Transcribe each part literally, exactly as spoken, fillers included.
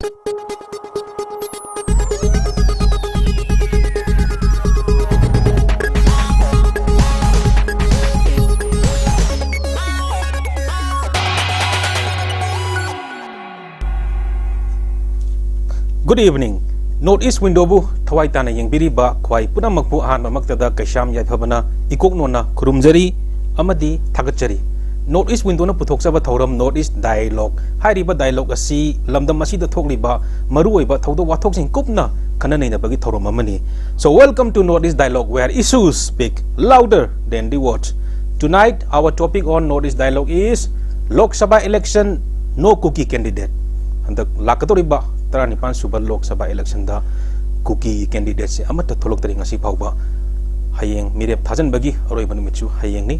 Good evening. North East Window ꯕꯨ ꯊꯋꯥꯏ ꯇꯥꯅ ꯌꯦꯡꯕꯤꯔꯤꯕ ꯈ꯭ꯋꯥꯏ ꯄꯨꯝꯅꯃꯛꯄꯨ ꯑꯍꯥꯟꯕꯃꯛꯇꯗ ꯀꯩꯁꯥꯝ ꯌꯥꯏꯐꯕꯅ ꯏꯀꯣꯛ ꯅꯣꯟꯅ ꯈꯨꯔꯨꯝꯖꯔꯤ ꯑꯃꯗꯤ ꯊꯥꯒꯠꯆꯔꯤ꯫ North East Window ꯅ ꯄꯨꯊꯣꯛꯆꯕ ꯊꯧꯔꯝ North East Dialogue ꯍꯥꯏꯔꯤꯕ dialogue ꯑꯁꯤ ꯂꯝꯗꯝ ꯑꯁꯤꯗ ꯊꯣꯛꯂꯤꯕ ꯃꯔꯨꯑꯣꯏꯕ ꯊꯧꯗꯣꯛ ꯋꯥꯊꯣꯛꯁꯤꯡ ꯀꯨꯞꯅ ꯈꯟꯅ ꯅꯩꯅꯕꯒꯤ ꯊꯧꯔꯝ ꯑꯃꯅꯤ꯫ So welcome to North East Dialogue, where issues speak louder than the words. Tonight our topic on North East Dialogue is Lok Sabha election, no Kuki candidate. ꯍꯟꯗꯛ ꯂꯥꯛꯀꯗꯧꯔꯤꯕ ꯇꯔꯥꯅꯤꯄꯥꯟ ꯁꯨꯕ ꯂꯣꯛ ꯁꯚꯥ election ꯗ ꯀꯨꯀꯤ candidate ꯁꯦ ꯑꯃꯠꯇ ꯊꯣꯛꯂꯛꯇ꯭ꯔꯤ ꯉꯁꯤ ꯐꯥꯎꯕ꯫ ꯍꯌꯦꯡ ꯃꯤꯔꯦꯞ ꯊꯥꯖꯤꯟꯕꯒꯤ ꯑꯔꯣꯏꯕ ꯅꯨꯃꯤꯠꯁꯨ ꯍꯌꯦꯡꯅꯤ꯫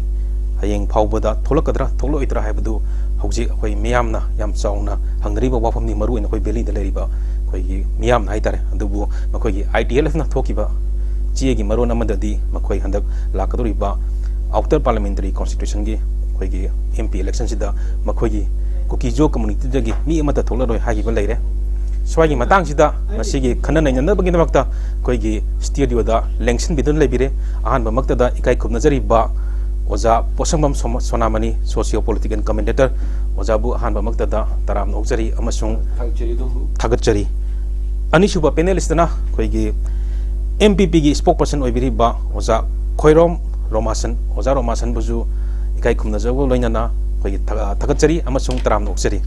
ꯍꯌꯦꯡ ꯐꯥꯎꯕꯗ ꯊꯣꯛꯂꯛꯀꯗ꯭ꯔꯥ ꯊꯣꯛꯂꯛꯑꯣꯏꯗ꯭ꯔꯥ ꯍꯥꯏꯕꯗꯨ ꯍꯧꯖꯤꯛ ꯑꯩꯈꯣꯏ ꯃꯤꯌꯥꯝꯅ ꯌꯥꯝ ꯆꯥꯎꯅ ꯍꯪꯅꯔꯤꯕ ꯋꯥꯐꯝꯅꯤ, ꯃꯔꯨꯑꯣꯏꯅ ꯑꯩꯈꯣꯏ ꯚꯦꯂꯤꯗ ꯂꯩꯔꯤꯕ ꯑꯩꯈꯣꯏꯒꯤ ꯃꯤꯌꯥꯝꯅ ꯍꯥꯏꯇꯥꯔꯦ꯫ ꯑꯗꯨꯕꯨ ꯃꯈꯣꯏꯒꯤ ITLF ꯅ ꯊꯣꯛꯈꯤꯕ ꯆꯦꯒꯤ ꯃꯔꯣꯟ ꯑꯃꯗꯗꯤ ꯃꯈꯣꯏ ꯍꯟꯗꯛ ꯂꯥꯛꯀꯗꯧꯔꯤꯕ Outer Parliamentary Constitution ꯒꯤ ꯑꯩꯈꯣꯏꯒꯤ MP election ꯁꯤꯗ ꯃꯈꯣꯏꯒꯤ ꯀꯨꯀꯤꯖꯣ community ꯗꯒꯤ ꯃꯤ ꯑꯃꯠꯇ ꯊꯣꯛꯂꯔꯣꯏ ꯍꯥꯏꯈꯤꯕ ꯂꯩꯔꯦ꯫ ꯁ꯭ꯋꯥꯏꯒꯤ ꯃꯇꯥꯡꯁꯤꯗ ꯉꯁꯤꯒꯤ ꯈꯟꯅ ꯅꯩꯅꯅꯕꯒꯤꯗꯃꯛꯇ ꯑꯩꯈꯣꯏꯒꯤ studio ꯗ ꯂꯦꯡꯁꯤꯟꯕꯤꯗꯨꯅ ꯂꯩꯕꯤꯔꯦ꯫ ꯑꯍꯥꯟꯕꯃꯛꯇꯗ ꯏꯀꯥꯏ ꯈꯨꯝꯅꯖꯔꯤꯕ ꯑꯣꯖꯥ ꯄꯣꯠꯁꯪꯕꯝ ꯁꯣꯃ-, ꯁꯣꯅꯥꯃꯅꯤ, socio political commentator꯫ ꯑꯣꯖꯥꯕꯨ ꯑꯍꯥꯟꯕꯃꯛꯇꯗ ꯇꯔꯥꯝꯅ ꯑꯣꯛꯆꯔꯤ ꯑꯃꯁꯨꯡ ꯊꯥꯒꯠꯆꯔꯤ꯫ ꯑꯅꯤꯁꯨꯕ panelist ꯅ ꯑꯩꯈꯣꯏꯒꯤ MPP ꯒꯤ spokesperson ꯑꯣꯏꯕꯤꯔꯤꯕ ꯑꯣꯖꯥ ꯈꯣꯏꯔꯣꯝ ꯔꯣꯃꯥꯁꯟ, ꯑꯣꯖꯥ ꯔꯣꯃꯥꯁꯟꯕꯨꯁꯨ ꯏꯀꯥꯏ ꯈꯨꯝꯅꯖꯕꯒ ꯂꯣꯏꯅꯅ ꯑꯩꯈꯣꯏꯒꯤ ꯊꯥ-, ꯊꯥꯒꯠꯆꯔꯤ ꯑꯃꯁꯨꯡ ꯇꯔꯥꯝꯅ ꯑꯣꯛꯆꯔꯤ꯫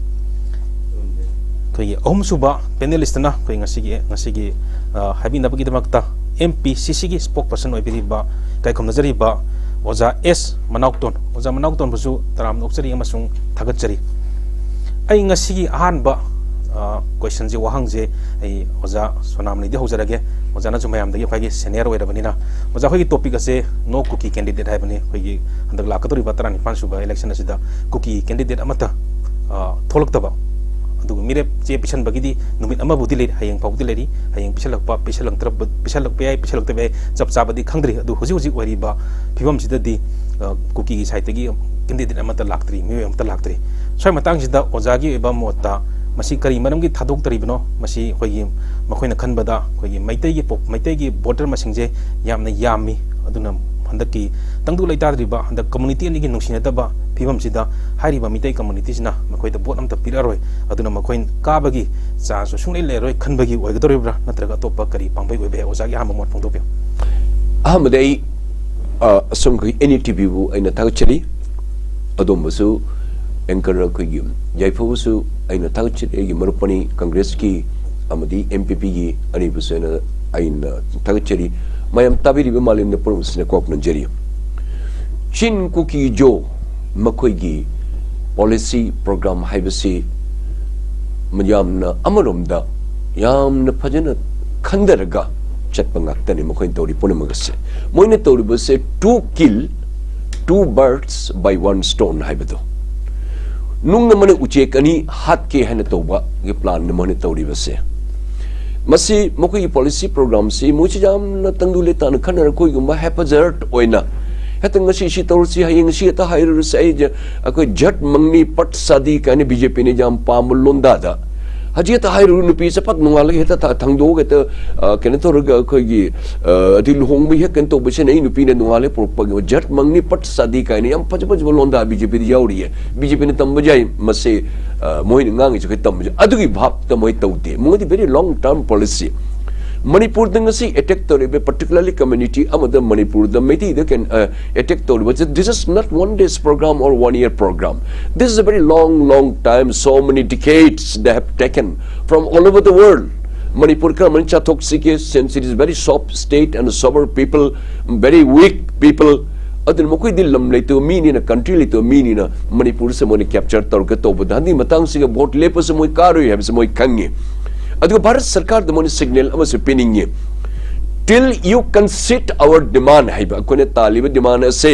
ꯑꯩꯈꯣꯏꯒꯤ ꯑꯍꯨꯝꯁꯨꯕ panelist ꯅ ꯑꯩꯈꯣꯏ ꯉꯁꯤꯒꯤ, ꯉꯁꯤꯒꯤ, ꯑ, ꯍꯥꯏꯕꯤꯅꯕꯒꯤꯗꯃꯛꯇ MPCC ꯒꯤ spokesperson ꯑꯣꯏꯕꯤꯔꯤꯕ, ꯏꯀꯥꯏ ꯈꯨꯝꯅꯖꯔꯤꯕ ꯑꯣꯖꯥ ꯑꯦꯁ ꯃꯅꯥꯎꯇꯣꯟ, ꯑꯣꯖꯥ ꯃꯅꯥꯎꯇꯣꯟꯕꯨꯁꯨ ꯇꯔꯥꯝꯅ ꯑꯣꯛꯆꯔꯤ ꯑꯃꯁꯨꯡ ꯊꯥꯒꯠꯆꯔꯤ꯫ ꯑꯩ ꯉꯁꯤꯒꯤ ꯑꯍꯥꯟꯕ, ꯑ, question ꯁꯦ, ꯋꯥꯍꯪꯁꯦ ꯑꯩ ꯑꯣꯖꯥ ꯁꯣꯅꯥꯃꯅꯤꯗꯤ ꯍꯧꯖꯔꯒꯦ꯫ ꯑꯣꯖꯥꯅꯁꯨ ꯃꯌꯥꯝꯗꯒꯤ ꯈ꯭ꯋꯥꯏꯒꯤ senior ꯑꯣꯏꯔꯕꯅꯤꯅ꯫ ꯑꯣꯖꯥ, ꯑꯩꯈꯣꯏꯒꯤ topic ꯑꯁꯦ no Kuki candidate ꯍꯥꯏꯕꯅꯤ꯫ ꯑꯩꯈꯣꯏꯒꯤ ꯍꯟꯗꯛ ꯂꯥꯛꯀꯗꯧꯔꯤꯕ ꯇꯔꯥꯅꯤꯄꯥꯟ ꯁꯨꯕ election ꯑꯁꯤꯗ ꯀꯨꯀꯤ candidate ꯑꯃꯠꯇ, ꯑ, ꯊꯣꯛꯂꯛꯇꯕ꯫ ꯑꯗꯨꯒ ꯃꯤꯔꯦꯞ ꯆꯦ ꯄꯤꯁꯟꯕꯒꯤꯗꯤ ꯅꯨꯃꯤꯠ ꯑꯃꯕꯨꯗꯤ ꯂꯩꯔꯤ, ꯍꯌꯦꯡ ꯐꯥꯎꯕꯗꯤ ꯂꯩꯔꯤ꯫ ꯍꯌꯦꯡ ꯄꯤꯁꯜꯂꯛꯄ, ꯄꯤꯁꯜꯂꯛꯇ꯭ꯔꯕ, ꯄꯤꯁꯜꯂꯛꯄ ꯌꯥꯏ, ꯄꯤꯁꯜꯂꯛꯇꯕ ꯌꯥꯏ, ꯆꯞ ꯆꯥꯕꯗꯤ ꯈꯪꯗ꯭ꯔꯤ꯫ ꯑꯗꯨ ꯍꯧꯖꯤꯛ ꯍꯧꯖꯤꯛ ꯑꯣꯏꯔꯤꯕ ꯐꯤꯕꯝꯁꯤꯗꯗꯤ, ꯑ, ꯀꯨꯀꯤꯒꯤ side ꯇꯒꯤ candidate ꯑꯃꯠꯇ ꯂꯥꯛꯇ꯭ꯔꯤ, ꯃꯤꯑꯣꯏ ꯑꯃꯠꯇ ꯂꯥꯛꯇ꯭ꯔꯤ꯫ ꯁ꯭ꯋꯥꯏ ꯃꯇꯥꯡꯁꯤꯗ ꯑꯣꯖꯥꯒꯤ ꯑꯣꯏꯕ ꯃꯣꯠꯇ ꯃꯁꯤ ꯀꯔꯤ ꯃꯔꯝꯒꯤ ꯊꯥꯗꯣꯛꯇꯔꯤꯕꯅꯣ? ꯃꯁꯤ ꯑꯩꯈꯣꯏꯒꯤ, ꯃꯈꯣꯏꯅ ꯈꯟꯕꯗ ꯑꯩꯈꯣꯏꯒꯤ ꯃꯩꯇꯩꯒꯤ ꯄꯣꯞ-, ꯃꯩꯇꯩꯒꯤ voter ꯃꯁꯤꯡꯁꯦ ꯌꯥꯝꯅ ꯌꯥꯝꯃꯤ, ꯑꯗꯨꯅ ꯍꯟꯗꯛꯀꯤ ꯇꯪꯗꯨ ꯂꯩꯇꯥꯗ꯭ꯔꯤꯕ ꯍꯟꯗꯛ community ꯑꯅꯤꯒꯤ ꯅꯨꯡꯁꯤꯅꯗꯕ ꯐꯤꯕꯝꯁꯤꯗ ꯍꯥꯏꯔꯤꯕ ꯃꯤꯇꯩ communityꯁꯤꯅ ꯃꯈꯣꯏꯗ vote ꯑꯝꯇ ꯄꯤꯔꯛꯑꯔꯣꯏ, ꯑꯗꯨꯅ ꯃꯈꯣꯏ ꯀꯥꯕꯒꯤ chanceꯁꯨ ꯁꯨꯡꯂꯩ ꯂꯩꯔꯔꯣꯏ ꯈꯟꯕꯒꯤ ꯑꯣꯏꯒꯗꯧꯔꯤꯕ꯭ꯔꯥ, ꯅꯠꯇ꯭ꯔꯒ ꯑꯇꯣꯞꯄ ꯀꯔꯤ ꯄꯥꯝꯕꯩ ꯑꯣꯏꯕ ꯌꯥꯏ? ꯑꯣꯖꯥꯒꯤ ꯑꯍꯥꯟꯕ ꯃꯣꯠ ꯐꯣꯡꯗꯣꯛꯄꯤꯌꯨ꯫ ꯑꯍꯥꯟꯕꯗ ꯑꯩ, ꯑ, ꯑꯁꯣꯝꯒꯤ N E T Vꯕꯨ ꯑꯩꯅ ꯊꯥꯒꯠꯆꯔꯤ꯫ ꯑꯗꯣꯝꯕꯨꯁꯨ anchor ꯑꯩꯈꯣꯏꯒꯤ ꯌꯥꯏꯐꯕꯁꯨ ꯑꯩꯅ ꯊꯥꯒꯠꯆꯔꯤ꯫ ꯑꯩꯒꯤ ꯃꯔꯨꯞ ꯑꯅꯤ, Congressꯀꯤ ꯑꯃꯗꯤ N P Pꯒꯤ ꯑꯅꯤꯕꯨꯁꯨ ꯑꯩꯅ, ꯑꯩꯅ ꯊꯥꯒꯠꯆꯔꯤ꯫ ꯃꯌꯥꯝ ꯇꯥꯕꯤꯔꯤꯕ ꯃꯥꯂꯦꯝꯗ ꯄꯨꯝꯅꯃꯛꯁꯤꯅ ꯀꯣꯛ ꯅꯣꯟꯖꯔꯤ꯫ ꯆꯤꯟ ꯀꯨꯀꯤ ꯖꯣ ꯃꯈꯣꯏꯒꯤ policy program ꯍꯥꯏꯕꯁꯤ ꯌꯥꯝꯅ, ꯑꯃꯔꯣꯝꯗ ꯌꯥꯝꯅ ꯐꯖꯅ ꯈꯟꯊꯔꯒ ꯆꯠꯄ ꯉꯥꯛꯇꯅꯤ ꯃꯈꯣꯏꯅ ꯇꯧꯔꯤ ꯄꯨꯝꯅꯃꯛ ꯑꯁꯦ꯫ ꯃꯣꯏꯅ ꯇꯧꯔꯤꯕꯁꯦ two kill, two birds by one stone ꯍꯥꯏꯕꯗꯣ꯫ ꯅꯨꯡ ꯑꯃꯅ ꯎꯆꯦꯛ ꯑꯅꯤ ꯍꯥꯠꯀꯦ ꯍꯥꯏꯅ ꯇꯧꯕꯒꯤ planꯅꯤ ꯃꯣꯏꯅ ꯇꯧꯔꯤꯕꯁꯦ꯫ ꯃꯁꯤ ꯃꯈꯣꯏꯒꯤ policy programꯁꯤ ꯃꯣꯏꯁꯤ ꯌꯥꯝꯅ ꯇꯪꯗꯨ ꯂꯩꯇꯥꯅ ꯈꯟꯅꯔ ꯑꯩꯈꯣꯏꯒꯨꯝꯕ haphazard ꯑꯣꯏꯅ ꯍꯦꯛꯇ ꯉꯁꯤ ꯁꯤ ꯇꯧꯔꯁꯤ, ꯍꯌꯦꯡ ꯁꯤ ꯍꯦꯛꯇ ꯍꯥꯏꯔꯨꯔꯁꯤ, ꯑꯩ ꯖ-, ꯑꯩꯈꯣꯏ ꯖꯠ ꯃꯪꯅꯤ ꯄꯠ ꯁꯥꯗꯤ ꯀꯥꯏꯅ BJPꯅ ꯌꯥꯝ ꯄꯥꯝꯕ ꯂꯣꯟꯗꯥꯗ ꯍꯧꯖꯤꯛ ꯍꯦꯛꯇ ꯍꯥꯏꯔꯨꯔ ꯅꯨꯄꯤ ꯆꯄꯥꯛ ꯅꯣꯡꯉꯥꯜꯂꯒ ꯍꯦꯛꯇ ꯊ-, ꯊꯥꯡꯗꯣꯛꯑꯒ ꯍꯦꯛꯇ, ꯑ, ꯀꯩꯅꯣ ꯇꯧꯔꯒ ꯑꯩꯈꯣꯏꯒꯤ, ꯑ, ꯑꯗꯨ ꯂꯨꯍꯣꯡꯕ ꯍꯦꯛ ꯀꯩꯅꯣ ꯇꯧꯕꯁꯤꯅ ꯑꯩ ꯅꯨꯄꯤꯅ ꯅꯣꯡꯉꯥꯜꯂꯒ ꯄꯨꯔꯛꯄꯒꯤ ꯖꯠ ꯃꯪꯅꯤ ꯄꯠ ꯁꯥꯗꯤ ꯀꯥꯏꯅ ꯌꯥꯝ ꯐꯖ ꯐꯖꯕ ꯂꯣꯟꯗꯥ BJPꯗ ꯌꯥꯎꯔꯤꯌꯦ꯫ BJPꯅ ꯇꯝꯕ ꯌꯥꯏ ꯃꯁꯤ, ꯑ, ꯃꯣꯏꯅ ꯉꯥꯡꯉꯤꯁꯦ ꯑꯩꯈꯣꯏ ꯇꯝꯕ ꯌꯥꯏ꯫ ꯑꯗꯨꯒꯤ ꯚꯥꯞꯇ ꯃꯣꯏ ꯇꯧꯗꯦ꯫ ꯃꯣꯏꯗꯤ very long term policy꯫ ꯃꯅꯤꯄꯨꯔꯗ ꯉꯁꯤ attack ꯇꯧꯔꯤꯕ, particularly community ꯑꯃꯗ ꯃꯅꯤꯄꯨꯔꯗ ꯃꯩꯇꯩꯗ ꯀꯩꯅꯣ, ꯑ, attack ꯇꯧꯔꯤꯕꯁꯦ, this is not one day's program or one year program. This is a very long, long time, so many decades they have taken from all over the world. Manipur ꯀꯔꯝꯍꯥꯏꯅ ꯆꯥꯊꯣꯛꯁꯤꯒꯦ, since it is very soft state and sober people, very weak people. ꯑꯗꯨꯅ ꯃꯈꯣꯏꯗꯤ ꯂꯝ ꯂꯩꯇꯕ ꯃꯤꯅꯤꯅ, country ꯂꯩꯇꯕ ꯃꯤꯅꯤꯅ ꯃꯅꯤꯄꯨꯔꯁꯦ ꯃꯣꯏꯅ capture ꯇꯧꯔꯒ ꯇꯧꯕꯗ ꯍꯟꯗꯛ ꯃꯇꯥꯡꯁꯤꯒ vote ꯂꯦꯞꯄꯁꯨ ꯃꯣꯏ ꯀꯥꯔꯣꯏ ꯍꯥꯏꯕꯁꯤ ꯃꯣꯏ ꯈꯪꯉꯤ꯫ ꯑꯗꯨꯒ ꯚꯥꯔꯠ ꯁꯔꯀꯥꯔꯗ ꯃꯣꯏꯅ signal ꯑꯃꯁꯨ ꯄꯤꯅꯤꯡꯉꯤ꯫ Till you concede our demand ꯍꯥꯏꯕ ꯑꯩꯈꯣꯏꯅ ꯇꯥꯜꯂꯤꯕ demand ꯑꯁꯦ,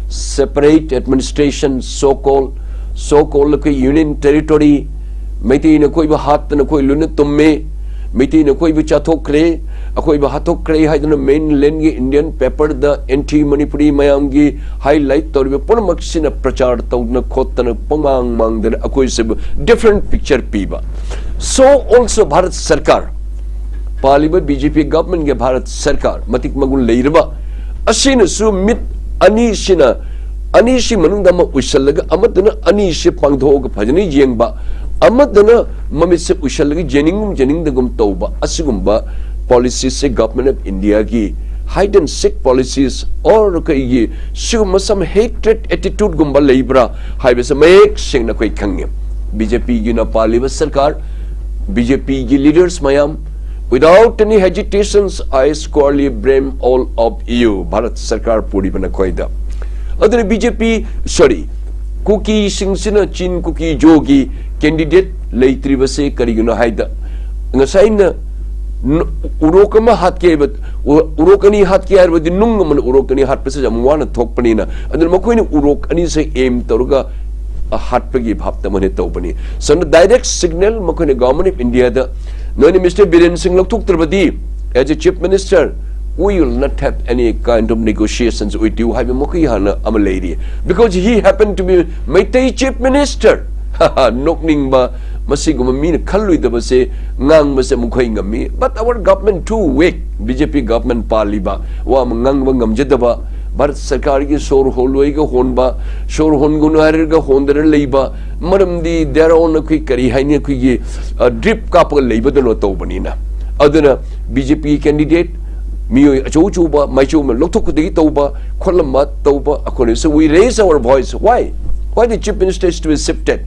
separate administration, so called, so called ꯑꯩꯈꯣꯏ union territory, ꯃꯩꯇꯩꯅ ꯑꯩꯈꯣꯏꯕꯨ ꯍꯥꯠꯇꯅ ꯑꯩꯈꯣꯏ ꯂꯣꯏꯅ ꯇꯨꯝꯃꯤ꯫ ꯃꯩꯇꯩꯅ ꯑꯩꯈꯣꯏꯕꯨ ꯆꯥꯊꯣꯛꯈ꯭ꯔꯦ, ꯑꯩꯈꯣꯏꯕꯨ ꯍꯥꯠꯇꯣꯛꯈ꯭ꯔꯦ ꯍꯥꯏꯗꯨꯅ mainland ꯒꯤ Indian paper ꯗ anti Manipuri ꯃꯌꯥꯝꯒꯤ highlight ꯇꯧꯔꯤꯕ ꯄꯨꯝꯅꯃꯛꯁꯤꯅ ꯄ꯭ꯔꯆꯥꯔ ꯇꯧꯗꯅ ꯈꯣꯠꯇꯅ ꯄꯪꯃꯥꯡ ꯃꯥꯡꯗꯅ ꯑꯩꯈꯣꯏꯁꯤꯕꯨ different picture ꯄꯤꯕ꯫ So also ꯚꯥꯔꯠ ꯁꯔꯀꯥꯔ, ꯄꯥꯜꯂꯤꯕ B J P government ꯒꯤ ꯚꯥꯔꯠ ꯁꯔꯀꯥꯔ ꯃꯇꯤꯛ ꯃꯒꯨꯟ ꯂꯩꯔꯕ ꯑꯁꯤꯅꯁꯨ ꯃꯤꯠ ꯑꯅꯤꯁꯤꯅ, ꯑꯅꯤꯁꯤ ꯃꯅꯨꯡꯗ ꯑꯃ ꯎꯏꯁꯜꯂꯒ ꯑꯃꯗꯨꯅ ꯑꯅꯤꯁꯤ ꯄꯥꯡꯊꯣꯛꯑꯒ ꯐꯖꯅ ꯌꯦꯡꯕ, ꯑꯃꯗꯨꯅ ꯃꯃꯤꯠꯁꯦ ꯎꯏꯁꯜꯂꯒ ꯌꯦꯡꯅꯤꯡꯒꯨꯝ ꯌꯦꯡꯅꯤꯡꯗꯒꯨꯝ ꯇꯧꯕ ꯑꯁꯤꯒꯨꯝꯕ policies say Government of India ꯒꯤ hide and seek policies or ꯀꯩꯒꯤ ꯁꯤꯒꯨꯝꯕ some hatred attitude ꯒꯨꯝꯕ ꯂꯩꯕ꯭ꯔꯥ ꯍꯥꯏꯕꯁꯦ ꯃꯌꯦꯛ ꯁꯦꯡꯅ ꯑꯩꯈꯣꯏ ꯈꯪꯉꯦ꯫ B J P ꯒꯤꯅ ꯄꯥꯜꯂꯤꯕ ꯁꯔꯀꯥꯔ, B J P ꯒꯤ leaders ꯃꯌꯥꯝ, without any hesitations, I squarely blame all of you, Bharat ꯁꯔꯀꯥꯔ ꯄꯨꯔꯤꯕ ꯅꯈꯣꯏꯗ꯫ ꯑꯗꯨꯅ B J P, sorry, ꯀꯨꯀꯤꯁꯤꯡꯁꯤꯅ ꯆꯤꯟ ꯀꯨꯀꯤ ꯖꯣꯒꯤ candidate ꯂꯩꯇ꯭ꯔꯤꯕꯁꯦ ꯀꯔꯤꯒꯤꯅꯣ ꯍꯥꯏꯗ, ꯉꯁꯥꯏꯅ ꯎꯔꯣꯛ ꯑꯃ ꯍꯥꯠꯀꯦ ꯍꯥꯏꯕ, ꯎꯔꯣꯛ ꯑꯅꯤ ꯍꯥꯠꯀꯦ ꯍꯥꯏꯔꯕꯗꯤ ꯅꯨꯡ ꯑꯃꯅ ꯎꯔꯣꯛ ꯑꯅꯤ ꯍꯥꯠꯄꯁꯦ ꯌꯥꯝ ꯋꯥꯅ ꯊꯣꯛꯄꯅꯤꯅ, ꯑꯗꯨꯅ ꯃꯈꯣꯏꯅ ꯎꯔꯣꯛ ꯑꯅꯤꯁꯦ aim ꯇꯧꯔꯒ ꯍꯥꯠꯄꯒꯤ ꯚꯥꯞꯇ ꯃꯣꯏꯅ ꯇꯧꯕꯅꯤ꯫ So, direct signal ꯃꯈꯣꯏꯅ Government of India ꯗ, "ꯅꯣꯏꯅ Mister ꯕꯤꯔꯦꯟ ꯁꯤꯡ ꯂꯧꯊꯣꯛꯇ꯭ꯔꯕꯗꯤ, as a Chief Minister, we will not have any kind of negotiations with you" ꯍꯥꯏꯕ ꯃꯈꯣꯏ ꯍꯥꯟꯅ ꯑꯃ ꯂꯩꯔꯤ꯫ Because he happened to be Meitei Chief Minister꯫ ꯅꯣꯛꯅꯤꯡꯕ, ꯃꯁꯤꯒꯨꯝꯕ ꯃꯤꯅ ꯈꯜꯂꯣꯏꯗꯕꯁꯦ ꯉꯥꯡꯕꯁꯦ ꯃꯈꯣꯏ ꯉꯝꯃꯤ꯫ But our government too weak, B J P government ꯄꯥꯜꯂꯤꯕ ꯋꯥ ꯑꯃ ꯉꯥꯡꯕ ꯉꯝꯖꯗꯕ, ꯚꯥꯔꯠ ꯁꯔꯀꯥꯔꯒꯤ ꯁꯣꯔ ꯍꯣꯜꯂꯣꯏꯒ ꯍꯣꯟꯕ, ꯁꯣꯔ ꯍꯣꯟꯒꯅꯨ ꯍꯥꯏꯔꯒ ꯍꯣꯟꯗꯅ ꯂꯩꯕ, ꯃꯔꯝꯗꯤ they are on ꯑꯩꯈꯣꯏ ꯀꯔꯤ ꯍꯥꯏꯅꯤ, ꯑꯩꯈꯣꯏꯒꯤ drip ꯀꯥꯞꯄꯒ ꯂꯩꯕꯗꯅꯣ ꯇꯧꯕꯅꯤꯅ꯫ ꯑꯗꯨꯅ B J P candidate, ꯃꯤꯑꯣꯏ ꯑꯆꯧ ꯑꯆꯧꯕ ꯃꯥꯏꯆꯧ ꯑꯃ ꯂꯧꯊꯣꯛꯄꯗꯒꯤ ꯇꯧꯕ, ꯈꯣꯠꯂꯝꯕ ꯇꯧꯕ ꯑꯩꯈꯣꯏꯅ, so we raise our voice. Why? Why the Chief Minister is to be shifted,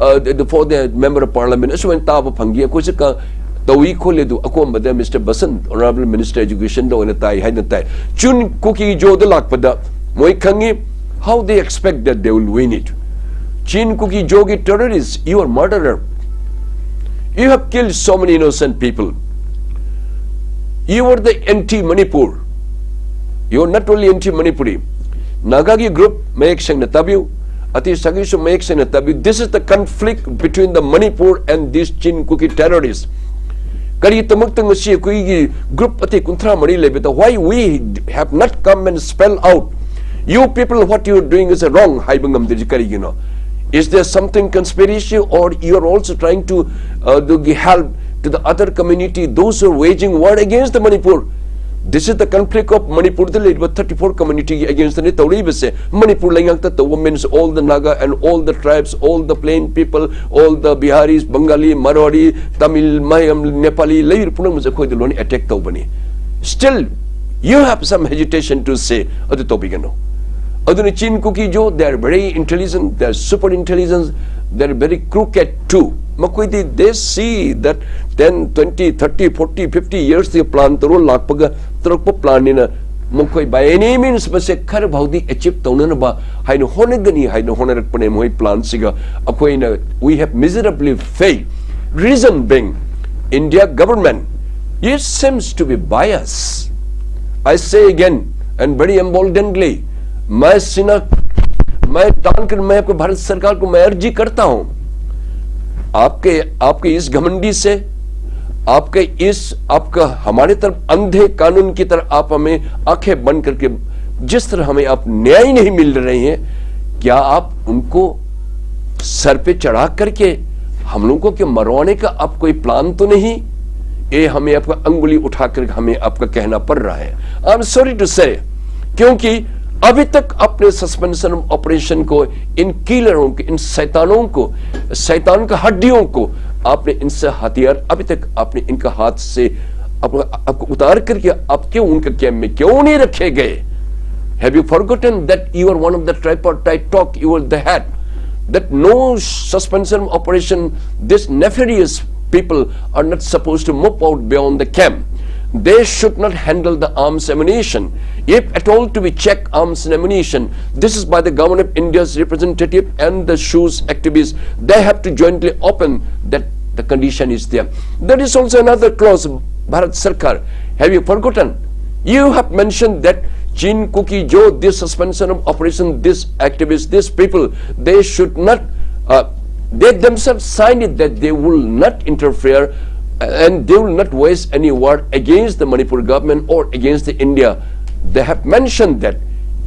uh, the, the, for the Member of Parliament? ꯑꯁꯨꯃꯥꯏꯅ ꯇꯥꯕ ꯐꯪꯈꯤ꯫ ꯑꯩꯈꯣꯏꯁꯦ ꯀ-, ꯇꯧꯏ ꯈꯣꯠꯂꯤ ꯑꯗꯨ ꯑꯀꯣꯝꯕꯗ Mister ꯕꯁꯟ, Honorable Minister Education ꯗ ꯑꯣꯏꯅ ꯇꯥꯏ ꯍꯥꯏꯅ ꯇꯥꯏ꯫ ꯆꯤꯟ ꯀꯨꯀꯤ ꯖꯣꯗ ꯂꯥꯛꯄꯗ ꯃꯣꯏ ꯈꯪꯉꯤ, how they expect that they will win it? ꯆꯤꯟ ꯀꯨꯀꯤ ꯖꯣꯒꯤ terrorist, you are murderer. You have killed so many innocent people. You are the anti Manipur. You are not only anti Manipuri. ꯅꯥꯒꯥꯒꯤ group ꯃꯌꯦꯛ ꯁꯦꯡꯅ ꯇꯥꯕꯤꯌꯨ, ꯑꯇꯤꯁꯥꯒꯤꯁꯨ ꯃꯌꯦꯛ ꯁꯦꯡꯅ ꯇꯥꯕꯤꯌꯨ. This is the conflict between the Manipur and these Chin Kuki terrorists. ꯀꯔꯤꯒꯤꯗꯃꯛꯇ ꯉꯁꯤ ꯑꯩꯈꯣꯏꯒꯤ group ꯑꯇꯩ ꯀꯨꯟꯊ꯭ꯔꯥ ꯃꯔꯤ ꯂꯩꯕꯗ, why we have not come and spell out, you people, what you are doing is wrong ꯍꯥꯏꯕ ꯉꯝꯗ꯭ꯔꯤꯁꯤ ꯀꯔꯤꯒꯤꯅꯣ? Is there something conspiracy, or you are also trying to uh, do help to the other community, those who are waging war against the Manipur? This is the conflict of ꯃꯅꯤꯄꯨꯔꯗ ꯂꯩꯔꯤꯕ thirty four communityꯒꯤ againstꯅꯤ ꯇꯧꯔꯛꯏꯕꯁꯦ. Manipur ꯂꯩꯉꯥꯛꯇ ꯇꯧꯕ means all the Naga and all the tribes, all the plain people, all the Biharis, Bengali, Marwari, Tamil, Mayam, Nepali ꯂꯩꯔꯤꯕ ꯄꯨꯝꯅꯃꯛꯁꯦ ꯑꯩꯈꯣꯏꯗ ꯂꯣꯏꯅ attack ꯇꯧꯕꯅꯤ. Still, you have some hesitation to say ꯑꯗꯨ ꯇꯧꯕꯤꯒꯅꯨ. ꯑꯗꯨꯅ ꯆꯤꯟ ꯀꯨꯀꯤ ꯖꯣ, they are very intelligent, they are super intelligent, they are very crooked too. ꯃꯈꯣꯏꯗꯤ they see that ten, twenty, thirty, forty, fifty yearsꯇꯒꯤ plan ꯇꯧꯔ ꯂꯥꯛꯄꯒ ꯇꯧꯔꯛꯄ planꯅꯤꯅ ꯃꯈꯣꯏ by any means ꯃꯁꯦ ꯈꯔ ꯐꯥꯎꯗꯤ achieve ꯇꯧꯅꯅꯕ ꯍꯥꯏꯅ ꯍꯣꯠꯅꯒꯅꯤ ꯍꯥꯏꯅ ꯍꯣꯠꯅꯔꯛꯄꯅꯦ ꯃꯈꯣꯏ planꯁꯤꯒ. ꯑꯩꯈꯣꯏꯅ we have miserably failed. Reason being, India government, it seems to be biased. I say again and very emboldenedly, मैं सीना मैं तान कर मैं आपको भारत सरकार को मैं अर्जी करता हूं, आपके आपके इस घमंडी से, आपके इस आपका हमारे तरफ अंधे कानून की तरह आप हमें आंखें बंद करके जिस तरह हमें आप न्याय नहीं मिल रहे हैं, क्या आप उनको सर पे चढ़ा करके हम लोगों को क्या मरवाने का आप कोई plan तो नहीं? ये हमें आपका अंगुली उठाकर हमें आपका कहना पड़ रहा है. I am sorry to say, क्योंकि अभी तक अपने सस्पेंशन ऑपरेशन को इन किलरों को, इन शैतानों को, शैतान का हड्डियों को आपने इनसे हथियार अभी तक आपने इनका हाथ से आपको, आपको उतार करके आप क्यों उनके कैंप में क्यों नहीं रखे गए? Have you forgotten that you are one of the tripartite talk, you are the head, that no suspension of operation, this nefarious people are not supposed to move out beyond the camp. They should not handle the arms ammunition. If at all to be check arms and ammunition, this is by the government of India's representative and the shoes activists. They have to jointly open that the condition is there. There is also another clause, Bharat Sarkar. Have you forgotten? You have mentioned that Chin Kuki Joe, this suspension of operation, this activists, these people, they should not, uh, they themselves signed it that they will not interfere And they will not wage any war against the Manipur government or against the India. They have mentioned that.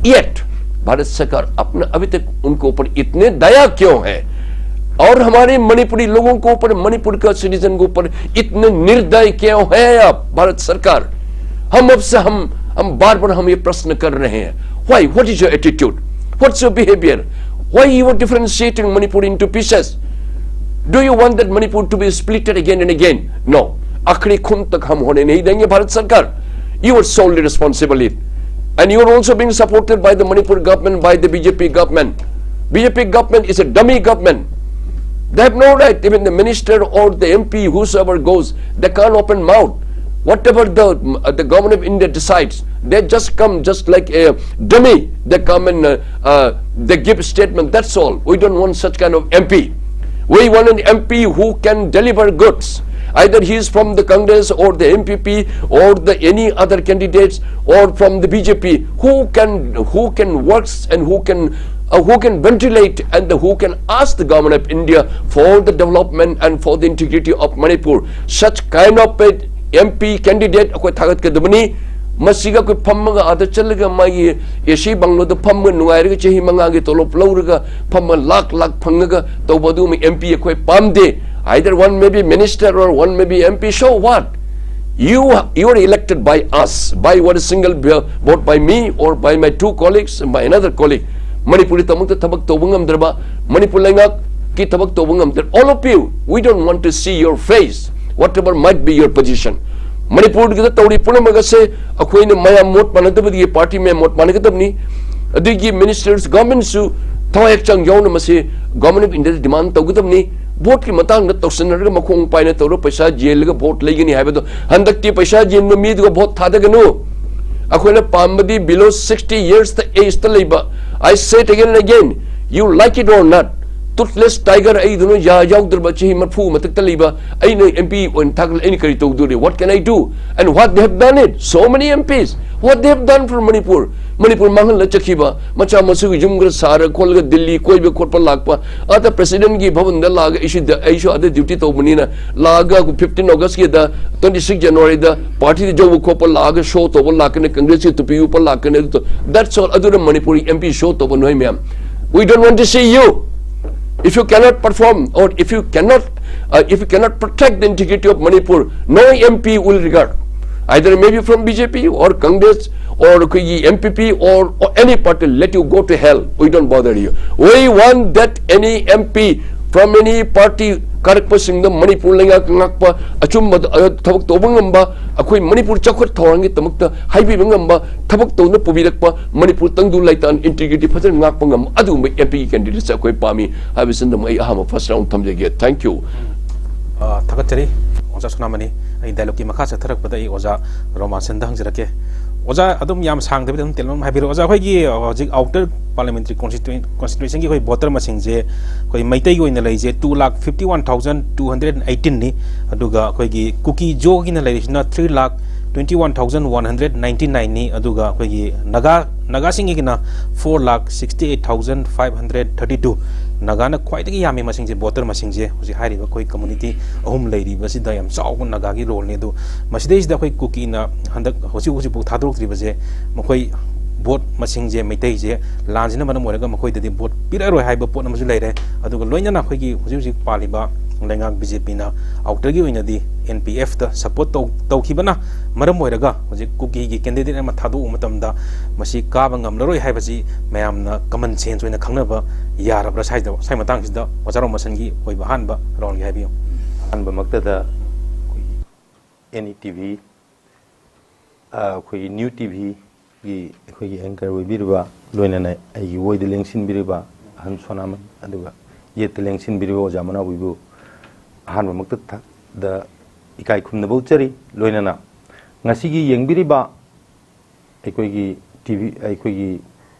Yet, Bharat सरकार अपना अभी तक उनके ऊपर इतने दया क्यों है, और हमारे मणिपुरी लोगों के ऊपर, मणिपुर का सिटीजन के ऊपर इतने निर्दय क्यों है आप, भारत सरकार? हम अब से हम हम बार बार हम ये प्रश्न कर रहे हैं, why? What is your attitude? What's your behavior? Why you are differentiating Manipur into pieces? Do you want that Manipur to be splitted again and again? No. आखिरी खून तक हम होने नहीं देंगे, भारत सरकार. You are solely responsible it. And you are also being supported by the Manipur government, by the B J P government. B J P government is a dummy government. They have no right, even the minister or the M P, whosoever goes, they can't open mouth. Whatever the, the government of India decides, they just come just like a dummy. They come and uh, uh, they give statement. That's all. We don't want such kind of M P. We want an M P who can deliver goods. Either he is from the Congress or the N P P or the any other candidates or from the B J P, who can who can works and who can uh, who can ventilate and the, who can ask the government of India for the development and for the integrity of Manipur. Such kind of a M P candidate ꯑꯩꯈꯣꯏ ꯊꯥꯒꯠꯀꯗꯕꯅꯤ. ꯃꯁꯤꯒ ꯑꯩꯈꯣꯏ ꯐꯝꯃꯒ ꯑꯥꯗ ꯆꯠꯂꯒ ꯃꯥꯒꯤ A C bungalow ꯗ ꯐꯝꯃꯒ ꯅꯨꯡꯉꯥꯏꯔꯒ ꯆꯍꯤ ꯃꯉꯥꯒꯤ ꯇꯣꯂꯣꯞ ꯂꯧꯔꯒ ꯐꯝꯃ ꯂꯥꯛ ꯂꯥꯛ ꯐꯪꯉꯒ ꯇꯧꯕ ꯑꯗꯨꯒꯨꯝꯕ M P ꯑꯩꯈꯣꯏ ꯄꯥꯝꯗꯦ. Either one may be minister or one may be M P. So what? You you are elected by us, by one single vote, by me or by my two colleagues and by another colleague. ꯃꯅꯤꯄꯨꯔꯒꯤꯗꯃꯛꯇ ꯊꯕꯛ ꯇꯧꯕ ꯉꯝꯗ꯭ꯔꯕ, ꯃꯅꯤꯄꯨꯔ ꯂꯩꯉꯥꯛꯀꯤ ꯊꯕꯛ ꯇꯧꯕ ꯉꯝꯗ꯭ꯔꯕ, all of you, we don't want to see your face, whatever might be your position. ꯃꯅꯤꯄꯨꯔꯒꯤꯗ ꯇꯧꯔꯤ ꯄꯨꯝꯅꯃꯛ ꯑꯁꯦ ꯑꯩꯈꯣꯏꯅ ꯃꯌꯥꯝ ꯃꯣꯠ ꯃꯥꯟꯅꯗꯕꯗꯒꯤ ꯄꯥꯔꯇꯤ ꯃꯌꯥꯝ ꯃꯣꯠ ꯃꯥꯟꯅꯒꯗꯕꯅꯤ. ꯑꯗꯨꯒꯤ ꯃꯤꯅꯤꯁꯇꯔꯁ, ꯒꯚꯔꯟꯃꯦꯟꯠꯁꯨ ꯊꯋꯥꯏ ꯍꯛꯆꯥꯡ ꯌꯥꯎꯅ ꯃꯁꯤ ꯒꯚꯔꯟꯃꯦꯟꯠ ꯑꯣꯐ ꯏꯟꯗꯤꯌꯥꯗ ꯗꯤꯃꯥꯟ ꯇꯧꯒꯗꯕꯅꯤ. ꯚꯣꯠꯀꯤ ꯃꯇꯥꯡꯗ ꯇꯧꯁꯤꯟꯅꯔꯒ ꯃꯈꯣꯡ ꯄꯥꯏꯅ ꯇꯧꯔꯒ ꯄꯩꯁꯥ ꯌꯦꯜꯂꯒ ꯚꯣꯠ ꯂꯩꯒꯅꯤ ꯍꯥꯏꯕꯗꯣ, ꯍꯟꯗꯛꯇꯤ ꯄꯩꯁꯥ ꯌꯦꯟꯕ ꯃꯤꯗꯨꯒ ꯚꯣꯠ ꯊꯥꯗꯒꯅꯨ. ꯑꯩꯈꯣꯏꯅ ꯄꯥꯝꯕꯗꯤ below sixty years ꯗ age ꯇ ꯂꯩꯕ, I say it again and again, you like it or not, toothless tiger ꯑꯩꯗꯨꯅ ꯌꯥ ꯌꯥꯎꯗ꯭ꯔꯕ ꯆꯍꯤ ꯃꯔꯤꯐꯨ ꯃꯊꯛꯇ ꯂꯩꯕ ꯑꯩꯅ M P ꯑꯣꯏꯅ ꯊꯥꯒꯠꯂ ꯑꯩꯅ ꯀꯔꯤ ꯇꯧꯗꯣꯔꯤ? What can I do? And what they have done it? So many M Ps, what they have done for Manipur? Manipur ꯃꯥꯡꯍꯜꯂ ꯆꯠꯈꯤꯕ, ꯃꯆꯥ ꯃꯁꯨꯒꯤ ꯌꯨꯝ ꯈꯔ ꯁꯥꯔ ꯈꯣꯠꯂꯒ ꯗꯤꯜꯂꯤ ꯀꯣꯏꯕ ꯈꯣꯠꯄ ꯂꯥꯛꯄ, ꯑꯗ president ꯀꯤ ꯚꯕꯟꯗ ꯂꯥꯛꯑꯒ ꯑꯩꯁꯨ ꯗ-, ꯑꯩꯁꯨ ꯑꯗ duty ꯇꯧꯕꯅꯤꯅ ꯂꯥꯛꯑꯒ fifteen August ꯀꯤꯗ, twenty six January ꯗ party ꯗ ꯌꯧꯕ ꯈꯣꯠꯄ ꯂꯥꯛꯑꯒ show ꯇꯧꯕ ꯂꯥꯛꯀꯅꯤ, Congress ꯀꯤ ꯇꯨꯄꯤ ꯎꯞꯄ ꯂꯥꯛꯀꯅꯤ, ꯑꯗꯨ, that's all. ꯑꯗꯨꯅ ꯃꯅꯤꯄꯨꯔꯤ M P show ꯇꯧꯕ ꯅꯣꯏ ꯃꯌꯥꯝ, we don't want to see you. If you cannot perform or if you cannot, uh, if you cannot protect the integrity of Manipur, no M P will regard. Either maybe from B J P or Congress or ꯑꯩꯈꯣꯏꯒꯤ M P P or, or any party, let you go to hell. We don't bother you. We want that any M P from any party ꯀꯥꯔꯛꯄꯁꯤꯡꯗ Manipur ꯂꯩꯉꯥꯛ ꯉꯥꯛꯄ, ꯑꯆꯨꯝꯕꯗ, ꯑ, ꯊꯕꯛ ꯇꯧꯕ ꯉꯝꯕ, ꯑꯩꯈꯣꯏ ꯃꯅꯤꯄꯨꯔ ꯆꯥꯎꯈꯠ ꯊꯧꯔꯥꯡꯒꯤꯗꯃꯛꯇ ꯍꯥꯏꯕꯤꯕ ꯉꯝꯕ, ꯊꯕꯛ ꯇꯧꯅ ꯄꯨꯕꯤꯔꯛꯄ, ꯃꯅꯤꯄꯨꯔ ꯇꯪꯗꯨ ꯂꯩꯇꯥꯟ integrity ꯐꯖꯅ ꯉꯥꯛꯄ ꯉꯝꯕ ꯑꯗꯨꯒꯨꯝꯕ M P ꯒꯤ candidate ꯁꯦ ꯑꯩꯈꯣꯏ ꯄꯥꯝꯃꯤ ꯍꯥꯏꯕꯁꯤꯅ ꯑꯩ ꯑꯍꯥꯟꯕ first round ꯊꯝꯖꯒꯦ꯫ Thank you. ꯑ, ꯊꯥꯒꯠꯆꯔꯤ ꯑꯣꯖꯥ ꯁꯣꯅꯥꯃꯅꯤ꯫ ꯑꯩ dialogue ꯀꯤ ꯃꯈꯥ ꯆꯠꯊꯔꯛꯄꯗ ꯑꯩ ꯑꯣꯖꯥ ꯔꯣꯃꯥꯟꯁꯟꯗ ꯍꯪꯖꯔꯛꯀꯦ꯫ ꯑꯣꯖꯥ, ꯑꯗꯨꯝ ꯌꯥꯝ ꯁꯥꯡꯗꯕꯤꯗ ꯑꯗꯨꯝ ꯇꯦꯜꯂꯞ ꯑꯃ ꯍꯥꯏꯕꯤꯔꯛꯑꯣ꯫ ꯑꯣꯖꯥ, ꯑꯩꯈꯣꯏꯒꯤ, ꯑ, ꯍꯧꯖꯤꯛ outer parliamentary constituen-, constituency ꯒꯤ ꯑꯩꯈꯣꯏ voter ꯃꯁꯤꯡꯁꯦ ꯑꯩꯈꯣꯏ ꯃꯩꯇꯩꯒꯤ ꯑꯣꯏꯅ ꯂꯩꯔꯤꯁꯦ two lakh fifty one thousand two hundred and eighteen ꯅꯤ꯫ ꯑꯗꯨꯒ ꯑꯩꯈꯣꯏꯒꯤ ꯀꯨꯀꯤ ꯖꯣꯒꯤꯅ ꯂꯩꯔꯤꯁꯤꯅ three lakh twenty one thousand one hundred ninety nine ꯅꯤ꯫ ꯑꯗꯨꯒ ꯑꯩꯈꯣꯏꯒꯤ Naga, ꯅꯥꯒꯥꯁꯤꯡꯒꯤꯅ four lakh sixty eight thousand five hundred thirty two꯫ ꯅꯥꯒꯥꯅ ꯈ꯭ꯋꯥꯏꯗꯒꯤ ꯌꯥꯝꯃꯤ ꯃꯁꯤꯡꯁꯦ, voter ꯃꯁꯤꯡꯁꯦ꯫ ꯍꯧꯖꯤꯛ ꯍꯥꯏꯔꯤꯕ ꯑꯩꯈꯣꯏ community ꯑꯍꯨꯝ ꯂꯩꯔꯤꯕꯁꯤꯗ ꯌꯥꯝ ꯆꯥꯎꯕ ꯅꯥꯒꯥꯒꯤ role ꯅꯤ꯫ ꯑꯗꯨ ꯃꯁꯤꯗꯩꯁꯤꯗ ꯑꯩꯈꯣꯏ ꯀꯨꯀꯤꯅ ꯍꯟꯗꯛ ꯍꯧꯖꯤꯛ ꯍꯧꯖꯤꯛꯐꯥꯎ ꯊꯥꯗꯣꯔꯛꯇ꯭ꯔꯤꯕꯁꯦ, ꯃꯈꯣꯏ vote ꯃꯁꯤꯡꯁꯦ, ꯃꯩꯇꯩꯁꯦ ꯂꯥꯟꯁꯤꯅ ꯃꯔꯝ ꯑꯣꯏꯔꯒ ꯃꯈꯣꯏꯗꯗꯤ vote ꯄꯤꯔꯛꯑꯔꯣꯏ ꯍꯥꯏꯕ ꯄꯣꯠ ꯑꯃꯁꯨ ꯂꯩꯔꯦ꯫ ꯑꯗꯨꯒ ꯂꯣꯏꯅꯅ ꯑꯩꯈꯣꯏꯒꯤ ꯍꯧꯖꯤꯛ ꯍꯧꯖꯤꯛ ꯄꯥꯜꯂꯤꯕ ꯂꯩꯉꯥꯛ B J P ꯅ outer ꯒꯤ ꯑꯣꯏꯅꯗꯤ N P F ꯇ support ꯇꯧ-, ꯇꯧꯈꯤꯕꯅ ꯃꯔꯝ ꯑꯣꯏꯔꯒ ꯍꯧꯖꯤꯛ ꯀꯨꯀꯤꯒꯤ candidate ꯑꯃ ꯊꯥꯗꯣꯛꯎ ꯃꯇꯝꯗ ꯃꯁꯤ ꯀꯥꯕ ꯉꯝꯂꯔꯣꯏ ꯍꯥꯏꯕꯁꯤ ꯃꯌꯥꯝꯅ common sense ꯑꯣꯏꯅ ꯈꯪꯅꯕ ꯌꯥꯔꯕ꯭ꯔꯥ? ꯁ꯭ꯋꯥꯏꯗ, ꯁ꯭ꯋꯥꯏ ꯃꯇꯥꯡꯁꯤꯗ ꯑꯣꯖꯥ ꯔꯣꯃꯥꯁꯟꯒꯤ ꯑꯣꯏꯕ ꯑꯍꯥꯟꯕ round ꯒꯤ ꯍꯥꯏꯕꯤꯌꯨ꯫ ꯑꯍꯥꯟꯕꯃꯛꯇꯗ ꯑꯩꯈꯣꯏꯒꯤ N E T V, ꯑ, ꯑꯩꯈꯣꯏꯒꯤ New T V ꯒꯤ ꯑꯩꯈꯣꯏꯒꯤ anchor ꯑꯣꯏꯕꯤꯔꯤꯕ, ꯂꯣꯏꯅꯅ ꯑꯩꯒꯤ ꯑꯣꯏꯗ ꯂꯦꯡꯁꯤꯟꯕꯤꯔꯤꯕ ꯑꯍꯟ ꯁꯣꯅꯥꯃꯟ, ꯑꯗꯨꯒ ꯌꯦꯠꯇ ꯂꯦꯡꯁꯤꯟꯕꯤꯔꯤꯕ ꯑꯣꯖꯥ ꯃꯅꯥꯎꯕꯤꯕꯨ ꯑꯍꯥꯟꯕꯃꯛꯇ ꯊ-, ꯗ ꯏꯀꯥꯏ ꯈꯨꯝꯅꯕ ꯎꯠꯆꯔꯤ꯫ ꯂꯣꯏꯅꯅ ꯉꯁꯤꯒꯤ ꯌꯦꯡꯕꯤꯔꯤꯕ ꯑꯩꯈꯣꯏꯒꯤ T V, ꯑꯩꯈꯣꯏꯒꯤ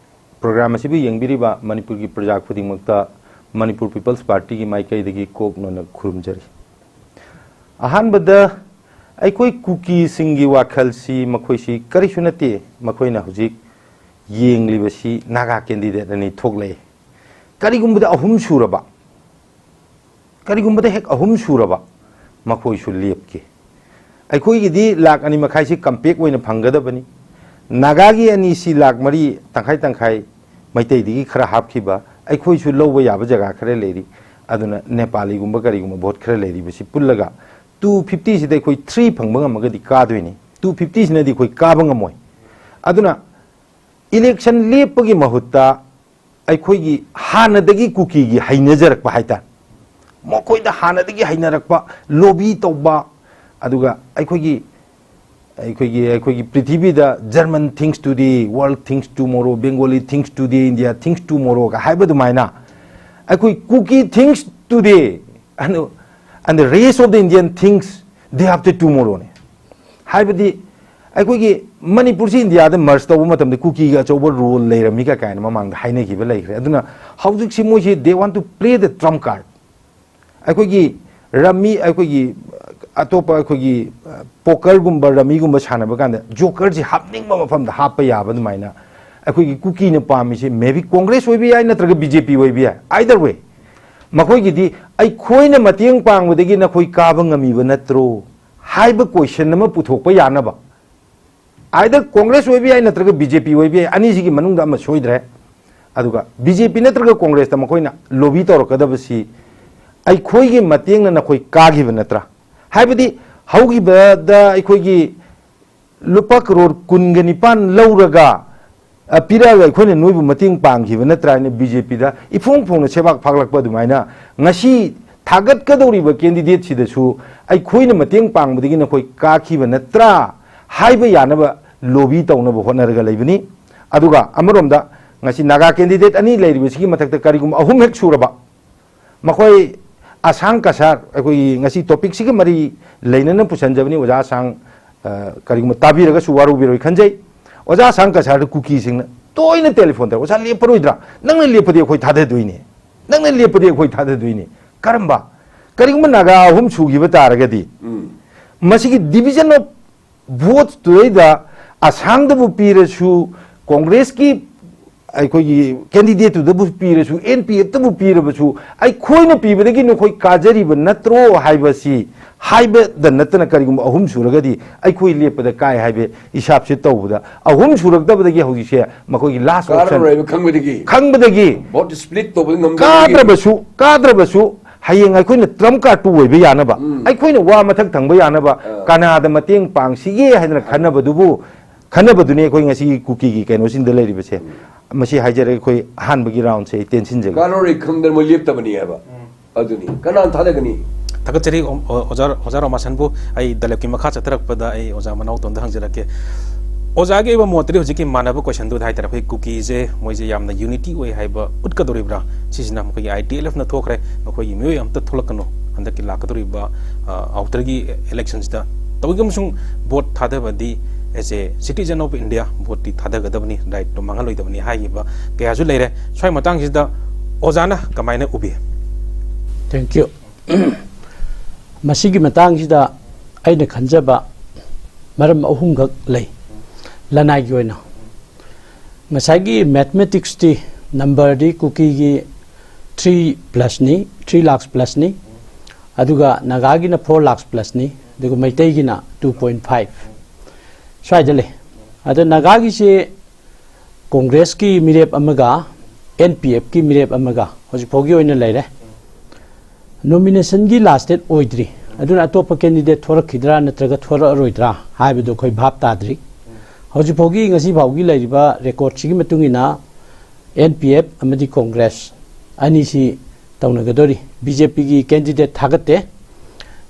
program ꯑꯁꯤꯕꯨ ꯌꯦꯡꯕꯤꯔꯤꯕ ꯃꯅꯤꯄꯨꯔꯒꯤ ꯄ꯭ꯔꯖꯥ ꯈꯨꯗꯤꯡꯃꯛꯇ Manipur People's Party ꯒꯤ ꯃꯥꯏꯀꯩꯗꯒꯤ ꯀꯣꯛ ꯅꯣꯟꯅ ꯈꯨꯔꯨꯝꯖꯔꯤ꯫ ꯑꯍꯥꯟꯕꯗ, ꯑꯩꯈꯣꯏ ꯀꯨꯀꯤꯁꯤꯡꯒꯤ ꯋꯥꯈꯜꯁꯤ ꯃꯈꯣꯏꯁꯤ ꯀꯔꯤꯁꯨ ꯅꯠꯇꯦ꯫ ꯃꯈꯣꯏꯅ ꯍꯧꯖꯤꯛ ꯌꯦꯡꯂꯤꯕꯁꯤ ꯅꯥꯒꯥ ꯀꯦꯟꯗꯤꯗꯦꯠ ꯑꯅꯤ ꯊꯣꯛꯂꯛꯏ꯫ ꯀꯔꯤꯒꯨꯝꯕꯗ ꯑꯍꯨꯝ ꯁꯨꯔꯕ, ꯀꯔꯤꯒꯨꯝꯕꯗ ꯍꯦꯛ ꯑꯍꯨꯝ ꯁꯨꯔꯕ ꯃꯈꯣꯏꯁꯨ ꯂꯦꯞꯀꯦ꯫ ꯑꯩꯈꯣꯏꯒꯤꯗꯤ ꯂꯥꯛ ꯑꯅꯤ ꯃꯈꯥꯏꯁꯤ ꯀꯝꯄꯦꯛ ꯑꯣꯏꯅ ꯐꯪꯒꯗꯕꯅꯤ꯫ ꯅꯥꯒꯥꯒꯤ ꯑꯅꯤꯁꯤ ꯂꯥꯛ ꯃꯔꯤ, ꯇꯪꯈꯥꯏ ꯇꯪꯈꯥꯏ, ꯃꯩꯇꯩꯗꯒꯤ ꯈꯔ ꯍꯥꯞꯈꯤꯕ, ꯑꯩꯈꯣꯏꯁꯨ ꯂꯧꯕ ꯌꯥꯕ ꯖꯒꯥ ꯈꯔ ꯂꯩꯔꯤ꯫ ꯑꯗꯨꯅ ꯅꯦꯄꯥꯂꯤꯒꯨꯝꯕ ꯀꯔꯤꯒꯨꯝꯕ ꯚꯣꯠ ꯈꯔ ꯂꯩꯔꯤꯕꯁꯤ ꯄꯨꯜꯂꯒ ꯇꯨ ꯐꯤꯐꯇꯤꯁꯤꯗ ꯑꯩꯈꯣꯏ ꯊ꯭ꯔꯤ ꯐꯪꯕ ꯉꯝꯃꯒꯗꯤ ꯀꯥꯗꯣꯏꯅꯤ꯫ ꯇꯨ ꯐꯤꯐꯇꯤꯁꯤꯅꯗꯤ ꯑꯩꯈꯣꯏ ꯀꯥꯕ ꯉꯝꯃꯣꯏ꯫ ꯑꯗꯨꯅ ꯏꯂꯦꯛꯁꯟ ꯂꯦꯞꯄꯒꯤ ꯃꯍꯨꯠꯇ ꯑꯩꯈꯣꯏꯒꯤ ꯍꯥꯟꯅꯗꯒꯤ ꯀꯨꯀꯤꯒꯤ ꯍꯩꯅꯖꯔꯛꯄ ꯍꯥꯏꯇꯥꯔꯦ, ꯃꯈꯣꯏꯗ ꯍꯥꯟꯅꯗꯒꯤ ꯍꯩꯅꯔꯛꯄ, ꯂꯣꯕꯤ ꯇꯧꯕ, ꯑꯗꯨꯒ ꯑꯩꯈꯣꯏꯒꯤ ꯑꯩꯈꯣꯏꯒꯤ ꯑꯩꯈꯣꯏꯒꯤ ꯄ꯭ꯔꯤꯊꯤꯕꯤꯗ German thinks today, world thinks tomorrow, Bengali thinks today, India thinks tomorrowꯒ ꯍꯥꯏꯕ ꯑꯗꯨꯃꯥꯏꯅ ꯑꯩꯈꯣꯏ Kuki thinks today and, and the rest of the Indian thinks day after tomorrowꯅꯦ꯫ ꯍꯥꯏꯕꯗꯤ ꯑꯩꯈꯣꯏꯒꯤ ꯃꯅꯤꯄꯨꯔꯁꯤ ꯏꯟꯗꯤꯌꯥꯗ ꯃꯔꯖ ꯇꯧꯕ ꯃꯇꯝꯗ ꯀꯨꯀꯤꯒꯤ ꯑꯆꯧꯕ ꯔꯣꯜ ꯂꯩꯔꯝꯃꯤꯒ ꯀꯥꯏꯅ ꯃꯃꯥꯡꯗ ꯍꯥꯏꯅꯈꯤꯕ ꯂꯩꯈ꯭ꯔꯦ꯫ ꯑꯗꯨꯅ ꯍꯧꯖꯤꯛꯁꯤ ꯃꯣꯏꯁꯤ they want to play the trump card꯫ ꯑꯩꯈꯣꯏꯒꯤ ꯔꯝꯃꯤ, ꯑꯩꯈꯣꯏꯒꯤ ꯑꯇꯣꯞꯄ ꯑꯩꯈꯣꯏꯒꯤ ꯄꯣꯀꯔꯒꯨꯝꯕ ꯔꯝꯃꯤꯒꯨꯝꯕ ꯁꯥꯟꯅꯕ ꯀꯥꯟꯗ ꯖꯣꯀꯔꯁꯤ ꯍꯥꯞꯅꯤꯡꯕ ꯃꯐꯝꯗ ꯍꯥꯞꯄ ꯌꯥꯕ ꯑꯗꯨꯃꯥꯏꯅ ꯑꯩꯈꯣꯏꯒꯤ ꯀꯨꯀꯤꯅ ꯄꯥꯝꯃꯤꯁꯤ maybe ꯀꯣꯡꯒ꯭ꯔꯦꯁ ꯑꯣꯏꯕ ꯌꯥꯏ, ꯅꯠꯇ꯭ꯔꯒ ꯕꯤ ꯖꯦ ꯄꯤ ꯑꯣꯏꯕ ꯌꯥꯏ꯫ Either way, ꯃꯈꯣꯏꯒꯤꯗꯤ "ꯑꯩꯈꯣꯏꯅ ꯃꯇꯦꯡ ꯄꯥꯡꯕꯗꯒꯤ ꯅꯈꯣꯏ ꯀꯥꯕ ꯉꯝꯃꯤꯕ ꯅꯠꯇ꯭ꯔꯣ?" ꯍꯥꯏꯕ ꯀꯣꯏꯁꯟ ꯑꯃ ꯄꯨꯊꯣꯛꯄ ꯌꯥꯅꯕ꯫ Either ꯀꯣꯡꯒ꯭ꯔꯦꯁ ꯑꯣꯏꯕ ꯌꯥꯏ, ꯅꯠꯇ꯭ꯔꯒ ꯕꯤ ꯖꯦ ꯄꯤ ꯑꯣꯏꯕ ꯌꯥꯏ, ꯑꯅꯤꯁꯤꯒꯤ ꯃꯅꯨꯡꯗ ꯑꯃ ꯁꯣꯏꯗ꯭ꯔꯦ꯫ ꯑꯗꯨꯒ ꯕꯤ ꯖꯦ ꯄꯤ ꯅꯠꯇ꯭ꯔꯒ ꯀꯣꯡꯒ꯭ꯔꯦꯁꯇ ꯃꯈꯣꯏꯅ ꯂꯣꯕꯤ ꯇꯧꯔꯛꯀꯗꯕꯁꯤ "ꯑꯩꯈꯣꯏꯒꯤ ꯃꯇꯦꯡꯅ ꯅꯈꯣꯏ ꯀꯥꯈꯤꯕ ꯅꯠꯇ꯭ꯔꯥ?" ꯍꯥꯏꯕꯗꯤ ꯍꯧꯈꯤꯕꯗ ꯑꯩꯈꯣꯏꯒꯤ ꯂꯨꯄꯥ ꯀꯔꯣꯔ ꯀꯨꯟꯒ ꯅꯤꯄꯥꯟ ꯂꯧꯔꯒ, ꯑ, ꯄꯤꯔꯛꯑꯒ "ꯑꯩꯈꯣꯏꯅ ꯅꯣꯏꯕꯨ ꯃꯇꯦꯡ ꯄꯥꯡꯈꯤꯕ ꯅꯠꯇ꯭ꯔꯥ" ꯍꯥꯏꯅ ꯕꯤ ꯖꯦ ꯄꯤꯗ ꯏꯐꯣꯡ ꯐꯣꯡꯅ ꯁꯦꯕꯥꯛ ꯐꯥꯛꯂꯛꯄ ꯑꯗꯨꯃꯥꯏꯅ ꯉꯁꯤ ꯊꯥꯒꯠꯀꯗꯧꯔꯤꯕ ꯀꯦꯟꯗꯤꯗꯦꯠꯁꯤꯗꯁꯨ "ꯑꯩꯈꯣꯏꯅ ꯃꯇꯦꯡ ꯄꯥꯡꯕꯗꯒꯤ ꯅꯈꯣꯏ ꯀꯥꯈꯤꯕ ꯅꯠꯇ꯭ꯔꯥ" ꯍꯥꯏꯕ ꯌꯥꯅꯕ ꯂꯣꯕꯤ ꯇꯧꯅꯕ ꯍꯣꯠꯅꯔꯒ ꯂꯩꯕꯅꯤ꯫ ꯑꯗꯨꯒ ꯑꯃꯔꯣꯝꯗ ꯉꯁꯤ ꯅꯥꯒꯥ ꯀꯦꯟꯗꯤꯗꯦꯠ ꯑꯅꯤ ꯂꯩꯔꯤꯕꯁꯤꯒꯤ ꯃꯊꯛꯇ ꯀꯔꯤꯒꯨꯝꯕ ꯑꯍꯨꯝ ꯍꯦꯛ ꯁꯨꯔꯕ, ꯃꯈꯣꯏ ꯑꯁꯥꯡ ꯀꯁꯥꯔ, ꯑꯩꯈꯣꯏꯒꯤ ꯉꯁꯤ ꯇꯣꯄꯤꯛꯁꯤꯒ ꯃꯔꯤ ꯂꯩꯅꯅ ꯄꯨꯁꯟꯖꯕꯅꯤ꯫ ꯑꯣꯖꯥ ꯑꯁꯥꯡ, ꯑ, ꯀꯔꯤꯒꯨꯝꯕ ꯇꯥꯕꯤꯔꯒꯁꯨ ꯋꯥꯔꯧꯕꯤꯔꯣꯏ ꯈꯟꯖꯩ꯫ ꯑꯣꯖꯥ ꯑꯁꯥꯡ ꯀꯁꯥꯔꯗ ꯀꯨꯀꯤꯁꯤꯡꯅ ꯇꯣꯏꯅ ꯇꯦꯂꯤꯐꯣꯟ ꯇꯧꯔꯒ, "ꯑꯣꯖꯥ, ꯂꯦꯞꯄꯔꯣꯏꯗ꯭ꯔꯥ? ꯅꯪꯅ ꯂꯦꯞꯄꯗꯤ ꯑꯩꯈꯣꯏ ꯊꯥꯗꯗꯣꯏꯅꯦ, ꯅꯪꯅ ꯂꯦꯞꯄꯗꯤ ꯑꯩꯈꯣꯏ ꯊꯥꯗꯗꯣꯏꯅꯦ"꯫ ꯀꯔꯝꯕ? ꯀꯔꯤꯒꯨꯝꯕ ꯅꯥꯒꯥ ꯑꯍꯨꯝ ꯁꯨꯈꯤꯕ ꯇꯥꯔꯒꯗꯤ, ꯎꯝ꯫ ꯃꯁꯤꯒꯤ division of votes ꯇꯨꯗꯩꯗ ꯑꯁꯥꯡꯗꯕꯨ ꯄꯤꯔꯁꯨ, ꯀꯣꯡꯒ꯭ꯔꯦꯁꯀꯤ ꯑꯩꯈꯣꯏꯒꯤ ꯀꯦꯟꯗꯤꯗꯦꯠꯇꯨꯗꯕꯨ ꯄꯤꯔꯁꯨ, ꯑꯦꯟ ꯄꯤ ꯑꯦꯐꯇꯕꯨ ꯄꯤꯔꯕꯁꯨ, ꯑꯩꯈꯣꯏꯅ ꯄꯤꯕꯗꯒꯤ ꯅꯈꯣꯏ ꯀꯥꯖꯔꯤꯕ ꯅꯠꯇ꯭ꯔꯣ ꯍꯥꯏꯕꯁꯤ ꯍꯥꯏꯕꯗ ꯅꯠꯇꯅ, ꯀꯔꯤꯒꯨꯝꯕ ꯑꯍꯨꯝ ꯁꯨꯔꯒꯗꯤ ꯑꯩꯈꯣꯏ ꯂꯦꯞꯄꯗ ꯀꯥꯏ ꯍꯥꯏꯕ ꯍꯤꯁꯥꯞꯁꯦ ꯇꯧꯕꯗ, ꯑꯍꯨꯝ ꯁꯨꯔꯛꯇꯕꯗꯒꯤ ꯍꯧꯖꯤꯛꯁꯦ ꯃꯈꯣꯏꯒꯤ ꯂꯥꯁ ꯑꯣꯞꯁꯟ ꯀꯥꯔꯔꯣꯏꯕ ꯈꯪꯕꯗꯒꯤ, ꯈꯪꯕꯗꯒꯤ ꯚꯣꯠ ꯁ꯭ꯄ꯭ꯂꯤꯠ ꯇꯧꯕ ꯉꯝꯗꯕꯗꯒꯤ ꯀꯥꯗ꯭ꯔꯕꯁꯨ, ꯀꯥꯗ꯭ꯔꯕꯁꯨ ꯍꯌꯦꯡ ꯑꯩꯈꯣꯏꯅ ꯇ꯭ꯔꯝꯞ ꯀꯥꯔꯠꯇꯨ ꯑꯣꯏꯕ ꯌꯥꯅꯕ, ꯎꯝ꯫ ꯑꯩꯈꯣꯏꯅ ꯋꯥ ꯃꯊꯛ ꯊꯪꯕ ꯌꯥꯅꯕ ꯑꯥ꯫ ꯀꯅꯥꯗ ꯃꯇꯦꯡ ꯄꯥꯡꯁꯤꯒꯦ ꯍꯥꯏꯗꯅ ꯈꯟꯅꯕꯗꯨꯕꯨ, ꯈꯟꯅꯕꯗꯨꯅꯤ ꯑꯩꯈꯣꯏ ꯉꯁꯤꯒꯤ ꯀꯨꯀꯤꯒꯤ ꯀꯩꯅꯣꯁꯤꯡꯗ ꯂꯩꯔꯤꯕꯁꯦ꯫ ꯎꯝ꯫ ꯃꯁꯤ ꯍꯥꯏꯖꯔꯒꯦ, ꯑꯩꯈꯣꯏ ꯑꯍꯥꯟꯕꯒꯤ ꯔꯥꯎꯟꯁꯦ ꯑꯩ ꯇꯦꯟꯁꯤꯟꯖꯒꯦ꯫ ꯀꯥꯔꯔꯣꯏ ꯈꯪꯗꯅ ꯃꯣꯏ ꯂꯦꯞꯇꯕꯅꯤ ꯍꯥꯏꯕ꯫ ꯎꯝ꯫ ꯑꯗꯨꯅꯤ꯫ ꯀꯅꯥꯅ ꯊꯥꯗꯒꯅꯤ? ꯊꯥꯒꯠꯆꯔꯤ, ꯑꯣ-, ꯑꯣ-, ꯑꯣꯖꯥ, ꯑꯣꯖꯥ ꯔꯣꯃꯥꯁꯟꯕꯨ꯫ ꯑꯩ ꯗꯂꯦꯞꯀꯤ ꯃꯈꯥ ꯆꯠꯊꯔꯛꯄꯗ ꯑꯩ ꯑꯣꯖꯥ ꯃꯅꯥꯎꯇꯣꯟꯗ ꯍꯪꯖꯔꯛꯀꯦ꯫ ꯑꯣꯖꯥꯒꯤ ꯑꯣꯏꯕ ꯃꯣꯠꯇꯗꯤ ꯍꯧꯖꯤꯛꯀꯤ ꯃꯥꯟꯅꯕ ꯀꯣꯏꯁꯟꯗꯨꯗ ꯍꯥꯏꯇꯥꯔꯦ, ꯑꯩꯈꯣꯏ ꯀꯨꯀꯤꯁꯦ ꯃꯣꯏꯁꯦ ꯌꯥꯝꯅ ꯌꯨꯅꯤꯇꯤ ꯑꯣꯏ ꯍꯥꯏꯕ ꯎꯠꯀꯗꯧꯔꯤꯕ꯭ꯔꯥ? ꯁꯤꯁꯤꯅ ꯃꯈꯣꯏꯒꯤ ꯑꯥꯏ ꯇꯤ ꯑꯦꯜ ꯑꯦꯐꯅ ꯊꯣꯛꯈ꯭ꯔꯦ, ꯅꯈꯣꯏꯒꯤ ꯃꯤꯑꯣꯏ ꯑꯝꯇ ꯊꯣꯛꯂꯛꯀꯅꯨ ꯍꯟꯗꯛꯀꯤ ꯂꯥꯛꯀꯗꯧꯔꯤꯕ, ꯑ, ꯑꯥꯎꯇꯔꯒꯤ ꯏꯂꯦꯛꯁꯟꯁꯤꯗ꯫ ꯇꯧꯏꯒꯨꯝꯁꯨꯡ ꯚꯣꯠ ꯊꯥꯗꯕꯗꯤ as a citizen of India ꯚꯣꯠꯇꯤ ꯊꯥꯗꯒꯗꯕꯅꯤ, ꯔꯥꯏꯠꯇꯣ ꯃꯥꯡꯍꯜꯂꯣꯏꯗꯕꯅꯤ ꯍꯥꯏꯈꯤꯕ ꯀꯌꯥꯁꯨ ꯂꯩꯔꯦ꯫ ꯁ꯭ꯋꯥꯏ ꯃꯇꯥꯡꯁꯤꯗ ꯑꯣꯖꯥꯅ ꯀꯃꯥꯏꯅ ꯎꯕꯤ? Thank you꯫ ꯃꯁꯤꯒꯤ ꯃꯇꯥꯡꯁꯤꯗ ꯑꯩꯅ ꯈꯟꯖꯕ ꯃꯔꯝ ꯑꯍꯨꯝꯈꯛ ꯂꯩ꯫ ꯂꯅꯥꯏꯒꯤ ꯑꯣꯏꯅ ꯉꯁꯥꯏꯒꯤ ꯃꯦꯊꯃꯦꯇꯤꯛꯁꯇꯤ, ꯅꯝꯕꯔꯗꯤ ꯀꯨꯀꯤꯒꯤ three plusꯅꯤ, three lakhs plusꯅꯤ, ꯑꯗꯨꯒ ꯅꯥꯒꯥꯒꯤꯅ four lakhs plusꯅꯤ, ꯑꯗꯨꯒ ꯃꯩꯇꯩꯒꯤꯅ two point five ꯁ꯭ꯋꯥꯏꯗ ꯂꯩ꯫ ꯑꯗ ꯅꯥꯒꯥꯒꯤꯁꯦ ꯀꯣꯡꯒ꯭ꯔꯦꯁꯀꯤ ꯃꯤꯔꯦꯞ ꯑꯃꯒ ꯑꯦꯟ ꯄꯤ ꯑꯦꯐꯀꯤ ꯃꯤꯔꯦꯞ ꯑꯃꯒ ꯍꯧꯖꯤꯛ ꯐꯥꯎꯒꯤ ꯑꯣꯏꯅ ꯂꯩꯔꯦ꯫ ꯅꯣꯃꯤꯅꯦꯁꯟꯒꯤ ꯂꯥꯁ ꯗꯦꯠ ꯑꯣꯏꯗ꯭ꯔꯤ, ꯑꯗꯨꯅ ꯑꯇꯣꯞꯄ ꯀꯦꯟꯗꯤꯗꯦꯠ ꯊꯣꯔꯛꯈꯤꯗ꯭ꯔꯥ ꯅꯠꯇ꯭ꯔꯒ ꯊꯣꯔꯛꯑꯔꯣꯏꯗ꯭ꯔꯥ ꯍꯥꯏꯕꯗꯨ ꯑꯩꯈꯣꯏ ꯚꯥꯞ ꯇꯥꯗ꯭ꯔꯤ꯫ ꯍꯧꯖꯤꯛ ꯐꯥꯎꯒꯤ, ꯉꯁꯤ ꯐꯥꯎꯒꯤ ꯂꯩꯔꯤꯕ ꯔꯦꯀꯣꯔꯠꯁꯤꯒꯤ ꯃꯇꯨꯡ ꯏꯟꯅ ꯑꯦꯟ ꯄꯤ ꯑꯦꯐ ꯑꯃꯗꯤ ꯀꯣꯡꯒ꯭ꯔꯦꯁ ꯑꯅꯤꯁꯤ ꯇꯧꯅꯒꯗꯧꯔꯤ꯫ ꯕꯤ ꯖꯦ ꯄꯤꯒꯤ ꯀꯦꯟꯗꯤꯗꯦꯠ ꯊꯥꯒꯠꯇꯦ꯫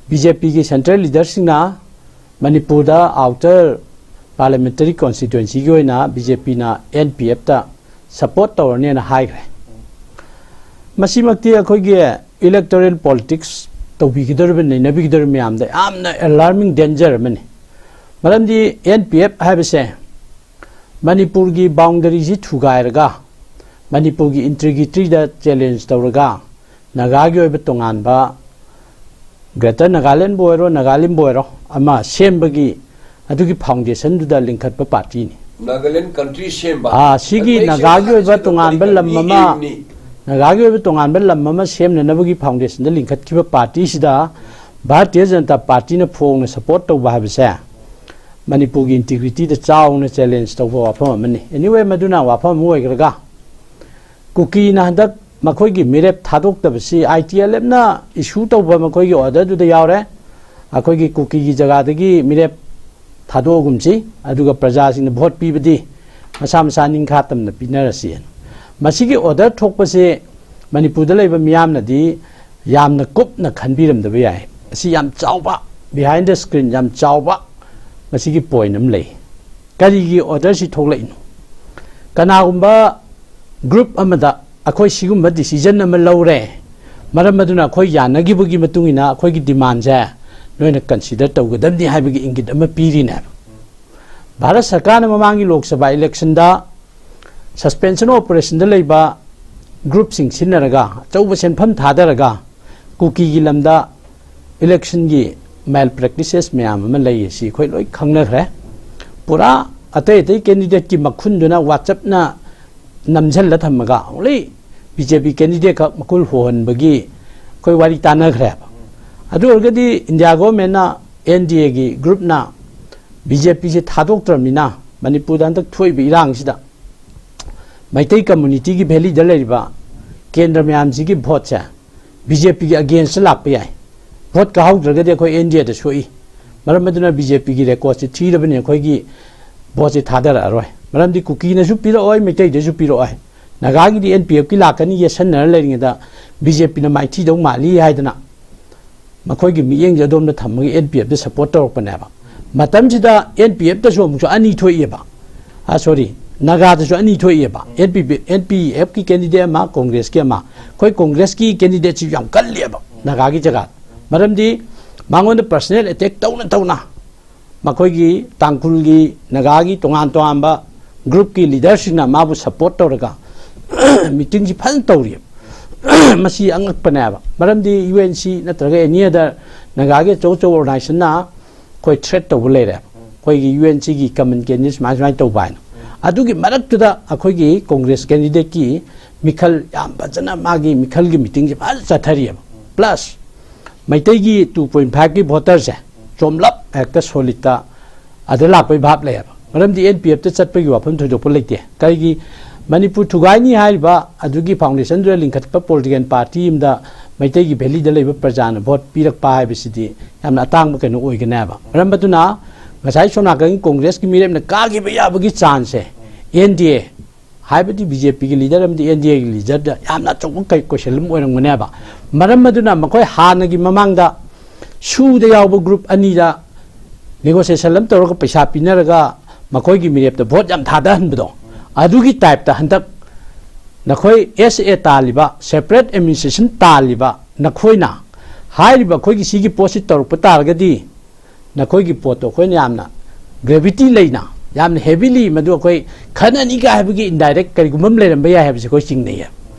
ꯕꯤ ꯖꯦ ꯄꯤꯒꯤ ꯁꯦꯟꯇ꯭ꯔꯦꯜ ꯂꯤꯗꯔꯁꯤꯡꯅ ꯃꯅꯤꯄꯨꯔꯗ ꯑꯥꯎꯇꯔ ꯄꯥꯔꯂꯤꯌꯥꯃꯦꯟꯇꯔꯤ ꯀꯣꯟꯁꯇꯤꯇ꯭ꯋꯦꯟꯁꯤꯒꯤ ꯑꯣꯏꯅ ꯕꯤ ꯖꯦ ꯄꯤꯅ ꯑꯦꯟ ꯄꯤ ꯑꯦꯐꯇ ꯁꯄꯣꯔꯠ ꯇꯧꯔꯅꯦꯅ ꯍꯥꯏꯈ꯭ꯔꯦ꯫ ꯃꯁꯤꯃꯛꯇꯤ ꯑꯩꯈꯣꯏꯒꯤ ꯏꯂꯦꯛꯇꯣꯔꯦꯜ ꯄꯣꯂꯤꯇꯤꯛꯁ ꯇꯧꯕꯤꯒꯗꯧꯔꯤꯕ, ꯅꯩꯅꯕꯤꯒꯗꯧꯔꯤꯕ ꯃꯌꯥꯝꯗ ꯌꯥꯝꯅ ꯑꯦꯂꯥꯔꯃꯤꯡ ꯗꯦꯟꯖꯔ ꯑꯃꯅꯤ꯫ ꯃꯔꯝꯗꯤ ꯑꯦꯟ ꯄꯤ ꯑꯦꯐ ꯍꯥꯏꯕꯁꯦ ꯃꯅꯤꯄꯨꯔꯒꯤ ꯕꯥꯎꯟꯗꯔꯤꯁꯤ ꯊꯨꯒꯥꯏꯔꯒ, ꯃꯅꯤꯄꯨꯔꯒꯤ ꯏꯟꯇꯤꯒ꯭ꯔꯤꯇꯤꯗ ꯆꯦꯂꯦꯟꯖ ꯇꯧꯔꯒ, ꯅꯥꯒꯥꯒꯤ ꯑꯣꯏꯕ ꯇꯣꯉꯥꯟꯕ ꯒ꯭ꯔꯦꯇꯔ ꯅꯥꯒꯥꯂꯦꯟꯕꯨ ꯑꯣꯏꯔꯣ, ꯅꯥꯒꯥꯂꯦꯟꯕꯨ ꯑꯣꯏꯔꯣ, ꯑꯃ ꯁꯦꯝꯕꯒꯤ ꯑꯗꯨꯒꯤ ꯐꯥꯎꯟꯗꯦꯁꯟꯗꯨꯗ ꯂꯤꯡꯈꯠꯄ ꯄꯥꯔꯇꯤꯅꯤ꯫ ꯅꯥꯒꯥꯂꯦꯟ ꯀꯟꯇ꯭ꯔꯤ ꯁꯦꯝꯕ ꯑꯥ, ꯁꯤꯒꯤ ꯑꯩꯈꯣꯏ ꯅꯥꯒꯥꯒꯤ ꯑꯣꯏꯕ ꯁꯦꯝꯕ ꯇꯣꯉꯥꯟꯕ ꯂꯝ ꯃꯤ ꯑꯃ ꯃꯤ ꯅꯥꯒꯥꯒꯤ ꯑꯣꯏꯕ ꯇꯣꯉꯥꯟꯕ ꯂꯝ ꯑꯃ ꯁꯦꯝꯅꯅꯕꯒꯤ ꯐꯥꯎꯟꯗꯦꯁꯟꯗ ꯂꯤꯡꯈꯠꯈꯤꯕ ꯄꯥꯔꯇꯤꯁꯤꯗ ꯚꯥꯔꯇꯤꯌ ꯖꯅꯇꯥ ꯄꯥꯔꯇꯤꯅ ꯐꯣꯡꯅ ꯁꯄꯣꯔꯠ ꯇꯧꯕ ꯍꯥꯏꯕꯁꯦ ꯃꯅꯤꯄꯨꯔꯒꯤ ꯏꯟꯇꯤꯒ꯭ꯔꯤꯇꯤꯗ ꯆꯥꯎꯅ ꯆꯦꯂꯦꯟꯖ ꯇꯧꯕ ꯋꯥꯐꯝ ꯑꯃꯅꯤ꯫ ꯑꯦꯅꯤꯋꯦ, ꯃꯗꯨꯅ ꯋꯥꯐꯝ ꯑꯃ ꯑꯣꯏꯈ꯭ꯔꯒ, ꯀꯨꯀꯤꯅ ꯍꯟꯗꯛ ꯃꯈꯣꯏꯒꯤ ꯃꯤꯔꯦꯞ ꯊꯥꯗꯣꯛꯇꯕꯁꯤ ꯑꯥꯏ ꯇꯤ ꯑꯦꯜ ꯑꯦꯐꯅ ꯏꯁꯨ ꯇꯧꯕ ꯃꯈꯣꯏꯒꯤ ꯑꯣꯔꯗꯔꯗꯨꯗ ꯌꯥꯎꯔꯦ꯫ ꯑꯩꯈꯣꯏꯒꯤ ꯀꯨꯀꯤꯒꯤ ꯖꯒꯥꯗꯒꯤ ꯃꯤꯔꯦꯞ ꯊꯥꯗꯣꯛꯑꯒꯨꯝꯁꯤ, ꯑꯗꯨꯒ ꯄ꯭ꯔꯖꯥꯁꯤꯡꯅ ꯚꯣꯠ ꯄꯤꯕꯗꯤ ꯃꯁꯥ ꯃꯁꯥ ꯅꯤꯡꯈꯥ ꯇꯝꯅ ꯄꯤꯅꯔꯁꯤ꯫ ꯃꯁꯤꯒꯤ ꯑꯣꯔꯗꯔ ꯊꯣꯛꯄꯁꯦ ꯃꯅꯤꯄꯨꯔꯗ ꯂꯩꯕ ꯃꯤꯌꯥꯝꯅꯗꯤ ꯌꯥꯝꯅ ꯀꯨꯞꯅ ꯈꯟꯕꯤꯔꯝꯗꯕ ꯌꯥꯏ꯫ ꯑꯁꯤ ꯌꯥꯝ ꯆꯥꯎꯕ, behind the screen ꯌꯥꯝ ꯆꯥꯎꯕ ꯃꯁꯤꯒꯤ ꯄꯣꯏꯟ ꯑꯃ ꯂꯩ꯫ ꯀꯔꯤꯒꯤ ꯑꯣꯔꯗꯔꯁꯤ ꯊꯣꯛꯂꯛꯏꯅꯣ? ꯀꯅꯥꯒꯨꯝꯕ ꯒ꯭ꯔꯨꯞ ꯑꯃꯗ ꯑꯩꯈꯣꯏ ꯁꯤꯒꯨꯝꯕ ꯗꯤꯁꯤꯖꯟ ꯑꯃ ꯂꯧꯔꯦ, ꯃꯔꯝ ꯑꯗꯨꯅ ꯑꯩꯈꯣꯏ ꯌꯥꯅꯈꯤꯕꯒꯤ ꯃꯇꯨꯡ ꯏꯟꯅ ꯑꯩꯈꯣꯏꯒꯤ ꯗꯤꯃꯥꯟꯁꯦ ꯅꯣꯏꯅ ꯀꯟꯁꯤꯗꯔ ꯇꯧꯒꯗꯕꯅꯤ ꯍꯥꯏꯕꯒꯤ ꯏꯪꯒꯤꯠ ꯑꯃ ꯄꯤꯔꯤꯅꯦꯕ꯫ ꯚꯥꯔꯠ ꯁꯔꯀꯥꯔꯅ ꯃꯃꯥꯡꯒꯤ ꯂꯣꯛ ꯁꯚꯥ ꯏꯂꯦꯛꯁꯟꯗ ꯁꯁꯄꯦꯟꯁꯟ ꯑꯣꯄꯔꯦꯁꯟꯗ ꯂꯩꯕ ꯒ꯭ꯔꯨꯞꯁꯤꯡ ꯁꯤꯟꯅꯔꯒ ꯑꯆꯧꯕ ꯁꯦꯟꯐꯝ ꯊꯥꯗꯔꯒ ꯀꯨꯀꯤꯒꯤ ꯂꯝꯗ ꯏꯂꯦꯛꯁꯟꯒꯤ ꯃꯦꯜ ꯄ꯭ꯔꯦꯛꯇꯤꯁꯦꯁ ꯃꯌꯥꯝ ꯑꯃ ꯂꯩ, ꯑꯁꯤ ꯑꯩꯈꯣꯏ ꯂꯣꯏ ꯈꯪꯅꯈ꯭ꯔꯦ꯫ ꯄꯨꯔꯥ ꯑꯇꯩ ꯑꯇꯩ ꯀꯦꯟꯗꯤꯗꯦꯠꯀꯤ ꯃꯈꯨꯟꯗꯨꯅ ꯋꯥꯆꯞꯅ ꯅꯝꯁꯤꯜꯂ ꯊꯝꯃꯒ ꯑꯣꯡꯂꯤ ꯕꯤ ꯖꯦ ꯄꯤ ꯀꯦꯟꯗꯤꯗꯦꯠ ꯈꯛ ꯃꯈꯨꯜ ꯍꯣꯍꯟꯕꯒꯤ ꯑꯩꯈꯣꯏ ꯋꯥꯔꯤ ꯇꯥꯟꯅꯈ꯭ꯔꯦꯕ꯫ ꯑꯗꯨ ꯑꯣꯏꯔꯒꯗꯤ ꯏꯟꯗꯤꯌꯥ ꯒꯣꯔꯃꯦꯟꯅ, ꯑꯦꯟ ꯗꯤ ꯑꯦꯒꯤ ꯒ꯭ꯔꯨꯞꯅ ꯕꯤ ꯖꯦ ꯄꯤꯁꯦ ꯊꯥꯗꯣꯛꯇ꯭ꯔꯕꯅꯤꯅ ꯃꯅꯤꯄꯨꯔꯗ ꯍꯟꯗꯛ ꯊꯣꯛꯏꯕ ꯏꯔꯥꯡꯁꯤꯗ ꯃꯩꯇꯩ ꯀꯝꯃꯨꯅꯤꯇꯤꯒꯤ ꯚꯦꯂꯤꯗ ꯂꯩꯔꯤꯕ ꯀꯦꯟꯗ꯭ꯔ ꯃꯌꯥꯝꯁꯤꯒꯤ ꯚꯣꯠꯁꯦ ꯕꯤ ꯖꯦ ꯄꯤꯒꯤ ꯑꯒꯦꯟꯁꯇ ꯂꯥꯛꯄ ꯌꯥꯏ꯫ ꯚꯣꯠ ꯀꯥꯍꯧꯗ꯭ꯔꯒꯗꯤ ꯑꯩꯈꯣꯏ ꯑꯦꯟ ꯗꯤ ꯑꯦꯗ ꯁꯣꯛꯏ꯫ ꯃꯔꯝ ꯑꯗꯨꯅ ꯕꯤ ꯖꯦ ꯄꯤꯒꯤ ꯔꯦꯀꯣꯔꯠꯁꯦ ꯊꯤꯔꯕꯅꯤ, ꯑꯩꯈꯣꯏꯒꯤ ꯚꯣꯠꯁꯦ ꯊꯥꯗꯔꯛꯑꯔꯣꯏ꯫ ꯃꯔꯝꯗꯤ ꯀꯨꯀꯤꯅꯁꯨ ꯄꯤꯔꯛꯑꯣꯏ, ꯃꯩꯇꯩꯗꯁꯨ ꯄꯤꯔꯛꯑꯣꯏ꯫ ꯅꯥꯒꯥꯒꯤꯗꯤ ꯑꯦꯟ ꯄꯤ ꯑꯦꯐꯀꯤ ꯂꯥꯛꯀꯅꯤ, ꯌꯦꯠꯁꯟꯅꯔ ꯂꯩꯔꯤꯉꯩꯗ ꯕꯤ ꯖꯦ ꯄꯤꯅ ꯃꯥꯏꯊꯤꯗꯧ ꯃꯥꯜꯂꯤ ꯍꯥꯏꯗꯅ ꯃꯈꯣꯏꯒꯤ ꯃꯤꯠꯌꯦꯡꯁꯦ ꯑꯗꯣꯝꯗ ꯊꯝꯃꯒ ꯑꯦꯟ ꯄꯤ ꯑꯦꯐꯇ ꯁꯄꯣꯔꯠ ꯇꯧꯔꯛꯄꯅꯦꯕ꯫ ꯃꯇꯝꯁꯤꯗ ꯑꯦꯟ ꯄꯤ ꯑꯦꯐꯇꯁꯨ ꯑꯃꯨꯛꯁꯨ ꯑꯅꯤ ꯊꯣꯛꯏꯑꯕ꯫ ꯑꯥ, ꯁꯣꯔꯤ, ꯅꯥꯒꯥꯗꯁꯨ ꯑꯅꯤ ꯊꯣꯛꯏꯑꯕ꯫ ꯑꯦꯟ ꯄꯤ ꯄꯤ, ꯑꯦꯟ ꯄꯤ ꯑꯦꯐꯀꯤ ꯀꯦꯟꯗꯤꯗꯦꯠ ꯑꯃ, ꯀꯣꯡꯒ꯭ꯔꯦꯁꯀꯤ ꯑꯃ꯫ ꯑꯩꯈꯣꯏ ꯀꯣꯡꯒ꯭ꯔꯦꯁꯀꯤ ꯀꯦꯟꯗꯤꯗꯦꯠꯁꯤ ꯌꯥꯝ ꯀꯜꯂꯦꯕ ꯅꯥꯒꯥꯒꯤ ꯖꯒꯥꯗ꯫ ꯃꯔꯝꯗꯤ ꯃꯉꯣꯟꯗ ꯄꯔꯁꯅꯦꯜ ꯑꯦꯇꯦꯛ ꯇꯧꯅ ꯇꯧꯅ ꯃꯈꯣꯏꯒꯤ ꯇꯥꯡꯈꯨꯜꯒꯤ, ꯅꯥꯒꯥꯒꯤ ꯇꯣꯉꯥꯟ ꯇꯣꯉꯥꯟꯕ ꯒ꯭ꯔꯨꯞꯀꯤ ꯂꯤꯗꯔꯁꯤꯡꯅ ꯃꯥꯕꯨ ꯁꯄꯣꯔꯠ ꯇꯧꯔꯒ ꯃꯤꯇꯤꯡꯁꯤ ꯐꯖꯅ ꯇꯧꯔꯤꯑꯕ꯫ ꯃꯁꯤ ꯑꯉꯛꯄꯅꯦꯕ꯫ ꯃꯔꯝꯗꯤ ꯌꯨ ꯑꯦꯟ ꯁꯤ ꯅꯠꯇ꯭ꯔꯒ ꯑꯦꯅꯤ ꯑꯗꯔ ꯅꯥꯒꯥꯒꯤ ꯑꯆꯧ ꯑꯆꯧꯕ ꯑꯣꯔꯒꯅꯥꯏꯖꯦꯁꯟꯅ ꯑꯩꯈꯣꯏ ꯊ꯭ꯔꯦꯠ ꯇꯧꯕ ꯂꯩꯔꯦ꯫ ꯑꯩꯈꯣꯏꯒꯤ ꯌꯨ ꯑꯦꯟ ꯁꯤꯒꯤ ꯀꯃꯟ ꯀꯦꯟꯗꯤꯗꯦꯠ ꯁꯨꯃꯥꯏ ꯁꯨꯃꯥꯏꯅ ꯇꯧꯕ ꯍꯥꯏꯅ꯫ ꯑꯗꯨꯒꯤ ꯃꯔꯛꯇꯨꯗ ꯑꯩꯈꯣꯏꯒꯤ ꯀꯣꯡꯒ꯭ꯔꯦꯁ ꯀꯦꯟꯗꯤꯗꯦꯠꯀꯤ ꯃꯤꯈꯜ ꯌꯥꯝ ꯐꯖꯅ ꯃꯥꯒꯤ ꯃꯤꯈꯜꯒꯤ ꯃꯤꯇꯤꯡꯁꯦ ꯐꯖꯅ ꯆꯠꯊꯔꯤꯑꯕ꯫ ꯄ꯭ꯂꯁ ꯃꯩꯇꯩꯒꯤ ꯇꯨ ꯄꯣꯏꯟ ꯐꯥꯏꯚꯀꯤ ꯚꯣꯇꯔꯁꯦ ꯆꯣꯝꯂꯞ ꯍꯦꯛꯇ ꯁꯣꯂꯤꯠꯇ ꯑꯗ ꯂꯥꯛꯄꯩ ꯚꯥꯞ ꯂꯩꯌꯦꯕ꯫ ꯃꯔꯝꯗꯤ ꯑꯦꯟ ꯄꯤ ꯑꯦꯐꯇ ꯆꯠꯄꯒꯤ ꯋꯥꯐꯝ ꯊꯣꯏꯗꯣꯛꯄ ꯂꯩꯇꯦ꯫ ꯀꯔꯤꯒꯤ? ꯃꯅꯤꯄꯨꯔ ꯊꯨꯒꯥꯏꯅꯤ ꯍꯥꯏꯔꯤꯕ ꯑꯗꯨꯒꯤ ꯐꯥꯎꯟꯗꯦꯁꯟꯗꯨꯗ ꯂꯤꯡꯈꯠꯄ ꯄꯣꯂꯤꯇꯤꯀꯦꯜ ꯄꯥꯔꯇꯤ ꯑꯃꯗ ꯃꯩꯇꯩꯒꯤ ꯚꯦꯂꯤꯗ ꯂꯩꯕ ꯄ꯭ꯔꯖꯥꯅ ꯚꯣꯠ ꯄꯤꯔꯛꯄ ꯍꯥꯏꯕꯁꯤꯗꯤ ꯌꯥꯝꯅ ꯑꯇꯥꯡꯕ ꯀꯩꯅꯣ ꯑꯣꯏꯒꯅꯦꯕ꯫ ꯃꯔꯝ ꯑꯗꯨꯅ ꯉꯁꯥꯏ ꯁꯣꯝ ꯅꯥꯀꯟꯒꯤ ꯀꯣꯡꯒ꯭ꯔꯦꯁꯀꯤ ꯃꯤꯔꯦꯞꯅ ꯀꯥꯈꯤꯕ ꯌꯥꯕꯒꯤ ꯆꯥꯟꯁꯁꯦ ꯑꯦꯟ ꯗꯤ ꯑꯦ ꯍꯥꯏꯕꯗꯤ ꯕꯤ ꯖꯦ ꯄꯤꯒꯤ ꯂꯤꯗꯔ ꯑꯃꯗꯤ ꯑꯦꯟ ꯗꯤ ꯑꯦꯒꯤ ꯂꯤꯗꯔꯗ ꯌꯥꯝꯅ ꯑꯆꯧꯕ ꯀꯩ-, ꯀꯣꯏꯁꯟ ꯑꯃ ꯑꯣꯏꯔꯝꯒꯅꯦꯕ꯫ ꯃꯔꯝ ꯑꯗꯨꯅ ꯃꯈꯣꯏ ꯍꯥꯟꯅꯒꯤ ꯃꯃꯥꯡꯗ ꯁꯨꯗ ꯌꯥꯎꯕ ꯒ꯭ꯔꯨꯞ ꯑꯅꯤꯗ ꯅꯦꯒꯣꯁꯤꯌꯦꯁꯟ ꯑꯃ ꯇꯧꯔꯒ ꯄꯩꯁꯥ ꯄꯤꯅꯔꯒ ꯃꯈꯣꯏꯒꯤ ꯃꯤꯔꯦꯞꯇ ꯚꯣꯠ ꯌꯥꯝ ꯊꯥꯗꯍꯟꯕꯗꯣ, ꯑꯗꯨꯒꯤ ꯇꯥꯏꯞꯇ ꯍꯟꯗꯛ ꯅꯈꯣꯏ ꯑꯦꯁ ꯑꯦ ꯇꯥꯜꯂꯤꯕ, ꯁꯦꯄꯔꯦꯠ ꯑꯦꯗꯃꯤꯅꯤꯁꯇ꯭ꯔꯦꯁꯟ ꯇꯥꯜꯂꯤꯕ ꯅꯈꯣꯏꯅ ꯍꯥꯏꯔꯤꯕ ꯑꯩꯈꯣꯏꯒꯤ ꯁꯤꯒꯤ ꯄꯣꯠꯁꯤ ꯇꯧꯔꯛꯄ ꯇꯥꯔꯒꯗꯤ ꯅꯈꯣꯏꯒꯤ ꯄꯣꯠꯇꯣ ꯑꯩꯈꯣꯏꯅ ꯌꯥꯝꯅ ꯒ꯭ꯔꯦꯚꯤꯇꯤ ꯂꯩꯅ, ꯌꯥꯝꯅ ꯍꯦꯚꯤꯂꯤ ꯃꯗꯨ ꯑꯩꯈꯣꯏ ꯈꯟꯅꯅꯤ ꯀꯥꯏ ꯍꯥꯏꯕꯒꯤ ꯏꯟꯗꯥꯏꯔꯦꯛ ꯀꯔꯤꯒꯨꯝꯕ ꯑꯃ ꯂꯩꯔꯝꯕ ꯌꯥꯏ ꯍꯥꯏꯕꯁꯦ ꯑꯩꯈꯣꯏ ꯆꯤꯡꯅꯩꯌꯦ꯫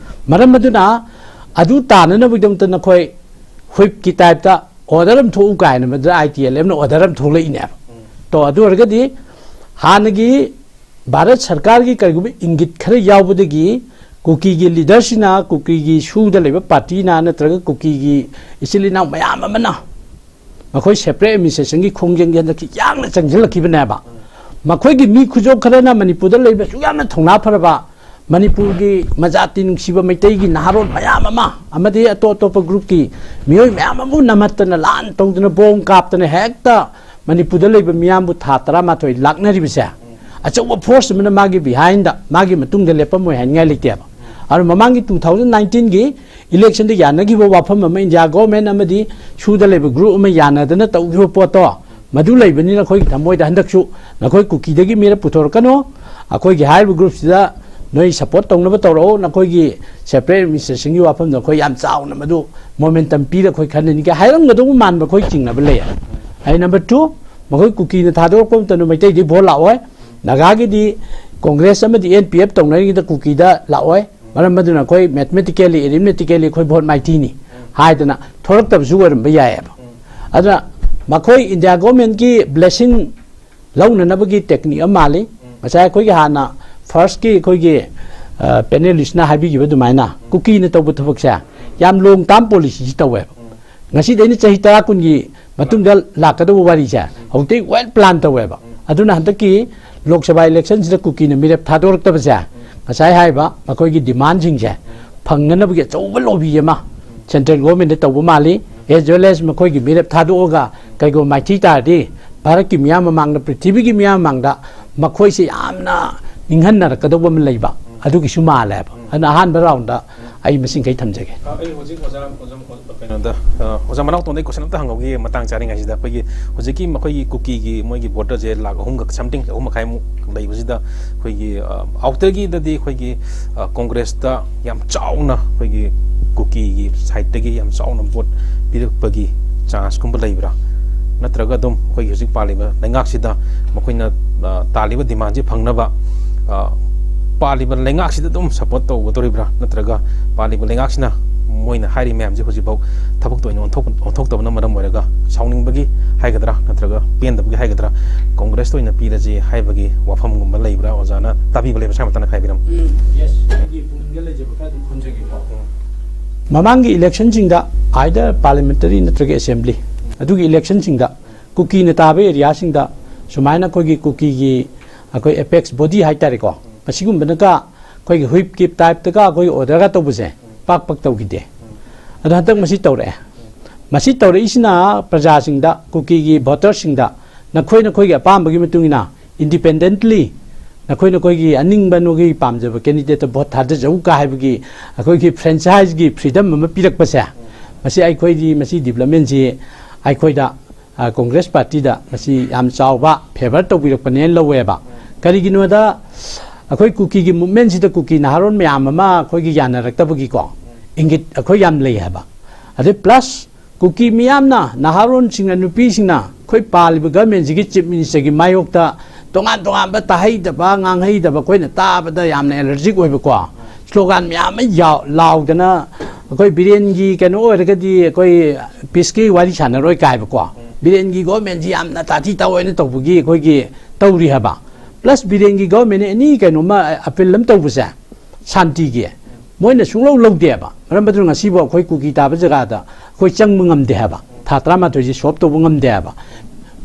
ꯃꯔꯝ ꯑꯗꯨꯅ ꯑꯗꯨ ꯇꯥꯅꯅꯕꯒꯤꯗꯃꯛꯇ ꯅꯈꯣꯏ ꯍꯨꯏꯞꯀꯤ ꯇꯥꯏꯞꯇ ꯑꯣꯔꯗꯔ ꯑꯃ ꯊꯣꯛꯎ ꯀꯥꯏꯅ ꯃꯗꯨꯗ ꯑꯥꯏ ꯇꯤ ꯑꯦꯜ ꯑꯦꯐꯅ ꯑꯣꯔꯗꯔ ꯑꯃ ꯊꯣꯛꯂꯛꯏꯅꯦꯕ꯫ ꯇꯣ, ꯑꯗꯨ ꯑꯣꯏꯔꯒꯗꯤ ꯍꯥꯟꯅꯒꯤ ꯚꯥꯔꯠ ꯁꯔꯀꯥꯔꯒꯤ ꯀꯔꯤꯒꯨꯝꯕ ꯏꯪꯒꯤꯠ ꯈꯔ ꯌꯥꯎꯕꯗꯒꯤ ꯀꯨꯀꯤꯒꯤ ꯂꯤꯗꯔꯁꯤꯅ, ꯀꯨꯀꯤꯒꯤ ꯁꯨꯗ ꯂꯩꯕ ꯄꯥꯔꯇꯤꯅ ꯅꯠꯇ꯭ꯔꯒ ꯀꯨꯀꯤꯒꯤ ꯏꯆꯤꯜ ꯏꯅꯥꯎ ꯃꯌꯥꯝ ꯑꯃꯅ ꯃꯈꯣꯏ ꯁꯦꯄꯔꯦꯠ ꯑꯦꯗꯃꯤꯅꯤꯁꯇ꯭ꯔꯦꯁꯟꯒꯤ ꯈꯣꯡꯖꯪꯁꯦ ꯍꯟꯗꯛꯀꯤ ꯌꯥꯡꯅ ꯆꯪꯁꯤꯜꯂꯛꯈꯤꯕꯅꯦꯕ꯫ ꯃꯈꯣꯏꯒꯤ ꯃꯤ ꯈꯨꯖꯣꯞ ꯈꯔꯅ ꯃꯅꯤꯄꯨꯔꯗ ꯂꯩꯕ ꯑꯁꯨꯛ ꯌꯥꯝꯅ ꯊꯧꯅꯥ ꯐꯔꯕ ꯃꯅꯤꯄꯨꯔꯒꯤ ꯃꯖꯥꯇꯤ ꯅꯨꯡꯁꯤꯕ ꯃꯩꯇꯩꯒꯤ ꯅꯍꯥꯔꯣꯜ ꯃꯌꯥꯝ ꯑꯃ ꯑꯃꯗꯤ ꯑꯇꯣꯞ ꯑꯇꯣꯞꯄ ꯒ꯭ꯔꯨꯞꯀꯤ ꯃꯤꯑꯣꯏ ꯃꯌꯥꯝ ꯑꯃꯕꯨ ꯅꯝꯍꯠꯇꯅ, ꯂꯥꯟ ꯇꯧꯗꯅ, ꯕꯣꯝ ꯀꯥꯞꯇꯅ ꯍꯦꯛꯇ ꯃꯅꯤꯄꯨꯔꯗ ꯂꯩꯕ ꯃꯤꯌꯥꯝꯕꯨ ꯊꯥ ꯇꯔꯥꯃꯥꯊꯣꯏ ꯂꯥꯛꯅꯔꯤꯕꯁꯦ ꯑꯆꯧꯕ ꯐꯣꯔꯁ ꯑꯃꯅ ꯃꯥꯒꯤ ꯕꯤꯍꯥꯏꯟꯗ, ꯃꯥꯒꯤ ꯃꯇꯨꯡꯗ ꯂꯦꯞꯄꯝꯃꯣꯏ ꯍꯥꯏꯅꯤꯡꯉꯥꯏ ꯂꯩꯇꯦꯕ꯫ ꯑꯗꯨꯅ ꯃꯃꯥꯡꯒꯤ ꯇꯨ ꯊꯥꯎꯖꯟ ꯅꯥꯏꯟꯇꯤꯟꯒꯤ ꯏꯂꯦꯛꯁꯟꯗ ꯌꯥꯅꯈꯤꯕ ꯋꯥꯐꯝ ꯑꯃ, ꯏꯟꯗꯤꯌꯥ ꯒꯣꯔꯃꯦꯟ ꯑꯃꯗꯤ ꯁꯨꯗ ꯂꯩꯕ ꯒ꯭ꯔꯨꯞ ꯑꯃ ꯌꯥꯅꯗꯅ ꯇꯧꯈꯤꯕ ꯄꯣꯠꯇꯣ, ꯃꯗꯨ ꯂꯩꯕꯅꯤꯅ ꯑꯩꯈꯣꯏꯒꯤ ꯊꯃꯣꯏꯗ ꯍꯟꯗꯛꯁꯨ ꯅꯈꯣꯏ ꯀꯨꯀꯤꯗꯒꯤ ꯃꯤꯔꯦꯞ ꯄꯨꯊꯣꯔꯛꯀꯅꯨ, ꯑꯩꯈꯣꯏꯒꯤ ꯍꯥꯏꯔꯤꯕ ꯒ꯭ꯔꯨꯞꯁꯤꯗ ꯅꯣꯏ ꯁꯄꯣꯔꯠ ꯇꯧꯅꯕ ꯇꯧꯔꯛꯎ, ꯅꯈꯣꯏꯒꯤ ꯁꯦꯄꯔꯦꯠ ꯑꯦꯗꯃꯤꯅꯤꯁꯇ꯭ꯔꯦꯁꯟꯒꯤ ꯋꯥꯐꯝꯗ ꯑꯩꯈꯣꯏ ꯌꯥꯝ ꯆꯥꯎꯅ ꯃꯗꯨ ꯃꯣꯃꯦꯟꯇꯝ ꯄꯤꯔ ꯑꯩꯈꯣꯏ ꯈꯟꯅꯅꯤꯡꯉꯤ ꯍꯥꯏꯔꯝꯒꯗꯧꯕ ꯃꯥꯟꯕ ꯑꯩꯈꯣꯏ ꯆꯤꯡꯅꯕ ꯂꯩꯌꯦ꯫ ꯑꯩ ꯅꯝꯕꯔ ꯇꯨ, ꯃꯈꯣꯏ ꯀꯨꯀꯤꯅ ꯊꯥꯗꯣꯔꯛꯄ ꯃꯇꯝꯗ ꯃꯩꯇꯩꯗꯤ ꯚꯣꯠ ꯂꯥꯛꯑꯣꯏ꯫ ꯅꯥꯒꯥꯒꯤꯗꯤ ꯀꯣꯡꯒ꯭ꯔꯦꯁ ꯑꯃꯗꯤ ꯑꯦꯟ ꯄꯤ ꯑꯦꯐ ꯇꯧꯅꯔꯤꯉꯩꯗ ꯀꯨꯀꯤꯗ ꯂꯥꯛꯑꯣꯏ, ꯃꯔꯝ ꯑꯗꯨꯅ ꯑꯩꯈꯣꯏ ꯃꯦꯊꯃꯦꯇꯤꯀꯦꯜꯂꯤ, ꯑꯦꯔꯤꯊꯃꯦꯇꯤꯀꯦꯜꯂꯤ ꯑꯩꯈꯣꯏ ꯚꯣꯠ ꯃꯥꯏꯊꯤꯅꯤ ꯍꯥꯏꯗꯅ ꯊꯣꯔꯛꯇꯕꯁꯨ ꯑꯣꯏꯔꯝꯕ ꯌꯥꯏꯑꯕ꯫ ꯑꯗꯨꯅ ꯃꯈꯣꯏ ꯏꯟꯗꯤꯌꯥ ꯒꯣꯔꯃꯦꯟꯒꯤ ꯕ꯭ꯂꯦꯁꯤꯡ ꯂꯧꯅꯅꯕꯒꯤ ꯇꯦꯛꯅꯤꯛ ꯑꯃ ꯃꯥꯜꯂꯤ꯫ ꯉꯁꯥꯏ ꯑꯩꯈꯣꯏꯒꯤ ꯍꯥꯟꯅ ꯐꯥꯔꯁꯀꯤ ꯑꯩꯈꯣꯏꯒꯤ ꯄꯦꯅꯦꯂꯤꯁꯅ ꯍꯥꯏꯕꯤꯈꯤꯕ ꯑꯗꯨꯃꯥꯏꯅ ꯀꯨꯀꯤꯅ ꯇꯧꯕ ꯊꯕꯛꯁꯦ ꯌꯥꯝ ꯂꯣꯡ ꯇꯥꯔꯝ ꯄꯣꯂꯤꯁꯤꯁꯤ ꯇꯧꯋꯦꯕ꯫ ꯉꯁꯤꯗꯩꯅ ꯆꯍꯤ ꯇꯔꯥ ꯀꯨꯟꯒꯤ ꯃꯇꯨꯡꯗ ꯂꯥꯛꯀꯗꯧꯕ ꯋꯥꯔꯤꯁꯦ ꯍꯧꯖꯤꯛꯇꯩ ꯋꯦꯜ ꯄ꯭ꯂꯥꯟ ꯇꯧꯋꯦꯕ꯫ ꯑꯗꯨꯅ ꯍꯟꯗꯛꯀꯤ ꯂꯣꯛ ꯁꯚꯥ ꯏꯂꯦꯛꯁꯟꯁꯤꯗ ꯀꯨꯀꯤꯅ ꯃꯤꯔꯦꯞ ꯊꯥꯗꯣꯔꯛꯇꯕꯁꯦ ꯉꯁꯥꯏ ꯍꯥꯏꯔꯤꯕ ꯃꯈꯣꯏꯒꯤ ꯗꯤꯃꯥꯟꯁꯤꯡꯁꯦ ꯐꯪꯅꯅꯕꯒꯤ ꯑꯆꯧꯕ ꯂꯣꯕꯤ ꯑꯃ ꯁꯦꯟꯇ꯭ꯔꯦꯜ ꯒꯣꯔꯃꯦꯟꯗ ꯇꯧꯕ ꯃꯥꯜꯂꯤ꯫ ꯑꯦꯖ ꯋꯦꯜ ꯑꯦꯖ ꯃꯈꯣꯏꯒꯤ ꯃꯤꯔꯦꯞ ꯊꯥꯗꯣꯛꯑꯒ ꯀꯩꯒꯨꯝꯕ ꯃꯥꯏꯊꯤ ꯇꯥꯔꯗꯤ ꯚꯥꯔꯠꯀꯤ ꯃꯤꯌꯥꯝ ꯃꯃꯥꯡꯗ, ꯄ꯭ꯔꯤꯊꯤꯕꯤꯒꯤ ꯃꯤꯌꯥꯝ ꯃꯃꯥꯡꯗ ꯃꯈꯣꯏꯁꯦ ꯌꯥꯝꯅ ꯅꯤꯡꯍꯟꯅꯔꯛꯀꯗꯧꯕ ꯑꯃ ꯂꯩꯕ ꯑꯗꯨꯒꯤꯁꯨ ꯃꯥꯜꯂꯦꯕ꯫ ꯑꯗꯨꯅ ꯑꯍꯥꯟꯕ ꯔꯥꯎꯟꯗ ꯑꯩ ꯃꯁꯤꯡꯈꯩ ꯊꯝꯖꯒꯦ꯫ ꯑ, ꯑꯩ ꯍꯧꯖꯤꯛ ꯑꯣꯖꯥ, ꯑꯣꯖꯥ, ꯀꯩꯅꯣꯗ, ꯑ, ꯑꯣꯖꯥ ꯃꯅꯥꯎꯇꯣꯟꯗ ꯑꯩ ꯀꯣꯏꯁꯟ ꯑꯝꯇ ꯍꯪꯍꯧꯒꯦ ꯃꯇꯥꯡ ꯆꯥꯔꯤꯉꯩꯁꯤꯗ꯫ ꯑꯩꯈꯣꯏꯒꯤ ꯍꯧꯖꯤꯛꯀꯤ ꯃꯈꯣꯏꯒꯤ ꯀꯨꯀꯤꯒꯤ ꯃꯣꯏꯒꯤ ꯚꯣꯇꯔꯁꯦ ꯂꯥꯈ ꯑꯍꯨꯝꯒ something, ꯑꯍꯨꯝ ꯃꯈꯥꯏꯃꯨꯛ ꯂꯩꯕꯁꯤꯗ ꯑꯩꯈꯣꯏꯒꯤ, ꯑ, ꯑꯥꯎꯇꯔꯒꯤꯗꯗꯤ ꯑꯩꯈꯣꯏꯒꯤ, ꯑ, ꯀꯣꯡꯒ꯭ꯔꯦꯁꯇ ꯌꯥꯝ ꯆꯥꯎꯅ ꯑꯩꯈꯣꯏꯒꯤ ꯀꯨꯀꯤꯒꯤ ꯁꯥꯏꯠꯇꯒꯤ ꯌꯥꯝ ꯆꯥꯎꯅ ꯚꯣꯠ ꯄꯤꯔꯛꯄꯒꯤ ꯆꯥꯟꯁꯀꯨꯝꯕ ꯂꯩꯕ꯭ꯔꯥ? ꯅꯠꯇ꯭ꯔꯒ ꯑꯗꯨꯝ ꯑꯩꯈꯣꯏꯒꯤ ꯍꯧꯖꯤꯛ ꯄꯥꯜꯂꯤꯕ ꯂꯩꯉꯥꯛꯁꯤꯗ ꯃꯈꯣꯏꯅ, ꯑ, ꯇꯥꯜꯂꯤꯕ ꯗꯤꯃꯥꯟꯁꯤ ꯐꯪꯅꯕ, ꯑ, ꯄꯥꯜꯂꯤꯕ ꯂꯩꯉꯥꯛꯁꯤꯗ ꯑꯗꯨꯝ ꯁꯞꯄꯣꯔꯠ ꯇꯧꯒꯗꯧꯔꯤꯕ꯭ꯔꯥ? ꯅꯠꯇ꯭ꯔꯒ ꯄꯥꯜꯂꯤꯕ ꯂꯩꯉꯥꯛꯁꯤꯅ ꯃꯣꯏꯅ ꯍꯥꯏꯔꯤ ꯃꯌꯥꯝꯁꯦ ꯍꯧꯖꯤꯛꯐꯥꯎ ꯊꯕꯛꯇ ꯑꯣꯏꯅ ꯑꯣꯟꯊꯣꯛ-, ꯑꯣꯟꯊꯣꯛꯇꯕꯅ ꯃꯔꯝ ꯑꯣꯏꯔꯒ ꯁꯥꯎꯅꯤꯡꯕꯒꯤ ꯍꯥꯏꯒꯗ꯭ꯔꯥ ꯅꯠꯇ꯭ꯔꯒ ꯄꯦꯟꯗꯕꯒꯤ ꯍꯥꯏꯒꯗ꯭ꯔꯥ ꯀꯣꯡꯒ꯭ꯔꯦꯁꯇ ꯑꯣꯏꯅ ꯄꯤꯔꯁꯤ ꯍꯥꯏꯕꯒꯤ ꯋꯥꯐꯝꯒꯨꯝꯕ ꯂꯩꯕ꯭ꯔꯥ? ꯑꯣꯖꯥꯅ ꯇꯥꯕꯤꯕ ꯂꯩꯕ ꯁ꯭ꯋꯥꯏ ꯃꯇꯥꯡꯗ ꯈꯔ ꯍꯥꯏꯕꯤꯔꯝꯃꯨ꯫ ꯎꯝ, yes, ꯑꯩꯒꯤ ꯄꯨꯛꯅꯤꯡꯗ ꯂꯩꯖꯕ ꯈꯔ ꯑꯗꯨꯝ ꯈꯨꯝꯖꯒꯦꯀꯣ꯫ ꯃꯃꯥꯡꯒꯤ ꯏꯂꯦꯛꯁꯟꯁꯤꯡꯗ either parliamentary ꯅꯠꯇ꯭ꯔꯒ assembly ꯑꯗꯨꯒꯤ ꯏꯂꯦꯛꯁꯟꯁꯤꯡꯗ ꯀꯨꯀꯤꯅ ꯇꯥꯕ ꯑꯦꯔꯤꯌꯥꯁꯤꯡꯗ ꯁꯨꯃꯥꯏꯅ ꯑꯩꯈꯣꯏꯒꯤ ꯀꯨꯀꯤꯒꯤ ꯑꯩꯈꯣꯏ ꯑꯦꯄꯦꯛꯁ ꯕꯣꯗꯤ ꯍꯥꯏꯇꯥꯔꯦꯀꯣ, ꯃꯁꯤꯒꯨꯝꯕꯅꯒ ꯑꯩꯈꯣꯏꯒꯤ ꯍꯨꯏꯞꯀꯤ ꯇꯥꯏꯞꯇꯒ ꯑꯩꯈꯣꯏꯒꯤ ꯑꯣꯔꯗꯔꯒ ꯇꯧꯕꯁꯦ ꯄꯥꯛ ꯄꯥꯛ ꯇꯧꯈꯤꯗꯦ꯫ ꯑꯗꯣ ꯍꯟꯗꯛ ꯃꯁꯤ ꯇꯧꯔꯛꯑꯦ꯫ ꯃꯁꯤ ꯇꯧꯔꯛꯏꯁꯤꯅ ꯄ꯭ꯔꯖꯥꯁꯤꯡꯗ, ꯀꯨꯀꯤꯒꯤ ꯚꯣꯇꯔꯁꯤꯡꯗ ꯅꯈꯣꯏ ꯅꯈꯣꯏꯒꯤ ꯑꯄꯥꯝꯕꯒꯤ ꯃꯇꯨꯡ ꯏꯟꯅ independently ꯅꯈꯣꯏ ꯅꯈꯣꯏꯒꯤ ꯑꯅꯤꯡꯕ ꯅꯈꯣꯏꯒꯤ ꯄꯥꯝꯖꯕ ꯀꯦꯟꯗꯤꯗꯦꯠꯇ ꯚꯣꯠ ꯊꯥꯗꯖꯧ ꯀ ꯍꯥꯏꯕꯒꯤ ꯑꯩꯈꯣꯏꯒꯤ ꯐ꯭ꯔꯦꯟꯆꯥꯏꯁꯒꯤ ꯐ꯭ꯔꯤꯗꯝ ꯑꯃ ꯄꯤꯔꯛꯄꯁꯦ, ꯃꯁꯤ ꯑꯩꯈꯣꯏꯗꯤ, ꯃꯁꯤ ꯗꯤꯕ꯭ꯂꯞꯃꯦꯟꯁꯤ ꯑꯩꯈꯣꯏꯗ, ꯑ, ꯀꯣꯡꯒ꯭ꯔꯦꯁ ꯄꯥꯔꯇꯤꯗ ꯃꯁꯤ ꯌꯥꯝ ꯆꯥꯎꯕ ꯐꯦꯚꯔ ꯇꯧꯕꯤꯔꯛꯄꯅꯦꯅ ꯂꯧꯋꯦꯕ꯫ ꯀꯔꯤꯒꯤꯅꯣꯗ ꯑꯩꯈꯣꯏ ꯀꯨꯀꯤꯒꯤ ꯃꯨꯞꯃꯦꯟꯁꯤꯗ ꯀꯨꯀꯤ ꯅꯍꯥꯔꯣꯟ ꯃꯌꯥꯝ ꯑꯃ ꯑꯩꯈꯣꯏꯒꯤ ꯌꯥꯅꯔꯛꯇꯕꯒꯤꯀꯣ ꯏꯪꯒꯤꯠ ꯑꯩꯈꯣꯏ ꯌꯥꯝ ꯂꯩ ꯍꯥꯏꯕ꯫ ꯑꯗꯩ ꯄ꯭ꯂꯁ ꯀꯨꯀꯤ ꯃꯤꯌꯥꯝꯅ, ꯅꯍꯥꯔꯣꯟꯁꯤꯡꯅ, ꯅꯨꯄꯤꯁꯤꯡꯅ ꯑꯩꯈꯣꯏ ꯄꯥꯜꯂꯤꯕ ꯒꯚꯔꯟꯃꯦꯟꯁꯤꯒꯤ ꯆꯤꯐ ꯃꯤꯅꯤꯁꯇꯔꯒꯤ ꯃꯥꯌꯣꯛꯇ ꯇꯣꯉꯥꯟ ꯇꯣꯉꯥꯟꯕ ꯇꯥꯍꯩꯗꯕ, ꯉꯥꯡꯍꯩꯗꯕ, ꯑꯩꯈꯣꯏꯅ ꯇꯥꯕꯗ ꯌꯥꯝꯅ ꯑꯦꯂꯔꯖꯤꯛ ꯑꯣꯏꯕꯀꯣ ꯁ꯭ꯂꯣꯒꯥꯟ ꯃꯌꯥꯝ ꯑꯃ ꯌꯥꯎ-, ꯂꯥꯎꯗꯅ, ꯑꯩꯈꯣꯏ ꯕꯤꯔꯦꯟꯒꯤ ꯀꯩꯅꯣ ꯑꯣꯏꯔꯒꯗꯤ ꯑꯩꯈꯣꯏ ꯄꯤꯁꯀꯤ ꯋꯥꯔꯤ ꯁꯥꯟꯅꯔꯣꯏ ꯀꯥꯏꯕꯀꯣ, ꯕꯤꯔꯦꯟꯒꯤ ꯒꯣꯔꯃꯦꯟꯁꯤ ꯌꯥꯝꯅ ꯇꯥꯊꯤ ꯇꯥꯑꯣꯏꯅ ꯇꯧꯕꯒꯤ ꯑꯩꯈꯣꯏꯒꯤ ꯇꯧꯔꯤ ꯍꯥꯏꯕ꯫ ꯄ꯭ꯂꯁ ꯕꯤꯔꯦꯟꯒꯤ ꯒꯣꯔꯃꯦꯟꯅ ꯑꯦꯅꯤ ꯀꯩꯅꯣꯝꯃ ꯑꯄꯤꯜ ꯑꯃ ꯇꯧꯕꯁꯦ, ꯁꯥꯟꯇꯤꯒꯤ, ꯃꯣꯏꯅ ꯁꯨꯡꯂꯧ ꯂꯧꯗꯦ ꯍꯥꯏꯕ꯫ ꯃꯔꯝ ꯑꯗꯨꯅ ꯉꯁꯤꯐꯥꯎ ꯑꯩꯈꯣꯏ ꯀꯨꯀꯤ ꯇꯥꯕ ꯖꯒꯥꯗ ꯑꯩꯈꯣꯏ ꯆꯪꯕ ꯉꯝꯗꯦ ꯍꯥꯏꯕ꯫ ꯊꯥ ꯇꯔꯥꯃꯥꯊꯣꯏꯁꯤ ꯁꯣꯜꯕ ꯇꯧꯕ ꯉꯝꯗꯦ ꯍꯥꯏꯕ꯫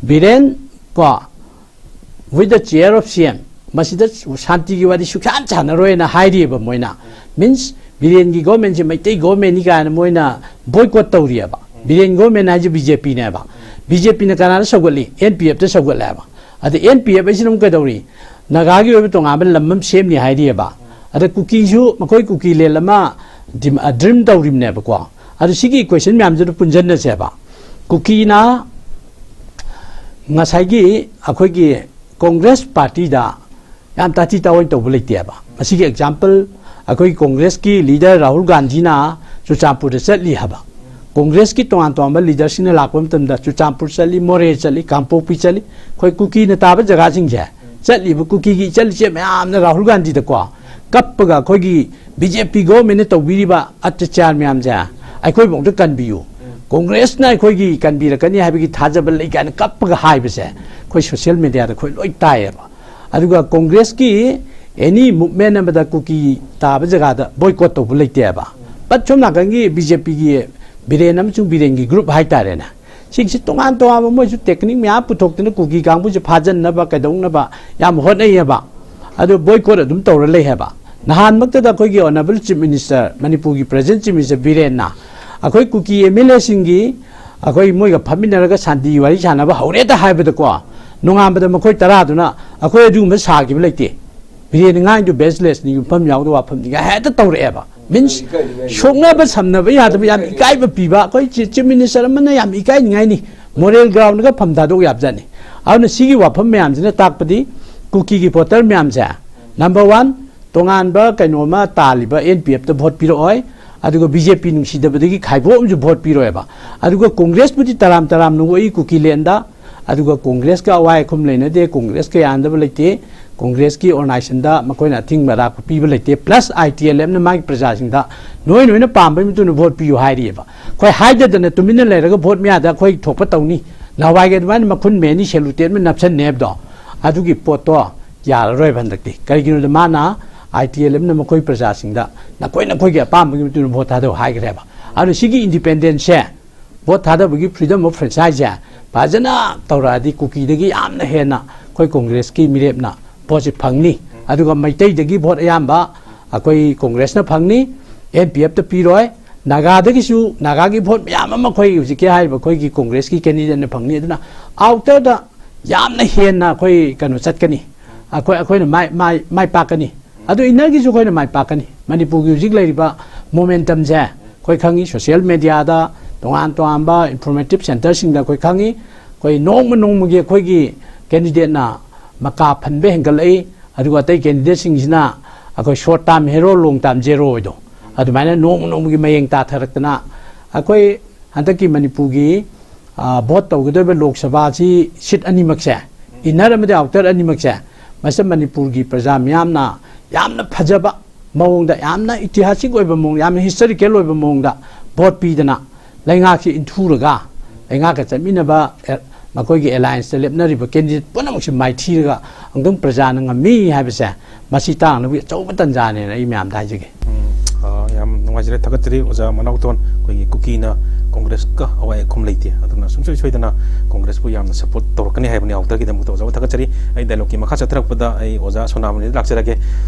ꯕꯤꯔꯦꯟ ꯀꯣ, with the chair of C M, ꯃꯁꯤꯗ ꯁꯥꯟꯇꯤꯒꯤ ꯋꯥꯔꯤ ꯁꯨꯛꯁꯥꯟ ꯁꯥꯟꯅꯔꯣꯏꯅ ꯍꯥꯏꯔꯤꯑꯕ ꯃꯣꯏꯅ꯫ ꯃꯤꯟꯁ, ꯕꯤꯔꯦꯟꯒꯤ ꯒꯣꯔꯃꯦꯟꯁꯤ ꯃꯩꯇꯩ ꯒꯣꯔꯃꯦꯟꯅꯤ ꯀꯥꯏꯅ ꯃꯣꯏꯅ ꯕꯣꯏꯀꯣꯠ ꯇꯧꯔꯤꯑꯕ꯫ ꯕꯤꯔꯦꯟ ꯒꯣꯔꯃꯦꯟ ꯍꯥꯏꯁꯦ ꯕꯤ ꯖꯦ ꯄꯤꯅꯦꯕ꯫ ꯕꯤ ꯖꯦ ꯄꯤꯅ ꯀꯅꯥꯗ ꯁꯧꯒꯠꯂꯤ? And P ꯑꯦꯐꯇ ꯁꯧꯒꯠꯂꯦꯕ꯫ ꯑꯗ ꯑꯦꯟ ꯄꯤ ꯑꯦꯐ ꯍꯥꯏꯁꯤꯅ ꯑꯃꯨꯛ ꯀꯩꯗꯧꯔꯤ? ꯅꯥꯒꯥꯒꯤ ꯑꯣꯏꯕ ꯇꯣꯉꯥꯟꯕ ꯂꯝ ꯑꯃ ꯁꯦꯝꯅꯤ ꯍꯥꯏꯔꯤꯑꯕ꯫ ꯑꯗ ꯀꯨꯀꯤꯁꯨ ꯃꯈꯣꯏ ꯀꯨꯀꯤ ꯂꯦꯟ ꯑꯃ ꯗ꯭ꯔꯤꯝ ꯇꯧꯔꯤꯕꯅꯦꯕꯀꯣ꯫ ꯑꯗꯨ ꯁꯤꯒꯤ ꯏꯀ꯭ꯋꯦꯁꯟ ꯃꯌꯥꯝꯁꯤꯗ ꯄꯨꯟꯁꯤꯟꯅꯁꯦꯕ꯫ ꯀꯨꯀꯤꯅ ꯉꯁꯥꯏꯒꯤ ꯑꯩꯈꯣꯏꯒꯤ ꯀꯣꯡꯒ꯭ꯔꯦꯁ ꯄꯥꯔꯇꯤꯗ ꯌꯥꯝ ꯇꯥꯊꯤ ꯇꯥꯑꯣꯏꯅ ꯇꯧꯕ ꯂꯩꯇꯦꯕ꯫ ꯃꯁꯤꯒꯤ ꯑꯦꯛꯖꯥꯝꯄꯜ, ꯑꯩꯈꯣꯏꯒꯤ ꯀꯣꯡꯒ꯭ꯔꯦꯁꯀꯤ ꯂꯤꯗꯔ ꯔꯥꯍꯨꯜ ꯒꯥꯟꯙꯤꯅ ꯆꯨꯔꯆꯥꯟꯄꯨꯔꯗ ꯆꯠꯂꯤ ꯍꯥꯏꯕ꯫ ꯀꯣꯡꯒ꯭ꯔꯦꯁꯀꯤ ꯇꯣꯉꯥꯟ ꯇꯣꯉꯥꯟꯕ ꯂꯤꯗꯔꯁꯤꯡꯅ ꯂꯥꯛꯄ ꯃꯇꯝꯗ ꯆꯨꯔꯆꯥꯟꯄꯨꯔ ꯆꯠꯂꯤ, ꯃꯣꯔꯦ ꯆꯠꯂꯤ, ꯀꯥꯡꯄꯣꯛꯄꯤ ꯆꯠꯂꯤ, ꯑꯩꯈꯣꯏ ꯀꯨꯀꯤꯅ ꯇꯥꯕ ꯖꯒꯥꯁꯤꯡꯁꯦ ꯆꯠꯂꯤꯕ ꯀꯨꯀꯤꯒꯤ ꯏꯆꯜ ꯏꯆꯦ ꯃꯌꯥꯝꯅ ꯔꯥꯍꯨꯜ ꯒꯥꯟꯙꯤꯗꯀꯣ ꯀꯞꯄꯒ ꯑꯩꯈꯣꯏꯒꯤ ꯕꯤ ꯖꯦ ꯄꯤ ꯒꯣꯔꯃꯦꯟꯅ ꯇꯧꯕꯤꯔꯤꯕ ꯑꯇ꯭ꯌꯥꯆꯥꯔ ꯃꯌꯥꯝꯁꯦ ꯑꯩꯈꯣꯏꯐꯥꯎꯗ ꯀꯟꯕꯤꯌꯨ, ꯀꯣꯡꯒ꯭ꯔꯦꯁꯅ ꯑꯩꯈꯣꯏꯒꯤ ꯀꯟꯕꯤꯔꯛꯀꯅꯤ ꯍꯥꯏꯕꯒꯤ ꯊꯥꯖꯕ ꯂꯩ ꯀꯥꯏꯅ ꯀꯞꯄꯒ ꯍꯥꯏꯕꯁꯦ ꯑꯩꯈꯣꯏ ꯁꯣꯁꯤꯌꯦꯜ ꯃꯦꯗꯤꯌꯥꯗ ꯑꯩꯈꯣꯏ ꯂꯣꯏ ꯇꯥꯏꯌꯦꯕ꯫ ꯑꯗꯨꯒ ꯀꯣꯡꯒ꯭ꯔꯦꯁꯀꯤ ꯑꯦꯅꯤ ꯃꯨꯞꯃꯦꯟ ꯑꯃꯗ ꯀꯨꯀꯤ ꯇꯥꯕ ꯖꯒꯥꯗ ꯕꯣꯏꯀꯣꯠ ꯇꯧꯕ ꯂꯩꯇꯦꯕ꯫ ꯕꯠ ꯁꯣꯝ ꯅꯥꯀꯟꯒꯤ ꯕꯤ ꯖꯦ ꯄꯤꯒꯤ ꯕꯤꯔꯦꯟ ꯑꯃꯁꯨꯡ ꯕꯤꯔꯦꯟꯒꯤ ꯒ꯭ꯔꯨꯞ ꯍꯥꯏꯇꯥꯔꯦꯅꯦ, ꯁꯤꯒꯤꯁꯤ ꯇꯣꯉꯥꯟ ꯇꯣꯉꯥꯟꯕ ꯃꯣꯏꯁꯨ ꯇꯦꯛꯅꯤꯛ ꯃꯌꯥꯝ ꯄꯨꯊꯣꯛꯇꯅ ꯀꯨꯀꯤ ꯀꯥꯡꯕꯨꯁꯦ ꯐꯥꯖꯤꯟꯅꯕ ꯀꯩꯗꯧꯅꯕ ꯌꯥꯝ ꯍꯣꯠꯅꯩꯌꯦꯕ꯫ ꯑꯗꯨ ꯕꯣꯏꯀꯣꯠ ꯑꯗꯨꯝ ꯇꯧꯔ ꯂꯩ ꯍꯥꯏꯕ꯫ ꯅꯍꯥꯟꯃꯛꯇꯗ ꯑꯩꯈꯣꯏꯒꯤ ꯑꯣꯅꯔꯦꯕꯜ ꯆꯤꯐ ꯃꯤꯅꯤꯁꯇꯔ, ꯃꯅꯤꯄꯨꯔꯒꯤ ꯄ꯭ꯔꯦꯖꯦꯟ ꯆꯤꯐ ꯃꯤꯅꯤꯁꯇꯔ ꯕꯤꯔꯦꯟꯅ ꯑꯩꯈꯣꯏ ꯀꯨꯀꯤ ꯑꯦꯝ ꯑꯦꯜ ꯑꯦꯁꯤꯡꯒꯤ ꯑꯩꯈꯣꯏ ꯃꯣꯏꯒ ꯐꯝꯃꯤꯟꯅꯔꯒ ꯁꯥꯟꯇꯤ ꯋꯥꯔꯤ ꯁꯥꯟꯅꯕ ꯍꯧꯔꯦꯗ ꯍꯥꯏꯕꯗꯀꯣ, ꯅꯣꯡꯉꯥꯟꯕꯗ ꯃꯈꯣꯏ ꯇꯔꯥꯗꯨꯅ ꯑꯩꯈꯣꯏ ꯑꯗꯨꯒꯨꯝꯕ ꯁꯥꯈꯤꯕ ꯂꯩꯇꯦ꯫ ꯕꯤꯔꯦꯟꯅ ꯉꯥꯡꯉꯤꯗꯨ ꯕꯦꯁꯂꯦꯁꯅꯤ, ꯌꯨꯝꯐꯝ ꯌꯥꯎꯗ ꯋꯥꯐꯝꯅꯤ ꯀꯥꯏ ꯍꯦꯛꯇ ꯇꯧꯔꯛꯑꯦꯕ꯫ ꯃꯤꯟꯁ, ꯁꯣꯛꯅꯕ ꯁꯝꯅꯕ ꯌꯥꯗꯕ, ꯌꯥꯝ ꯏꯀꯥꯏꯕ ꯄꯤꯕ꯫ ꯑꯩꯈꯣꯏ ꯆꯤ-, ꯆꯤꯐ ꯃꯤꯅꯤꯁꯇꯔ ꯑꯃꯅ ꯌꯥꯝ ꯏꯀꯥꯏꯅꯤꯡꯉꯥꯏꯅꯤ, ꯃꯣꯔꯦꯜ ꯒ꯭ꯔꯥꯎꯟꯗꯒ ꯐꯝ ꯊꯥꯗꯣꯛ ꯌꯥꯕꯖꯥꯠꯅꯤ꯫ ꯑꯗꯨꯅ ꯁꯤꯒꯤ ꯋꯥꯐꯝ ꯃꯌꯥꯝꯁꯤꯅ ꯇꯥꯛꯄꯗꯤ ꯀꯨꯀꯤꯒꯤ ꯚꯣꯇꯔ ꯃꯌꯥꯝꯁꯦ, ꯅꯝꯕꯔ ꯋꯥꯟ, ꯇꯣꯉꯥꯟꯕ ꯀꯩꯅꯣꯝꯃ ꯇꯥꯜꯂꯤꯕ ꯑꯦꯟ ꯄꯤ ꯑꯦꯐꯇ ꯚꯣꯠ ꯄꯤꯔꯛꯑꯣꯏ, ꯑꯗꯨꯒ ꯕꯤ ꯖꯦ ꯄꯤ ꯅꯨꯡꯁꯤꯗꯕꯗꯒꯤ ꯈꯥꯏꯕꯣꯛ ꯑꯃꯁꯨ ꯚꯣꯠ ꯄꯤꯔꯣꯏꯕ꯫ ꯑꯗꯨꯒ ꯀꯣꯡꯒ꯭ꯔꯦꯁꯄꯨꯗꯤ ꯇꯔꯥꯝ ꯇꯔꯥꯝꯅ ꯑꯣꯛꯏ ꯀꯨꯀꯤꯂꯦꯟꯗ, ꯑꯗꯨꯒ ꯀꯣꯡꯒ꯭ꯔꯦꯁꯀ ꯑꯋꯥꯏ ꯑꯈꯨꯝ ꯂꯩꯅꯗꯦ, ꯀꯣꯡꯒ꯭ꯔꯦꯁꯀ ꯌꯥꯟꯗꯕ ꯂꯩꯇꯦ, ꯀꯣꯡꯒ꯭ꯔꯦꯁꯀꯤ ꯑꯣꯔꯒꯅꯥꯏꯖꯦꯁꯟꯗ ꯃꯈꯣꯏꯅ ꯑꯊꯤꯡꯕ ꯑꯔꯥꯛꯄ ꯄꯤꯕ ꯂꯩꯇꯦ, ꯄ꯭ꯂꯁ ꯑꯥꯏ ꯇꯤ ꯑꯦꯜ ꯑꯦꯐꯅ ꯃꯥꯒꯤ ꯄ꯭ꯔꯖꯥꯁꯤꯡꯗ ꯅꯣꯏ ꯅꯣꯏꯅ ꯄꯥꯝꯕꯒꯤ ꯃꯇꯨꯡ ꯏꯟꯅ ꯚꯣꯠ ꯄꯤꯌꯨ ꯍꯥꯏꯔꯤꯑꯕ꯫ ꯑꯩꯈꯣꯏ ꯍꯥꯏꯗꯗꯅ ꯇꯨꯃꯤꯟꯅ ꯂꯩꯔꯒ ꯚꯣꯠ ꯃꯌꯥꯗ ꯑꯩꯈꯣꯏ ꯊꯣꯛꯄ ꯇꯧꯅꯤ, ꯅꯍꯥꯟꯋꯥꯏꯒꯤ ꯑꯗꯨꯃꯥꯏꯅ ꯃꯈꯨꯟ ꯃꯦꯅꯤ ꯁꯦꯂꯨꯇꯦꯠ ꯑꯃ ꯅꯞꯁꯟꯅꯦ ꯍꯥꯏꯕꯗꯣ, ꯑꯗꯨꯒꯤ ꯄꯣꯠꯇꯣ ꯌꯥꯔꯔꯣꯏꯕ ꯍꯟꯗꯛꯇꯤ꯫ ꯀꯔꯤꯒꯤꯅꯣꯗ ꯃꯥꯅ, ꯑꯥꯏ ꯇꯤ ꯑꯦꯜ ꯑꯦꯐꯅ ꯃꯈꯣꯏ ꯄ꯭ꯔꯖꯥꯁꯤꯡꯗ ꯅꯈꯣꯏ ꯅꯈꯣꯏꯒꯤ ꯑꯄꯥꯝꯕꯒꯤ ꯃꯇꯨꯡ ꯏꯟꯅ ꯚꯣꯠ ꯊꯥꯗꯧ ꯍꯥꯏꯈ꯭ꯔꯦꯕ꯫ ꯑꯗꯨꯅ ꯁꯤꯒꯤ ꯏꯟꯗꯤꯄꯦꯟꯗꯦꯟꯁꯁꯦ, ꯚꯣꯠ ꯊꯥꯗꯕꯒꯤ ꯐ꯭ꯔꯤꯗꯝ ꯑꯣꯐ ꯐ꯭ꯔꯦꯟꯆꯥꯏꯁꯁꯦ ꯐꯖꯅ ꯇꯧꯔꯛꯑꯗꯤ ꯀꯨꯀꯤꯗꯒꯤ ꯌꯥꯝꯅ ꯍꯦꯟꯅ ꯑꯩꯈꯣꯏ ꯀꯣꯡꯒ꯭ꯔꯦꯁꯀꯤ ꯃꯤꯔꯦꯞꯅ ꯚꯣꯠꯁꯦ ꯐꯪꯅꯤ꯫ ꯑꯗꯨꯒ ꯃꯩꯇꯩꯗꯒꯤ ꯚꯣꯠ ꯑꯌꯥꯝꯕ ꯑꯩꯈꯣꯏ ꯀꯣꯡꯒ꯭ꯔꯦꯁꯅ ꯐꯪꯅꯤ, ꯑꯦꯟ ꯄꯤ ꯑꯦꯐꯇ ꯄꯤꯔꯣꯏ꯫ ꯅꯥꯒꯥꯗꯒꯤꯁꯨ, ꯅꯥꯒꯥꯒꯤ ꯚꯣꯠ ꯃꯌꯥꯝ ꯑꯃ ꯑꯩꯈꯣꯏ ꯍꯧꯖꯤꯛꯀꯤ ꯍꯥꯏꯔꯤꯕ ꯑꯩꯈꯣꯏꯒꯤ ꯀꯣꯡꯒ꯭ꯔꯦꯁꯀꯤ ꯀꯦꯟꯗꯤꯗꯦꯠꯅ ꯐꯪꯅꯤ꯫ ꯑꯗꯨꯅ ꯑꯥꯎꯇꯔꯗ ꯌꯥꯝꯅ ꯍꯦꯟꯅ ꯑꯩꯈꯣꯏ ꯀꯩꯅꯣ ꯆꯠꯀꯅꯤ, ꯑꯩꯈꯣꯏ, ꯑꯩꯈꯣꯏꯅ ꯃꯥꯏ, ꯃꯥꯏ, ꯃꯥꯏ ꯄꯥꯛꯀꯅꯤ꯫ ꯑꯗꯨ ꯏꯟꯅꯔꯒꯤꯁꯨ ꯑꯩꯈꯣꯏꯅ ꯃꯥꯏ ꯄꯥꯛꯀꯅꯤ꯫ ꯃꯅꯤꯄꯨꯔꯒꯤ ꯍꯧꯖꯤꯛ ꯂꯩꯔꯤꯕ ꯃꯣꯃꯦꯟꯇꯝꯁꯦ ꯑꯩꯈꯣꯏ ꯈꯪꯉꯤ, ꯁꯣꯁꯤꯌꯦꯜ ꯃꯦꯗꯤꯌꯥꯗ, ꯇꯣꯉꯥꯟ ꯇꯣꯉꯥꯟꯕ ꯏꯟꯐꯣꯔꯃꯦꯇꯤꯞ ꯁꯦꯟꯇꯔꯁꯤꯡꯗ ꯑꯩꯈꯣꯏ ꯈꯪꯉꯤ꯫ ꯑꯩꯈꯣꯏ ꯅꯣꯡꯃ ꯅꯣꯡꯃꯒꯤ ꯑꯩꯈꯣꯏꯒꯤ ꯀꯦꯟꯗꯤꯗꯦꯠꯅ ꯃꯀꯥ ꯐꯟꯕ ꯍꯦꯟꯒꯠꯂꯛꯏ, ꯑꯗꯨꯒ ꯑꯇꯩ ꯀꯦꯟꯗꯤꯗꯦꯠꯁꯤꯡꯁꯤꯅ ꯑꯩꯈꯣꯏ ꯁꯣꯔꯠ ꯇꯥꯔꯝ ꯍꯦꯔꯣ, ꯂꯣꯡ ꯇꯥꯔꯝ ꯖꯦꯔꯣ ꯑꯣꯏꯗꯣ, ꯑꯗꯨꯃꯥꯏꯅ ꯅꯣꯡꯃ ꯅꯣꯡꯃꯒꯤ ꯃꯌꯦꯡ ꯇꯥꯊꯔꯛꯇꯅ ꯑꯩꯈꯣꯏ ꯍꯟꯗꯛꯀꯤ ꯃꯅꯤꯄꯨꯔꯒꯤ, ꯑ, ꯚꯣꯠ ꯇꯧꯒꯗꯧꯔꯤꯕ ꯂꯣꯛ ꯁꯚꯥꯁꯤ ꯁꯤꯠ ꯑꯅꯤꯃꯛꯁꯦ, ꯏꯟꯅꯔ ꯑꯃꯗꯤ ꯑꯥꯎꯇꯔ ꯑꯅꯤꯃꯛꯁꯦ, ꯃꯁꯤ ꯃꯅꯤꯄꯨꯔꯒꯤ ꯄ꯭ꯔꯖꯥ ꯃꯤꯌꯥꯝꯅ ꯌꯥꯝꯅ ꯐꯖꯕ ꯃꯑꯣꯡꯗ, ꯌꯥꯝꯅ ꯏꯇꯤꯍꯥꯁꯤꯛ ꯑꯣꯏꯕ ꯃꯑꯣꯡ, ꯌꯥꯝꯅ ꯍꯤꯁꯇꯣꯔꯤꯀꯦꯜ ꯑꯣꯏꯕ ꯃꯑꯣꯡꯗ ꯚꯣꯠ ꯄꯤꯗꯅ ꯂꯩꯉꯥꯛꯁꯤ ꯏꯟꯊꯨꯔꯒ, ꯂꯩꯉꯥꯛꯀ ꯆꯠꯃꯤꯟꯅꯕ, ꯑꯦ, ꯃꯈꯣꯏꯒꯤ ꯑꯦꯂꯥꯏꯟꯁꯇ ꯂꯦꯞꯅꯔꯤꯕ ꯀꯦꯟꯗꯤꯗꯦꯠ ꯄꯨꯝꯅꯃꯛꯁꯤ ꯃꯥꯏꯊꯤꯔꯒ ꯑꯃꯨꯛꯇꯪ ꯄ꯭ꯔꯖꯥꯅ ꯉꯝꯃꯤ ꯍꯥꯏꯕꯁꯦ, ꯃꯁꯤ ꯇꯥꯛꯅꯕꯒꯤ ꯑꯆꯧꯕ ꯇꯥꯟꯖꯥꯅꯦꯅ ꯑꯩ ꯃꯌꯥꯝꯗ ꯍꯥꯏꯖꯒꯦ꯫ ꯎꯝ, ꯑ, ꯌꯥꯝ ꯅꯨꯡꯉꯥꯏꯖꯔꯦ, ꯊꯥꯒꯠꯆꯔꯤ ꯑꯣꯖꯥ ꯃꯅꯥꯎꯊꯣꯟ꯫ ꯑꯩꯈꯣꯏꯒꯤ ꯀꯨꯀꯤꯅ ꯀꯣꯡꯒ꯭ꯔꯦꯁꯀ ꯑꯋꯥꯏ ꯑꯈꯨꯝ ꯂꯩꯇꯦ, ꯑꯗꯨꯅ ꯁꯨꯡꯁꯣꯏ ꯁꯣꯏꯗꯅ ꯀꯣꯡꯒ꯭ꯔꯦꯁꯄꯨ ꯌꯥꯝꯅ ꯁꯄꯣꯔꯠ ꯇꯧꯔꯛꯀꯅꯤ ꯍꯥꯏꯕꯅꯤ ꯑꯥꯎꯇꯔꯒꯤꯗꯃꯛꯇ꯫ ꯑꯣꯖꯥꯕꯨ ꯊꯥꯒꯠꯆꯔꯤ꯫ ꯑꯩ ꯗꯥꯏꯂꯣꯛꯀꯤ ꯃꯈꯥ ꯆꯠꯊꯔꯛꯄꯗ ꯑꯩ ꯑꯣꯖꯥ ꯁꯣꯅꯥꯃꯅꯤꯗ ꯂꯥꯛꯆꯔꯒꯦ꯫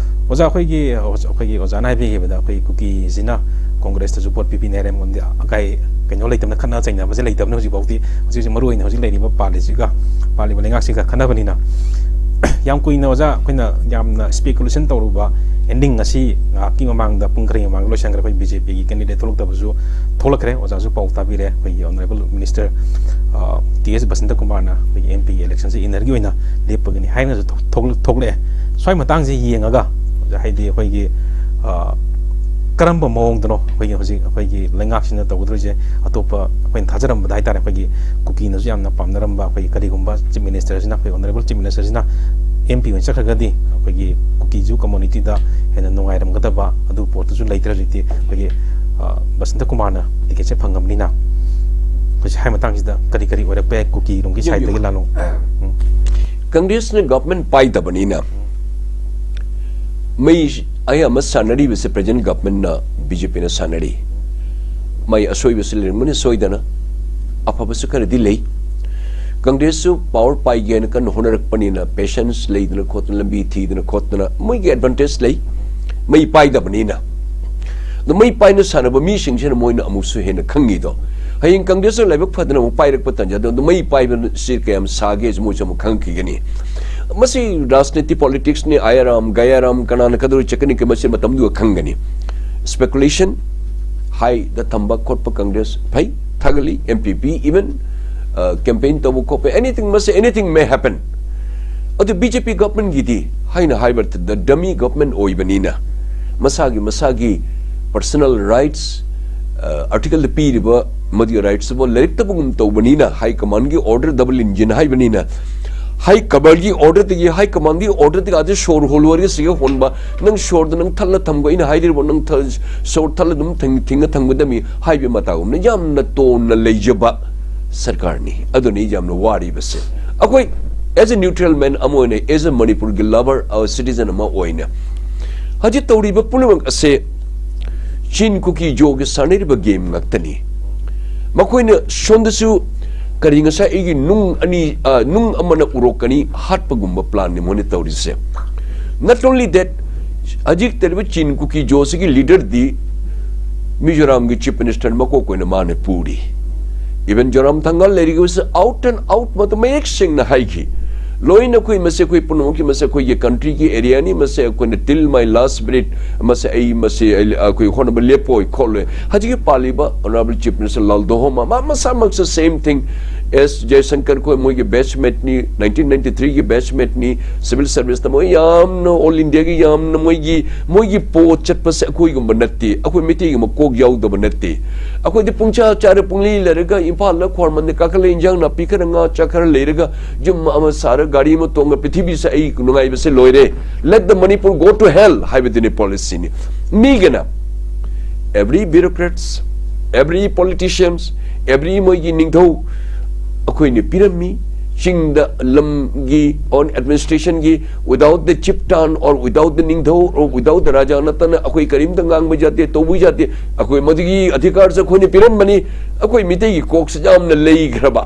ꯑꯣꯖꯥ, ꯑꯩꯈꯣꯏꯒꯤ, ꯑꯩꯈꯣꯏꯒꯤ ꯑꯣꯖꯥꯅ ꯍꯥꯏꯕꯤꯈꯤꯕꯗ ꯑꯩꯈꯣꯏ ꯀꯨꯀꯤꯁꯤꯅ ꯀꯣꯡꯒ꯭ꯔꯦꯁꯇꯁꯨ ꯚꯣꯠ ꯄꯤꯕꯤꯅꯤ ꯍꯥꯏꯔꯦ, ꯃꯔꯝꯗꯤ ꯑꯀꯥꯏ ꯀꯩꯅꯣ ꯂꯩꯇꯕꯅ, ꯈꯠꯅ ꯆꯩꯅꯕꯁꯦ ꯂꯩꯇꯕꯅꯤ ꯍꯧꯖꯤꯛ ꯐꯥꯎꯗꯤ꯫ ꯍꯧꯖꯤꯛ ꯍꯧꯖꯤꯛ ꯃꯔꯨ ꯑꯣꯏꯅ ꯍꯧꯖꯤꯛ ꯂꯩꯔꯤꯕ ꯄꯥꯜꯂꯤꯁꯤꯒ, ꯄꯥꯜꯂꯤꯕ ꯂꯩꯉꯥꯛꯁꯤꯒ ꯈꯠꯅꯕꯅꯤꯅ꯫ ꯌꯥꯝ ꯀꯨꯏꯅ ꯑꯣꯖꯥ ꯑꯩꯈꯣꯏꯅ ꯌꯥꯝꯅ ꯁ꯭ꯄꯦꯀꯨꯂꯦꯁꯟ ꯇꯧꯔꯨꯕ ꯑꯦꯟꯗꯤꯡ ꯉꯁꯤ ꯉꯥꯏꯍꯥꯛꯀꯤ ꯃꯃꯥꯡꯗ, ꯄꯨꯡ ꯈꯔꯒꯤ ꯃꯃꯥꯡꯗ ꯂꯣꯏꯁꯟꯈ꯭ꯔꯦ꯫ ꯑꯩꯈꯣꯏ ꯕꯤ ꯖꯦ ꯄꯤꯒꯤ ꯀꯦꯟꯗꯤꯗꯦꯠ ꯊꯣꯛꯂꯛꯇꯕꯁꯨ ꯊꯣꯛꯂꯛꯈ꯭ꯔꯦ꯫ ꯑꯣꯖꯥꯁꯨ ꯄꯥꯎ ꯇꯥꯕꯤꯔꯦ꯫ ꯑꯩꯈꯣꯏꯒꯤ ꯑꯣꯅꯔꯦꯕꯜ ꯃꯤꯅꯤꯁꯇꯔ, ꯑ, ꯇꯤ ꯑꯦꯁ ꯕꯁꯟꯇ ꯀꯨꯃꯥꯔꯅ ꯑꯩꯈꯣꯏꯒꯤ ꯑꯦꯝ ꯄꯤꯒꯤ ꯏꯂꯦꯛꯁꯟꯁꯦ ꯏꯟꯅꯔꯒꯤ ꯑꯣꯏꯅ ꯂꯦꯞꯄꯒꯅꯤ ꯍꯥꯏꯅꯁꯨ ꯊꯣꯛ-, ꯊꯣꯛꯂꯛ-, ꯊꯣꯛꯂꯛꯑꯦ꯫ ꯁ꯭ꯋꯥꯏ ꯃꯇꯥꯡꯁꯦ ꯌꯦꯡꯉꯒ, ꯍꯥꯏꯗꯤ ꯑꯩꯈꯣꯏꯒꯤ, ꯑ, ꯀꯔꯝꯕ ꯃꯑꯣꯡꯗꯅꯣ ꯑꯩꯈꯣꯏꯒꯤ ꯍꯧꯖꯤꯛ ꯑꯩꯈꯣꯏꯒꯤ ꯂꯩꯉꯥꯛꯁꯤꯅ ꯇꯧꯒꯗꯧꯔꯤꯁꯦ? ꯑꯇꯣꯞꯄ ꯑꯩꯈꯣꯏꯅ ꯊꯥꯖꯔꯝꯕꯗ ꯍꯥꯏꯇꯥꯔꯦ, ꯑꯩꯈꯣꯏꯒꯤ ꯀꯨꯀꯤꯅꯁꯨ ꯌꯥꯝꯅ ꯄꯥꯝꯅꯔꯝꯕ, ꯑꯩꯈꯣꯏꯒꯤ ꯀꯔꯤꯒꯨꯝꯕ ꯆꯤꯐ ꯃꯤꯅꯤꯁꯇꯔꯁꯤꯅ, ꯑꯩꯈꯣꯏ ꯑꯣꯅꯔꯦꯕꯜ ꯆꯤꯐ ꯃꯤꯅꯤꯁꯇꯔꯁꯤꯅ ꯑꯦꯝ ꯄꯤ ꯑꯣꯏꯅ ꯆꯠꯈ꯭ꯔꯒꯗꯤ, ꯑꯩꯈꯣꯏꯒꯤ ꯀꯨꯀꯤꯁꯨ ꯀꯝꯃꯨꯅꯤꯇꯤꯗ ꯍꯦꯟꯅ ꯅꯨꯡꯉꯥꯏꯔꯝꯒꯗꯕ ꯑꯗꯨ ꯄꯣꯠꯇꯨꯁꯨ ꯂꯩꯇ꯭ꯔꯦ ꯍꯧꯖꯤꯛꯇꯤ꯫ ꯑꯩꯈꯣꯏꯒꯤ, ꯑ, ꯕꯁꯟꯇ ꯀꯨꯃꯥꯔꯅ ꯇꯤꯀꯦꯠꯁꯦ ꯐꯪꯉꯕꯅꯤꯅ꯫ ꯑꯩꯈꯣꯏꯁꯦ ꯍꯥꯏ ꯃꯇꯥꯡꯁꯤꯗ ꯀꯔꯤ ꯀꯔꯤ ꯑꯣꯏꯔꯛꯄ ꯌꯥꯏ ꯀꯨꯀꯤꯔꯣꯝꯒꯤ ꯁꯥꯏꯠꯇꯒꯤ ꯂꯥꯜꯂꯣꯡ? ꯀꯪꯒ꯭ꯔꯦꯁꯅ ꯒꯚꯔꯟꯃꯦꯟ ꯄꯥꯏꯗꯕꯅꯤꯅ ꯃꯩ ꯑꯌꯥꯝꯕ ꯁꯥꯟꯅꯔꯤꯕꯁꯦ ꯄ꯭ꯔꯖꯦꯟ ꯒꯚꯔꯟꯃꯦꯟꯅ ꯕꯤ ꯖꯦ ꯄꯤꯅ ꯁꯥꯟꯅꯔꯤ꯫ ꯃꯥꯏ ꯑꯁꯣꯏꯕꯁꯨ ꯂꯩꯔꯝꯒꯅꯤ ꯁꯣꯏꯗꯅ, ꯑꯐꯕꯁꯨ ꯈꯔꯗꯤ ꯂꯩ꯫ ꯀꯪꯒ꯭ꯔꯦꯁꯁꯨ ꯄꯥꯋꯔ ꯄꯥꯏꯒꯦꯅ ꯀꯟꯅ ꯍꯣꯠꯅꯔꯛꯄꯅꯤꯅ ꯄꯦꯁꯦꯟꯁ ꯂꯩꯗꯅ ꯈꯣꯠꯇꯅ ꯂꯝꯕꯤ ꯊꯤꯗꯅ ꯈꯣꯠꯇꯅ ꯃꯣꯏꯒꯤ ꯑꯦꯗꯚꯥꯟꯇꯦꯖ ꯂꯩ꯫ ꯃꯩ ꯄꯥꯏꯗꯕꯅꯤꯅ ꯑꯗꯣ ꯃꯩ ꯄꯥꯏꯅ ꯁꯥꯟꯅꯕ ꯃꯤꯁꯤꯡꯁꯤꯅ ꯃꯣꯏꯅ ꯑꯃꯨꯛꯁꯨ ꯍꯦꯟꯅ ꯈꯪꯉꯤꯗꯣ꯫ ꯍꯌꯦꯡ ꯀꯪꯒ꯭ꯔꯦꯁꯅ ꯂꯥꯏꯕꯛ ꯐꯗꯅ ꯑꯃꯨꯛ ꯄꯥꯏꯔꯛꯄ ꯇꯥꯟꯖꯥꯗꯣ ꯑꯗꯣ ꯃꯩ ꯄꯥꯏꯕꯁꯤ ꯀꯌꯥꯝ ꯁꯥꯒꯦꯁꯤ ꯃꯣꯏꯁꯨ ꯑꯃꯨꯛ ꯈꯪꯈꯤꯒꯅꯤ꯫ ꯃꯁꯤ ꯔꯥꯖꯅꯤꯇꯤ, ꯄꯣꯂꯤꯇꯤꯛꯁꯅꯤ, ꯑꯌꯥꯔꯥꯝ ꯒꯌꯥꯔꯥꯝ ꯀꯅꯥꯅ ꯀꯗꯧꯔꯤ ꯆꯠꯀꯅꯤ ꯀ ꯃꯁꯤ ꯃꯇꯝꯗꯨꯒ ꯈꯪꯒꯅꯤ꯫ ꯁ꯭ꯄꯦꯀꯨꯂꯦꯁꯟ ꯍꯥꯏꯗ ꯊꯝꯕ ꯈꯣꯠꯄ ꯀꯪꯒ꯭ꯔꯦꯁ ꯐꯩ, ꯊꯥꯒꯠꯂꯤ꯫ ꯑꯦꯝ ꯄꯤ ꯄꯤ ꯏꯚꯟ ꯀꯦꯝꯄꯦꯟ ꯇꯧꯕ ꯈꯣꯠꯄ, ꯑꯦꯅꯤꯊꯤꯡ, ꯃꯁꯤ anything may happen꯫ ꯑꯗꯨ ꯕꯤ ꯖꯦ ꯄꯤ ꯒꯚꯔꯟꯃꯦꯟꯒꯤꯗꯤ ꯍꯥꯏꯅ ꯍꯥꯏꯕ ꯗꯃꯤ ꯒꯚꯔꯟꯃꯦꯟ ꯑꯣꯏꯕꯅꯤꯅ ꯃꯁꯥꯒꯤ ꯃꯁꯥꯒꯤ ꯄꯔꯁꯅꯦꯜ ꯔꯥꯏꯠꯁ, ꯑꯥꯔꯇꯤꯀꯜꯗ ꯄꯤꯔꯤꯕ ꯃꯗꯨꯒꯤ ꯔꯥꯏꯠꯁꯇꯨꯕꯨ ꯂꯥꯏꯔꯤꯛꯇꯕꯨꯒꯨꯝ ꯇꯧꯕꯅꯤꯅ, ꯍꯥꯏ ꯀꯃꯥꯟꯒꯤ ꯑꯣꯔꯗꯔ ꯗꯕꯜ ꯏꯟꯖꯤꯟ ꯍꯥꯏꯕꯅꯤꯅ, ꯍꯥꯏ ꯀꯃꯥꯟꯒꯤ ꯑꯣꯔꯗꯔꯗꯒꯤ, ꯍꯥꯏ ꯀꯃꯥꯟꯒꯤ ꯑꯣꯔꯗꯔꯗꯒꯤ ꯑꯥꯗ ꯁꯣꯔ ꯍꯣꯜꯂꯨ ꯍꯥꯏꯔꯒ ꯁꯤꯒ ꯍꯣꯟꯕ, ꯅꯪ ꯁꯣꯔꯗ ꯅꯪ ꯊꯠꯂ ꯊꯝꯒꯣ, ꯑꯩꯅ ꯍꯥꯏꯔꯤꯕ ꯅꯪ ꯊ- ꯁꯣꯔ ꯊꯠꯂ ꯑꯗꯨꯝ ꯊꯤꯡ- ꯊꯤꯡꯉ ꯊꯝꯒꯗꯕꯅꯤ ꯍꯥꯏꯕ ꯃꯇꯥꯒꯨꯝꯅ ꯌꯥꯝꯅ ꯇꯣꯟꯅ ꯂꯩꯖꯕ ꯁꯔꯀꯥꯔꯅꯤ꯫ ꯑꯗꯨꯅꯤ ꯌꯥꯝꯅ ꯋꯥꯔꯤꯕꯁꯦ꯫ ꯑꯩꯈꯣꯏ as a neutral man ꯑꯃ ꯑꯣꯏꯅ, as a ꯃꯅꯤꯄꯨꯔꯒꯤ ꯂꯚꯔ, ꯁꯤꯇꯤꯖꯟ ꯑꯃ ꯑꯣꯏꯅ, ꯍꯧꯖꯤꯛ ꯇꯧꯔꯤꯕ ꯄꯨꯝꯅꯃꯛ ꯑꯁꯦ ꯆꯤꯟ ꯀꯨꯀꯤ ꯖꯣꯒꯤ ꯁꯥꯟꯅꯔꯤꯕ ꯒꯦꯝ ꯉꯥꯛꯇꯅꯤ꯫ ꯃꯈꯣꯏꯅ ꯁꯣꯝꯗꯁꯨ ꯀꯔꯤ ꯉꯁꯥꯏ ꯑꯩꯒꯤ ꯅꯨꯡ ꯑꯅꯤ, ꯑ, ꯅꯨꯡ ꯑꯃꯅ ꯎꯔꯣꯛꯀꯅꯤ ꯍꯥꯠꯄꯒꯨꯝꯕ ꯄ꯭ꯂꯥꯟꯅꯤ ꯃꯣꯏꯅ ꯇꯧꯔꯤꯁꯦ꯫ Not only that, ꯍꯧꯖꯤꯛ ꯇꯧꯔꯤꯕ ꯆꯤꯟ ꯀꯨꯀꯤ ꯖꯣꯁꯤꯒꯤ ꯂꯤꯗꯔꯗꯤ ꯃꯤꯖꯣꯔꯥꯝꯒꯤ ꯆꯤꯐ ꯃꯤꯅꯤꯁꯇꯔ ꯃꯀꯣꯛ ꯑꯣꯏꯅ ꯃꯥꯅ ꯄꯨꯔꯤ꯫ ꯏꯚꯟ ꯖꯣꯔꯥꯝ ꯊꯪꯒꯥꯜ ꯂꯩꯔꯤꯕꯁꯤ ꯑꯥꯎꯠ ꯑꯦꯟ ꯑꯥꯎꯠ ꯃꯇꯝ ꯃꯌꯦꯛ ꯁꯦꯡꯅ ꯍꯥꯏꯈꯤ꯫ ꯂꯣꯏꯅ ꯑꯩꯈꯣꯏ ꯃꯁꯤ ꯑꯩꯈꯣꯏ ꯄꯨꯝꯅꯃꯛꯀꯤ ꯃꯁꯤ ꯑꯩꯈꯣꯏꯒꯤ ꯀꯟꯇ꯭ꯔꯤꯒꯤ ꯑꯦꯔꯤꯌꯥꯅꯤ, ꯃꯁꯤ ꯑꯩꯈꯣꯏꯅ till my last breath ꯃꯁꯤ ꯑꯩ ꯃꯁꯤ ꯑꯩ- ꯑꯩꯈꯣꯏ ꯍꯣꯠꯅꯕ ꯂꯦꯞꯄꯣꯏ ꯈꯣꯠꯂꯣꯏ꯫ ꯍꯧꯖꯤꯛꯀꯤ ꯄꯥꯜꯂꯤꯕ ꯑꯣꯅꯔꯦꯕꯜ ꯆꯤꯐ ꯃꯤꯅꯤꯁꯇꯔ ꯂꯥꯜꯗꯣꯍꯣꯃꯥ ꯃꯥ ꯃꯁꯥꯃꯛꯁꯨ same thing, ꯑꯦꯁ ꯖꯌꯁꯪꯀꯔ ꯈꯣꯏ ꯃꯣꯏꯒꯤ ꯕꯦꯠꯁꯃꯦꯠꯅꯤ, ꯅꯥꯏꯟꯇꯤꯟ ꯅꯥꯏꯟꯇꯤ ꯊ꯭ꯔꯤꯒꯤ ꯕꯦꯠꯁꯃꯦꯠꯅꯤ꯫ ꯁꯤꯚꯤꯜ ꯁꯔꯚꯤꯁꯇ ꯃꯣꯏ ꯌꯥꯝꯅ ꯑꯣꯜ ꯏꯟꯗꯤꯌꯥꯒꯤ ꯌꯥꯝꯅ ꯃꯣꯏꯒꯤ ꯃꯣꯏꯒꯤ ꯄꯣꯠ ꯆꯠꯄꯁꯦ ꯑꯩꯈꯣꯏꯒꯨꯝꯕ ꯅꯠꯇꯦ, ꯑꯩꯈꯣꯏ ꯃꯩꯇꯩꯒꯤ ꯃꯀꯣꯛ ꯌꯥꯎꯗꯕ ꯅꯠꯇꯦ꯫ ꯑꯩꯈꯣꯏꯗꯤ ꯄꯨꯡꯆꯥ ꯆꯥꯔ ꯄꯨꯡꯂꯤ ꯂꯩꯔꯒ ꯏꯝꯐꯥꯜꯗ ꯈ꯭ꯋꯥꯔꯃꯟꯗ ꯀꯥꯈꯠꯂ ꯏꯟꯖꯥꯡ ꯅꯥꯄꯤ ꯈꯔ ꯉꯥ ꯆꯥꯛ ꯈꯔ ꯂꯩꯔꯒ ꯌꯨꯝ ꯑꯃ ꯁꯥꯔ ꯒꯥꯔꯤ ꯑꯃ ꯇꯣꯡꯉ ꯄ꯭ꯔꯤꯊꯤꯕꯤꯁꯦ ꯑꯩ ꯅꯨꯡꯉꯥꯏꯕꯁꯦ ꯂꯣꯏꯔꯦ, let the Manipur go to hell ꯍꯥꯏꯕꯗꯨꯅꯤ ꯄꯣꯂꯤꯁꯤꯅꯤ꯫ ꯃꯤꯒꯤꯅ every bureaucrats, every politicians, every ꯃꯣꯏꯒꯤ ꯅꯤꯡꯊꯧ ꯑꯩꯈꯣꯏꯅ ꯄꯤꯔꯝꯃꯤ꯫ ꯆꯤꯡꯗ ꯂꯝꯒꯤ ꯑꯣꯟ ꯑꯦꯗꯃꯤꯅꯤꯁꯇ꯭ꯔꯦꯁꯟꯒꯤ without the chieftain or without the ꯅꯤꯡꯊꯧ or without the ꯔꯥꯖꯥ ꯅꯠꯇꯅ ꯑꯩꯈꯣꯏ ꯀꯔꯤꯝꯇ ꯉꯥꯡꯕ ꯌꯥꯗꯦ, ꯇꯧꯕ ꯌꯥꯗꯦ꯫ ꯑꯩꯈꯣꯏ ꯃꯗꯨꯒꯤ ꯑꯙꯤꯀꯥꯔꯁꯦ ꯑꯩꯈꯣꯏꯅ ꯄꯤꯔꯝꯕꯅꯤ꯫ ꯑꯩꯈꯣꯏ ꯃꯤꯇꯩꯒꯤ ꯀꯣꯛꯁꯦ ꯌꯥꯝꯅ ꯂꯩꯈ꯭ꯔꯕ꯫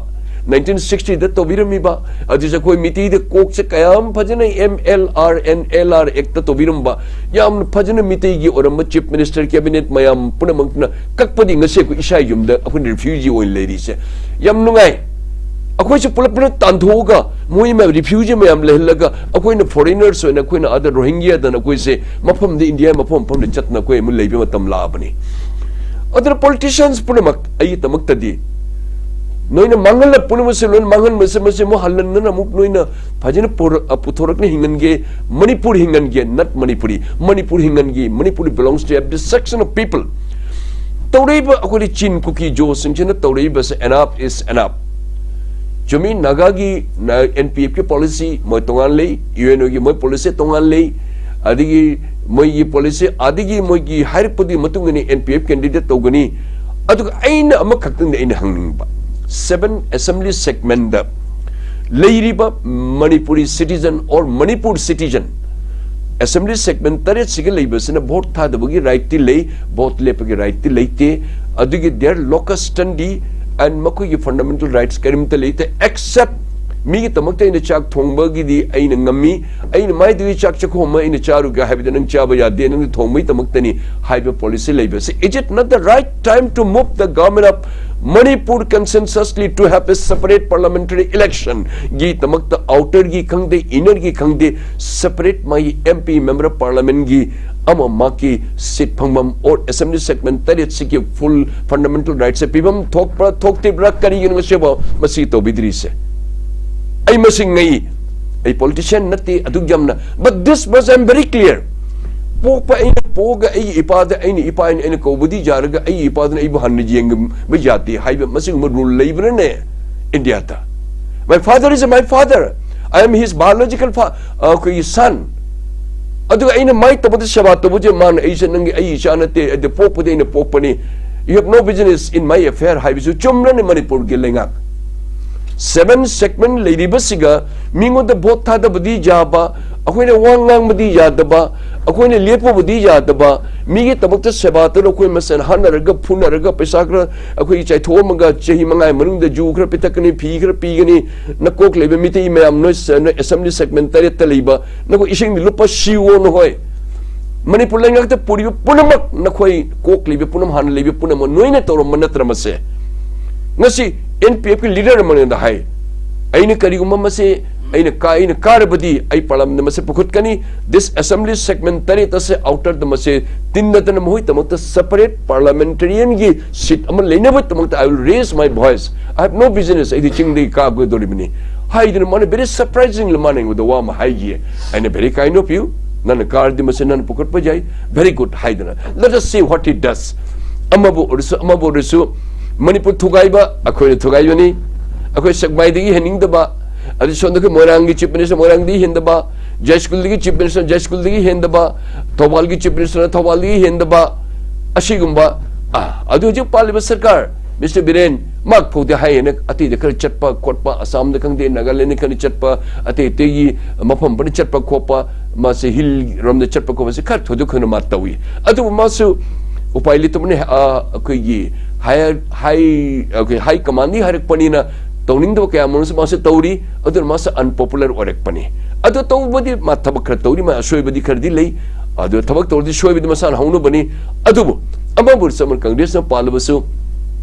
ꯅꯥꯏꯟꯇꯤꯟ ꯁꯤꯛꯁꯇꯤꯗ ꯇꯧꯕꯤꯔꯝꯃꯤꯕ ꯑꯗꯨꯁꯨ ꯑꯩꯈꯣꯏ ꯃꯤꯇꯩꯗ ꯀꯣꯛꯁꯦ ꯀꯌꯥꯝ ꯐꯖꯅ M L R and L R Act ꯇꯧꯕꯤꯔꯝꯕ, ꯌꯥꯝꯅ ꯐꯖꯅ ꯃꯤꯇꯩꯒꯤ ꯑꯣꯏꯔꯝꯕ ꯆꯤꯐ ꯃꯤꯅꯤꯁꯇꯔ, ꯀꯦꯕꯤꯅꯦꯠ ꯃꯌꯥꯝ ꯄꯨꯝꯅꯃꯛꯇꯨꯅ ꯀꯛꯄꯗꯤ ꯉꯁꯤ ꯑꯩꯈꯣꯏ ꯏꯁꯥ ꯌꯨꯝꯗ ꯑꯩꯈꯣꯏꯅ ꯔꯤꯐ꯭ꯌꯨꯖꯤ ꯑꯣꯏꯅ ꯂꯩꯔꯤꯁꯦ꯫ ꯌꯥꯝ ꯅꯨꯡꯉꯥꯏ꯫ ꯑꯩꯈꯣꯏꯁꯦ ꯄꯨꯂꯞ ꯄꯨꯂꯞ ꯇꯥꯟꯊꯣꯛꯑꯒ ꯃꯣꯏ ꯃꯌꯥꯝ ꯔꯤꯐ꯭ꯌꯨꯖꯤ ꯃꯌꯥꯝ ꯂꯩꯍꯜꯂꯒ ꯑꯩꯈꯣꯏꯅ ꯐꯣꯔꯦꯅꯔꯁ ꯑꯣꯏꯅ ꯑꯩꯈꯣꯏꯅ ꯑꯥꯗ ꯔꯣꯍꯤꯡꯒ꯭ꯌꯥꯗꯅ ꯑꯩꯈꯣꯏꯁꯦ ꯃꯐꯝꯗ ꯏꯟꯗꯤꯌꯥ ꯃꯐꯝ ꯃꯐꯝꯗ ꯆꯠꯇꯅ ꯑꯩꯈꯣꯏ ꯑꯃꯨꯛ ꯂꯩꯕ ꯃꯇꯝ ꯂꯥꯛꯑꯕꯅꯤ꯫ ꯑꯗꯨꯅ ꯄꯣꯂꯤꯇꯤꯁꯤꯌꯟꯁ ꯄꯨꯝꯅꯃꯛ ꯑꯩꯒꯤꯗꯃꯛꯇꯗꯤ ꯅꯣꯏꯅ ꯃꯥꯡꯍꯜꯂ ꯄꯨꯝꯅꯃꯛꯁꯦ ꯂꯣꯏꯅ ꯃꯥꯡꯍꯟꯕꯁꯦ ꯃꯁꯤ ꯑꯃꯨꯛ ꯍꯜꯍꯟꯗꯅ ꯑꯃꯨꯛ ꯅꯣꯏꯅ ꯐꯖꯅ ꯄꯨꯔ-, ꯑ, ꯄꯨꯊꯣꯔꯛꯅ ꯍꯤꯡꯍꯟꯒꯦ, Manipur ꯍꯤꯡꯍꯟꯒꯦ, not Manipuri, Manipur ꯍꯤꯡꯍꯟꯒꯦ, Manipur belongs to every section of people꯫ ꯇꯧꯔꯛꯏꯕ ꯑꯩꯈꯣꯏꯗꯤ ꯆꯤꯟ ꯀꯨꯀꯤ ꯖꯣꯁꯤꯡꯁꯤꯅ ꯇꯧꯔꯛꯏꯕꯁꯦ enough is enough꯫ ꯆꯨꯝꯃꯤ, ꯅꯥꯒꯥꯒꯤ, ꯅ-, N P F ꯀꯤ ꯄꯣꯂꯤꯁꯤ ꯃꯣꯏ ꯇꯣꯉꯥꯟ ꯂꯩ, U N O ꯒꯤ ꯃꯣꯏ ꯄꯣꯂꯤꯁꯤ ꯇꯣꯉꯥꯟ ꯂꯩ, ꯑꯗꯒꯤ ꯃꯣꯏꯒꯤ ꯄꯣꯂꯤꯁꯤ ꯑꯗꯒꯤ ꯃꯣꯏꯒꯤ ꯍꯥꯏꯔꯛꯄꯗꯨꯒꯤ ꯃꯇꯨꯡ ꯏꯟꯅ N P F candidate ꯇꯧꯒꯅꯤ꯫ ꯑꯗꯨꯒ ꯑꯩꯅ ꯑꯃꯈꯛꯇꯪꯗꯤ ꯑꯩꯅ ꯍꯪꯅꯤꯡꯕ, seven assembly segment ꯗ ꯂꯩꯔꯤꯕ Manipuri citizen or Manipur citizen, assembly segment ꯇꯔꯦꯠꯁꯤꯒ ꯂꯩꯕꯁꯤꯅ ꯚꯣꯠ ꯊꯥꯗꯕꯒꯤ right ꯇꯤ ꯂꯩ, ꯚꯣꯠ ꯂꯦꯞꯄꯒꯤ right ꯇꯤ ꯂꯩꯇꯦ꯫ ꯑꯗꯨꯒꯤ their locus standi and ꯃꯈꯣꯏꯒꯤ fundamental rights ꯀꯔꯤꯝꯇ ꯂꯩꯇꯦ, except ꯃꯤꯒꯤꯗꯃꯛꯇ ꯑꯩꯅ ꯆꯥꯛ ꯊꯣꯡꯕꯒꯤꯗꯤ ꯑꯩꯅ ꯉꯝꯃꯤ꯫ ꯑꯩꯅ ꯃꯥꯏꯗꯨꯒꯤ ꯆꯥꯛ ꯆꯥꯛꯈꯣꯝ ꯑꯃ ꯑꯩꯅ ꯆꯥꯔꯨꯒꯦ ꯍꯥꯏꯕꯗ ꯅꯪ ꯆꯥꯕ ꯌꯥꯗꯦ, ꯅꯪ ꯊꯣꯡꯕꯒꯤꯗꯃꯛꯇꯅꯤ ꯍꯥꯏꯕ ꯄꯣꯂꯤꯁꯤ ꯂꯩꯕꯁꯦ꯫ Is it not the right time to move the government of Manipur consensusly to have a separate parliamentary election ꯒꯤꯗꯃꯛꯇ outer ꯒꯤ ꯈꯪꯗꯦ, inner ꯒꯤ ꯈꯪꯗꯦ, separate ꯃꯥꯒꯤ M P member of parliament ꯒꯤ ꯑꯃ ꯃꯥꯒꯤ seat ꯐꯪꯐꯝ or assembly segment ꯇꯔꯦꯠꯁꯤꯒꯤ full fundamental rights ꯁꯦ ꯄꯤꯐꯝ ꯊꯣꯛꯄ꯭ꯔꯥ ꯊꯣꯛꯇ꯭ꯔꯤꯕ꯭ꯔꯥ? ꯀꯔꯤꯒꯤꯅꯣ ꯉꯁꯤꯐꯥꯎ ꯃꯁꯤ ꯇꯧꯕꯤꯗ꯭ꯔꯤꯁꯦ? ꯑꯩ ꯃꯁꯤ ꯉꯛꯏ꯫ ꯑꯩ politician ꯅꯠꯇꯦ ꯑꯗꯨꯛ ꯌꯥꯝꯅ, but this much I am very clear꯫ ꯄꯣꯛꯄ ꯑꯩꯅ ꯄꯣꯛꯑꯒ ꯑꯩꯒꯤ ꯏꯄꯥꯗ ꯑꯩꯅ ꯏꯄꯥ ꯑꯩꯅ, ꯑꯩꯅ ꯀꯧꯕꯗꯤ ꯌꯥꯔꯒ ꯑꯩꯒꯤ ꯏꯄꯥꯗꯨꯅ ꯑꯩꯕꯨ ꯍꯟꯅ ꯌꯦꯡꯕ ꯌꯥꯗꯦ ꯍꯥꯏꯕ ꯃꯁꯤꯒꯨꯝꯕ rule ꯂꯩꯕ꯭ꯔꯅꯦ ꯏꯟꯗꯤꯌꯥꯗ? My father is my father. I am his biological fa-, ꯑ, ꯑꯩꯈꯣꯏꯒꯤ son꯫ ꯑꯗꯨꯒ ꯑꯩꯅ ꯃꯥꯏ ꯇꯧꯕꯗ ꯁꯦꯕꯥ ꯇꯧꯕꯁꯦ ꯃꯥꯅ ꯑꯩꯁꯦ ꯅꯪꯒꯤ, ꯑꯩ ꯏꯆꯥ ꯅꯠꯇꯦ, ꯑꯗꯨ ꯄꯣꯛꯄꯗꯤ ꯑꯩꯅ ꯄꯣꯛꯄꯅꯤ꯫ "You have no business in my affair" ꯍꯥꯏꯕꯁꯨ ꯆꯨꯝꯂꯅꯤ ꯃꯅꯤꯄꯨꯔꯒꯤ ꯂꯩꯉꯥꯛ꯫ Seven segment ꯂꯩꯔꯤꯕꯁꯤꯒ ꯃꯤꯉꯣꯟꯗ ꯚꯣꯠ ꯊꯥꯗꯕꯗꯤ ꯌꯥꯕ, ꯑꯩꯈꯣꯏꯅ ꯋꯥ ꯉꯥꯡꯕꯗꯤ ꯌꯥꯗꯕ, ꯑꯩꯈꯣꯏꯅ ꯂꯦꯞꯄꯕꯨꯗꯤ ꯌꯥꯗꯕ, ꯃꯤꯒꯤꯗꯃꯛꯇ ꯁꯦꯕꯥ ꯇꯧꯔ ꯑꯩꯈꯣꯏ ꯃꯁꯦꯟ ꯍꯥꯠꯅꯔꯒ ꯐꯨꯅꯔꯒ ꯄꯩꯁꯥ ꯈꯔ ꯑꯩꯈꯣꯏ ꯆꯥꯏꯊꯣꯛꯑꯝꯃꯒ ꯆꯍꯤ ꯃꯉꯥꯒꯤ ꯃꯅꯨꯡꯗ ꯖꯨ ꯈꯔ ꯄꯤꯊꯛꯀꯅꯤ, ꯐꯤ ꯈꯔ ꯄꯤꯒꯅꯤ, ꯅꯀꯣꯛ ꯂꯩꯕ ꯃꯤꯇꯩ ꯃꯌꯥꯝ, ꯅꯣꯏ ꯁ-, ꯅꯣꯏ assembly segment ꯇꯔꯦꯠꯇ ꯂꯩꯕ, ꯅꯈꯣꯏ ꯏꯁꯤꯡꯗꯤ ꯂꯨꯄꯥ ꯁꯤꯑꯣ ꯅꯈꯣꯏ꯫ ꯃꯅꯤꯄꯨꯔ ꯂꯩꯉꯥꯛꯇ ꯄꯨꯔꯤꯕ ꯄꯨꯝꯅꯃꯛ, ꯅꯈꯣꯏ ꯀꯣꯛ ꯂꯩꯕ ꯄꯨꯝꯅꯃꯛ, ꯍꯥꯟꯅ ꯂꯩꯕ ꯄꯨꯝꯅꯃꯛ ꯅꯣꯏꯅ ꯇꯧꯔꯝꯕ ꯅꯠꯇ꯭ꯔ ꯃꯁꯦ? ꯉꯁꯤ N P F ꯀꯤ leader ꯑꯃꯅ ꯍꯥꯏ, "ꯑꯩꯅ ꯀꯔꯤꯒꯨꯝꯕ ꯃꯁꯦ ꯑꯩꯅ ꯀꯥ-, ꯑꯩꯅ ꯀꯥꯔꯕꯗꯤ ꯑꯩ parliament ꯗ ꯃꯁꯦ ꯄꯨꯈꯠꯀꯅꯤ, this assembly segment ꯇꯔꯦꯠ ꯑꯁꯦ outer ꯗ ꯃꯁꯦ ꯇꯤꯟꯅꯗꯅ ꯃꯈꯣꯏꯗꯃꯛꯇ separate parliamentarian ꯒꯤ seat ꯑꯃ ꯂꯩꯅꯕꯒꯤꯗꯃꯛꯇ I will raise my voice, I have no business, ꯑꯩꯗꯤ ꯆꯤꯡꯗꯒꯤ ꯀꯥꯒꯗꯧꯔꯤꯕꯅꯤ" ꯍꯥꯏꯗꯅ ꯃꯥꯅ very surprisingly ꯃꯥꯅ ꯑꯩꯉꯣꯟꯗ ꯋꯥ ꯑꯃ ꯍꯥꯏꯈꯤꯌꯦ꯫ ꯑꯩꯅ, "Very kind of you, ꯅꯪꯅ ꯀꯥꯔꯗꯤ ꯃꯁꯤ ꯅꯪꯅ ꯄꯨꯈꯠꯄ ꯌꯥꯏ, very good" ꯍꯥꯏꯗꯅ, "Let us see what he does." ꯑꯃꯕꯨ ꯑꯣꯏꯔꯁꯨ, ꯑꯃꯕꯨ ꯑꯣꯏꯔꯁꯨ, ꯃꯅꯤꯄꯨꯔ ꯊꯨꯒꯥꯏꯕ ꯑꯩꯈꯣꯏꯅ ꯊꯨꯒꯥꯏꯕꯅꯤ, ꯑꯩꯈꯣꯏ ꯁꯦꯛꯃꯥꯏꯗꯒꯤ ꯍꯦꯟꯅꯤꯡꯗꯕ, ꯑꯗꯨ ꯁꯣꯝꯗ ꯑꯩꯈꯣꯏ ꯃꯣꯏꯔꯥꯡꯒꯤ chief minister ꯃꯣꯏꯔꯥꯡꯗꯒꯤ ꯍꯦꯟꯗꯕ, ꯖꯥꯏꯁ꯭ꯀꯨꯜꯗꯒꯤ chief minister ꯖꯥꯏꯁ꯭ꯀꯨꯜꯗꯒꯤ ꯍꯦꯟꯗꯕ, ꯊꯧꯕꯥꯜꯒꯤ chief minister ꯅ ꯊꯧꯕꯥꯜꯗꯒꯤ ꯍꯦꯟꯗꯕ, ꯑꯁꯤꯒꯨꯝꯕ, ꯑ, ꯑꯗꯨ ꯍꯧꯖꯤꯛ ꯄꯥꯜꯂꯤꯕ ꯁꯔꯀꯥꯔ, Mister ꯕꯤꯔꯦꯟ, ꯃꯥ ꯐꯥꯎꯗꯤ ꯍꯥꯏꯌꯦꯅ ꯑꯇꯩꯗ ꯈꯔ ꯆꯠꯄ ꯈꯣꯠꯄ, ꯑꯁꯥꯝꯗ ꯈꯪꯗꯦ, ꯅꯥꯒꯥꯂꯦꯟꯗ ꯈꯪꯗꯦ ꯆꯠꯄ, ꯑꯇꯩ ꯑꯇꯩꯒꯤ ꯃꯐꯝ ꯐꯅ ꯆꯠꯄ ꯈꯣꯠꯄ, ꯃꯥꯁꯦ hill ꯔꯣꯝꯗ ꯆꯠꯄ ꯈꯣꯠꯄꯁꯦ ꯈꯔ ꯊꯣꯏꯗꯣꯛ ꯈꯪꯗꯅ ꯃꯥ ꯇꯧꯏ꯫ ꯑꯗꯨꯕꯨ ꯃꯥꯁꯨ ꯎꯄꯥꯏ ꯂꯩꯇꯕꯅꯤ, ꯑ, ꯑꯩꯈꯣꯏꯒꯤ higher, high, ꯑꯩꯈꯣꯏ high command ꯗꯒꯤ ꯍꯥꯏꯔꯛꯄꯅꯤꯅ ꯇꯧꯅꯤꯡꯗꯕ ꯀꯌꯥ ꯃꯔꯨꯝꯁꯨ ꯃꯥꯁꯨ ꯇꯧꯔꯤ, ꯑꯗꯨꯅ ꯃꯥꯁꯨ unpopular ꯑꯣꯏꯔꯛꯄꯅꯤ꯫ ꯑꯗꯨ ꯇꯧꯕꯗꯤ ꯃꯥ ꯊꯕꯛ ꯈꯔ ꯇꯧꯔꯤ, ꯃꯥ ꯑꯁꯣꯏꯕꯗꯤ ꯈꯔꯗꯤ ꯂꯩ, ꯑꯗꯨ ꯊꯕꯛ ꯇꯧꯔꯗꯤ ꯁꯣꯏꯕꯗꯤ ꯃꯁꯥꯅ ꯍꯧꯅꯕꯅꯤ꯫ ꯑꯗꯨꯕꯨ ꯑꯃꯕꯨ ꯆꯞ ꯃꯥꯟꯅ ꯀꯪꯒ꯭ꯔꯦꯁꯅ ꯄꯥꯜꯂꯕꯁꯨ,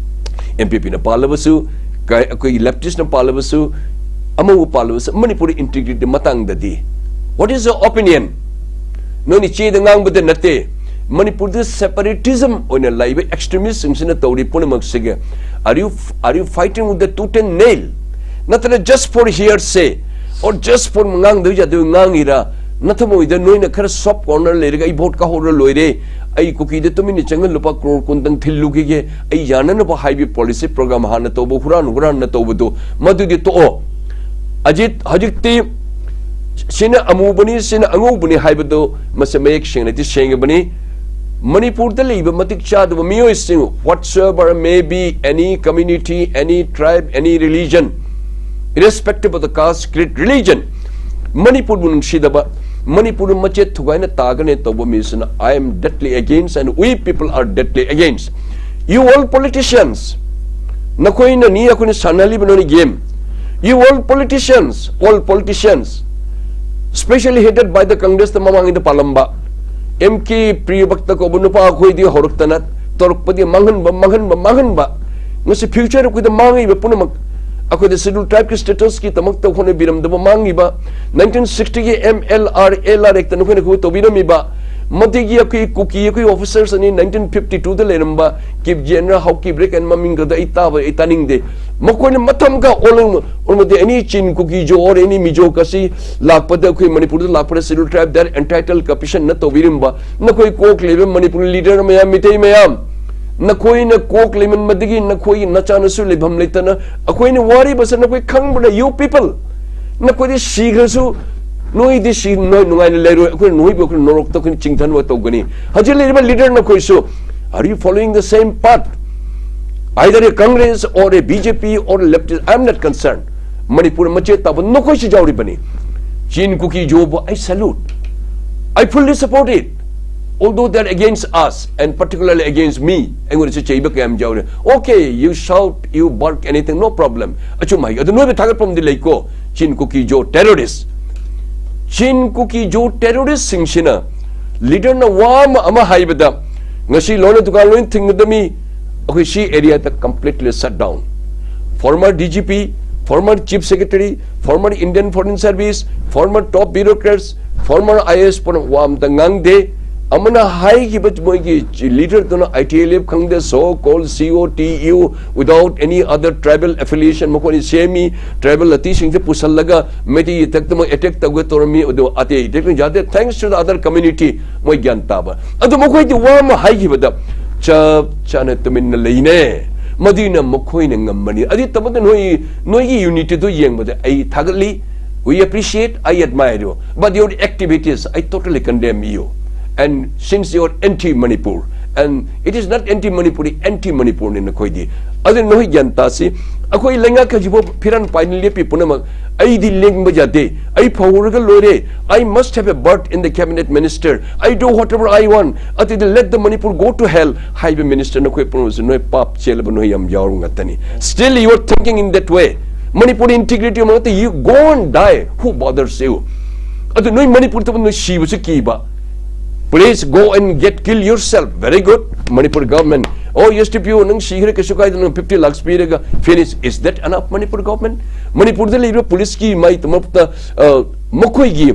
N P P ꯅ ꯄꯥꯜꯂꯕꯁꯨ, ꯀ-, ꯑꯩꯈꯣꯏꯒꯤ leftist ꯅ ꯄꯥꯜꯂꯕꯁꯨ, ꯑꯃꯕꯨ ꯄꯥꯜꯂꯕꯁꯨ, ꯃꯅꯤꯄꯨꯔ integrity ꯃꯇꯥꯡꯗꯗꯤ what is your opinion? ꯅꯣꯏꯅ ꯆꯦꯗ ꯉꯥꯡꯕꯗ ꯅꯠꯇꯦ, ꯃꯅꯤꯄꯨꯔꯗ separatism ꯑꯣꯏꯅ ꯂꯩꯕ extremist ꯁꯤꯡꯁꯤꯅ ꯇꯧꯔꯤ ꯄꯨꯝꯅꯃꯛꯁꯤꯒ, are you, are you fighting with the tooth and nail? ꯅꯠꯇ꯭ꯔꯒ just for hearsay or just for ꯉꯥꯡꯗꯕ ꯌꯥꯗꯕ ꯉꯥꯡꯉꯤꯔꯥ? ꯅꯊꯃꯣꯏꯗ ꯅꯣꯏꯅ ꯈꯔ soft corner ꯂꯩꯔꯒ "ꯑꯩ ꯚꯣꯠ ꯀꯥꯍꯧꯔ ꯂꯣꯏꯔꯦ, ꯑꯩ ꯀꯨꯀꯤꯗ ꯇꯨꯃꯤꯟꯅ ꯆꯪꯍꯜꯂꯨꯄꯥ ꯀ꯭ꯔꯣꯔ ꯀꯨꯟꯇꯪ ꯊꯤꯜꯂꯨꯈꯤꯒꯦ, ꯑꯩ ꯌꯥꯅꯅꯕ" ꯍꯥꯏꯕꯤ policy program ꯍꯥꯟꯅ ꯇꯧꯕ, ꯍꯨꯔꯥꯟ ꯍꯨꯔꯥꯟꯅ ꯇꯧꯕꯗꯣ, ꯃꯗꯨꯗꯤ ꯇꯣꯛꯑꯣ꯫ ꯑꯖꯤꯠ, ꯍꯧꯖꯤꯛꯇꯤ ꯁꯤꯅ ꯑꯃꯨꯕꯅꯤ, ꯁꯤꯅ ꯑꯉꯧꯕꯅꯤ ꯍꯥꯏꯕꯗꯨ ꯃꯁꯤ ꯃꯌꯦꯛ ꯁꯦꯡꯅꯗꯤ ꯁꯦꯡꯉꯕꯅꯤ꯫ ꯃꯅꯤꯄꯨꯔꯗ ꯂꯩꯕ ꯃꯇꯤꯛ ꯆꯥꯗꯕ ꯃꯤꯑꯣꯏꯁꯤꯡ, whatsoever may be, any community, any tribe, any religion, irrespective of the caste, creed, religion, ꯃꯅꯤꯄꯨꯔꯕꯨ ꯅꯨꯡꯁꯤꯗꯕ, ꯃꯅꯤꯄꯨꯔ ꯃꯆꯦꯠ ꯊꯨꯒꯥꯏꯅ ꯇꯥꯒꯅꯤ ꯇꯧꯕ ꯃꯤꯁꯤꯅ I am deadly against and we people are deadly against. You all politicians, ꯅꯈꯣꯏꯅ ꯅꯤ ꯑꯩꯈꯣꯏꯅ ꯁꯥꯟꯅꯍꯜꯂꯤꯕ ꯅꯣꯏꯅ game. You all politicians, all politicians, specially headed by the Congress ꯇ ꯃꯃꯥꯡꯉꯩꯗ ꯄꯥꯜꯂꯝꯕ M K ꯄ꯭ꯔꯤꯌꯕꯛꯇ ꯀꯧꯕ ꯅꯨꯄꯥ ꯑꯩꯈꯣꯏꯗꯤ ꯍꯧꯔꯛꯇꯅ ꯇꯧꯔꯛꯄꯗꯤ ꯃꯥꯡꯍꯟꯕ, ꯃꯥꯡꯍꯟꯕ, ꯃꯥꯡꯍꯟꯕ꯫ ꯉꯁꯤ future ꯑꯩꯈꯣꯏꯗ ꯃꯥꯡꯉꯤꯕ ꯄꯨꯝꯅꯃꯛ, ꯑꯩꯈꯣꯏꯗ Scheduled Tribe ꯀꯤ status ꯀꯤꯗꯃꯛꯇ ꯍꯣꯠꯅꯕꯤꯔꯝꯗꯕ ꯃꯥꯡꯉꯤꯕ, nineteen sixty ꯒꯤ M L R L R Act ꯅ ꯑꯩꯈꯣꯏꯅ ꯑꯩꯈꯣꯏ ꯇꯧꯕꯤꯔꯝꯃꯤꯕ, ꯃꯗꯨꯒꯤ ꯑꯩꯈꯣꯏ ꯀꯨꯀꯤ ꯑꯩꯈꯣꯏ officers ꯑꯅꯤ nineteen fifty two ꯗ ꯂꯩꯔꯝꯕ, ꯀꯤꯞ ꯖꯦꯟꯅ ꯍꯥꯎ ꯀꯤꯞ ꯔꯦꯛ ꯑꯦꯟ ꯃꯃꯤꯡ ꯈꯛꯇ ꯑꯩ ꯇꯥꯕ, ꯑꯩ ꯇꯥꯅꯤꯡꯗꯦ꯫ ꯃꯈꯣꯏꯅ ꯃꯇꯝꯒ ꯑꯣꯜꯂꯝ-, ꯑꯣꯜꯂꯝꯗꯦ꯫ Any Chin, Kuki, Zo or any Mizo ꯀꯁꯤ ꯂꯥꯛꯄꯗ, ꯑꯩꯈꯣꯏ ꯃꯅꯤꯄꯨꯔꯗ ꯂꯥꯛꯄꯗ Scheduled Tribe ꯗ entitled ꯀꯄꯤꯁꯟꯅ ꯇꯧꯕꯤꯔꯝꯕ, ꯅꯈꯣꯏ ꯀꯣꯛ ꯂꯩꯕ ꯃꯅꯤꯄꯨꯔ leader ꯃꯌꯥꯝ, ꯃꯤꯇꯩ ꯃꯌꯥꯝ, ꯅꯈꯣꯏꯅ ꯀꯣꯛ ꯂꯩꯃꯟꯕꯗꯒꯤ ꯅꯈꯣꯏꯒꯤ ꯅꯆꯥꯅꯁꯨ ꯂꯩꯐꯝ ꯂꯩꯇꯅ ꯑꯩꯈꯣꯏꯅ ꯋꯥꯔꯤꯕꯁꯦ ꯅꯈꯣꯏ ꯈꯪꯕꯅ, you people, ꯅꯈꯣꯏꯗꯤ ꯁꯤꯈ꯭ꯔꯁꯨ ꯅꯣꯏꯗꯤ ꯁꯤ ꯅꯣꯏ ꯅꯨꯡꯉꯥꯏꯅ ꯂꯩꯔꯣꯏ, ꯑꯩꯈꯣꯏ ꯅꯣꯏꯕꯨ ꯑꯩꯈꯣꯏ ꯅꯣꯔꯣꯛꯇ ꯑꯩꯈꯣꯏꯅ ꯆꯤꯡꯊꯅꯕ ꯇꯧꯒꯅꯤ꯫ ꯍꯧꯖꯤꯛ ꯂꯩꯔꯤꯕ leader ꯅꯈꯣꯏꯁꯨ, are you following the same path? Either a Congress or a B J P or a leftist, I am not concerned. Manipur ꯃꯆꯦꯠ ꯇꯥꯕ ꯅꯈꯣꯏꯁꯨ ꯌꯥꯎꯔꯤꯕꯅꯤ꯫ Chin, Kuki, Zo ꯕꯨ I salute. I fully support it. Although they are against us and particularly against me, ꯑꯩꯉꯣꯟꯗꯁꯨ ꯆꯩꯕ ꯀꯌꯥꯝ ꯌꯥꯎꯔꯦ꯫ Okay, you shout, you bark, anything, no problem. ꯑꯆꯨꯝ ꯍꯥꯏ꯫ ꯑꯗꯨ ꯅꯣꯏꯕꯨ ꯊꯥꯒꯠꯐꯝꯗꯤ ꯂꯩꯀꯣ꯫ Chin, Kuki, Zo terrorist, Chin, Kuki, Zo terrorist ꯁꯤꯡꯁꯤꯅ leader ꯅ ꯋꯥ ꯑꯃ, ꯑꯃ ꯍꯥꯏꯕꯗ, ꯉꯁꯤ ꯂꯣꯏꯅ ꯗꯨꯀꯥꯟ ꯂꯣꯏꯅ ꯊꯤꯡꯒꯗꯕꯅꯤ, ꯑꯩꯈꯣꯏ ꯁꯤ area the completely shut down. Former D G P, former Chief Secretary, former Indian Foreign Service, former top bureaucrats, former I A S ꯄꯨꯝꯅꯃꯛ ꯋꯥ ꯑꯝꯇ ꯉꯥꯡꯗꯦ꯫ ꯑꯃꯅ ꯍꯥꯏꯈꯤꯕ ꯃꯣꯏꯒꯤ leader ꯗꯨꯅ I T L F ꯈꯪꯗꯦ, so called C O T U, without any other tribal affiliation ꯃꯈꯣꯏꯅ ꯁꯦꯝꯃꯤ, tribal ꯂꯇꯤꯁꯤꯡꯁꯦ ꯄꯨꯁꯜꯂꯒ ꯃꯩꯇꯩ ꯏꯊꯛꯇ ꯃꯣꯏ attack ꯇꯧꯒꯦ ꯇꯧꯔꯝꯃꯤ, ꯑꯗꯨ ꯑꯇꯩ attack ꯌꯥꯗꯦ, thanks to the other community, ꯃꯣꯏ ꯒ꯭ꯌꯥꯟ ꯇꯥꯕ꯫ ꯑꯗꯨ ꯃꯈꯣꯏꯗꯤ ꯋꯥ ꯑꯃ ꯍꯥꯏꯈꯤꯕꯗ ꯆꯞ ꯆꯥꯅ ꯇꯨꯃꯤꯟꯅ ꯂꯩꯅꯦ, ꯃꯗꯨꯅ ꯃꯈꯣꯏꯅ ꯉꯝꯕꯅꯤ꯫ ꯑꯗꯨ ꯇꯧꯕꯗ ꯅꯣꯏ, ꯅꯣꯏꯒꯤ unity ꯗꯨ ꯌꯦꯡꯕꯗ ꯑꯩ ꯊꯥꯒꯠꯂꯤ, we appreciate, I admire you, but your activities, I totally condemn you. And since you are anti Manipur, and it is not anti Manipuri, anti Manipur ꯅꯤ ꯅꯈꯣꯏꯗꯤ꯫ ꯑꯗꯨꯅ ꯅꯈꯣꯏ ꯒ꯭ꯌꯥꯟ ꯇꯥꯁꯤ꯫ ꯑꯩꯈꯣꯏ ꯂꯩꯉꯥꯛ ꯑꯁꯤꯕꯨ ꯐꯤꯔꯥꯟ ꯄꯥꯏꯅ ꯂꯦꯞꯄꯤ ꯄꯨꯝꯅꯃꯛ, "ꯑꯩꯗꯤ ꯂꯦꯡꯕ ꯌꯥꯗꯦ, ꯑꯩ ꯐꯧꯔꯒ ꯂꯣꯏꯔꯦ, I must have a berth in the cabinet minister, I do whatever I want, ꯑꯗꯨꯗꯤ let the Manipur go to hell" ꯍꯥꯏꯕ minister ꯅꯈꯣꯏ ꯄꯨꯝꯅꯃꯛꯁꯨ ꯅꯣꯏ ꯄꯥꯞ ꯆꯦꯜꯂꯕ ꯅꯣꯏ ꯌꯥꯝ ꯌꯥꯎꯔꯕ ꯉꯥꯛꯇꯅꯤ꯫ Still you are thinking in that way. Manipur integrity ꯃꯔꯛꯇ you go and die, who bothers you? ꯑꯗꯨ ꯅꯣꯏ ꯃꯅꯤꯄꯨꯔ ꯊꯕꯛ ꯅꯣꯏ ꯁꯤꯕꯁꯨ ꯀꯤꯕ꯫ Please go and get kill yourself. Very good.ꯃꯅꯤꯄꯨꯔ government, "ꯑꯣ, S D P O, ꯅꯪ ꯁꯤꯈ꯭ꯔꯦ, ꯀꯩꯁꯨ ꯀꯥꯏꯗꯦ, ꯅꯪ fifty lakhs ꯄꯤꯔꯒ finish." Is that enough, Manipur government? ꯃꯅꯤꯄꯨꯔꯗ ꯂꯩꯔꯤꯕ ꯄꯨꯂꯤꯁꯀꯤ ꯃꯥꯏ ꯃꯔꯛꯇ, ꯑ, ꯃꯈꯣꯏꯒꯤ,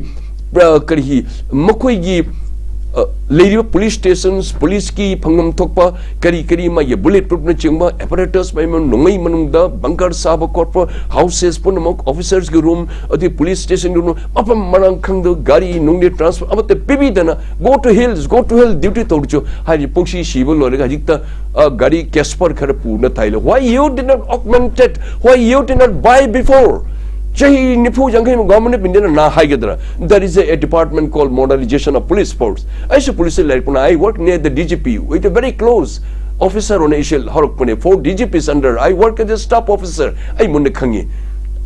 ꯑ, ꯀꯔꯤ, ꯃꯈꯣꯏꯒꯤ, ꯑ, ꯂꯩꯔꯤꯕ police stations, ꯄꯨꯂꯤꯁꯀꯤ ꯐꯪꯐꯝ ꯊꯣꯛꯄ ꯀꯔꯤ ꯀꯔꯤ ꯃꯥꯒꯤ bullet proof ꯅꯆꯤꯡꯕ apparatus ꯃꯌꯥꯝ ꯑꯃ, ꯅꯣꯡꯃꯩ ꯃꯅꯨꯡꯗ bunker ꯁꯥꯕ ꯈꯣꯠꯄ, houses ꯄꯨꯝꯅꯃꯛ, officers ꯒꯤ room, ꯑꯗꯩ police station ꯒꯤ room, ꯃꯐꯝ ꯃꯔꯥꯡ ꯈꯪꯗ ꯒꯥꯔꯤ ꯅꯨꯡꯂꯤ transport ꯑꯃꯠꯇ ꯄꯤꯕꯤꯗꯅ, "Go to hills, go to hell, duty ꯇꯧꯔꯨꯆꯣ" ꯍꯥꯏꯔꯤ꯫ ꯄꯨꯡꯁꯤ ꯁꯤꯕ ꯂꯣꯏꯔꯒ ꯍꯧꯖꯤꯛꯇ, ꯑ, ꯒꯥꯔꯤ Casper ꯈꯔ ꯄꯨꯅ ꯊꯥꯏꯂꯦ꯫ Why you did not augment it? Why you did not buy before? ꯆꯍꯤ ꯅꯤꯐꯨ ꯌꯥꯡꯈꯩꯃꯨꯛ government of India ꯅ ꯅꯥ ꯍꯥꯏꯒꯗ꯭ꯔꯥ? There is a, a department called modernization of police force. ꯑꯩꯁꯨ police ꯇ ꯂꯩꯔꯛꯄꯅ, I work near the D G P with a very close officer on issue ꯍꯧꯔꯛꯄꯅꯦ꯫ Four D G Ps under, I work as a staff officer. ꯑꯩ ꯃꯨꯟꯅ ꯈꯪꯉꯤ꯫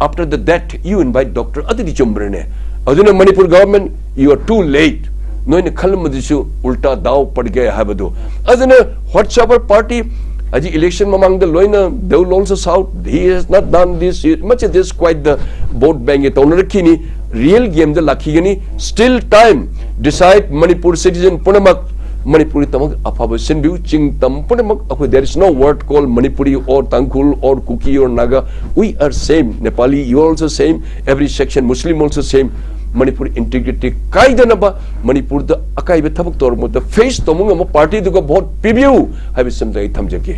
After the, that, you invite doctor, ꯑꯗꯨꯗꯤ ꯆꯨꯝꯕ꯭ꯔꯅꯦ? ꯑꯗꯨꯅ Manipur government, you are too late. ꯅꯣꯏꯅ ꯈꯜꯂꯝꯕꯗꯨꯁꯨ ꯎꯜꯇꯥ ꯗꯥꯎ per ꯒꯌꯥ ꯍꯥꯏꯕꯗꯨ꯫ ꯑꯗꯨꯅ whatsoever party, ꯍꯧꯖꯤꯛ election ꯃꯃꯥꯡꯗ ꯂꯣꯏꯅ, they will also shout, "He has not done this, he, much of this, quite the vote bank ꯒꯤ ꯇꯧꯅꯔꯛꯈꯤꯅꯤ꯫ Real game ꯗ ꯂꯥꯛꯈꯤꯒꯅꯤ꯫ Still time, decide, Manipur citizen ꯄꯨꯝꯅꯃꯛ ꯃꯅꯤꯄꯨꯔꯒꯤꯗꯃꯛ ꯑꯐꯕ ꯁꯤꯟꯕꯤꯌꯨ꯫ ꯆꯤꯡ ꯇꯝ ꯄꯨꯝꯅꯃꯛ ꯑꯩꯈꯣꯏ, there is no word called Manipuri or Tangkhul or Kuki or Naga. We are same. Nepali, you also same. Every section, Muslim also same. Manipur integrity ꯀꯥꯏꯗꯅꯕ, ꯃꯅꯤꯄꯨꯔꯗ ꯑꯀꯥꯏꯕ ꯊꯕꯛ ꯇꯧꯔꯛꯄꯗ face ꯇꯧꯕ ꯉꯝꯕ party ꯗꯨꯒ vote ꯄꯤꯕꯤꯌꯨ ꯍꯥꯏꯕꯁꯤꯃꯇ ꯑꯩ ꯊꯝꯖꯒꯦ꯫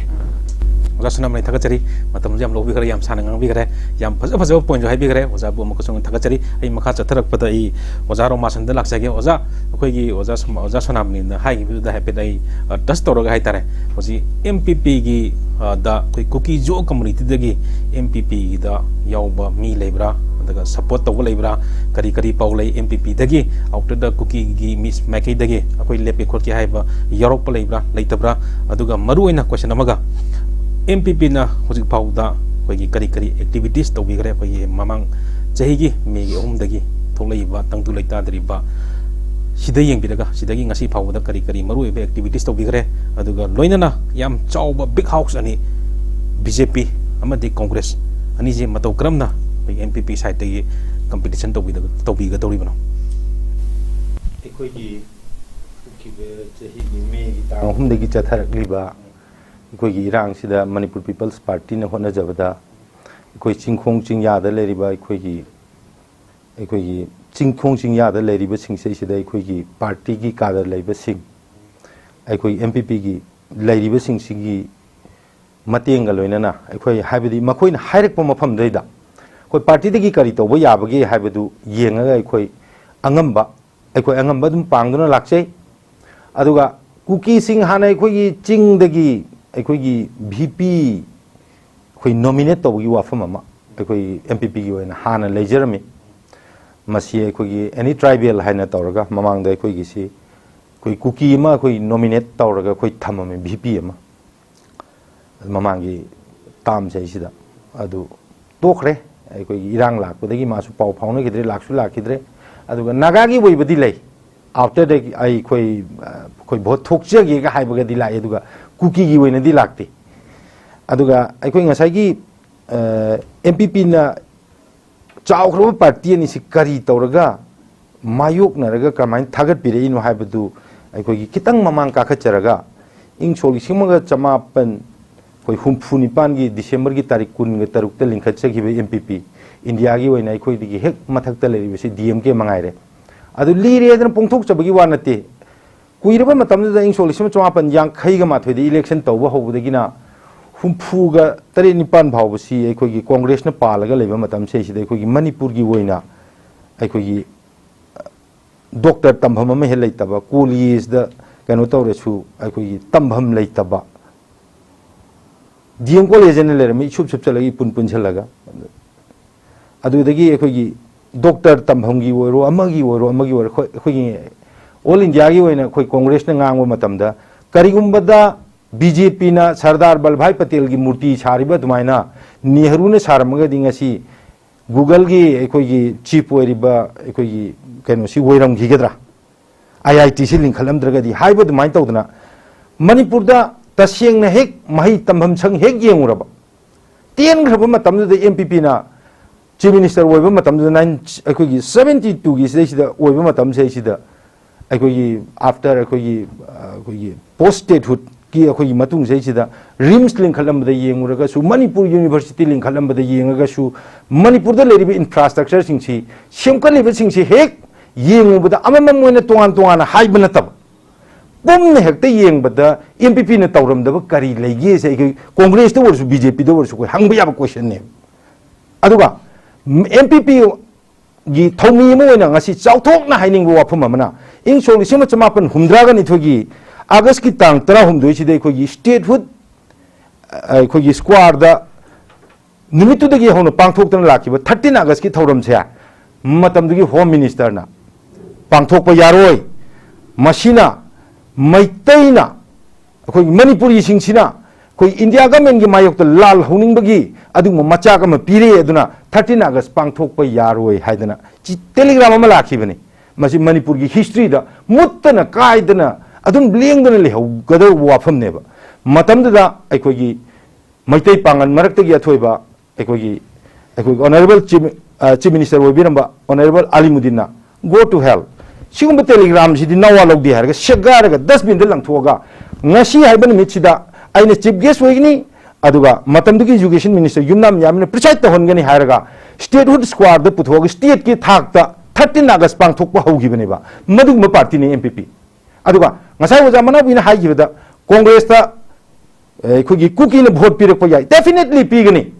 ꯑꯣꯖꯥ ꯁꯣꯅꯥꯃꯣꯅꯤ, ꯊꯥꯒꯠꯆꯔꯤ꯫ ꯃꯇꯝꯁꯨ ꯌꯥꯝ ꯂꯧꯕꯤꯈ꯭ꯔꯦ, ꯌꯥꯝ ꯁꯥꯡꯅ ꯉꯥꯡꯕꯤꯈ꯭ꯔꯦ, ꯌꯥꯝ ꯐꯖ ꯐꯖꯕ point ꯁꯨ ꯍꯥꯏꯕꯤꯈ꯭ꯔꯦ꯫ ꯑꯣꯖꯥꯕꯨ ꯑꯃꯨꯛꯀꯁꯨ ꯊꯥꯒꯠꯆꯔꯤ꯫ ꯑꯩ ꯃꯈꯥ ꯆꯠꯊꯔꯛꯄꯗ ꯑꯩ ꯑꯣꯖꯥ ꯔꯣꯃꯥꯁꯟꯗ ꯂꯥꯛꯆꯒꯦ꯫ ꯑꯣꯖꯥ, ꯑꯩꯈꯣꯏꯒꯤ ꯑꯣꯖꯥ ꯁꯣꯃ-, ꯑꯣꯖꯥ ꯁꯣꯅꯥꯃꯣꯅꯤꯅ ꯍꯥꯏꯈꯤꯕꯗꯨꯗ ꯍꯥꯏꯐꯦꯠ ꯑꯩ, ꯑ, touch ꯇꯧꯔꯒ ꯍꯥꯏꯇꯥꯔꯦ, ꯍꯧꯖꯤꯛ M P P ꯒꯤ, ꯑ, ꯗ ꯑꯩꯈꯣꯏ ꯀꯨꯀꯤ ꯖꯣ community ꯗꯒꯤ M P P ꯒꯤꯗ ꯌꯥꯎꯕ ꯃꯤ ꯂꯩꯕ꯭ꯔꯥ? ꯑꯗꯨꯒ ꯁꯄꯣꯔꯠ ꯇꯧꯕ ꯂꯩꯕ꯭ꯔꯥ, ꯀꯔꯤ ꯀꯔꯤ ꯄꯥꯎ ꯂꯩ ꯑꯦꯝ ꯄꯤ ꯄꯤꯗꯒꯤ, ꯑꯥꯎꯇꯔꯗ ꯀꯨꯀꯤꯒꯤ ꯃꯤ ꯃꯥꯏꯀꯩꯗꯒꯤ ꯑꯩꯈꯣꯏ ꯂꯦꯞꯀꯦ ꯈꯣꯠꯀꯦ ꯍꯥꯏꯕ ꯌꯥꯎꯔꯛꯄ ꯂꯩꯕ꯭ꯔꯥ ꯂꯩꯇꯕ꯭ꯔꯥ? ꯑꯗꯨꯒ ꯃꯔꯨꯑꯣꯏꯅ ꯀꯣꯏꯁꯟ ꯑꯃꯒ, ꯑꯦꯝ ꯄꯤ ꯄꯤꯅ ꯍꯧꯖꯤꯛ ꯐꯥꯎꯕꯗ ꯑꯩꯈꯣꯏꯒꯤ ꯀꯔꯤ ꯀꯔꯤ ꯑꯦꯛꯇꯤꯚꯤꯇꯤꯁ ꯇꯧꯕꯤꯈ꯭ꯔꯦ? ꯑꯩꯈꯣꯏꯒꯤ ꯃꯃꯥꯡ ꯆꯍꯤꯒꯤ ꯃꯦꯒꯤ ꯑꯍꯨꯝꯗꯒꯤ ꯊꯣꯛꯂꯛꯏꯕ ꯇꯪꯗꯨ ꯂꯩꯇꯥꯗꯔꯤꯕ ꯁꯤꯗ ꯌꯦꯡꯕꯤꯔꯒ, ꯁꯤꯗꯒꯤ ꯉꯁꯤ ꯐꯥꯎꯕꯗ ꯀꯔꯤ ꯀꯔꯤ ꯃꯔꯨꯑꯣꯏꯕ ꯑꯦꯛꯇꯤꯚꯤꯇꯤꯁ ꯇꯧꯕꯤꯈ꯭ꯔꯦ? ꯑꯗꯨꯒ ꯂꯣꯏꯅꯅ ꯌꯥꯝ ꯆꯥꯎꯕ ꯕꯤꯛ ꯍꯥꯎꯁ ꯑꯅꯤ, ꯕꯤ ꯖꯦ ꯄꯤ ꯑꯃꯗꯤ ꯀꯣꯡꯒ꯭ꯔꯦꯁ, ꯑꯅꯤꯁꯦ ꯃꯇꯧ ꯀꯔꯝꯅ ꯑꯩꯈꯣꯏꯒꯤ ꯑꯦꯝ ꯄꯤ ꯄꯤ ꯁꯥꯏꯠꯇꯒꯤ ꯀꯝꯄꯤꯇꯤꯁꯟ ꯇꯧꯕꯤꯗ-, ꯇꯧꯕꯤꯒꯗꯧꯔꯤꯕꯅꯣ? ꯑꯩꯈꯣꯏꯒꯤ ꯍꯧꯈꯤꯕ ꯆꯍꯤꯒꯤ ꯃꯦꯒꯤ ꯇꯥꯡ ꯑꯍꯨꯝꯗꯒꯤ ꯆꯠꯊꯔꯛꯂꯤꯕ ꯑꯩꯈꯣꯏꯒꯤ ꯏꯔꯥꯡꯁꯤꯗ ꯃꯅꯤꯄꯨꯔ ꯄꯤꯄꯜꯁ ꯄꯥꯔꯇꯤꯅ ꯍꯣꯠꯅꯖꯕꯗ ꯑꯩꯈꯣꯏ ꯆꯤꯡꯈꯣꯡ ꯆꯤꯡꯌꯥꯗ ꯂꯩꯔꯤꯕ ꯑꯩꯈꯣꯏꯒꯤ, ꯑꯩꯈꯣꯏꯒꯤ ꯆꯤꯡꯈꯣꯡ ꯆꯤꯡꯌꯥꯗ ꯂꯩꯔꯤꯕꯁꯤꯡꯁꯦ ꯁꯤꯗ ꯑꯩꯈꯣꯏꯒꯤ ꯄꯥꯔꯇꯤꯒꯤ ꯀꯥꯗꯔ ꯂꯩꯕꯁꯤꯡ, ꯑꯩꯈꯣꯏ ꯑꯦꯝ ꯄꯤ ꯄꯤꯒꯤ ꯂꯩꯔꯤꯕꯁꯤꯡꯁꯤꯒꯤ ꯃꯇꯦꯡꯒ ꯂꯣꯏꯅꯅ ꯑꯩꯈꯣꯏ, ꯍꯥꯏꯕꯗꯤ ꯃꯈꯣꯏꯅ ꯍꯥꯏꯔꯛꯄ ꯃꯐꯝꯗꯩꯗ ꯑꯩꯈꯣꯏ ꯄꯥꯔꯇꯤꯗꯒꯤ ꯀꯔꯤ ꯇꯧꯕ ꯌꯥꯕꯒꯦ ꯍꯥꯏꯕꯗꯨ ꯌꯦꯡꯉꯒ ꯑꯩꯈꯣꯏ ꯑꯉꯝꯕ, ꯑꯩꯈꯣꯏ ꯑꯉꯝꯕ ꯑꯗꯨꯝ ꯄꯥꯡꯗꯨꯅ ꯂꯥꯛꯆꯩ꯫ ꯑꯗꯨꯒ ꯀꯨꯀꯤꯁꯤꯡ ꯍꯥꯟꯅ ꯑꯩꯈꯣꯏꯒꯤ ꯆꯤꯡꯗꯒꯤ ꯑꯩꯈꯣꯏꯒꯤ ꯚꯤ ꯄꯤ ꯑꯩꯈꯣꯏ ꯅꯣꯃꯤꯅꯦꯠ ꯇꯧꯕꯒꯤ ꯋꯥꯐꯝ ꯑꯃ ꯑꯩꯈꯣꯏ ꯑꯦꯝ ꯄꯤ ꯄꯤꯒꯤ ꯑꯣꯏꯅ ꯍꯥꯟꯅ ꯂꯩꯖꯔꯝꯃꯤ꯫ ꯃꯁꯤ ꯑꯩꯈꯣꯏꯒꯤ ꯑꯦꯅꯤ ꯇ꯭ꯔꯥꯏꯕꯦꯜ ꯍꯥꯏꯅ ꯇꯧꯔꯒ ꯃꯃꯥꯡꯗ ꯑꯩꯈꯣꯏꯒꯤꯁꯤ ꯑꯩꯈꯣꯏ ꯀꯨꯀꯤ ꯑꯃ ꯑꯩꯈꯣꯏ ꯅꯣꯃꯤꯅꯦꯠ ꯇꯧꯔꯒ ꯑꯩꯈꯣꯏ ꯊꯝꯃꯝꯃꯤ, ꯚꯤ ꯄꯤ ꯑꯃ꯫ ꯃꯃꯥꯡꯒꯤ ꯇꯥꯝꯁꯦ ꯑꯩꯁꯤꯗ ꯑꯗꯨ ꯇꯣꯛꯈ꯭ꯔꯦ꯫ ꯑꯩꯈꯣꯏꯒꯤ ꯏꯔꯥꯡ ꯂꯥꯛꯄꯗꯒꯤ ꯃꯥꯁꯨ ꯄꯥꯎ ꯐꯥꯎꯅꯈꯤꯗ꯭ꯔꯦ, ꯂꯥꯛꯁꯨ ꯂꯥꯛꯈꯤꯗ꯭ꯔꯦ꯫ ꯑꯗꯨꯒ ꯅꯥꯒꯥꯒꯤ ꯑꯣꯏꯕꯗꯤ ꯂꯩ, ꯑꯥꯎꯇꯔꯗꯒꯤ ꯑꯩꯈꯣꯏ, ꯑꯩꯈꯣꯏ ꯚꯣꯠ ꯊꯣꯛꯆꯒꯦꯒ ꯍꯥꯏꯕꯒꯗꯤ ꯂꯥꯛꯑꯦ, ꯑꯗꯨꯒ ꯀꯨꯀꯤꯒꯤ ꯑꯣꯏꯅꯗꯤ ꯂꯥꯛꯇꯦ꯫ ꯑꯗꯨꯒ ꯑꯩꯈꯣꯏ ꯉꯁꯥꯏꯒꯤ ꯑꯦꯝ ꯄꯤ ꯄꯤꯅ ꯆꯥꯎꯈ꯭ꯔꯕ ꯄꯥꯔꯇꯤ ꯑꯅꯤꯁꯤ ꯀꯔꯤ ꯇꯧꯔꯒ ꯃꯥꯌꯣꯛꯅꯔꯒ ꯀꯃꯥꯏꯅ ꯊꯥꯒꯠꯄꯤꯔꯛꯏꯅꯣ ꯍꯥꯏꯕꯗꯨ ꯑꯩꯈꯣꯏꯒꯤ ꯈꯤꯇꯪ ꯃꯃꯥꯡ ꯀꯥꯈꯠꯆꯔꯒ, ꯏꯪ ꯁꯣꯛ ꯂꯤꯁꯤꯡ ꯑꯃꯒ ꯆꯃꯥꯄꯟ ꯑꯩꯈꯣꯏ ꯍꯨꯝꯐꯨ ꯅꯤꯄꯥꯟꯒꯤ ꯗꯤꯁꯦꯝꯕꯔꯒꯤ ꯇꯥꯔꯤꯛ ꯀꯨꯟꯒ ꯇꯔꯨꯛꯇ ꯂꯤꯡꯈꯠꯆꯈꯤꯕ ꯑꯦꯝ ꯄꯤ ꯄꯤ, ꯏꯟꯗꯤꯌꯥꯒꯤ ꯑꯣꯏꯅ ꯑꯩꯈꯣꯏꯗꯒꯤ ꯍꯦꯛ ꯃꯊꯛꯇ ꯂꯩꯔꯤꯕꯁꯤ ꯗꯤ ꯑꯦꯝ ꯀꯦ ꯃꯉꯥꯏꯔꯦ꯫ ꯑꯗꯨ ꯂꯤꯔꯦꯗꯅ ꯄꯣꯡꯊꯣꯛꯆꯕꯒꯤ ꯋꯥ ꯅꯠꯇꯦ꯫ ꯀꯨꯏꯔꯕ ꯃꯇꯝꯗꯨꯗ ꯏꯪ ꯁꯣꯛ ꯂꯤꯁꯤꯡ ꯑꯃ ꯆꯃꯥꯄꯟ ꯌꯥꯡꯈꯩꯒ ꯃꯥꯊꯣꯏꯗ ꯏꯂꯦꯛꯁꯟ ꯇꯧꯕ ꯍꯧꯕꯗꯒꯤꯅ ꯍꯨꯝꯐꯨꯒ ꯇꯔꯦꯠ ꯅꯤꯄꯥꯟ ꯐꯥꯎꯕꯁꯤ ꯑꯩꯈꯣꯏꯒꯤ ꯀꯣꯡꯒ꯭ꯔꯦꯁꯅ ꯄꯥꯜꯂꯒ ꯂꯩꯕ ꯃꯇꯝꯁꯤꯗꯩꯁꯤꯗ ꯑꯩꯈꯣꯏꯒꯤ ꯃꯅꯤꯄꯨꯔꯒꯤ ꯑꯣꯏꯅ ꯑꯩꯈꯣꯏꯒꯤ ꯗꯣꯛꯇꯔ ꯇꯝꯐꯝ ꯑꯃ ꯍꯦꯛ ꯂꯩꯇꯕ, ꯀꯣꯂꯦꯖꯇ ꯀꯩꯅꯣ ꯇꯧꯔꯁꯨ ꯑꯩꯈꯣꯏꯒꯤ ꯇꯝꯐꯝ ꯂꯩꯇꯕ, ꯗꯤ ꯑꯦꯝ ꯀꯣꯂꯦꯖ ꯑꯅ ꯂꯩꯔꯝꯃꯤ, ꯏꯁꯨꯞ ꯁꯨꯞꯆꯜꯂꯒ ꯏꯄꯨꯟ ꯄꯨꯟꯁꯤꯜꯂꯒ꯫ ꯑꯗꯨꯗꯒꯤ ꯑꯩꯈꯣꯏꯒꯤ ꯗꯣꯛꯇꯔ ꯇꯝꯐꯝꯒꯤ ꯑꯣꯏꯔꯣ, ꯑꯃꯒꯤ ꯑꯣꯏꯔꯣ, ꯑꯃꯒꯤ ꯑꯣꯏꯔꯣ, ꯑꯩꯈꯣꯏ, ꯑꯩꯈꯣꯏꯒꯤ ꯑꯣꯜ ꯏꯟꯗꯤꯌꯥꯒꯤ ꯑꯣꯏꯅ ꯑꯩꯈꯣꯏ ꯀꯣꯡꯒ꯭ꯔꯦꯁꯅ ꯉꯥꯡꯕ ꯃꯇꯝꯗ, ꯀꯔꯤꯒꯨꯝꯕꯗ ꯕꯤ ꯖꯦ ꯄꯤꯅ ꯁꯔꯗꯥꯔ ꯕꯜꯚꯥꯏ ꯄꯇꯦꯜꯒꯤ ꯃꯨꯔꯇꯤ ꯁꯥꯔꯤꯕ ꯑꯗꯨꯃꯥꯏꯅ ꯅꯦꯍꯔꯨꯅ ꯁꯥꯔꯝꯃꯒꯗꯤ ꯉꯁꯤ ꯒꯨꯒꯜꯒꯤ ꯑꯩꯈꯣꯏꯒꯤ ꯆꯤꯐ ꯑꯣꯏꯔꯤꯕ ꯑꯩꯈꯣꯏꯒꯤ ꯀꯩꯅꯣꯁꯤ ꯑꯣꯏꯔꯝꯈꯤꯒꯗ꯭ꯔꯥ? ꯑꯥꯏ ꯑꯥꯏ ꯇꯤꯁꯤ ꯂꯤꯡꯈꯠꯂꯝꯗ꯭ꯔꯒꯗꯤ ꯍꯥꯏꯕ ꯑꯗꯨꯃꯥꯏꯅ ꯇꯧꯗꯅ, ꯃꯅꯤꯄꯨꯔꯗ ꯇꯁꯦꯡꯅ ꯍꯦꯛ ꯃꯍꯩ ꯇꯝꯐꯝ ꯁꯪ ꯍꯦꯛ ꯌꯦꯡꯉꯨꯔꯕ, ꯇꯦꯟꯈ꯭ꯔꯕ ꯃꯇꯝꯗꯨꯗ ꯑꯦꯝ ꯄꯤ ꯄꯤꯅ ꯆꯤꯐ ꯃꯤꯅꯤꯁꯇꯔ ꯑꯣꯏꯕ ꯃꯇꯝꯗꯨꯗ, ꯅꯥꯏꯟ ꯑꯩꯈꯣꯏꯒꯤ ꯁꯕꯦꯟꯇꯤ ꯇꯨꯒꯤ ꯁꯤꯗꯩꯁꯤꯗ ꯑꯣꯏꯕ ꯃꯇꯝꯁꯤꯗꯩꯁꯤꯗ, ꯑꯩꯈꯣꯏꯒꯤ ꯑꯥꯐꯇꯔ ꯑꯩꯈꯣꯏꯒꯤ ꯑ, ꯑꯩꯈꯣꯏꯒꯤ ꯄꯣꯁ ꯁ꯭ꯇꯦꯠꯍꯨꯗꯀꯤ ꯑꯩꯈꯣꯏꯒꯤ ꯃꯇꯨꯡꯁꯤꯗꯩꯁꯤꯗ ꯔꯤꯝꯁ ꯂꯤꯡꯈꯠꯂꯝꯕꯗ ꯌꯦꯡꯉꯨꯔꯒꯁꯨ, ꯃꯅꯤꯄꯨꯔ ꯌꯨꯅꯤꯚꯔꯁꯤꯇꯤ ꯂꯤꯡꯈꯠꯂꯝꯕꯗ ꯌꯦꯡꯉꯒꯁꯨ, ꯃꯅꯤꯄꯨꯔꯗ ꯂꯩꯔꯤꯕ ꯏꯟꯐ꯭ꯔꯥꯁ꯭ꯇ꯭ꯔꯛꯆꯔꯁꯤꯡꯁꯤ ꯁꯦꯝꯒꯠꯂꯤꯕꯁꯤꯡꯁꯤ ꯍꯦꯛ ꯌꯦꯡꯉꯨꯕꯗ ꯑꯃꯃꯝ ꯑꯣꯏꯅ ꯇꯣꯉꯥꯟ ꯇꯣꯉꯥꯟꯅ ꯍꯥꯏꯕ ꯅꯠꯇꯕ, ꯄꯨꯝꯅ ꯍꯦꯛꯇ ꯌꯦꯡꯕꯗ ꯑꯦꯝ ꯄꯤ ꯄꯤꯅ ꯇꯧꯔꯝꯗꯕ ꯀꯔꯤ ꯂꯩꯒꯦꯁꯦ ꯑꯩꯈꯣꯏ ꯀꯣꯡꯒ꯭ꯔꯦꯁꯇ ꯑꯣꯏꯔꯁꯨ, ꯕꯤ ꯖꯦ ꯄꯤꯗ ꯑꯣꯏꯔꯁꯨ ꯑꯩꯈꯣꯏ ꯍꯪꯕ ꯌꯥꯕ ꯀꯣꯏꯁꯟꯅꯦꯕ꯫ ꯑꯗꯨꯒ ꯑꯦꯝ ꯄꯤ ꯄꯤꯒꯤ ꯊꯧꯃꯤ ꯑꯃ ꯑꯣꯏꯅ ꯉꯁꯤ ꯆꯥꯎꯊꯣꯛꯅ ꯍꯥꯏꯅꯤꯡꯕ ꯋꯥꯐꯝ ꯑꯃꯅ, ꯏꯪ ꯁꯣꯛ ꯂꯤꯁꯤꯡ ꯑꯃ ꯆꯃꯥꯄꯟ ꯍꯨꯝꯗ꯭ꯔꯥꯒ ꯅꯤꯊꯣꯏꯒꯤ ꯑꯥꯒꯁꯀꯤ ꯇꯥꯡ ꯇꯔꯥꯍꯨꯝꯗꯣꯏꯁꯤꯗ ꯑꯩꯈꯣꯏꯒꯤ ꯁ꯭ꯇꯦꯠꯍꯨꯗ, ꯑꯩꯈꯣꯏꯒꯤ ꯁ꯭ꯀ꯭ꯋꯥꯔꯗ ꯅꯨꯃꯤꯠꯇꯨꯗꯒꯤ ꯍꯧꯅ ꯄꯥꯡꯊꯣꯛꯇꯅ ꯂꯥꯛꯈꯤꯕ ꯊꯥꯔꯇꯤꯟ ꯑꯥꯒꯁꯀꯤ ꯊꯧꯔꯝꯁꯦ ꯃꯇꯝꯗꯨꯒꯤ ꯍꯣꯝ ꯃꯤꯅꯤꯁꯇꯔꯅ ꯄꯥꯡꯊꯣꯛꯄ ꯌꯥꯔꯣꯏ, ꯃꯁꯤꯅ ꯃꯩꯇꯩꯅ, ꯑꯩꯈꯣꯏꯒꯤ ꯃꯅꯤꯄꯨꯔꯤꯁꯤꯡꯁꯤꯅ ꯑꯩꯈꯣꯏ ꯏꯟꯗꯤꯌꯥ ꯒꯃꯦꯟꯒꯤ ꯃꯥꯌꯣꯛꯇ ꯂꯥꯜ ꯍꯧꯅꯤꯡꯕꯒꯤ ꯑꯗꯨꯒꯨꯝꯕ ꯃꯆꯥꯛ ꯑꯃ ꯄꯤꯔꯦ, ꯑꯗꯨꯅ ꯊꯥꯔꯇꯤꯟ ꯑꯥꯒꯁ ꯄꯥꯡꯊꯣꯛꯄ ꯌꯥꯔꯣꯏ ꯍꯥꯏꯗꯅ ꯆꯤ-, ꯇꯦꯂꯤꯒ꯭ꯔꯥꯝ ꯑꯃ ꯂꯥꯛꯈꯤꯕꯅꯤ꯫ ꯃꯁꯤ ꯃꯅꯤꯄꯨꯔꯒꯤ ꯍꯤꯁꯇ꯭ꯔꯤꯗ ꯃꯨꯠꯇꯅ ꯀꯥꯏꯗꯅ ꯑꯗꯨꯝ ꯂꯦꯡꯗꯅ ꯂꯩꯍꯧꯒꯗꯧꯕ ꯋꯥꯐꯝꯅꯦꯕ꯫ ꯃꯇꯝꯗꯨꯗ ꯑꯩꯈꯣꯏꯒꯤ ꯃꯩꯇꯩ ꯄꯥꯡꯒꯜ ꯃꯔꯛꯇꯒꯤ ꯑꯊꯣꯏꯕ ꯑꯩꯈꯣꯏꯒꯤ, ꯑꯩꯈꯣꯏꯒꯤ ꯑꯣꯅꯔꯦꯕꯜ ꯆꯤꯐ, ꯑ, ꯆꯤꯐ ꯃꯤꯅꯤꯁꯇꯔ ꯑꯣꯏꯕꯤꯔꯝꯕ ꯑꯣꯅꯔꯦꯕꯜ ꯑꯂꯤꯃꯨꯗꯤꯟꯅ "Go to hell" ꯁꯤꯒꯨꯝꯕ ꯇꯦꯂꯤꯒ꯭ꯔꯥꯝꯁꯤꯗꯤ ꯅꯋꯥ ꯂꯧꯗꯦ ꯍꯥꯏꯔꯒ ꯁꯦꯒꯥꯏꯔꯒ ꯗꯁꯕꯤꯟꯗ ꯂꯪꯊꯣꯛꯑꯒ, ꯉꯁꯤ ꯍꯥꯏꯕ ꯅꯨꯃꯤꯠꯁꯤꯗ ꯑꯩꯅ ꯆꯤꯐ ꯒꯦꯁ ꯑꯣꯏꯒꯅꯤ, ꯑꯗꯨꯒ ꯃꯇꯝꯗꯨꯒꯤ ꯏꯖꯨꯀꯦꯁꯟ ꯃꯤꯅꯤꯁꯇꯔ ꯌꯨꯝꯅꯥꯝ ꯌꯥꯃꯤꯅ ꯄ꯭ꯔꯤꯁꯥꯏꯗ ꯇꯧꯍꯟꯒꯅꯤ ꯍꯥꯏꯔꯒ ꯁ꯭ꯇꯦꯠꯍꯨꯗ ꯁ꯭ꯀ꯭ꯋꯥꯔꯗ ꯄꯨꯊꯣꯛꯑꯒ ꯁ꯭ꯇꯦꯠꯀꯤ ꯊꯥꯛꯇ ꯊꯥꯔꯇꯤꯟ ꯑꯥꯒꯁ ꯄꯥꯡꯊꯣꯛꯄ ꯍꯧꯈꯤꯕꯅꯦꯕ꯫ ꯃꯗꯨꯒꯨꯝꯕ ꯄꯥꯔꯇꯤꯅꯤ ꯑꯦꯝ ꯄꯤ ꯄꯤ꯫ ꯑꯗꯨꯒ ꯉꯁꯥꯏ ꯑꯣꯖꯥ ꯃꯅꯥꯕꯤꯅ ꯍꯥꯏꯈꯤꯕꯗ ꯀꯣꯡꯒ꯭ꯔꯦꯁꯇ ꯑꯩꯈꯣꯏꯒꯤ ꯀꯨꯀꯤꯅ ꯚꯣꯠ ꯄꯤꯔꯛꯄ ꯌꯥꯏ, ꯗꯦꯐꯤꯅꯦꯠꯂꯤ ꯄꯤꯒꯅꯤ,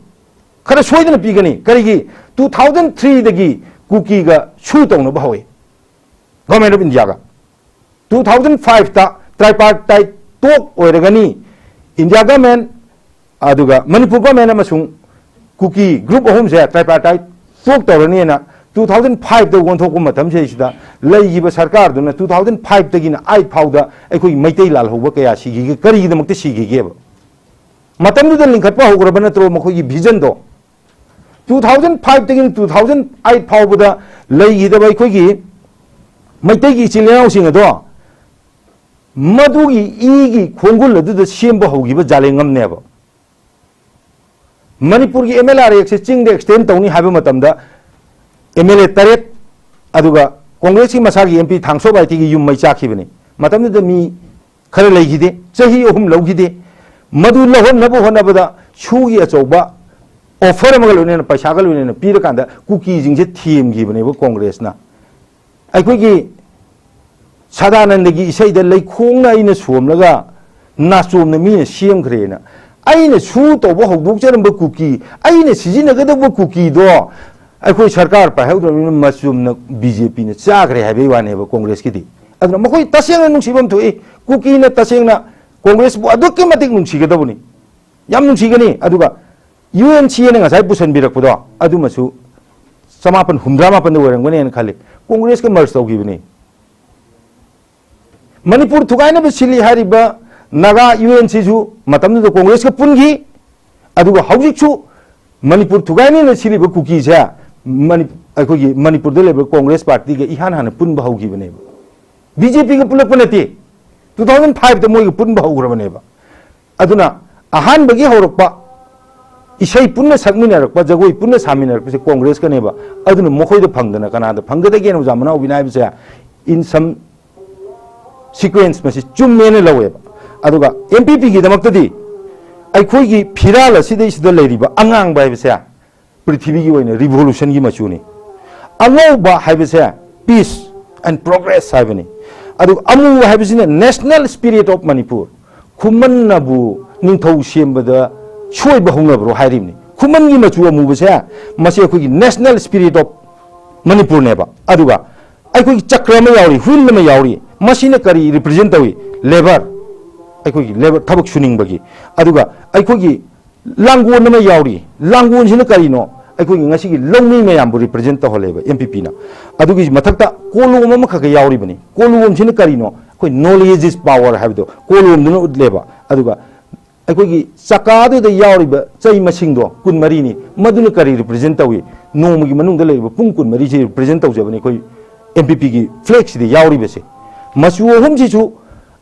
ꯈꯔ ꯁꯣꯏꯗꯅ ꯄꯤꯒꯅꯤ꯫ ꯀꯔꯤꯒꯤ? ꯇꯨ ꯊꯥꯎꯖꯟ ꯊ꯭ꯔꯤꯗꯒꯤ ꯀꯨꯀꯤꯒ ꯁꯨ ꯇꯧꯅꯕ ꯍꯧꯏ ꯒꯣꯔꯃꯦꯟ ꯑꯣꯐ ꯏꯟꯗꯤꯌꯥꯒ꯫ ꯇꯨ ꯊꯥꯎꯖꯟ ꯐꯥꯏꯚꯇ ꯇ꯭ꯔꯥꯏꯄꯥꯔꯇꯥꯏꯠ ꯇꯣꯛ ꯑꯣꯏꯔꯒꯅꯤ ꯏꯟꯗꯤꯌꯥ ꯒꯣꯔꯃꯦꯟ, ꯑꯗꯨꯒ ꯃꯅꯤꯄꯨꯔ ꯒꯣꯔꯃꯦꯟ ꯑꯃꯁꯨꯡ ꯀꯨꯀꯤ ꯒ꯭ꯔꯨꯞ ꯑꯍꯨꯝꯁꯦ ꯇ꯭ꯔꯥꯏꯄꯥꯔꯇꯥꯏꯠ ꯇꯣꯛ ꯇꯧꯔꯅꯤꯅ ꯇꯨ ꯊꯥꯎꯖꯟ ꯐꯥꯏꯚꯇ ꯑꯣꯟꯊꯣꯛꯄ ꯃꯇꯝꯁꯤꯗꯩꯁꯤꯗ ꯂꯩꯈꯤꯕ ꯁꯔꯀꯥꯔꯗꯨꯅ ꯇꯨ ꯊꯥꯎꯖꯟ ꯐꯥꯏꯚꯇꯒꯤꯅ ꯑꯩꯠ ꯐꯥꯎꯗ ꯑꯩꯈꯣꯏꯒꯤ ꯃꯩꯇꯩ ꯂꯥꯜꯍꯧꯕ ꯀꯌꯥ ꯁꯤꯈꯤꯒꯦ? ꯀꯔꯤꯒꯤꯗꯃꯛꯇ ꯁꯤꯈꯤꯒꯦꯕ? ꯃꯇꯝꯗꯨꯗ ꯂꯤꯡꯈꯠꯄ ꯍꯧꯈ꯭ꯔꯕ ꯅꯠꯇ꯭ꯔꯣ ꯃꯈꯣꯏꯒꯤ ꯚꯤꯖꯟꯗꯣ? ꯇꯨ ꯊꯥꯎꯖꯟ ꯐꯥꯏꯚꯇꯒꯤꯅ ꯇꯨ ꯊꯥꯎꯖꯟ ꯑꯩꯠ ꯐꯥꯎꯕꯗ ꯂꯩꯈꯤꯗꯕ ꯑꯩꯈꯣꯏꯒꯤ ꯃꯩꯇꯩꯒꯤ ꯏꯆꯤꯜ ꯏꯅꯥꯎꯁꯤꯡ ꯑꯗꯣ ꯃꯗꯨꯒꯤ ꯏꯒꯤ ꯈꯣꯡꯒꯨꯜ ꯑꯗꯨꯗ ꯁꯦꯝꯕ ꯍꯧꯈꯤꯕ ꯖꯥꯂꯦꯡꯉꯝꯅꯦꯕ꯫ ꯃꯅꯤꯄꯨꯔꯒꯤ ꯑꯦꯝ ꯑꯦꯜ ꯑꯥꯔ ꯑꯦꯛꯁꯦ ꯆꯤꯡꯗ ꯑꯦꯛꯁꯇꯦꯟ ꯇꯧꯅꯤ ꯍꯥꯏꯕ ꯃꯇꯝꯗ ꯑꯦꯝ ꯑꯦꯜ ꯑꯦ ꯇꯔꯦꯠ, ꯑꯗꯨꯒ ꯀꯣꯡꯒ꯭ꯔꯦꯁꯀꯤ ꯃꯁꯥꯒꯤ ꯑꯦꯝ ꯄꯤ ꯊꯥꯡꯁꯣ ꯕꯥꯏꯇꯤꯒꯤ ꯌꯨꯝ ꯃꯩ ꯆꯥꯛꯈꯤꯕꯅꯤ꯫ ꯃꯇꯝꯗꯨꯗ ꯃꯤ ꯈꯔ ꯂꯩꯈꯤꯗꯦ, ꯆꯍꯤ ꯑꯍꯨꯝ ꯂꯧꯈꯤꯗꯦ꯫ ꯃꯗꯨ ꯂꯧꯍꯟꯅꯕ ꯍꯣꯠꯅꯕꯗ ꯁꯨꯒꯤ ꯑꯆꯧꯕ ꯑꯣꯐꯔ ꯑꯃꯒ ꯂꯣꯏꯅꯅ, ꯄꯩꯁꯥꯒ ꯂꯣꯏꯅꯅ ꯄꯤꯔꯀꯥꯟꯗ ꯀꯨꯀꯤꯁꯤꯡꯁꯦ ꯊꯦꯝꯈꯤꯕꯅꯦꯕ ꯀꯣꯡꯒ꯭ꯔꯦꯁꯅ꯫ ꯑꯩꯈꯣꯏꯒꯤ ꯁꯗꯥꯅꯟꯗꯒꯤ ꯏꯁꯩꯗ "ꯂꯩꯈꯣꯡꯅ ꯑꯩꯅ ꯁꯣꯝꯂꯒ ꯅꯥꯆꯣꯝꯅ ꯃꯤꯅ ꯁꯦꯝꯈ꯭ꯔꯦꯅ", ꯑꯩꯅ ꯁꯨ ꯇꯧꯕ ꯍꯧꯗꯣꯛꯆꯔꯝꯕ ꯀꯨꯀꯤ, ꯑꯩꯅ ꯁꯤꯖꯤꯟꯅꯒꯗꯧꯕ ꯀꯨꯀꯤꯗꯣ ꯑꯩꯈꯣꯏ ꯁꯔꯀꯥꯔ ꯄꯥꯏꯍꯧꯗ꯭ꯔꯕꯅꯤꯅ ꯃꯆꯨꯝꯅ ꯕꯤ ꯖꯦ ꯄꯤꯅ ꯆꯥꯈ꯭ꯔꯦ ꯍꯥꯏꯕꯒꯤ ꯋꯥꯅꯦꯕ ꯀꯣꯡꯒ꯭ꯔꯦꯁꯀꯤꯗꯤ꯫ ꯑꯗꯨꯅ ꯃꯈꯣꯏ ꯇꯁꯦꯡꯅ ꯅꯨꯡꯁꯤꯐꯝ ꯊꯣꯛꯏ꯫ ꯀꯨꯀꯤꯅ ꯇꯁꯦꯡꯅ ꯀꯣꯡꯒ꯭ꯔꯦꯁꯄꯨ ꯑꯗꯨꯛꯀꯤ ꯃꯇꯤꯛ ꯅꯨꯡꯁꯤꯒꯗꯧꯕꯅꯤ, ꯌꯥꯝ ꯅꯨꯡꯁꯤꯒꯅꯤ꯫ ꯑꯗꯨꯒ ꯌꯨ ꯑꯦꯟ ꯁꯤ ꯑꯦꯅ ꯉꯁꯥꯏ ꯄꯨꯁꯟꯕꯤꯔꯛꯄꯗꯣ ꯑꯗꯨꯃꯁꯨ ꯆꯃꯥꯄꯟ ꯍꯨꯝꯗ꯭ꯔꯥ ꯃꯥꯄꯟꯗ ꯑꯣꯏꯔꯝꯒꯅꯦꯅ ꯈꯜꯂꯤ, ꯀꯣꯡꯒ꯭ꯔꯦꯁꯀ ꯃꯔꯖ ꯇꯧꯈꯤꯕꯅꯤ꯫ ꯃꯅꯤꯄꯨꯔ ꯊꯨꯒꯥꯏꯅꯕ ꯁꯤꯜꯂꯤ ꯍꯥꯏꯔꯤꯕ ꯅꯥꯒꯥ ꯌꯨ ꯑꯦꯟ ꯁꯤꯁꯨ ꯃꯇꯝꯗꯨꯗ ꯀꯣꯡꯒ꯭ꯔꯦꯁꯀ ꯄꯨꯟꯈꯤ꯫ ꯑꯗꯨꯒ ꯍꯧꯖꯤꯛꯁꯨ ꯃꯅꯤꯄꯨꯔ ꯊꯨꯒꯥꯏꯅꯤꯅ ꯁꯤꯜꯂꯤꯕ ꯀꯨꯀꯤꯁꯦ ꯃꯅꯤ-, ꯑꯩꯈꯣꯏꯒꯤ ꯃꯅꯤꯄꯨꯔꯗ ꯂꯩꯕ ꯀꯣꯡꯒ꯭ꯔꯦꯁ ꯄꯥꯔꯇꯤꯒ ꯏꯍꯥꯟ ꯍꯥꯟꯅ ꯄꯨꯟꯕ ꯍꯧꯈꯤꯕꯅꯦꯕ꯫ ꯕꯤ ꯖꯦ ꯄꯤꯒ ꯄꯨꯜꯂꯛꯄ ꯅꯠꯇꯦ, ꯇꯨ ꯊꯥꯎꯖꯟ ꯐꯥꯏꯚꯇ ꯃꯣꯏꯒ ꯄꯨꯟꯕ ꯍꯧꯈ꯭ꯔꯕꯅꯦꯕ꯫ ꯑꯗꯨꯅ ꯑꯍꯥꯟꯕꯒꯤ ꯍꯧꯔꯛꯄ, ꯏꯁꯩ ꯄꯨꯟꯅ ꯁꯛꯃꯤꯟꯅꯔꯛꯄ, ꯖꯒꯣꯏ ꯄꯨꯟꯅ ꯁꯥꯃꯤꯟꯅꯔꯛꯄꯁꯦ ꯀꯣꯡꯒ꯭ꯔꯦꯁꯀꯅꯦꯕ꯫ ꯑꯗꯨꯅ ꯃꯈꯣꯏꯗ ꯐꯪꯗꯅ ꯀꯅꯥꯗ ꯐꯪꯒꯗꯒꯦꯅ ꯑꯣꯖꯥ ꯃꯅꯥꯎꯕꯤꯅ ꯍꯥꯏꯕꯁꯦ, in some sequence ꯃꯁꯤ ꯆꯨꯝꯃꯦꯅ ꯂꯧꯋꯦꯕ꯫ ꯑꯗꯨꯒ ꯑꯦꯝ ꯄꯤ ꯄꯤꯒꯤꯗꯃꯛꯇꯗꯤ ꯑꯩꯈꯣꯏꯒꯤ ꯐꯤꯔꯥꯜ ꯑꯁꯤꯗꯩꯁꯤꯗ ꯂꯩꯔꯤꯕ ꯑꯉꯥꯡꯕ ꯍꯥꯏꯕꯁꯦ ꯄ꯭ꯔꯤꯊꯤꯕꯤꯒꯤ ꯑꯣꯏꯅ ꯔꯤꯚꯣꯂꯨꯁꯟꯒꯤ ꯃꯆꯨꯅꯤ꯫ ꯑꯉꯧꯕ ꯍꯥꯏꯕꯁꯦ peace and progress ꯍꯥꯏꯕꯅꯤ꯫ ꯑꯗꯨꯒ ꯑꯃꯨꯕ ꯍꯥꯏꯕꯁꯤꯅ national spirit of Manipur, ꯈꯨꯃꯟꯅꯕꯨ ꯅꯤꯡꯊꯧ ꯁꯦꯝꯕꯗ ꯁꯣꯏꯕ ꯍꯧꯅꯕ꯭ꯔꯣ ꯍꯥꯏꯔꯤꯕꯅꯤ꯫ ꯈꯨꯃꯟꯒꯤ ꯃꯆꯨ ꯑꯃꯨꯕꯁꯦ ꯃꯁꯤ ꯑꯩꯈꯣꯏꯒꯤ national spirit of ꯃꯅꯤꯄꯨꯔꯅꯦꯕ꯫ ꯑꯗꯨꯒ ꯑꯩꯈꯣꯏꯒꯤ ꯆꯀ꯭ꯔ ꯑꯃ ꯌꯥꯎꯔꯤ, wheel ꯑꯃ ꯌꯥꯎꯔꯤ, ꯃꯁꯤꯅ ꯀꯔꯤ represent ꯇꯧꯏ? Labour, ꯑꯩꯈꯣꯏꯒꯤ labour, ꯊꯕꯛ ꯁꯨꯅꯤꯡꯕꯒꯤ꯫ ꯑꯗꯨꯒ ꯑꯩꯈꯣꯏꯒꯤ ꯂꯥꯡꯒꯣꯜ ꯑꯃ ꯌꯥꯎꯔꯤ, ꯂꯥꯡꯒꯣꯜꯁꯤꯅ ꯀꯔꯤꯅꯣ? ꯑꯩꯈꯣꯏꯒꯤ ꯉꯁꯤꯒꯤ ꯂꯧꯃꯤ ꯃꯌꯥꯝꯕꯨ represent ꯇꯧꯍꯜꯂꯦꯕ ꯑꯦꯝ ꯄꯤ ꯄꯤꯅ꯫ ꯑꯗꯨꯒꯤ ꯃꯊꯛꯇ ꯀꯣꯂꯣꯝ ꯑꯃꯈꯛꯀ ꯌꯥꯎꯔꯤꯕꯅꯤ꯫ ꯀꯣꯂꯣꯝꯁꯤꯅ ꯀꯔꯤꯅꯣ? ꯑꯩꯈꯣꯏ knowledge is power ꯍꯥꯏꯕꯗꯣ ꯀꯣꯂꯣꯝꯗꯨꯅ ꯎꯠꯂꯦꯕ꯫ ꯑꯗꯨꯒ ꯑꯩꯈꯣꯏꯒꯤ ꯆꯀꯥꯗꯨꯗ ꯌꯥꯎꯔꯤꯕ ꯆꯩ ꯃꯁꯤꯡꯗꯣ ꯀꯨꯟꯃꯔꯤꯅꯤ꯫ ꯃꯗꯨꯅ ꯀꯔꯤ represent ꯇꯧꯏ? ꯅꯣꯡꯃꯒꯤ ꯃꯅꯨꯡꯗ ꯂꯩꯔꯤꯕ ꯄꯨꯡ ꯀꯨꯟꯃꯔꯤꯁꯤ represent ꯇꯧꯖꯕꯅꯤ ꯑꯩꯈꯣꯏ ꯑꯦꯝ ꯄꯤ ꯄꯤꯒꯤ flagꯁꯤꯗ ꯌꯥꯎꯔꯤꯕꯁꯦ꯫ ꯃꯆꯨ ꯑꯍꯨꯝꯁꯤꯁꯨ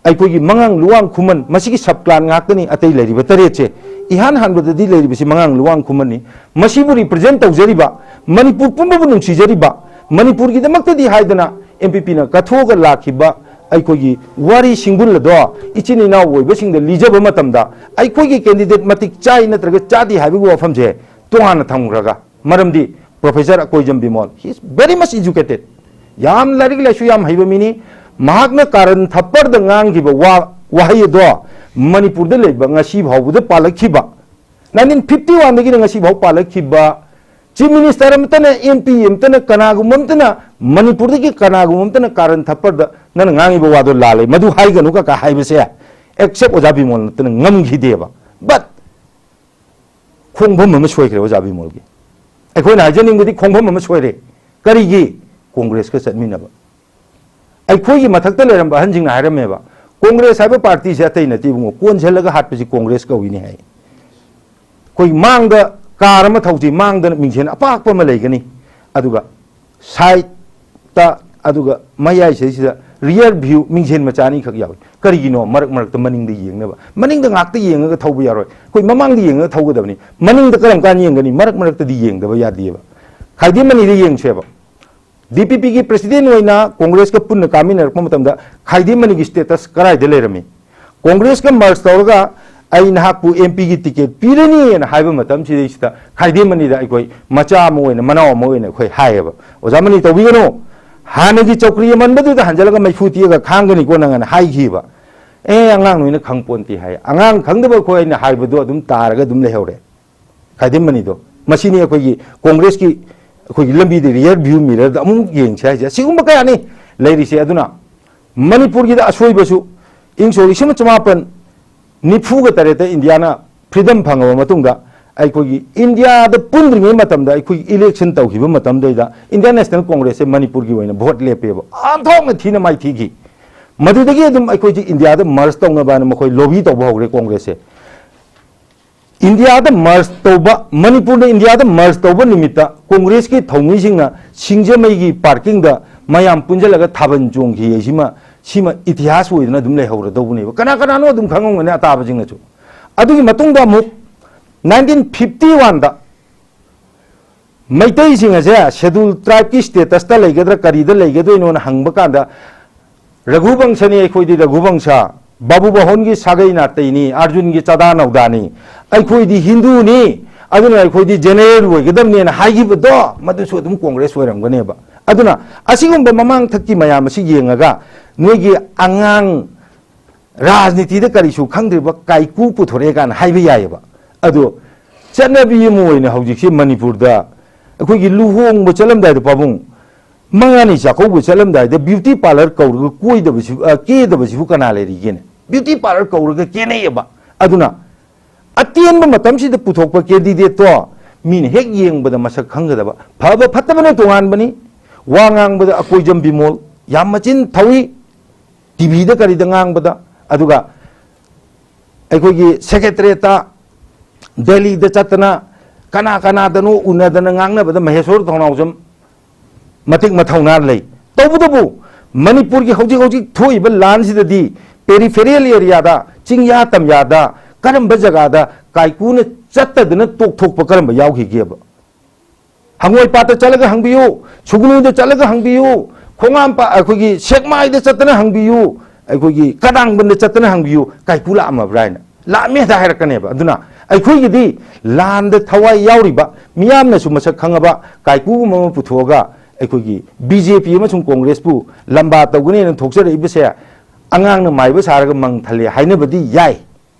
ꯑꯩꯈꯣꯏꯒꯤ ꯃꯉꯥꯡ ꯂꯨꯋꯥꯡ ꯈꯨꯃꯟ, ꯃꯁꯤꯒꯤ sub clan ꯉꯥꯛꯇꯅꯤ꯫ ꯑꯇꯩ ꯂꯩꯔꯤꯕ ꯇꯔꯦꯠꯁꯦ, ꯏꯍꯥꯟ ꯍꯥꯟꯕꯗꯗꯤ ꯂꯩꯔꯤꯕꯁꯤ ꯃꯉꯥꯡ ꯂꯨꯋꯥꯡ ꯈꯨꯃꯟꯅꯤ꯫ ꯃꯁꯤꯕꯨ represent ꯇꯧꯖꯔꯤꯕ, ꯃꯅꯤꯄꯨꯔ ꯄꯨꯝꯕꯕꯨ ꯅꯨꯡꯁꯤꯖꯔꯤꯕ, ꯃꯅꯤꯄꯨꯔꯒꯤꯗꯃꯛꯇꯗꯤ ꯍꯥꯏꯗꯅ ꯑꯦꯝ ꯄꯤ ꯄꯤꯅ ꯀꯠꯊꯣꯛꯑꯒ ꯂꯥꯛꯈꯤꯕ ꯑꯩꯈꯣꯏꯒꯤ ꯋꯥꯔꯤ ꯁꯤꯡꯕꯨꯜ ꯑꯗꯣ ꯏꯆꯤꯟ ꯏꯅꯥꯎ ꯑꯣꯏꯕꯁꯤꯡꯗ ꯂꯤꯖꯕ ꯃꯇꯝꯗ, ꯑꯩꯈꯣꯏꯒꯤ candidate ꯃꯇꯤꯛ ꯆꯥꯏ ꯅꯠꯇ꯭ꯔꯒ ꯆꯥꯗꯦ ꯍꯥꯏꯕꯒꯤ ꯋꯥꯐꯝꯁꯦ ꯇꯣꯉꯥꯟꯅ ꯊꯝꯈ꯭ꯔꯒ, ꯃꯔꯝꯗꯤ Professor Akoijam Bimol, he is very much educated, ꯌꯥꯝ ꯂꯥꯏꯔꯤꯛ ꯂꯥꯏꯁꯨ ꯌꯥꯝ ꯍꯩꯕ ꯃꯤꯅꯤ꯫ ꯃꯍꯥꯛꯅ ꯀꯥꯔꯟ ꯊꯞꯄꯔꯗ ꯉꯥꯡꯈꯤꯕ ꯋꯥ, ꯋꯥꯍꯩ ꯑꯗꯣ ꯃꯅꯤꯄꯨꯔꯗ ꯂꯩꯕ ꯉꯁꯤ ꯐꯥꯎꯕꯗ ꯄꯥꯜꯂꯛꯈꯤꯕ, ꯅꯥꯏꯟꯇꯤꯟ ꯐꯤꯐꯇꯤ ꯋꯥꯟꯗꯒꯤꯅ ꯉꯁꯤ ꯐꯥꯎ ꯄꯥꯜꯂꯛꯈꯤꯕ Chief Minister ꯑꯃꯠꯇꯅ, ꯑꯦꯝ ꯄꯤ ꯑꯃꯠꯇꯅ, ꯀꯅꯥꯒꯨꯝꯕ ꯑꯃꯠꯇꯅ, ꯃꯅꯤꯄꯨꯔꯗꯒꯤ ꯀꯅꯥꯒꯨꯝꯕ ꯑꯃꯠꯇꯅ ꯀꯥꯔꯟ ꯊꯞꯄꯔꯗ ꯅꯪꯅ ꯉꯥꯡꯉꯤꯕ ꯋꯥꯗꯣ ꯂꯥꯜꯂꯦ, ꯃꯗꯨ ꯍꯥꯏꯒꯅꯨ ꯀꯀꯥ ꯍꯥꯏꯕꯁꯦ except ꯑꯣꯖꯥ ꯕꯤꯃꯣꯜ ꯅꯠꯇꯅ ꯉꯝꯈꯤꯗꯦꯕ꯫ But ꯈꯣꯡꯐꯝ ꯑꯃ ꯁꯣꯏꯈ꯭ꯔꯦ ꯑꯣꯖꯥ ꯕꯤꯃꯣꯜꯒꯤ꯫ ꯑꯩꯈꯣꯏꯅ ꯍꯥꯏꯖꯅꯤꯡꯕꯗꯤ ꯈꯣꯡꯐꯝ ꯑꯃ ꯁꯣꯏꯔꯦ꯫ ꯀꯔꯤꯒꯤ? ꯀꯣꯡꯒ꯭ꯔꯦꯁꯀ ꯆꯠꯃꯤꯟꯅꯕ꯫ ꯑꯩꯈꯣꯏꯒꯤ ꯃꯊꯛꯇ ꯂꯩꯔꯝꯕ ꯑꯍꯟꯁꯤꯡꯅ ꯍꯥꯏꯔꯝꯃꯦꯕ, "ꯀꯣꯡꯒ꯭ꯔꯦꯁ ꯍꯥꯏꯕ ꯄꯥꯔꯇꯤꯁꯦ ꯑꯇꯩ ꯅꯠꯇꯦ ꯏꯕꯨꯡꯉꯣ, ꯀꯣꯟꯁꯤꯜꯂꯒ ꯍꯥꯠꯄꯁꯤ ꯀꯣꯡꯒ꯭ꯔꯦꯁ ꯀꯧꯏꯅꯦ" ꯍꯥꯏ꯫ ꯑꯩꯈꯣꯏ ꯃꯥꯡꯗ ꯀꯥꯔ ꯑꯃ ꯊꯧꯁꯤ, ꯃꯥꯡꯗꯅ ꯃꯤꯡꯁꯦꯜ ꯑꯄꯥꯛꯄ ꯑꯃ ꯂꯩꯒꯅꯤ, ꯑꯗꯨꯒ ꯁꯥꯏꯠꯇ, ꯑꯗꯨꯒ ꯃꯌꯥꯏꯁꯤꯗꯩꯁꯤꯗ rear view ꯃꯤꯡꯁꯦꯜ ꯃꯆꯥ ꯑꯅꯤꯈꯛ ꯌꯥꯎꯏ꯫ ꯀꯔꯤꯒꯤꯅꯣ? ꯃꯔꯛ ꯃꯔꯛꯇ ꯃꯅꯤꯡꯗ ꯌꯦꯡꯅꯕ꯫ ꯃꯅꯤꯡꯗ ꯉꯥꯛꯇ ꯌꯦꯡꯉꯒ ꯊꯧꯕ ꯌꯥꯔꯣꯏ꯫ ꯑꯩꯈꯣꯏ ꯃꯃꯥꯡꯗ ꯌꯦꯡꯉꯒ ꯊꯧꯒꯗꯕꯅꯤ꯫ ꯃꯅꯤꯡꯗ ꯀꯔꯝ ꯀꯥꯟꯗ ꯌꯦꯡꯒꯅꯤ? ꯃꯔꯛ ꯃꯔꯛꯇꯗꯤ ꯌꯦꯡꯗꯕ ꯌꯥꯗꯦꯕ꯫ ꯈꯥꯏꯗꯦꯝ ꯃꯅꯤꯗ ꯌꯦꯡꯁꯦꯕ꯫ ꯗꯤ ꯄꯤ ꯄꯤꯒꯤ president ꯑꯣꯏꯅ ꯀꯣꯡꯒ꯭ꯔꯦꯁꯀ ꯄꯨꯟꯅ ꯀꯥꯃꯤꯟꯅꯔꯛꯄ ꯃꯇꯝꯗ ꯈꯥꯏꯗꯦꯝ ꯃꯅꯤꯒꯤ status ꯀꯗꯥꯏꯗ ꯂꯩꯔꯝꯃꯤ? ꯀꯣꯡꯒ꯭ꯔꯦꯁꯀ merge ꯇꯧꯔꯒ ꯑꯩ ꯅꯍꯥꯛꯄꯨ ꯑꯦꯝ ꯄꯤꯒꯤ ticket ꯄꯤꯔꯅꯤꯅ ꯍꯥꯏꯕ ꯃꯇꯝꯁꯤꯗꯩꯁꯤꯗ ꯈꯥꯏꯗꯦꯝ ꯃꯅꯤꯗ ꯑꯩꯈꯣꯏ ꯃꯆꯥ ꯑꯃ ꯑꯣꯏꯅ, ꯃꯅꯥꯎ ꯑꯃ ꯑꯣꯏꯅ ꯑꯩꯈꯣꯏ ꯍꯥꯏꯌꯦꯕ, "ꯑꯣꯖꯥ ꯃꯅꯤ, ꯇꯧꯕꯤꯒꯅꯨ, ꯍꯥꯟꯅꯒꯤ ꯆꯧꯀ꯭ꯔꯤ ꯑꯃꯟꯕꯗꯨꯗ ꯍꯟꯖꯤꯜꯂꯒ ꯃꯩꯐꯨ ꯇꯦꯛꯑꯒ ꯈꯥꯡꯒꯅꯤꯀꯣ ꯅꯪ" ꯑꯅ ꯍꯥꯏꯈꯤꯕ꯫ "ꯑꯦ, ꯑꯉꯥꯡ ꯅꯣꯏꯅ ꯈꯪꯄꯣꯟꯇꯦ" ꯍꯥꯏ꯫ ꯑꯉꯥꯡ ꯈꯪꯗꯕ ꯑꯩꯈꯣꯏ ꯑꯩꯅ ꯍꯥꯏꯕꯗꯣ ꯑꯗꯨꯝ ꯇꯥꯔꯒ ꯑꯗꯨꯝ ꯂꯩꯍꯧꯔꯦ꯫ ꯈꯥꯏꯗꯦꯝ ꯃꯅꯤꯗꯣ꯫ ꯃꯁꯤꯅꯤ ꯑꯩꯈꯣꯏꯒꯤ ꯀꯣꯡꯒ꯭ꯔꯦꯁꯀꯤ, ꯑꯩꯈꯣꯏꯒꯤ ꯂꯝꯕꯤꯗ rear view mirrorꯗ ꯑꯃꯨꯛ ꯌꯦꯡꯁꯦ ꯍꯥꯏꯁꯦ꯫ ꯑꯁꯤꯒꯨꯝꯕ ꯀꯌꯥꯅꯤ ꯂꯩꯔꯤꯁꯦ꯫ ꯑꯗꯨꯅ ꯃꯅꯤꯄꯨꯔꯒꯤꯗ ꯑꯁꯣꯏꯕꯁꯨ, ꯏꯪ ꯁꯣꯛ ꯂꯤꯁꯤꯡ ꯑꯃ ꯆꯃꯥꯄꯟ ꯅꯤꯐꯨꯒ ꯇꯔꯦꯠꯇ ꯏꯟꯗꯤꯌꯥꯅ freedom ꯐꯪꯉꯕ ꯃꯇꯨꯡꯗ ꯑꯩꯈꯣꯏꯒꯤ ꯏꯟꯗꯤꯌꯥꯗ ꯄꯨꯟꯗ꯭ꯔꯤꯉꯩ ꯃꯇꯝꯗ, ꯑꯩꯈꯣꯏꯒꯤ ꯏꯂꯦꯛꯁꯟ ꯇꯧꯈꯤꯕ ꯃꯇꯝꯗꯩꯗ ꯏꯟꯗꯤꯌꯥꯟ ꯅꯦꯁꯅꯦꯜ ꯀꯣꯡꯒ꯭ꯔꯦꯁꯁꯦ ꯃꯅꯤꯄꯨꯔꯒꯤ ꯑꯣꯏꯅ ꯚꯣꯠ ꯂꯦꯞꯄꯦꯕ, ꯑꯣꯟꯊꯣꯛꯅ ꯊꯤꯅ ꯃꯥꯏꯊꯤꯈꯤ꯫ ꯃꯗꯨꯗꯒꯤ ꯑꯗꯨꯝ ꯑꯩꯈꯣꯏꯁꯦ ꯏꯟꯗꯤꯌꯥꯗ ꯃꯔꯖ ꯇꯧꯅꯕ ꯍꯥꯏꯅ ꯃꯈꯣꯏ ꯂꯣꯕꯤ ꯇꯧꯕ ꯍꯧꯔꯦ ꯀꯣꯡꯒ꯭ꯔꯦꯁꯁꯦ꯫ ꯏꯟꯗꯤꯌꯥꯗ ꯃꯔꯖ ꯇꯧꯕ, ꯃꯅꯤꯄꯨꯔꯅ ꯏꯟꯗꯤꯌꯥꯗ ꯃꯔꯖ ꯇꯧꯕ ꯅꯨꯃꯤꯠꯇ ꯀꯣꯡꯒ꯭ꯔꯦꯁꯀꯤ ꯊꯧꯃꯤꯁꯤꯡꯅ ꯁꯤꯡꯖꯃꯩꯒꯤ ꯄꯥꯔꯀꯤꯡꯗ ꯃꯌꯥꯝ ꯄꯨꯟꯁꯤꯜꯂꯒ ꯊꯥꯕꯜ ꯆꯣꯡꯈꯤ ꯍꯥꯏꯁꯤꯃ, ꯁꯤꯃ ꯏꯇꯤꯍꯥꯁ ꯑꯣꯏꯗꯅ ꯑꯗꯨꯝ ꯂꯩꯍꯧꯔꯗꯧꯕꯅꯦꯕ꯫ ꯀꯅꯥ ꯀꯅꯥꯅꯣ ꯑꯗꯨꯝ ꯈꯪꯉꯝꯒꯅꯤ ꯑꯇꯥꯕꯁꯤꯡꯅꯁꯨ꯫ ꯑꯗꯨꯒꯤ ꯃꯇꯨꯡꯗ ꯑꯃꯨꯛ ꯅꯥꯏꯟꯇꯤꯟ ꯐꯤꯐꯇꯤ ꯋꯥꯟꯗ ꯃꯩꯇꯩꯁꯤꯡ ꯑꯁꯦ ꯁꯦꯗꯨꯜ ꯇ꯭ꯔꯥꯏꯕꯀꯤ ꯁ꯭ꯇꯦꯇꯁꯇ ꯂꯩꯒꯗ꯭ꯔꯥ, ꯀꯔꯤꯗ ꯂꯩꯒꯗꯣꯏꯅꯣꯅ ꯍꯪꯕ ꯀꯥꯟꯗ, "ꯔꯘꯨꯕꯪꯁꯅꯤ ꯑꯩꯈꯣꯏꯗꯤ, ꯔꯘꯨꯕꯪꯁ, ꯕꯥꯕꯨ ꯕꯍꯣꯟꯒꯤ ꯁꯥꯒꯩ ꯅꯥꯇꯩꯅꯤ, ꯑꯥꯔꯖꯨꯟꯒꯤ ꯆꯥꯗꯥ ꯅꯧꯗꯥꯅꯤ, ꯑꯩꯈꯣꯏꯗꯤ ꯍꯤꯟꯗꯨꯅꯤ, ꯑꯗꯨꯅ ꯑꯩꯈꯣꯏꯗꯤ ꯖꯦꯅꯦꯔꯦꯜ ꯑꯣꯏꯒꯗꯕꯅꯦꯅ" ꯍꯥꯏꯈꯤꯕꯗꯣ, ꯃꯗꯨꯁꯨ ꯑꯗꯨꯝ ꯀꯣꯡꯒ꯭ꯔꯦꯁ ꯑꯣꯏꯔꯝꯒꯅꯦꯕ꯫ ꯑꯗꯨꯅ ꯑꯁꯤꯒꯨꯝꯕ ꯃꯃꯥꯡꯊꯛꯀꯤ ꯃꯌꯥꯝ ꯑꯁꯤ ꯌꯦꯡꯉꯒ, ꯅꯣꯏꯒꯤ ꯑꯉꯥꯡ ꯔꯥꯖꯅꯤꯇꯤꯗ ꯀꯔꯤꯁꯨ ꯈꯪꯗ꯭ꯔꯤꯕ ꯀꯥꯏꯀꯨ ꯄꯨꯊꯣꯔꯛꯑꯦ ꯀꯥꯏꯅ ꯍꯥꯏꯕ ꯌꯥꯏꯑꯕ꯫ ꯑꯗꯣ ꯆꯠꯅꯕꯤ ꯑꯃ ꯑꯣꯏꯅ ꯍꯧꯖꯤꯛꯁꯤ ꯃꯅꯤꯄꯨꯔꯗ ꯑꯩꯈꯣꯏꯒꯤ ꯂꯨꯍꯣꯡꯕ ꯆꯠꯂꯝꯗꯥꯏꯗ, ꯄꯥꯕꯨꯡ, ꯃꯉꯥꯅꯤ ꯆꯥꯛꯀꯧꯕ ꯆꯠꯂꯝꯗꯥꯏꯗ ꯕ꯭ꯌꯨꯇꯤ ꯄꯥꯔꯂꯔ ꯀꯧꯔꯒ ꯀꯣꯏꯗꯕꯁꯤ, ꯑ, ꯀꯦꯗꯕꯁꯤꯕꯨ ꯀꯅꯥ ꯂꯩꯔꯤꯒꯦꯅꯦ? ꯕ꯭ꯌꯨꯇꯤ ꯄꯥꯔꯂꯔ ꯀꯧꯔꯒ ꯀꯦꯅꯩꯑꯕ꯫ ꯑꯗꯨꯅ ꯑꯇꯦꯟꯕ ꯃꯇꯝꯁꯤꯗ ꯄꯨꯊꯣꯛꯄ ꯀꯦꯟꯗꯤꯗꯦꯠꯇꯣ ꯃꯤꯅ ꯍꯦꯛ ꯌꯦꯡꯕꯗ ꯃꯁꯛ ꯈꯪꯒꯗꯕ, ꯐꯕ ꯐꯠꯇꯕꯅ ꯇꯣꯉꯥꯟꯕꯅꯤ, ꯋꯥ ꯉꯥꯡꯕꯗ ꯑꯀꯣꯏꯖꯝ ꯕꯤꯃꯣꯜ ꯌꯥꯝ ꯃꯆꯤꯟ ꯊꯧꯏ, ꯇꯤꯚꯤꯗ ꯀꯔꯤꯗ ꯉꯥꯡꯕꯗ, ꯑꯗꯨꯒ ꯑꯩꯈꯣꯏꯒꯤ ꯁꯦꯀ꯭ꯔꯦꯇꯔꯤꯌꯦꯠꯇ, ꯗꯦꯜꯂꯤꯗ ꯆꯠꯇꯅ ꯀꯅꯥ ꯀꯅꯥꯗꯅꯣ ꯎꯅꯗꯅ ꯉꯥꯡꯅꯕꯗ ꯃꯍꯦꯁꯣꯔ ꯊꯣꯡꯅꯥꯎꯖꯝ ꯃꯇꯤꯛ ꯃꯊꯧꯅꯥ ꯂꯩ꯫ ꯇꯧꯕꯇꯕꯨ ꯃꯅꯤꯄꯨꯔꯒꯤ ꯍꯧꯖꯤꯛ ꯍꯧꯖꯤꯛ ꯊꯣꯛꯏꯕ ꯂꯥꯟꯁꯤꯗꯗꯤ ꯄꯦꯔꯤꯐꯦꯔꯤꯌꯦꯜ ꯑꯦꯔꯤꯌꯥꯗ, ꯆꯤꯡꯌꯥ ꯇꯝꯌꯥꯗ ꯀꯔꯝꯕ ꯖꯒꯥꯗ ꯀꯥꯏꯀꯨꯅ ꯆꯠꯇꯗꯅ ꯇꯣꯛꯊꯣꯛꯄ ꯀꯔꯝꯕ ꯌꯥꯎꯈꯤꯒꯦꯕ? ꯍꯪꯉꯣꯏꯄꯥꯠꯇ ꯆꯠꯂꯒ ꯍꯪꯕꯤꯌꯨ, ꯁꯨꯒꯅꯨꯗ ꯆꯠꯂꯒ ꯍꯪꯕꯤꯌꯨ, ꯈꯣꯡꯉꯥꯝꯄꯥ-, ꯑꯩꯈꯣꯏꯒꯤ ꯁꯦꯛꯃꯥꯏꯗ ꯆꯠꯇꯅ ꯍꯪꯕꯤꯌꯨ, ꯑꯩꯈꯣꯏꯒꯤ ꯀꯗꯥꯡꯕꯟꯗ ꯆꯠꯇꯅ ꯍꯪꯕꯤꯌꯨ, ꯀꯥꯏꯀꯨ ꯂꯥꯛꯑꯝꯃꯕ꯭ꯔꯥ ꯍꯥꯏꯅ꯫ ꯂꯥꯛꯑꯝꯃꯦ ꯍꯦꯛꯇ ꯍꯥꯏꯔꯛꯀꯅꯦꯕ꯫ ꯑꯗꯨꯅ ꯑꯩꯈꯣꯏꯒꯤꯗꯤ ꯂꯥꯟꯗ ꯊꯋꯥꯏ ꯌꯥꯎꯔꯤꯕ ꯃꯤꯌꯥꯝꯅꯁꯨ ꯃꯁꯛ ꯈꯪꯉꯕ ꯀꯥꯏꯀꯨꯒꯨꯝꯕ ꯑꯃ ꯄꯨꯊꯣꯛꯑꯒ ꯑꯩꯈꯣꯏꯒꯤ ꯕꯤ ꯖꯦ ꯄꯤ ꯑꯃꯁꯨꯡ ꯀꯣꯡꯒ꯭ꯔꯦꯁꯄꯨ ꯂꯝꯕꯥ ꯇꯧꯒꯅꯦꯅ ꯊꯣꯛꯆꯔꯛꯏꯕꯁꯦ ꯑꯉꯥꯡꯅ ꯃꯥꯏꯕ ꯁꯥꯔꯒ ꯃꯪ ꯊꯜꯂꯦ ꯍꯥꯏꯅꯕꯗꯤ ꯌꯥꯏ꯫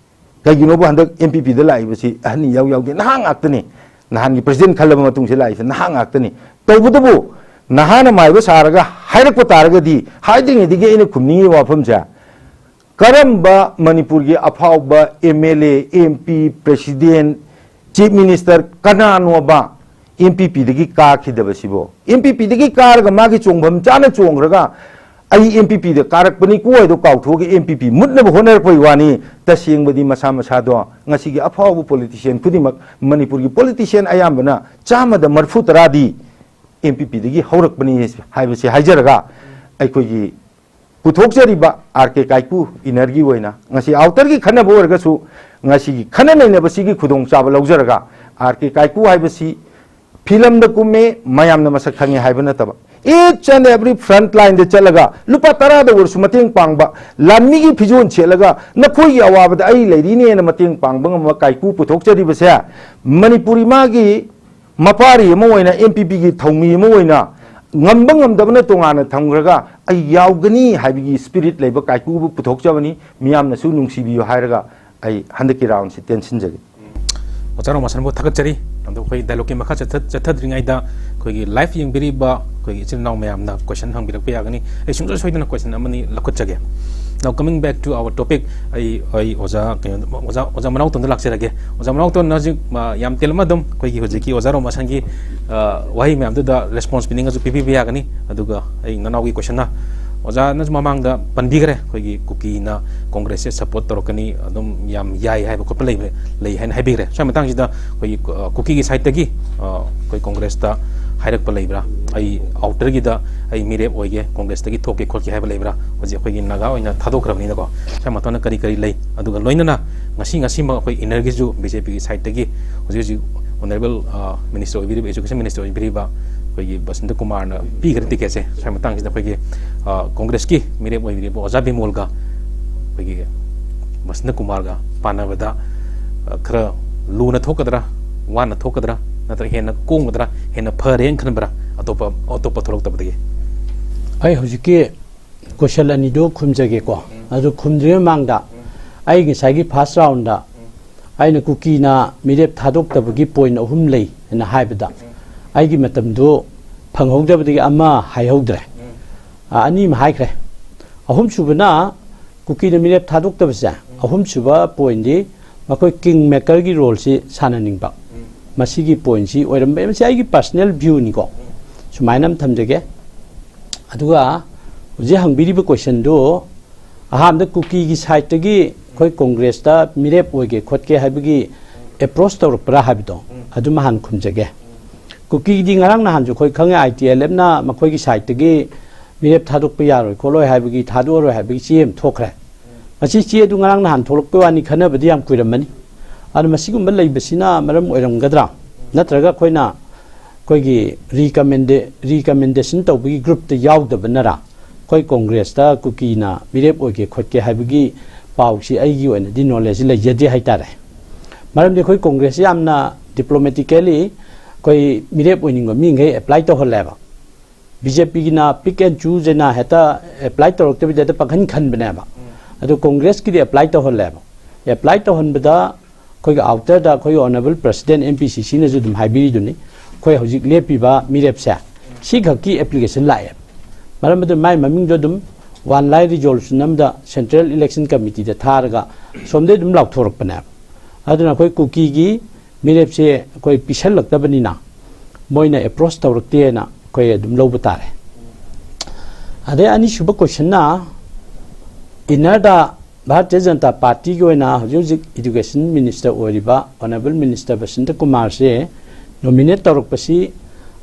ꯀꯩꯒꯤꯅꯣꯕ ꯍꯟꯗꯛ ꯑꯦꯝ ꯄꯤ ꯄꯤꯗ ꯂꯥꯛꯏꯕꯁꯤ ꯑꯍꯟ ꯏꯌꯥꯎ ꯌꯥꯎꯗꯦ, ꯅꯍꯥ ꯉꯥꯛꯇꯅꯤ꯫ ꯅꯍꯥꯟꯒꯤ ꯄ꯭ꯔꯁꯤꯗꯦꯟ ꯈꯜꯂꯕ ꯃꯇꯨꯡꯁꯤꯗ ꯂꯥꯛꯏꯁꯦ ꯅꯍꯥ ꯉꯥꯛꯇꯅꯤ꯫ ꯇꯧꯕꯇꯕꯨ ꯅꯍꯥꯅ ꯃꯥꯏꯕ ꯁꯥꯔꯒ ꯍꯥꯏꯔꯛꯄ ꯇꯥꯔꯒꯗꯤ, ꯍꯥꯏꯗ꯭ꯔꯤꯉꯩꯗꯒꯤ ꯑꯩꯅ ꯈꯨꯝꯅꯤꯡꯉꯤꯕ ꯋꯥꯐꯝꯁꯦ, ꯀꯔꯝꯕ ꯃꯅꯤꯄꯨꯔꯒꯤ ꯑꯐꯥꯎꯕ M L A, M P, president, chief minister ꯀꯅꯥꯅꯣꯕ ꯑꯦꯝ ꯄꯤ ꯄꯤꯗꯒꯤ ꯀꯥꯈꯤꯗꯕꯁꯤꯕꯣ? ꯑꯦꯝ ꯄꯤ ꯄꯤꯗꯒꯤ ꯀꯥꯔꯒ ꯃꯥꯒꯤ ꯆꯣꯡꯐꯝ ꯆꯥꯅ ꯆꯣꯡꯈ꯭ꯔꯒ ꯑꯩ ꯑꯦꯝ ꯄꯤ ꯄꯤꯗ ꯀꯥꯔꯛꯄꯅꯤꯀꯣ ꯍꯥꯏꯗꯣ ꯀꯥꯎꯊꯣꯛꯑꯒ ꯑꯦꯝ ꯄꯤ ꯄꯤ ꯃꯨꯠꯅꯕ ꯍꯣꯠꯅꯔꯛꯄꯒꯤ ꯋꯥꯅꯤ꯫ ꯇꯁꯦꯡꯕꯗꯤ ꯃꯁꯥ ꯃꯁꯥꯗꯣ ꯉꯁꯤꯒꯤ ꯑꯐꯥꯎꯕ ꯄꯣꯂꯤꯇꯤꯁꯤꯌꯥꯟ ꯈꯨꯗꯤꯡꯃꯛ, ꯃꯅꯤꯄꯨꯔꯒꯤ ꯄꯣꯂꯤꯇꯤꯁꯤꯌꯥꯟ ꯑꯌꯥꯝꯕꯅ ꯆꯥꯝꯃꯗ ꯃꯔꯤꯐꯨ ꯇꯔꯥꯗꯤ ꯑꯦꯝ ꯄꯤ ꯄꯤꯗꯒꯤ ꯍꯧꯔꯛꯄꯅꯤ ꯍꯥꯏꯕꯁꯤ ꯍꯥꯏꯖꯔꯒ, ꯑꯩꯈꯣꯏꯒꯤ ꯄꯨꯊꯣꯛꯆꯔꯤꯕ ꯑꯥꯔ ꯀꯦ ꯀꯥꯏꯀꯨ ꯏꯟꯅꯔꯒꯤ ꯑꯣꯏꯅ ꯉꯁꯤ ꯑꯥꯎꯇꯔꯒꯤ ꯈꯟꯅꯕ ꯑꯣꯏꯔꯒꯁꯨ, ꯉꯁꯤꯒꯤ ꯈꯟꯅ ꯅꯩꯅꯕꯁꯤꯒꯤ ꯈꯨꯗꯣꯡꯆꯥꯕ ꯂꯧꯖꯔꯒ, ꯑꯥꯔ ꯀꯦ ꯀꯥꯏꯀꯨ ꯍꯥꯏꯕꯁꯤ ꯐꯤꯂꯝꯗ ꯀꯨꯝꯃꯦ, ꯃꯌꯥꯝꯅ ꯃꯁꯛ ꯈꯪꯉꯦ ꯍꯥꯏꯕ ꯅꯠꯇꯕ, each and every front line ꯗ ꯆꯠꯂꯒ ꯂꯨꯄꯥ ꯇꯔꯥꯗ ꯑꯣꯏꯔꯁꯨ ꯃꯇꯦꯡ ꯄꯥꯡꯕ, ꯂꯥꯟꯃꯤꯒꯤ ꯐꯤꯖꯣꯜ ꯁꯦꯠꯂꯒ ꯅꯈꯣꯏꯒꯤ ꯑꯋꯥꯕꯗ ꯑꯩ ꯂꯩꯔꯤꯅꯦꯅ ꯃꯇꯦꯡ ꯄꯥꯡꯕ ꯉꯝꯕ ꯀꯥꯏꯀꯨ ꯄꯨꯊꯣꯛꯆꯔꯤꯕꯁꯦ, ꯃꯅꯤꯄꯨꯔꯤ ꯃꯥꯒꯤ ꯃꯄꯥꯔꯤ ꯑꯃ ꯑꯣꯏꯅ, ꯑꯦꯝ ꯄꯤ ꯄꯤꯒꯤ ꯊꯧꯃꯤ ꯑꯃ ꯑꯣꯏꯅ, ꯉꯝꯕ ꯉꯝꯗꯕꯅ ꯇꯣꯉꯥꯟꯅ ꯊꯝꯈ꯭ꯔꯒ ꯑꯩ ꯌꯥꯎꯒꯅꯤ ꯍꯥꯏꯕꯒꯤ ꯁ꯭ꯄꯤꯔꯤꯠ ꯂꯩꯕ ꯀꯥꯏꯀꯨꯕꯨ ꯄꯨꯊꯣꯛꯆꯕꯅꯤ꯫ ꯃꯤꯌꯥꯝꯅꯁꯨ ꯅꯨꯡꯁꯤꯕꯤꯌꯨ ꯍꯥꯏꯔꯒ ꯑꯩ ꯍꯟꯗꯛꯀꯤ ꯔꯥꯎꯟꯁꯤ ꯇꯦꯟꯁꯤꯟꯖꯒꯦ꯫ ꯑꯣꯖꯥ ꯔꯣꯃꯥꯁꯟꯕꯨ ꯊꯥꯒꯠꯆꯔꯤ꯫ ꯑꯗꯣ ꯑꯩꯈꯣꯏ ꯗꯥꯏꯂꯣꯛꯀꯤ ꯃꯈꯥ ꯆꯠꯊ- ꯆꯠꯊꯗ꯭ꯔꯤꯉꯩꯗ ꯑꯩꯈꯣꯏꯒꯤ ꯂꯥꯏꯐ ꯌꯦꯡꯕꯤꯔꯤꯕ ꯑꯩꯈꯣꯏꯒꯤ ꯏꯆꯤꯜ ꯏꯅꯥꯎ ꯃꯌꯥꯝꯅ ꯀꯣꯏꯁꯟ ꯍꯪꯕꯤꯔꯛꯄ ꯌꯥꯒꯅꯤ꯫ ꯑꯩ ꯁꯨꯡꯁꯣꯏ ꯁꯣꯏꯗꯅ ꯀꯣꯏꯁꯟ ꯑꯃꯅꯤ ꯂꯧꯈꯠꯆꯒꯦ꯫ Now coming back to our topic, ꯑꯩ ꯑꯩ ꯑꯣꯖꯥ ꯀꯩꯅꯣ ꯑꯣꯖꯥ ꯑꯣꯖꯥ ꯃꯅꯥꯎꯇꯣꯟꯗ ꯂꯥꯛꯆꯔꯒꯦ꯫ ꯑꯣꯖꯥ ꯃꯅꯥꯎꯇꯣꯟꯅ ꯍꯧꯖꯤꯛ, ꯑ, ꯌꯥꯝ ꯇꯦꯜꯂꯝꯅ ꯑꯗꯨꯝ ꯑꯩꯈꯣꯏꯒꯤ ꯍꯧꯖꯤꯛꯀꯤ ꯑꯣꯖꯥ ꯔꯣꯃꯥꯁꯟꯒꯤ, ꯑ, ꯋꯥꯍꯩ ꯃꯌꯥꯝꯗꯨꯗ ꯔꯦꯁꯄꯣꯟꯁ ꯄꯤꯅꯤꯡꯉꯁꯨ ꯄꯤꯕꯤꯕ ꯌꯥꯒꯅꯤ꯫ ꯑꯗꯨꯒ ꯑꯩ ꯅꯅꯥꯎꯒꯤ ꯀꯣꯏꯁꯟꯅ, ꯑꯣꯖꯥꯅꯁꯨ ꯃꯃꯥꯡꯗ ꯄꯟꯕꯤꯈ꯭ꯔꯦ, ꯑꯩꯈꯣꯏꯒꯤ ꯀꯨꯀꯤꯅ ꯀꯣꯡꯒ꯭ꯔꯦꯁꯁꯦ ꯁꯄꯣꯔꯠ ꯇꯧꯔꯛꯀꯅꯤ, ꯑꯗꯨꯝ ꯌꯥꯝ ꯌꯥꯏ ꯍꯥꯏꯕ ꯈꯣꯠꯄ ꯂꯩꯕ ꯂꯩ ꯍꯥꯏꯅ ꯍꯥꯏꯕꯤꯈ꯭ꯔꯦ꯫ ꯁ꯭ꯋꯥꯏ ꯃꯇꯥꯡꯁꯤꯗ ꯑꯩꯈꯣꯏꯒꯤ, ꯑ, ꯀꯨꯀꯤꯒꯤ ꯁꯥꯏꯠꯇꯒꯤ, ꯑ, ꯑꯩꯈꯣꯏ ꯀꯣꯡꯒ꯭ꯔꯦꯁꯇ ꯍꯥꯏꯔꯛꯄ ꯂꯩꯕ꯭ꯔꯥ? ꯑꯩ ꯑꯥꯎꯇꯔꯒꯤꯗ ꯑꯩ ꯃꯤꯔꯦꯞ ꯑꯣꯏꯒꯦ, ꯀꯣꯡꯒ꯭ꯔꯦꯁꯇꯒꯤ ꯊꯣꯛꯀꯦ ꯈꯣꯠꯀꯦ ꯍꯥꯏꯕ ꯂꯩꯕ꯭ꯔꯥ? ꯍꯧꯖꯤꯛ ꯑꯩꯈꯣꯏꯒꯤ ꯅꯥꯒꯥ ꯑꯣꯏꯅ ꯊꯥꯗꯣꯛꯈ꯭ꯔꯕꯅꯤꯅꯀꯣ, ꯁ꯭ꯋꯥꯏ ꯃꯇꯥꯡꯗ ꯀꯔꯤ ꯀꯔꯤ ꯂꯩ? ꯑꯗꯨꯒ ꯂꯣꯏꯅꯅ ꯉꯁꯤ ꯉꯁꯤꯃꯛ ꯑꯩꯈꯣꯏ ꯏꯟꯅꯔꯒꯤꯁꯨ ꯕꯤ ꯖꯦ ꯄꯤꯒꯤ ꯁꯥꯏꯠꯇꯒꯤ ꯍꯧꯖꯤꯛ ꯍꯧꯖꯤꯛ ꯑꯣꯅꯔꯦꯕꯜ, ꯑ, ꯃꯤꯅꯤꯁꯇꯔ ꯑꯣꯏꯕꯤꯔꯤꯕ, ꯑꯦꯖꯨꯀꯦꯁꯟ ꯃꯤꯅꯤꯁꯇꯔ ꯑꯣꯏꯕꯤꯔꯤꯕ ꯑꯩꯈꯣꯏꯒꯤ ꯕꯁꯟꯇ ꯀꯨꯃꯥꯔꯅ ꯄꯤꯈ꯭ꯔ ꯇꯤꯀꯦꯠꯁꯦ, ꯁ꯭ꯋꯥꯏ ꯃꯇꯥꯡꯁꯤꯗ ꯑꯩꯈꯣꯏꯒꯤ, ꯑ, ꯀꯣꯡꯒ꯭ꯔꯦꯁꯀꯤ ꯃꯤꯔꯦꯞ ꯑꯣꯏꯕꯤꯔꯤꯕ ꯑꯣꯖꯥ ꯕꯤꯃꯣꯜꯒ ꯑꯩꯈꯣꯏꯒꯤ ꯕꯁꯟꯇ ꯀꯨꯃꯥꯔꯒ ꯄꯥꯟꯅꯕꯗ, ꯑ, ꯈꯔ ꯂꯨꯅ ꯊꯣꯛꯀꯗ꯭ꯔꯥ, ꯋꯥꯅ ꯊꯣꯛꯀꯗ꯭ꯔꯥ, ꯅꯠꯇ꯭ꯔꯒ ꯍꯦꯟꯅ ꯀꯣꯝꯒꯗ꯭ꯔꯥ, ꯍꯦꯟꯅ ꯐꯔꯦꯅ ꯈꯟꯕ꯭ꯔꯥ, ꯑꯇꯣꯞꯄ ꯑꯇꯣꯞꯄ ꯊꯣꯛꯂꯛꯇꯕꯗꯒꯤ? ꯑꯩ ꯍꯧꯖꯤꯛꯀꯤ ꯀꯣꯏꯁꯟ ꯑꯅꯤꯗꯨ ꯈꯨꯝꯖꯒꯦꯀꯣ꯫ ꯑꯗꯨ ꯈꯨꯝꯗ꯭ꯔꯤꯉꯩ ꯃꯃꯥꯡꯗ ꯑꯩ ꯉꯁꯥꯏꯒꯤ ꯐꯥꯔꯁ ꯔꯥꯎꯟꯗ ꯑꯩꯅ ꯀꯨꯀꯤꯅ ꯃꯤꯔꯦꯞ ꯊꯥꯗꯣꯛꯇꯕꯒꯤ ꯄꯣꯏꯟ ꯑꯍꯨꯝ ꯂꯩ ꯍꯥꯏꯅ ꯍꯥꯏꯕꯗ, ꯑꯩꯒꯤ ꯃꯇꯝꯗꯨ ꯐꯪꯍꯧꯗꯕꯗꯒꯤ ꯑꯃ ꯍꯥꯏꯍꯧꯗ꯭ꯔꯦ꯫ ꯑ, ꯑꯅꯤ ꯑꯃ ꯍꯥꯏꯈ꯭ꯔꯦ꯫ ꯑꯍꯨꯝꯁꯨꯕꯅ ꯀꯨꯀꯤꯅ ꯃꯤꯔꯦꯞ ꯊꯥꯗꯣꯛꯇꯕꯁꯦ, ꯑꯍꯨꯝꯁꯨꯕ ꯄꯣꯏꯟꯗꯤ ꯃꯈꯣꯏ ꯀꯤꯡ ꯃꯦꯀꯔꯒꯤ ꯔꯣꯜꯁꯤ ꯁꯥꯟꯅꯅꯤꯡꯕ, ꯃꯁꯤꯒꯤ ꯄꯣꯏꯟꯁꯤ ꯑꯣꯏꯔꯝꯕ ꯌꯥꯏ꯫ ꯃꯁꯤ ꯑꯩꯒꯤ ꯄꯔꯁꯅꯦꯜ ꯚ꯭ꯌꯨꯅꯤꯀꯣ꯫ ꯁꯨꯃꯥꯏꯅ ꯑꯃ ꯊꯝꯖꯒꯦ꯫ ꯑꯗꯨꯒ ꯍꯧꯖꯤꯛ ꯍꯪꯕꯤꯔꯤꯕ ꯀꯣꯏꯁꯟꯗꯨ, ꯑꯍꯥꯟꯕꯗ ꯀꯨꯀꯤꯒꯤ ꯁꯥꯏꯠꯇꯒꯤ ꯑꯩꯈꯣꯏ ꯀꯣꯡꯒ꯭ꯔꯦꯁꯇ ꯃꯤꯔꯦꯞ ꯑꯣꯏꯒꯦ ꯈꯣꯠꯀꯦ ꯍꯥꯏꯕꯒꯤ ꯑꯦꯄ꯭ꯔꯣꯁ ꯇꯧꯔꯛꯄ꯭ꯔꯥ ꯍꯥꯏꯕꯗꯣ, ꯑꯗꯨꯃ ꯍꯥꯟꯅ ꯈꯨꯝꯖꯒꯦ꯫ ꯀꯨꯀꯤꯒꯤꯗꯤ ꯉꯔꯥꯡ ꯅꯍꯥꯟꯁꯨ ꯑꯩꯈꯣꯏ ꯈꯪꯉꯦ, ꯑꯥꯏ ꯇꯤ ꯑꯦꯜ ꯑꯦꯐꯅ ꯃꯈꯣꯏꯒꯤ ꯁꯥꯏꯠꯇꯒꯤ ꯃꯤꯔꯦꯞ ꯊꯥꯗꯣꯛꯄ ꯌꯥꯔꯣꯏ ꯈꯣꯠꯂꯣꯏ ꯍꯥꯏꯕꯒꯤ, ꯊꯥꯗꯣꯛꯑꯔꯣꯏ ꯍꯥꯏꯕꯒꯤ ꯆꯦ ꯑꯃ ꯊꯣꯛꯈ꯭ꯔꯦ꯫ ꯃꯁꯤ ꯆꯦ ꯑꯗꯨ ꯉꯔꯥꯡ ꯅꯍꯥꯟ ꯊꯣꯛꯂꯛꯄ ꯋꯥꯅꯤ, ꯈꯟꯅꯕꯗꯤ ꯌꯥꯝ ꯀꯨꯏꯔꯝꯃꯅꯤ꯫ ꯑꯗꯨꯅ ꯃꯁꯤꯒꯨꯝꯕ ꯂꯩꯕꯁꯤꯅ ꯃꯔꯝ ꯑꯣꯏꯔꯝꯒꯗ꯭ꯔꯥ? ꯅꯠꯇ꯭ꯔꯒ ꯑꯩꯈꯣꯏꯅ ꯑꯩꯈꯣꯏꯒꯤ ꯔꯤꯀꯃꯦꯟꯗꯦ-, ꯔꯤꯀꯃꯦꯟꯗꯦꯁꯟ ꯇꯧꯕꯒꯤ ꯒ꯭ꯔꯨꯞꯇ ꯌꯥꯎꯗꯕꯅꯔꯥ? ꯑꯩꯈꯣꯏ ꯀꯣꯡꯒ꯭ꯔꯦꯁꯇ ꯀꯨꯀꯤꯅ ꯃꯤꯔꯦꯞ ꯑꯣꯏꯒꯦ ꯈꯣꯠꯀꯦ ꯍꯥꯏꯕꯒꯤ ꯄꯥꯎꯁꯤ ꯑꯩꯒꯤ ꯑꯣꯏꯅꯗꯤ ꯅꯣꯂꯦꯖ ꯂꯩꯖꯗꯦ ꯍꯥꯏꯇꯥꯔꯦ꯫ ꯃꯔꯝꯗꯤ ꯑꯩꯈꯣꯏ ꯀꯣꯡꯒ꯭ꯔꯦꯁꯁꯤ ꯌꯥꯝꯅ ꯗꯤꯄ꯭ꯂꯣꯃꯦꯇꯤꯀꯦꯂꯤ ꯑꯩꯈꯣꯏ ꯃꯤꯔꯦꯞ ꯑꯣꯏꯅꯤꯡꯕ ꯃꯤꯈꯩ ꯑꯦꯄ꯭ꯂꯥꯏ ꯇꯧꯍꯜꯂꯦꯕ꯫ ꯕꯤ ꯖꯦ ꯄꯤꯒꯤꯅ ꯄꯤꯛ ꯑꯦꯟ ꯆꯨꯁ ꯍꯥꯏꯅ ꯍꯦꯛꯇ ꯑꯦꯄ꯭ꯂꯥꯏ ꯇꯧꯔꯛꯇꯕꯤꯗ ꯍꯦꯛꯇ ꯄꯪꯈꯟ ꯈꯟꯕꯅꯦꯕ꯫ ꯑꯗꯨ ꯀꯣꯡꯒ꯭ꯔꯦꯁꯀꯤꯗꯤ ꯑꯦꯄ꯭ꯂꯥꯏ ꯇꯧꯍꯜꯂꯦꯕ꯫ ꯑꯦꯄ꯭ꯂꯥꯏ ꯇꯧꯍꯟꯕꯗ ꯑꯩꯈꯣꯏꯒꯤ ꯑꯥꯎꯇꯔꯗ ꯑꯩꯈꯣꯏꯒꯤ ꯑꯣꯅꯔꯦꯕꯜ ꯄ꯭ꯔꯁꯤꯗꯦꯟ ꯑꯦꯝ ꯄꯤ ꯁꯤ ꯁꯤꯅꯁꯨ ꯑꯗꯨꯝ ꯍꯥꯏꯕꯤꯔꯤꯗꯨꯅꯤ, ꯑꯩꯈꯣꯏ ꯍꯧꯖꯤꯛ ꯂꯦꯞꯄꯤꯕ ꯃꯤꯔꯦꯞꯁꯦ ꯁꯤꯈꯛꯀꯤ ꯑꯦꯄ꯭ꯂꯤꯀꯦꯁꯟ ꯂꯥꯛꯑꯦ꯫ ꯃꯔꯝ ꯑꯗꯨꯅ ꯃꯥꯏ ꯃꯃꯤꯡꯗꯣ ꯑꯗꯨꯝ ꯋꯥꯟ ꯂꯥꯏꯟ ꯔꯤꯖꯣꯂꯨꯁꯟ ꯑꯃꯗ ꯁꯦꯟꯇ꯭ꯔꯦꯜ ꯏꯂꯦꯛꯁꯟ ꯀꯃꯤꯇꯤꯗ ꯊꯥꯔꯒ ꯁꯣꯝꯗꯩ ꯑꯗꯨꯝ ꯂꯥꯎꯊꯣꯔꯛꯄꯅꯦꯕ꯫ ꯑꯗꯨꯅ ꯑꯩꯈꯣꯏ ꯀꯨꯀꯤꯒꯤ ꯃꯤꯔꯦꯞꯁꯦ ꯑꯩꯈꯣꯏ ꯄꯤꯁꯜꯂꯛꯇꯕꯅꯤꯅ ꯃꯣꯏꯅ ꯑꯦꯄ꯭ꯔꯣꯁ ꯇꯧꯔꯛꯇꯦꯅ ꯑꯩꯈꯣꯏ ꯑꯗꯨꯝ ꯂꯧꯕ ꯇꯥꯔꯦ꯫ ꯑꯗꯩ ꯑꯅꯤꯁꯨꯕ ꯀꯣꯏꯁꯟꯅ ꯏꯟꯅꯔꯗ ꯚꯥꯔꯇꯤꯌ ꯖꯅꯇꯥ ꯄꯥꯔꯇꯤꯒꯤ ꯑꯣꯏꯅ ꯍꯧꯖꯤꯛ ꯍꯧꯖꯤꯛ ꯏꯗꯨꯀꯦꯁꯟ ꯃꯤꯅꯤꯁꯇꯔ ꯑꯣꯏꯔꯤꯕ ꯑꯣꯅꯔꯦꯕꯜ ꯃꯤꯅꯤꯁꯇꯔ ꯕꯁꯟꯇ ꯀꯨꯃꯥꯔꯁꯦ ꯅꯣꯃꯤꯅꯦꯠ ꯇꯧꯔꯛꯄꯁꯤ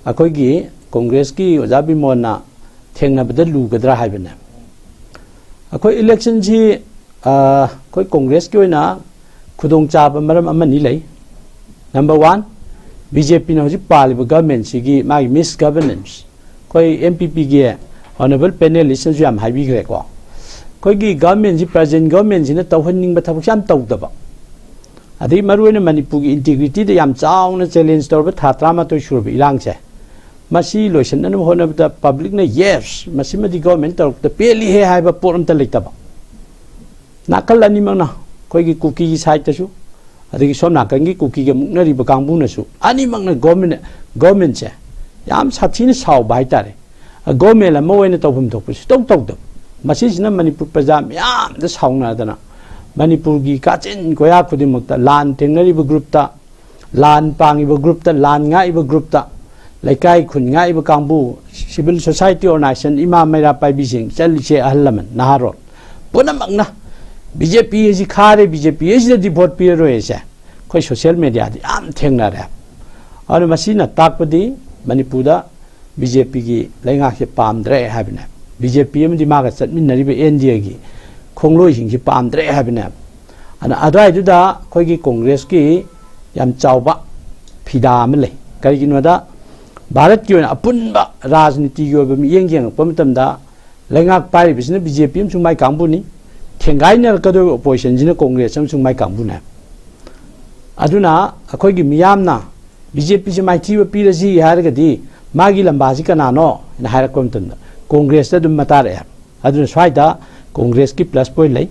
ꯑꯩꯈꯣꯏꯒꯤ ꯀꯣꯡꯒ꯭ꯔꯦꯁꯀꯤ ꯑꯣꯖꯥ ꯕꯤꯃꯣꯟꯅ ꯊꯦꯡꯅꯕꯗ ꯂꯨꯒꯗ꯭ꯔꯥ ꯍꯥꯏꯕꯅꯦ꯫ ꯑꯩꯈꯣꯏ ꯏꯂꯦꯛꯁꯟꯁꯤ, ꯑ, ꯑꯩꯈꯣꯏ ꯀꯣꯡꯒ꯭ꯔꯦꯁꯀꯤ ꯑꯣꯏꯅ ꯈꯨꯗꯣꯡꯆꯥꯕ ꯃꯔꯝ ꯑꯃꯅꯤ ꯂꯩ꯫ ꯅꯝꯕꯔ ꯋꯥꯟ, ꯕꯤ ꯖꯦ ꯄꯤꯅ ꯍꯧꯖꯤꯛ ꯄꯥꯜꯂꯤꯕ ꯒꯚꯔꯟꯃꯦꯟꯁꯤꯒꯤ ꯃꯥꯒꯤ ꯃꯤꯁ ꯒꯚꯔꯅꯦꯟꯁ, ꯑꯩꯈꯣꯏ ꯑꯦꯝ ꯄꯤ ꯄꯤꯒꯤ ꯑꯣꯅꯔꯦꯕꯜ ꯄꯦꯅꯦꯂꯤꯁꯅꯁꯨ ꯌꯥꯝ ꯍꯥꯏꯕꯤꯈ꯭ꯔꯦꯀꯣ꯫ ꯑꯩꯈꯣꯏꯒꯤ ꯒꯚꯔꯟꯃꯦꯟꯁꯤ, ꯄ꯭ꯔꯖꯦꯟ ꯒꯚꯔꯟꯃꯦꯟꯁꯤꯅ ꯇꯧꯍꯟꯅꯤꯡꯕ ꯊꯕꯛꯁꯦ ꯌꯥꯝ ꯇꯧꯗꯕ꯫ ꯑꯗꯩ ꯃꯔꯨꯑꯣꯏꯅ ꯃꯅꯤꯄꯨꯔꯒꯤ ꯏꯟꯇꯤꯒ꯭ꯔꯤꯇꯤꯗ ꯌꯥꯝ ꯆꯥꯎꯅ ꯆꯦꯂꯦꯟꯖ ꯇꯧꯔꯕ ꯊꯥ ꯇꯔꯥꯃꯥꯊꯣꯏ ꯁꯨꯔꯕ ꯏꯔꯥꯡꯁꯦ, ꯃꯁꯤ ꯂꯣꯏꯁꯤꯟꯅꯅꯕ ꯍꯣꯠꯅꯕꯗ ꯄꯕ꯭ꯂꯤꯛꯅ "ꯌꯦꯁ, ꯃꯁꯤꯃꯗꯤ ꯒꯚꯔꯟꯃꯦꯟ ꯇꯧꯔꯛꯄꯗ ꯄꯦꯜꯂꯤꯍꯦ" ꯍꯥꯏꯕ ꯄꯣꯠ ꯑꯝꯇ ꯂꯩꯇꯕ꯫ ꯅꯥꯀꯜ ꯑꯅꯤꯃꯛꯅ, ꯑꯩꯈꯣꯏꯒꯤ ꯀꯨꯀꯤꯒꯤ ꯁꯥꯏꯠꯇꯁꯨ, ꯑꯗꯒꯤ ꯁꯣꯝ ꯅꯥꯀꯟꯒꯤ ꯀꯨꯀꯤꯒ ꯃꯨꯛꯅꯔꯤꯕ ꯀꯥꯡꯕꯨꯅꯁꯨ, ꯑꯅꯤꯃꯛꯅ ꯒꯣꯔꯃꯦꯟ, ꯒꯣꯔꯃꯦꯟꯁꯦ ꯌꯥꯝ ꯁꯥꯊꯤꯅ ꯁꯥꯎꯕ ꯍꯥꯏꯇꯥꯔꯦ꯫ ꯒꯣꯔꯃꯦꯟ ꯑꯃ ꯑꯣꯏꯅ ꯇꯧꯐꯝ ꯊꯣꯛꯄꯁꯨ ꯇꯧ ꯇꯧꯗꯕ꯫ ꯃꯁꯤꯁꯤꯅ ꯃꯅꯤꯄꯨꯔ ꯄ꯭ꯔꯖꯥ ꯃꯌꯥꯝꯗ ꯁꯥꯎꯅꯗꯅ ꯃꯅꯤꯄꯨꯔꯒꯤ ꯀꯥꯆꯤꯟ ꯀꯣꯌꯥ ꯈꯨꯗꯤꯡꯃꯛꯇ, ꯂꯥꯟ ꯊꯦꯡꯅꯔꯤꯕ ꯒ꯭ꯔꯨꯞꯇ, ꯂꯥꯟ ꯄꯥꯡꯉꯤꯕ ꯒ꯭ꯔꯨꯞꯇ, ꯂꯥꯟ ꯉꯥꯛꯏꯕ ꯒ꯭ꯔꯨꯞꯇ, ꯂꯩꯀꯥꯏ ꯈꯨꯟ ꯉꯥꯛꯏꯕ ꯀꯥꯡꯕꯨ, ꯁꯤꯚꯤꯜ ꯁꯣꯁꯥꯏꯇꯤ ꯑꯣꯔꯒꯅꯥꯏꯖꯦꯁꯟ, ꯏꯃꯥ ꯃꯩꯔꯥ ꯄꯥꯏꯕꯤꯁꯤꯡ, ꯏꯆꯜ ꯏꯆꯦ ꯑꯍꯜ ꯂꯃꯟ ꯅꯍꯥꯔꯣꯜ ꯄꯨꯝꯅꯃꯛꯅ ꯕꯤ ꯖꯦ ꯄꯤ ꯑꯁꯤ ꯈꯥꯔꯦ, ꯕꯤ ꯖꯦ ꯄꯤ ꯑꯁꯤꯗꯗꯤ ꯚꯣꯠ ꯄꯤꯔꯔꯣꯏ ꯑꯁꯦ ꯑꯩꯈꯣꯏ ꯁꯣꯁꯤꯌꯦꯜ ꯃꯦꯗꯤꯌꯥꯗ ꯌꯥꯝ ꯊꯦꯡꯅꯔꯦ꯫ ꯑꯗꯨꯅ ꯃꯁꯤꯅ ꯇꯥꯛꯄꯗꯤ ꯃꯅꯤꯄꯨꯔꯗ ꯕꯤ ꯖꯦ ꯄꯤꯒꯤ ꯂꯩꯉꯥꯛꯁꯦ ꯄꯥꯝꯗ꯭ꯔꯦ ꯍꯥꯏꯕꯅꯦ꯫ ꯕꯤ ꯖꯦ ꯄꯤ ꯑꯃꯗꯤ ꯃꯥꯒ ꯆꯠꯃꯤꯟꯅꯔꯤꯕ ꯑꯦꯟ ꯗꯤ ꯑꯦꯒꯤ ꯈꯣꯡꯂꯣꯏꯁꯤꯡꯁꯤ ꯄꯥꯝꯗ꯭ꯔꯦ ꯍꯥꯏꯕꯅꯦ꯫ ꯑꯗꯨꯅ ꯑꯗꯨꯋꯥꯏꯗꯨꯗ ꯑꯩꯈꯣꯏꯒꯤ ꯀꯣꯡꯒ꯭ꯔꯦꯁꯀꯤ ꯌꯥꯝ ꯆꯥꯎꯕ ꯐꯤꯗꯥ ꯑꯃ ꯂꯩ꯫ ꯀꯔꯤꯒꯤꯅꯣꯗ, ꯚꯥꯔꯠꯀꯤ ꯑꯣꯏꯅ ꯑꯄꯨꯟꯕ ꯔꯥꯖꯅꯤꯇꯤꯒꯤ ꯑꯣꯏꯕ ꯃꯤꯠꯌꯦꯡ ꯌꯦꯡꯉꯛꯄ ꯃꯇꯝꯗ ꯂꯩꯉꯥꯛ ꯄꯥꯏꯔꯤꯕꯁꯤꯅ ꯕꯤ ꯖꯦ ꯄꯤ ꯑꯃꯁꯨꯡ ꯃꯥꯏ ꯀꯥꯡꯕꯨꯅꯤ, ꯊꯦꯡꯒꯥꯏꯅꯔꯛꯀꯗꯧꯔꯤꯕ ꯑꯣꯄꯣꯖꯤꯁꯟꯁꯤꯅ ꯀꯣꯡꯒ꯭ꯔꯦꯁ ꯑꯃꯁꯨꯡ ꯃꯥꯏ ꯀꯥꯡꯕꯨꯅꯦ꯫ ꯑꯗꯨꯅ ꯑꯩꯈꯣꯏꯒꯤ ꯃꯤꯌꯥꯝꯅ ꯕꯤ ꯖꯦ ꯄꯤꯁꯤ ꯃꯥꯏꯊꯤꯕ ꯄꯤꯔꯁꯤ ꯍꯥꯏꯔꯒꯗꯤ ꯃꯥꯒꯤ ꯂꯝꯕꯥꯁꯤ ꯀꯅꯥꯅꯣ ꯍꯥꯏꯅ ꯍꯥꯏꯔꯛꯄ ꯃꯇꯝꯗ ꯀꯣꯡꯒ꯭ꯔꯦꯁꯇ ꯑꯗꯨꯝ ꯃꯇꯥꯔꯛꯑꯦ꯫ ꯑꯗꯨꯅ ꯁ꯭ꯋꯥꯏꯗ ꯀꯣꯡꯒ꯭ꯔꯦꯁꯀꯤ ꯄ꯭ꯂꯁ ꯄꯣꯏꯟ ꯂꯩ꯫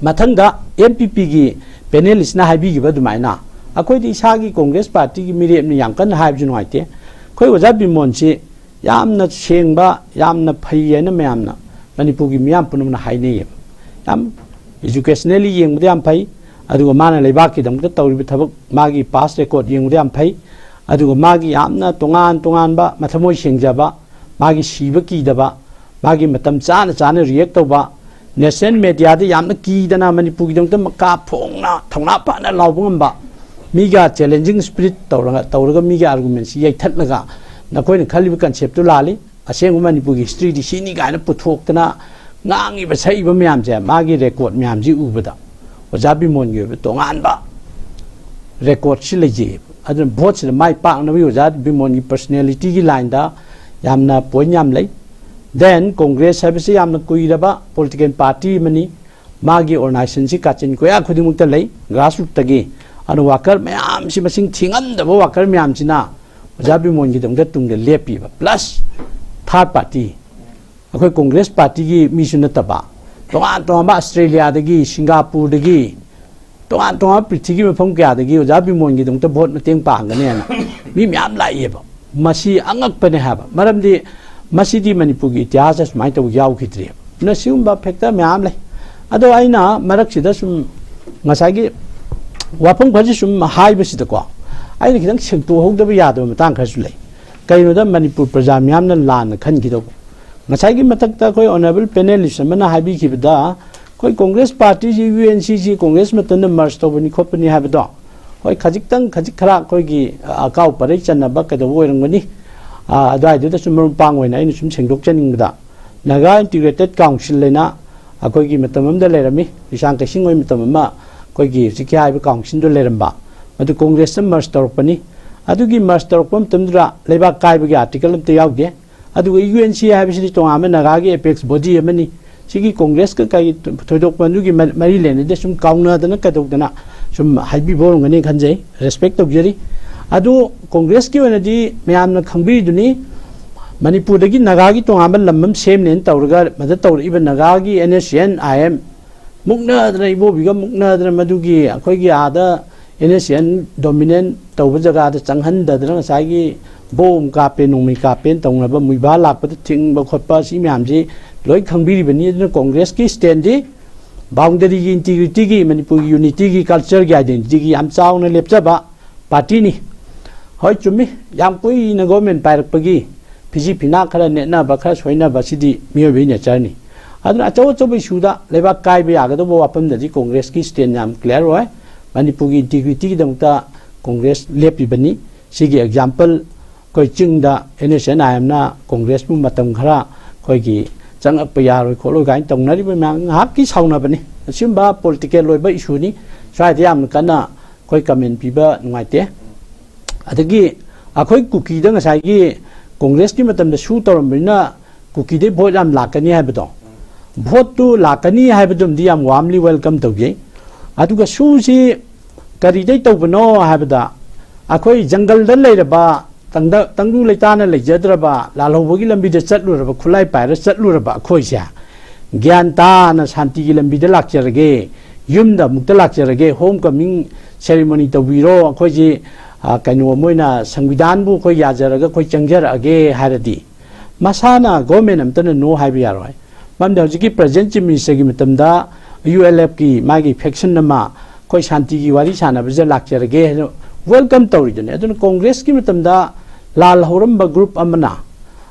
ꯃꯊꯪꯗ ꯑꯦꯟ ꯄꯤ ꯄꯤꯒꯤ ꯄꯦꯅꯦꯂꯤꯁꯅ ꯍꯥꯏꯕꯤꯈꯤꯕ ꯑꯗꯨꯃꯥꯏꯅ ꯑꯩꯈꯣꯏꯗꯤ ꯏꯁꯥꯒꯤ ꯀꯣꯡꯒ꯭ꯔꯦꯁ ꯄꯥꯔꯇꯤꯒꯤ ꯃꯤꯔꯦꯞꯅꯤ ꯌꯥꯝ ꯀꯟꯅ ꯍꯥꯏꯕꯁꯨ ꯅꯨꯡꯉꯥꯏꯇꯦ꯫ ꯑꯩꯈꯣꯏ ꯑꯣꯖꯥ ꯕꯤꯃꯣꯟꯁꯤ ꯌꯥꯝꯅ ꯁꯦꯡꯕ, ꯌꯥꯝꯅ ꯐꯩ ꯍꯥꯏꯅ ꯃꯌꯥꯝꯅ, ꯃꯅꯤꯄꯨꯔꯒꯤ ꯃꯤꯌꯥꯝ ꯄꯨꯝꯅꯃꯛꯅ ꯍꯥꯏꯅꯩꯌꯦꯕ꯫ ꯌꯥꯝ ꯏꯖꯨꯀꯦꯁꯅꯦꯜꯂꯤ ꯌꯦꯡꯕꯗ ꯌꯥꯝ ꯐꯩ, ꯑꯗꯨꯒ ꯃꯥꯅ ꯂꯩꯕꯥꯛꯀꯤꯗꯃꯛꯇ ꯇꯧꯔꯤꯕ ꯊꯕꯛ, ꯃꯥꯒꯤ ꯄꯥꯁ ꯔꯦꯀꯣꯔꯗ ꯌꯦꯡꯕꯗ ꯌꯥꯝ ꯐꯩ, ꯑꯗꯨꯒ ꯃꯥꯒꯤ ꯌꯥꯝꯅ ꯇꯣꯉꯥꯟ ꯇꯣꯉꯥꯟꯕ ꯃꯊꯃꯣꯏ ꯁꯦꯡꯖꯕ, ꯃꯥꯒꯤ ꯁꯤꯕ ꯀꯤꯗꯕ, ꯃꯥꯒꯤ ꯃꯇꯝ ꯆꯥꯅ ꯆꯥꯅ ꯔꯤꯌꯦꯛ ꯇꯧꯕ, ꯅꯦꯁꯅꯦꯜ ꯃꯦꯗꯤꯌꯥꯗ ꯌꯥꯝꯅ ꯀꯤꯗꯅ ꯃꯅꯤꯄꯨꯔꯒꯤꯗꯃꯛꯇ ꯃꯀꯥ ꯐꯣꯡꯅ ꯊꯧꯅꯥ ꯐꯅ ꯂꯥꯎꯕ ꯉꯝꯕ, ꯃꯤꯒ ꯆꯦꯂꯦꯟꯖꯤꯡ ꯁ꯭ꯄꯤꯔꯤꯠ ꯇꯧꯔꯒ, ꯇꯧꯔꯒ ꯃꯤꯒꯤ ꯑꯥꯔꯒꯨꯃꯦꯟꯁꯤ ꯌꯩꯊꯠꯂꯒ ꯅꯈꯣꯏꯅ ꯈꯜꯂꯤꯕ ꯀꯟꯁꯦꯞꯇꯨ ꯂꯥꯜꯂꯤ, ꯑꯁꯦꯡꯕ ꯃꯅꯤꯄꯨꯔꯒꯤ ꯍꯤꯁꯇ꯭ꯔꯤꯗꯤ ꯁꯤꯅꯤ ꯀꯥꯏꯅ ꯄꯨꯊꯣꯛꯇꯅ ꯉꯥꯡꯉꯤꯕ ꯁꯛꯏꯕ ꯃꯌꯥꯝꯁꯦ, ꯃꯥꯒꯤ ꯔꯦꯀꯣꯔꯗ ꯃꯌꯥꯝꯁꯤ ꯎꯕꯗ ꯑꯣꯖꯥ ꯕꯤꯃꯣꯟꯒꯤ ꯑꯣꯏꯕ ꯇꯣꯉꯥꯟꯕ ꯔꯦꯀꯣꯔꯗꯁꯤ ꯂꯩꯖꯩꯌꯦꯕ꯫ ꯑꯗꯨꯅ ꯚꯣꯠꯁꯤꯗ ꯃꯥꯏ ꯄꯥꯛꯅꯕꯒꯤ ꯑꯣꯖꯥ ꯕꯤꯃꯣꯟꯒꯤ ꯄꯔꯁꯅꯦꯂꯤꯇꯤꯒꯤ ꯂꯥꯏꯟꯗ ꯌꯥꯝꯅ ꯄꯣꯏꯟ ꯌꯥꯝ ꯂꯩ꯫ ꯗꯦꯟ ꯀꯣꯡꯒ꯭ꯔꯦꯁ ꯍꯥꯏꯕꯁꯤ ꯌꯥꯝꯅ ꯀꯨꯏꯔꯕ ꯄꯣꯂꯤꯇꯤꯀꯦꯜ ꯄꯥꯔꯇꯤ ꯑꯃꯅꯤ꯫ ꯃꯥꯒꯤ ꯑꯣꯔꯒꯅꯥꯏꯖꯦꯁꯟꯁꯤ ꯀꯥꯆꯤꯟ ꯀꯣꯌꯥ ꯈꯨꯗꯤꯡꯃꯛꯇ ꯂꯩ, ꯒ꯭ꯔꯥꯁꯔꯨꯠꯇꯒꯤ꯫ ꯑꯗꯨꯅ ꯋꯥꯀꯔ ꯃꯌꯥꯝꯁꯤ, ꯃꯁꯤꯡ ꯊꯤꯉꯝꯗꯕ ꯋꯥꯀꯔ ꯃꯌꯥꯝꯁꯤꯅ ꯑꯣꯖꯥ ꯕꯤꯃꯣꯟꯒꯤꯗꯃꯛꯇ ꯇꯨꯡꯗ ꯂꯦꯞꯄꯤꯕ, ꯄ꯭ꯂꯁ ꯊꯥꯔꯠ ꯄꯥꯔꯇꯤ, ꯑꯩꯈꯣꯏ ꯀꯣꯡꯒ꯭ꯔꯦꯁ ꯄꯥꯔꯇꯤꯒꯤ ꯃꯤꯁꯨ ꯅꯠꯇꯕ, ꯇꯣꯉꯥꯟ ꯇꯣꯉꯥꯟꯕ ꯑꯁꯇ꯭ꯔꯦꯂꯤꯌꯥꯗꯒꯤ, ꯁꯤꯡꯒꯥꯄꯨꯔꯗꯒꯤ, ꯇꯣꯉꯥꯟ ꯇꯣꯉꯥꯟꯕ ꯄ꯭ꯔꯤꯊꯤꯕꯤꯒꯤ ꯃꯐꯝ ꯀꯌꯥꯗꯒꯤ ꯑꯣꯖꯥ ꯕꯤꯃꯣꯟꯒꯤꯗꯃꯛꯇ ꯚꯣꯠ ꯃꯇꯦꯡ ꯄꯥꯡꯒꯅꯦꯅ ꯃꯤ ꯃꯌꯥꯝ ꯂꯥꯛꯏꯑꯕ꯫ ꯃꯁꯤ ꯑꯉꯛꯄꯅꯦ ꯍꯥꯏꯕ, ꯃꯔꯝꯗꯤ ꯃꯁꯤꯗꯤ ꯃꯅꯤꯄꯨꯔꯒꯤ ꯏꯇꯤꯍꯥꯁꯇ ꯁꯨꯃꯥꯏꯅ ꯇꯧꯕ ꯌꯥꯎꯈꯤꯗ꯭ꯔꯤꯑꯕ꯫ ꯑꯗꯨꯅ ꯁꯤꯒꯨꯝꯕ ꯐꯦꯛꯇꯔ ꯃꯌꯥꯝ ꯂꯩ꯫ ꯑꯗꯣ ꯑꯩꯅ ꯃꯔꯛꯁꯤꯗ ꯁꯨꯝ ꯉꯁꯥꯏꯒꯤ ꯋꯥꯐꯝ ꯈꯔꯁꯤ ꯁꯨꯝ ꯍꯥꯏꯕꯁꯤꯗꯀꯣ, ꯑꯩꯅ ꯈꯤꯇꯪ ꯁꯦꯡꯇꯣꯛꯍꯧꯗꯕ ꯌꯥꯗꯕ ꯃꯇꯥꯡ ꯈꯔꯁꯨ ꯂꯩ꯫ ꯀꯩꯅꯣꯗ ꯃꯅꯤꯄꯨꯔ ꯄ꯭ꯔꯖꯥ ꯃꯤꯌꯥꯝꯅ ꯂꯥꯟꯅ ꯈꯟꯈꯤꯗꯧꯕ, ꯉꯁꯥꯏꯒꯤ ꯃꯊꯛꯇ ꯑꯩꯈꯣꯏ honourable panelist ꯑꯃꯅ ꯍꯥꯏꯕꯤꯈꯤꯕꯗ, ꯑꯩꯈꯣꯏ Congress party ꯁꯤ U N C ꯁꯤ Congress ꯃꯇꯝꯗ merge ꯇꯧꯕꯅꯤ ꯈꯣꯠꯄꯅꯤ ꯍꯥꯏꯕꯗꯣ, ꯍꯣꯏ, ꯈꯖꯤꯛꯇꯪ, ꯈꯖꯤꯛ ꯈꯔ ꯑꯩꯈꯣꯏꯒꯤ, ꯑ, ꯑꯀꯥꯎ ꯄꯔꯩ ꯆꯟꯅꯕ ꯀꯩꯗꯧꯕ ꯑꯣꯏꯔꯝꯒꯅꯤ꯫ ꯑ, ꯑꯗꯨꯋꯥꯏꯗꯨꯗ ꯁꯨꯝ ꯃꯔꯨꯞ ꯃꯄꯥꯡ ꯑꯣꯏꯅ ꯑꯩꯅ ꯁꯨꯝ ꯁꯦꯡꯗꯣꯛꯆꯅꯤꯡꯕꯗ, Naga Integrated Council ꯍꯥꯏꯅ ꯑꯩꯈꯣꯏꯒꯤ ꯃꯇꯝ ꯑꯃꯗ ꯂꯩꯔꯝꯃꯤ, ꯔꯤꯁꯥꯡ ꯀꯩꯁꯤꯡ ꯍꯣꯏ ꯃꯇꯝ ꯑꯃ ꯑꯩꯈꯣꯏꯒꯤ ꯍꯧꯖꯤꯛꯀꯤ ꯍꯥꯏꯔꯤꯕ council ꯗꯨ ꯂꯩꯔꯝꯕ, ꯃꯗꯨ Congress ꯇ merge ꯇꯧꯔꯛꯄꯅꯤ꯫ ꯑꯗꯨꯒꯤ merge ꯇꯧꯔꯛꯄ ꯃꯇꯝꯗꯨꯗ ꯂꯩꯕꯥꯛ ꯀꯥꯏꯕꯒꯤ article ꯑꯝꯇ ꯌꯥꯎꯗꯦ꯫ ꯑꯗꯨꯒ U N C ꯍꯥꯏꯕꯁꯤꯗꯤ ꯇꯣꯉꯥꯟꯕ Naga ꯒꯤ apex body ꯑꯃꯅꯤ꯫ ꯁꯤꯒꯤ Congress ꯀ ꯀꯩ ꯊꯣꯏꯗꯣꯛꯄ ꯑꯗꯨꯒꯤ ꯃ-, ꯃꯔꯤ ꯂꯩꯅꯗꯦ꯫ ꯁꯨꯝ ꯀꯥꯎꯅꯗꯅ ꯀꯩꯗꯧꯗꯅ ꯁꯨꯝ ꯍꯥꯏꯕꯤꯕ ꯑꯣꯏꯔꯝꯒꯅꯤ ꯈꯟꯖꯩ, respect ꯇꯧꯖꯔꯤ꯫ ꯑꯗꯨ Congress ꯀꯤ ꯑꯣꯏꯅꯗꯤ ꯃꯌꯥꯝꯅ ꯈꯪꯕꯤꯔꯤꯗꯨꯅꯤ, ꯃꯅꯤꯄꯨꯔꯗꯒꯤ Naga ꯒꯤ ꯇꯣꯉꯥꯟꯕ ꯂꯝ ꯑꯃ ꯁꯦꯝꯅꯦꯅ ꯇꯧꯔꯒ ꯃꯗ ꯇꯧꯔꯛꯏꯕ Naga ꯒꯤ N S C N I M ꯃꯨꯛꯅꯗꯅ, ꯏꯕꯣꯕꯤꯒ ꯃꯨꯛꯅꯗꯅ, ꯃꯗꯨꯒꯤ ꯑꯩꯈꯣꯏꯒꯤ ꯑꯥꯗ N S C N dominant ꯇꯧꯕ ꯖꯒꯥꯗ ꯆꯪꯍꯟꯗꯗꯅ, ꯉꯁꯥꯏꯒꯤ ꯕꯣꯝ ꯀꯥꯞꯄꯦ, ꯅꯣꯡꯃꯩ ꯀꯥꯞꯄꯦꯅ ꯇꯧꯅꯕ, ꯃꯨꯏꯚꯥ ꯂꯥꯛꯄꯗ ꯊꯤꯡꯕ ꯈꯣꯠꯄ, ꯁꯤ ꯃꯌꯥꯝꯁꯤ ꯂꯣꯏ ꯈꯪꯕꯤꯔꯤꯕꯅꯤ꯫ ꯑꯗꯨꯅ Congress ꯀꯤ stand ꯗꯤ boundary ꯒꯤ, integrity ꯒꯤ, ꯃꯅꯤꯄꯨꯔꯒꯤ unity ꯒꯤ, culture ꯒꯤ identity ꯒꯤ ꯌꯥꯝ ꯆꯥꯎꯅ ꯂꯦꯞꯆꯕ party ꯅꯤ꯫ ꯍꯣꯏ, ꯆꯨꯝꯃꯤ, ꯌꯥꯝ ꯀꯨꯏꯅ government ꯄꯥꯏꯔꯛꯄꯒꯤ ꯐꯤꯖꯤ ꯐꯤꯅꯥ ꯈꯔ ꯅꯦꯠꯅꯕ, ꯈꯔ ꯁꯣꯏꯅꯕ, ꯁꯤꯗꯤ ꯃꯤꯑꯣꯏꯕꯒꯤ nature ꯅꯤ꯫ ꯑꯗꯨꯅ ꯑꯆꯧ ꯑꯆꯧꯕ issue ꯗ ꯂꯩꯕꯥꯛ ꯀꯥꯏꯕ ꯌꯥꯒꯗꯧꯕ ꯋꯥꯐꯝꯗꯗꯤ Congress ꯀꯤ stand ꯌꯥꯝ clear ꯑꯣꯏ꯫ ꯃꯅꯤꯄꯨꯔꯒꯤ integrity ꯒꯤꯗꯃꯛꯇ Congress ꯂꯦꯞꯄꯤꯕꯅꯤ꯫ ꯁꯤꯒꯤ example ꯑꯩꯈꯣꯏ ꯆꯤꯡꯗ N S C N I M ꯅ Congress ꯄꯨ ꯃꯇꯝ ꯈꯔ ꯑꯩꯈꯣꯏꯒꯤ ꯆꯪꯉꯛꯄ ꯌꯥꯔꯣꯏ ꯈꯣꯠꯂꯣꯏ ꯀꯥꯏꯅ ꯇꯧꯅꯔꯤꯕ ꯃꯌꯥꯝ ꯉꯥꯏꯍꯥꯛꯀꯤ ꯁꯥꯎꯅꯕꯅꯤ꯫ ꯑꯁꯤꯒꯨꯝꯕ political ꯑꯣꯏꯕ issue ꯅꯤ꯫ ꯁ꯭ꯋꯥꯏꯗ ꯌꯥꯝ ꯀꯟꯅ ꯑꯩꯈꯣꯏ comment ꯄꯤꯕ ꯅꯨꯡꯉꯥꯏꯇꯦ꯫ ꯑꯗꯒꯤ ꯑꯩꯈꯣꯏ ꯀꯨꯀꯤꯗ ꯉꯁꯥꯏꯒꯤ Congress ꯀꯤ ꯃꯇꯝꯗ ꯁꯨ ꯇꯧꯔꯝꯕꯅꯤꯅ ꯀꯨꯀꯤꯗꯩ vote ꯌꯥꯝ ꯂꯥꯛꯀꯅꯤ ꯍꯥꯏꯕꯗꯣ, vote ꯇꯨ ꯂꯥꯛꯀꯅꯤ ꯍꯥꯏꯕꯗꯨꯃꯗꯤ ꯌꯥꯝ warmly welcome ꯇꯧꯖꯩ꯫ ꯑꯗꯨꯒ ꯁꯨꯁꯤ ꯀꯔꯤꯗꯩ ꯇꯧꯕꯅꯣ ꯍꯥꯏꯕꯗ, ꯑꯩꯈꯣꯏ ꯖꯪꯒꯜꯗ ꯂꯩꯔꯕ, ꯇꯪꯗ-, ꯇꯪꯗꯨ ꯂꯩꯇꯥꯅ ꯂꯩꯖꯗ꯭ꯔꯕ, ꯂꯥꯜꯍꯧꯕꯒꯤ ꯂꯝꯕꯤꯗ ꯆꯠꯂꯨꯔꯕ, ꯈꯨꯠꯂꯥꯏ ꯄꯥꯏꯔ ꯆꯠꯂꯨꯔꯕ ꯑꯩꯈꯣꯏꯁꯦ ꯒ꯭ꯌꯥꯟ ꯇꯥꯅ ꯁꯥꯟꯇꯤꯒꯤ ꯂꯝꯕꯤꯗ ꯂꯥꯛꯆꯔꯒꯦ, ꯌꯨꯝꯗ ꯑꯃꯨꯛꯇ ꯂꯥꯛꯆꯔꯒꯦ, home coming ceremony ꯇꯧꯕꯤꯔꯣ, ꯑꯩꯈꯣꯏꯁꯤ, ꯑ, ꯀꯩꯅꯣ, ꯃꯣꯏꯅ ꯁꯪꯕꯤꯙꯥꯟꯕꯨ ꯑꯩꯈꯣꯏ ꯌꯥꯖꯔꯒ ꯑꯩꯈꯣꯏ ꯆꯪꯖꯔꯛꯑꯒꯦ ꯍꯥꯏꯔꯗꯤ, ꯃꯁꯥꯅ government ꯑꯝꯇꯅ no ꯍꯥꯏꯕ ꯌꯥꯔꯣꯏ꯫ ꯃꯔꯝꯗꯤ ꯍꯧꯖꯤꯛꯀꯤ present chief ministerꯒꯤ ꯃꯇꯝꯗ ULFꯀꯤ ꯃꯥꯒꯤ faction ꯑꯃ ꯑꯩꯈꯣꯏ ꯁꯥꯟꯇꯤꯒꯤ ꯋꯥꯔꯤ ꯁꯥꯟꯅꯕꯁꯦ ꯂꯥꯛꯆꯔꯒꯦ ꯍꯥꯏꯅ welcome ꯇꯧꯔꯤꯗꯨꯅꯤ꯫ ꯑꯗꯨꯅ Congressꯀꯤ ꯃꯇꯝꯗ ꯂꯥꯜ ꯍꯧꯔꯝꯕ group ꯑꯃꯅ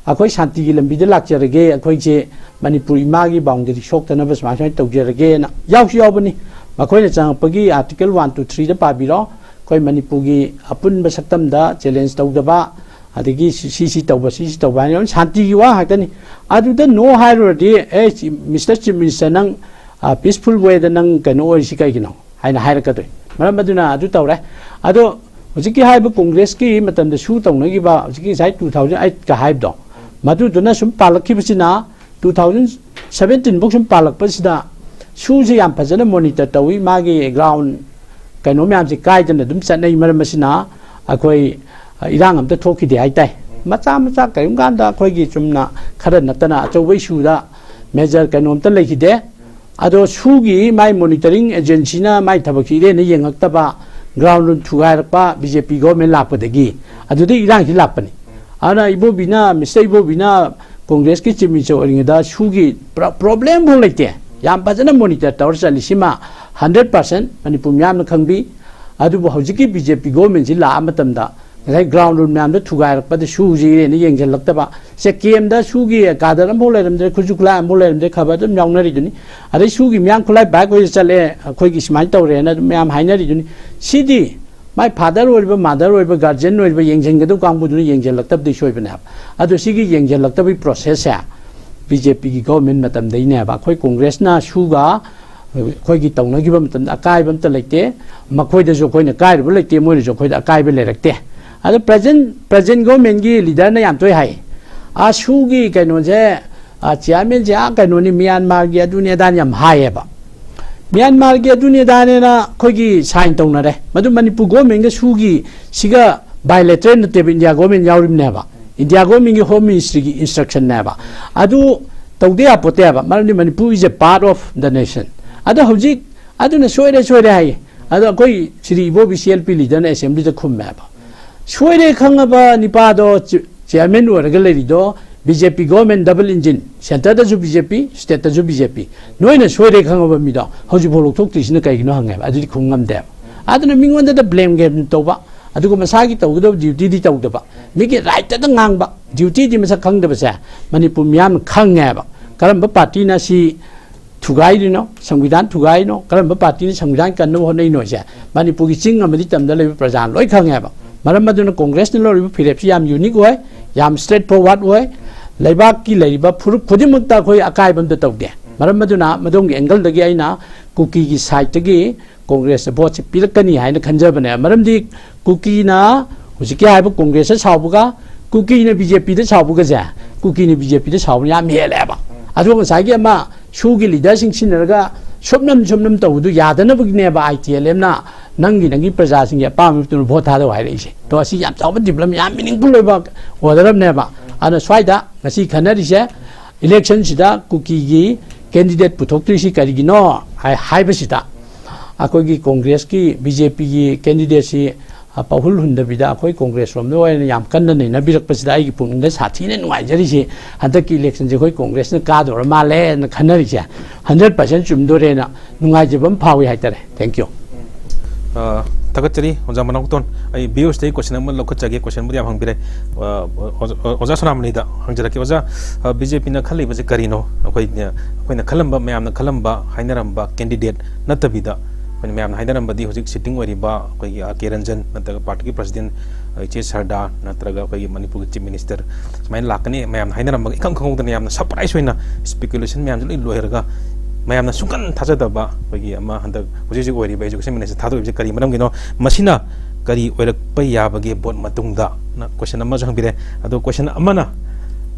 ꯑꯩꯈꯣꯏ ꯁꯥꯟꯇꯤꯒꯤ ꯂꯝꯕꯤꯗ ꯂꯥꯛꯆꯔꯒꯦ, ꯑꯩꯈꯣꯏꯁꯦ ꯃꯅꯤꯄꯨꯔ ꯏꯃꯥꯒꯤ boundary ꯁꯣꯛꯇꯅꯕ ꯁꯨꯃꯥꯏ ꯁꯨꯃꯥꯏꯅ ꯇꯧꯖꯔꯒꯦꯅ ꯌꯥꯎꯁꯨ ꯌꯥꯎꯕꯅꯤ꯫ ꯃꯈꯣꯏꯅ ꯆꯪꯉꯛꯄꯒꯤ article one two threeꯗ ꯄꯥꯕꯤꯔꯣ꯫ ꯑꯩꯈꯣꯏ ꯃꯅꯤꯄꯨꯔꯒꯤ ꯑꯄꯨꯟꯕ ꯁꯛꯇꯝꯗ challenge ꯇꯧꯗꯕ, ꯑꯗꯒꯤ ꯁꯤ ꯁꯤ ꯁꯤ ꯇꯧꯕ, ꯁꯤ ꯁꯤ ꯇꯧꯕ ꯍꯥꯏꯅ ꯁꯥꯟꯇꯤꯒꯤ ꯋꯥ ꯉꯥꯛꯇꯅꯤ꯫ ꯑꯗꯨꯗ no ꯍꯥꯏꯔꯨꯔꯗꯤ, "ꯑꯦ, ꯆꯤ-, Mister Chief Minister, ꯅꯪ, ꯑ, peaceful wayꯗ ꯅꯪ ꯀꯩꯅꯣ ꯑꯣꯏꯔꯤꯁꯤ ꯀꯩꯒꯤꯅꯣ?" ꯍꯥꯏꯅ ꯍꯥꯏꯔꯛꯀꯗꯣꯏ꯫ ꯃꯔꯝ ꯑꯗꯨꯅ ꯑꯗꯨ ꯇꯧꯔꯦ꯫ ꯑꯗꯣ ꯍꯧꯖꯤꯛꯀꯤ ꯍꯥꯏꯔꯤꯕ Congressꯀꯤ ꯃꯇꯝꯗ ꯁꯨ ꯇꯧꯅꯈꯤꯕ ꯍꯧꯖꯤꯛꯀꯤ ꯉꯁꯥꯏ two thousand eightꯀ ꯍꯥꯏꯕꯗꯣ, ꯃꯗꯨꯗꯨꯅ ꯁꯨꯝ ꯄꯥꯜꯂꯛꯈꯤꯕꯁꯤꯅ two thousand seventeen ꯐꯥꯎ ꯁꯨꯝ ꯄꯥꯜꯂꯛꯄꯁꯤꯗ ꯁꯨꯁꯦ ꯌꯥꯝ ꯐꯖꯅ monitor ꯇꯧꯏ꯫ ꯃꯥꯒꯤ ground ꯀꯩꯅꯣ ꯃꯌꯥꯝꯁꯦ ꯀꯥꯏꯗꯅ ꯑꯗꯨꯝ ꯆꯠꯅꯩ꯫ ꯃꯔꯝ ꯑꯁꯤꯅ ꯑꯩꯈꯣꯏ, ꯑ, ꯏꯔꯥꯡ ꯑꯝꯇ ꯊꯣꯛꯈꯤꯗꯦ ꯍꯥꯏꯇꯥꯏ꯫ ꯃꯆꯥ ꯃꯆꯥ ꯀꯔꯤꯒꯨꯝ ꯀꯥꯟꯗ ꯑꯩꯈꯣꯏꯒꯤ ꯆꯨꯝꯅ ꯈꯔ ꯅꯠꯇꯅ ꯑꯆꯧꯕ issueꯗ major ꯀꯩꯅꯣꯝꯇ ꯂꯩꯈꯤꯗꯦ꯫ ꯑꯗꯣ ꯁꯨꯒꯤ ꯃꯥꯏ monitoring agencyꯅ ꯃꯥꯏ ꯊꯕꯛꯁꯤ ꯏꯔꯦꯟꯅ ꯌꯦꯡꯉꯛꯇꯕ, ground ꯊꯨꯒꯥꯏꯔꯛꯄ BJP government ꯂꯥꯛꯄꯗꯒꯤ ꯑꯗꯨꯗꯩ ꯏꯔꯥꯡꯁꯤ ꯂꯥꯛꯄꯅꯤ꯫ ꯑꯗꯨꯅ ꯏꯕꯣꯕꯤꯅ, Mister ꯏꯕꯣꯕꯤꯅ Congressꯀꯤ chief minister ꯑꯣꯏꯔꯤꯉꯩꯗ ꯁꯨꯒꯤ ꯄ꯭ꯔ-, problem ꯐꯥꯎ ꯂꯩꯇꯦ꯫ ꯌꯥꯝ ꯐꯖꯅ monitor ꯇꯧꯔ ꯆꯠꯂꯤ꯫ ꯁꯤꯃ hundred percent ꯃꯅꯤꯄꯨꯔ ꯃꯤꯌꯥꯝꯅ ꯈꯪꯕꯤ꯫ ꯑꯗꯨꯕꯨ ꯍꯧꯖꯤꯛꯀꯤ BJP governmentꯁꯤ ꯂꯥꯛꯑ ꯃꯇꯝꯗ ꯉꯁꯥꯏ ground root ꯃꯌꯥꯝꯗ ꯊꯨꯒꯥꯏꯔꯛꯄꯗ ꯁꯨꯁꯤ ꯏꯔꯦꯟꯅ ꯌꯦꯡꯁꯤꯜꯂꯛꯇꯕ, ꯆꯦꯛꯀꯦꯝꯗ ꯁꯨꯒꯤ ꯀꯥꯗꯔ ꯑꯃꯐꯥꯎ ꯂꯩꯔꯝꯗ꯭ꯔꯦ, ꯈꯨꯠꯁꯨ ꯈꯨꯠꯂꯥꯏ ꯑꯃꯐꯥꯎ ꯂꯩꯔꯝꯗ꯭ꯔꯦ, ꯈꯕꯔ ꯑꯗꯨꯝ ꯌꯥꯎꯅꯔꯤꯗꯨꯅꯤ꯫ ꯑꯗꯩ ꯁꯨꯒꯤ ꯃꯤꯌꯥꯝ ꯈꯨꯠꯂꯥꯏ ꯄꯥꯏꯔ ꯀꯣꯏꯆꯠ ꯆꯠꯂꯦ, ꯑꯩꯈꯣꯏꯒꯤ ꯁꯨꯃꯥꯏꯅ ꯇꯧꯔꯦꯅ ꯑꯗꯨꯝ ꯃꯌꯥꯝ ꯍꯥꯏꯅꯔꯤꯗꯨꯅꯤ꯫ ꯁꯤꯗꯤ ꯃꯥꯏ father ꯑꯣꯏꯔꯤꯕ, mother ꯑꯣꯏꯔꯤꯕ, guardian ꯑꯣꯏꯔꯤꯕ ꯌꯦꯡꯁꯤꯟꯒꯗꯧ ꯀꯥꯡꯕꯨꯗꯨꯅ ꯌꯦꯡꯁꯤꯜꯂꯛꯇꯕꯗꯤ ꯁꯣꯏꯕꯅꯦꯕ꯫ ꯑꯗꯣ ꯁꯤꯒꯤ ꯌꯦꯡꯁꯤꯜꯂꯛꯇꯕꯒꯤ processꯁꯦ BJPꯒꯤ government ꯃꯇꯝꯗꯩꯅꯦꯕ꯫ ꯑꯩꯈꯣꯏ Congressꯅ ꯁꯨꯒ ꯑꯩꯈꯣꯏꯒꯤ ꯇꯧꯅꯈꯤꯕ ꯃꯇꯝꯗ ꯑꯀꯥꯏꯕ ꯑꯝꯇ ꯂꯩꯇꯦ꯫ ꯃꯈꯣꯏꯗꯁꯨ ꯑꯩꯈꯣꯏꯅ ꯀꯥꯏꯔꯨꯕ ꯂꯩꯇꯦ, ꯃꯣꯏꯅꯁꯨ ꯑꯩꯈꯣꯏꯗ ꯑꯀꯥꯏꯕ ꯂꯩꯔꯛꯇꯦ꯫ ꯑꯗꯣ present, present governmentꯀꯤ leaderꯅ ꯌꯥꯝ ꯇꯣꯏ ꯍꯥꯏ, "ꯑꯥ, ꯁꯨꯒꯤ ꯀꯩꯅꯣꯁꯦ, ꯑꯥ, chairmanꯁꯦ ꯑꯥ ꯀꯩꯅꯣꯅꯤ, ꯃ꯭ꯌꯥꯟꯃꯥꯔꯒꯤ ꯑꯗꯨꯅꯤ ꯑꯗꯥꯅꯤ" ꯌꯥꯝ ꯍꯥꯏꯌꯦꯕ꯫ ꯃ꯭ꯌꯥꯟꯃꯥꯔꯒꯤ ꯑꯗꯨꯅꯤ ꯑꯗꯥꯅꯦꯅ ꯑꯩꯈꯣꯏꯒꯤ sign ꯇꯧꯅꯔꯦ꯫ ꯃꯗꯨ ꯃꯅꯤꯄꯨꯔ governmentꯒ ꯁꯨꯒꯤ ꯁꯤꯒ bilateral ꯅꯠꯇꯦꯕ, India government ꯌꯥꯎꯔꯤꯕꯅꯦꯕ꯫ India governmentꯀꯤ home ministryꯒꯤ instructionꯅꯦꯕ꯫ ꯑꯗꯨ ꯇꯧꯗ ꯌꯥꯄꯣꯠꯇꯦꯕ, ꯃꯔꯝꯗꯤ Manipur is a part of the nation꯫ ꯑꯗꯣ ꯍꯧꯖꯤꯛ ꯑꯗꯨꯅ ꯁꯣꯏꯔꯦ, ꯁꯣꯏꯔꯦ ꯍꯥꯏꯌꯦ꯫ ꯑꯗꯣ ꯑꯩꯈꯣꯏ ꯁ꯭ꯔꯤ ꯏꯕꯣꯕꯤ CLP leaderꯅ assemblyꯗ ꯈꯨꯝꯃꯦꯕ꯫ ꯁꯣꯏꯔꯦ ꯈꯪꯉꯕ ꯅꯤꯄꯥꯗꯣ ꯆꯦ-, chairman ꯑꯣꯏꯔꯒ ꯂꯩꯔꯤꯗꯣ B J P government double engine, ꯁꯦꯟꯇꯔꯗꯁꯨ ꯕꯤ ꯖꯦ ꯄꯤ, ꯁ꯭ꯇꯦꯠꯇꯁꯨ ꯕꯤ ꯖꯦ ꯄꯤ꯫ ꯅꯣꯏꯅ ꯁꯣꯏꯔꯦ ꯈꯪꯉꯕ ꯃꯤꯗꯣ ꯍꯧꯖꯤꯛꯐꯥꯎ ꯂꯧꯊꯣꯛꯇ꯭ꯔꯤꯁꯤꯅ ꯀꯩꯒꯤꯅꯣ ꯍꯪꯉꯦꯕ꯫ ꯑꯗꯨꯗꯤ ꯈꯨꯝ ꯉꯝꯗꯦꯕ꯫ ꯑꯗꯨꯅ ꯃꯤꯉꯣꯟꯗꯗ ꯕ꯭ꯂꯦꯝ ꯒꯦꯝ ꯇꯧꯕ, ꯑꯗꯨꯒ ꯃꯁꯥꯒꯤ ꯇꯧꯒꯗꯕ ꯗ꯭ꯌꯨꯇꯤꯗꯤ ꯇꯧꯗꯕ, ꯃꯤꯒꯤ ꯔꯥꯏꯠꯇꯗ ꯉꯥꯡꯕ, ꯗ꯭ꯌꯨꯇꯤꯗꯤ ꯃꯁꯛ ꯈꯪꯗꯕꯁꯦ ꯃꯅꯤꯄꯨꯔ ꯃꯤꯌꯥꯝꯅ ꯈꯪꯉꯦꯕ꯫ ꯀꯔꯝꯕ ꯄꯥꯔꯇꯤꯅ ꯁꯤ ꯊꯨꯒꯥꯏꯔꯤꯅꯣ, ꯁꯪꯕꯤꯙꯥꯟ ꯊꯨꯒꯥꯏꯔꯤꯅꯣ, ꯀꯔꯝꯕ ꯄꯥꯔꯇꯤꯅ ꯁꯪꯕꯤꯙꯥꯟ ꯀꯟꯅꯕ ꯍꯣꯠꯅꯩꯅꯣꯁꯦ ꯃꯅꯤꯄꯨꯔꯒꯤ ꯆꯤꯡ ꯑꯃꯗꯤ ꯇꯝꯗ ꯂꯩꯕ ꯄ꯭ꯔꯖꯥꯅ ꯂꯣꯏ ꯈꯪꯉꯦꯕ꯫ ꯃꯔꯝ ꯑꯗꯨꯅ ꯀꯣꯡꯒ꯭ꯔꯦꯁꯅ ꯂꯧꯔꯤꯕ ꯐꯤꯔꯦꯞꯁꯤ ꯌꯥꯝ ꯌꯨꯅꯤꯛ ꯑꯣꯏ, ꯌꯥꯝ ꯁ꯭ꯇ꯭ꯔꯦꯠ ꯐꯣꯔꯋꯥꯔꯗ ꯑꯣꯏ꯫ ꯂꯩꯕꯥꯛꯀꯤ ꯂꯩꯔꯤꯕ ꯐꯨꯔꯨꯞ ꯈꯨꯗꯤꯡꯃꯛꯇ ꯑꯩꯈꯣꯏ ꯑꯀꯥꯏꯕ ꯑꯝꯇ ꯇꯧꯗꯦ꯫ ꯃꯔꯝ ꯑꯗꯨꯅ ꯃꯗꯣꯝꯒꯤ ꯑꯦꯡꯒꯜꯗꯒꯤ ꯑꯩꯅ ꯀꯨꯀꯤꯒꯤ ꯁꯥꯏꯠꯇꯒꯤ ꯀꯣꯡꯒ꯭ꯔꯦꯁꯇ ꯚꯣꯠꯁꯦ ꯄꯤꯔꯛꯀꯅꯤ ꯍꯥꯏꯅ ꯈꯟꯖꯕꯅꯦ꯫ ꯃꯔꯝꯗꯤ ꯀꯨꯀꯤꯅ ꯍꯧꯖꯤꯛꯀꯤ ꯍꯥꯏꯕ ꯀꯣꯡꯒ꯭ꯔꯦꯁꯇ ꯁꯥꯎꯕꯒ ꯀꯨꯀꯤꯅ ꯕꯤ ꯖꯦ ꯄꯤꯗ ꯁꯥꯎꯕꯒꯁꯦ, ꯀꯨꯀꯤꯅ ꯕꯤ ꯖꯦ ꯄꯤꯗ ꯁꯥꯎꯕꯅ ꯌꯥꯝ ꯍꯦꯜꯂꯦꯕ꯫ ꯑꯗꯨꯒ ꯉꯁꯥꯏꯒꯤ ꯑꯃ ꯁꯨꯒꯤ ꯂꯤꯗꯔꯁꯤꯡ ꯁꯤꯟꯅꯔꯒ ꯁꯨꯞꯅꯝ ꯁꯨꯞꯅꯝ ꯇꯧꯕꯗꯨ ꯌꯥꯗꯅꯕꯒꯤꯅꯦꯕ ꯑꯥꯏ ꯇꯤ ꯑꯦꯜ ꯑꯦꯝꯅ ꯅꯪꯒꯤ, ꯅꯪꯒꯤ ꯄ꯭ꯔꯖꯥꯁꯤꯡꯒꯤ ꯑꯄꯥꯝꯕꯒꯤ ꯃꯇꯨꯡ ꯏꯟꯅ ꯚꯣꯠ ꯊꯥꯗꯧ ꯍꯥꯏꯔꯛꯏꯁꯦ꯫ ꯇꯣ, ꯑꯁꯤ ꯌꯥꯝ ꯆꯥꯎꯕ ꯗꯤꯕ꯭ꯂꯞ, ꯌꯥꯝ ꯃꯤꯅꯤꯡꯐꯨꯜ ꯑꯣꯏꯕ ꯑꯣꯏꯗꯧꯔꯕꯅꯦꯕ꯫ ꯑꯗꯨꯅ ꯁ꯭ꯋꯥꯏꯗ ꯉꯁꯤ ꯈꯟꯅꯔꯤꯁꯦ, ꯏꯂꯦꯛꯁꯟꯁꯤꯗ ꯀꯨꯀꯤꯒꯤ ꯀꯦꯟꯗꯤꯗꯦꯠ ꯄꯨꯊꯣꯛꯇ꯭ꯔꯤꯁꯤ ꯀꯔꯤꯒꯤꯅꯣ ꯍꯥꯏ-, ꯍꯥꯏꯕꯁꯤꯗ ꯑꯩꯈꯣꯏꯒꯤ ꯀꯣꯡꯒ꯭ꯔꯦꯁꯀꯤ, ꯕꯤ ꯖꯦ ꯄꯤꯒꯤ ꯀꯦꯟꯗꯤꯗꯦꯠꯁꯤ, ꯑ, ꯄꯥꯎꯍꯨꯜ ꯍꯨꯟꯗꯕꯤꯗ ꯑꯩꯈꯣꯏ ꯀꯣꯡꯒ꯭ꯔꯦꯁ ꯔꯣꯝꯗ ꯑꯣꯏꯅ ꯌꯥꯝ ꯀꯟꯅ ꯅꯩꯅꯕꯤꯔꯛꯄꯁꯤꯗ ꯑꯩꯒꯤ ꯄꯨꯛꯅꯤꯡꯗ ꯁꯥꯊꯤꯅ ꯅꯨꯡꯉꯥꯏꯖꯔꯤꯁꯤ꯫ ꯍꯟꯗꯛꯀꯤ ꯏꯂꯦꯛꯁꯟꯁꯦ ꯑꯩꯈꯣꯏ ꯀꯣꯡꯒ꯭ꯔꯦꯁꯅ ꯀꯥꯗꯧꯔ ꯃꯥꯜꯂꯦꯅ ꯈꯟꯅꯔꯤꯁꯦ ꯍꯟꯗ꯭ꯔꯦꯠ ꯄꯥꯔꯁꯦꯟ ꯆꯨꯝꯗꯣꯔꯦꯅ ꯅꯨꯡꯉꯥꯏꯖꯕ ꯑꯃ ꯐꯥꯎꯏ ꯍꯥꯏꯇꯥꯔꯦ꯫ Thank you꯫ ꯑ, ꯊꯥꯒꯠꯆꯔꯤ ꯑꯣꯖꯥ ꯃꯅꯥꯎꯇꯣꯟ꯫ ꯑꯩ ꯚ꯭ꯌꯨꯁꯇꯒꯤ ꯀꯣꯏꯁꯟ ꯑꯃ ꯂꯧꯈꯠꯆꯒꯦ꯫ ꯀꯣꯏꯁꯟꯕꯨꯗꯤ ꯌꯥꯝ ꯍꯪꯕꯤꯔꯦ꯫ ꯑ, ꯑꯣꯖꯥ, ꯑꯣꯖꯥ ꯁꯣꯅꯥꯃꯅꯤꯗ ꯍꯪꯖꯔꯛꯀꯦ꯫ ꯑꯣꯖꯥ, ꯑ, ꯕꯤ ꯖꯦ ꯄꯤꯅ ꯈꯜꯂꯤꯕꯁꯦ ꯀꯔꯤꯅꯣ? ꯑꯩꯈꯣꯏꯅ, ꯑꯩꯈꯣꯏꯅ ꯈꯜꯂꯝꯕ, ꯃꯌꯥꯝꯅ ꯈꯜꯂꯝꯕ, ꯍꯥꯏꯅꯔꯝꯕ ꯀꯦꯟꯗꯤꯗꯦꯠ ꯅꯠꯇꯕꯤꯗ, ꯑꯩꯈꯣꯏꯅ ꯃꯌꯥꯝꯅ ꯍꯥꯏꯅꯔꯝꯕꯗꯤ ꯍꯧꯖꯤꯛ ꯁꯤꯠꯇꯤꯡ ꯑꯣꯏꯔꯤꯕ ꯑꯩꯈꯣꯏꯒꯤ ꯑꯥꯔ ꯀꯦ ꯔꯟꯖꯟ ꯅꯠꯇ꯭ꯔꯒ ꯄꯥꯔꯇꯤꯒꯤ ꯄ꯭ꯔꯁꯤꯗꯦꯟ, ꯑ, ꯏꯆꯦ ꯁꯔꯗꯥ ꯅꯠꯇ꯭ꯔꯒ ꯑꯩꯈꯣꯏꯒꯤ ꯃꯅꯤꯄꯨꯔꯒꯤ ꯆꯤꯐ ꯃꯤꯅꯤꯁꯇꯔ ꯁꯨꯃꯥꯏꯅ ꯂꯥꯛꯀꯅꯤ, ꯃꯌꯥꯝꯅ ꯍꯥꯏꯅꯔꯝꯕꯒ ꯏꯈꯪ ꯈꯪꯍꯧꯗꯅ ꯌꯥꯝꯅ ꯁꯔꯄ꯭ꯔꯥꯏꯁ ꯑꯣꯏꯅ ꯏꯁꯄꯦꯀꯨꯂꯦꯁꯟ ꯃꯌꯥꯝꯁꯦ ꯂꯣꯏ ꯂꯣꯏꯔꯒ ꯃꯌꯥꯝꯅ ꯁꯨꯡꯀꯟ ꯊꯥꯖꯗꯕ ꯑꯩꯈꯣꯏꯒꯤ ꯑꯃ ꯍꯟꯗꯛ ꯍꯧꯖꯤꯛ ꯍꯧꯖꯤꯛ ꯑꯣꯏꯔꯤꯕ ꯏꯖꯨꯀꯦꯁꯟ ꯃꯤꯅꯤꯁꯇꯔ ꯊꯥꯗꯣꯛꯏꯕꯁꯦ ꯀꯔꯤ ꯃꯔꯝꯒꯤꯅꯣ? ꯃꯁꯤꯅ ꯀꯔꯤ ꯑꯣꯏꯔꯛꯄ ꯌꯥꯕꯒꯦ ꯚꯣꯠ ꯃꯇꯨꯡꯗ? ꯅ ꯀꯣꯏꯁꯟ ꯑꯃꯁꯨ ꯍꯪꯕꯤꯔꯦ꯫ ꯑꯗꯣ ꯀꯣꯏꯁꯟ ꯑꯃꯅ,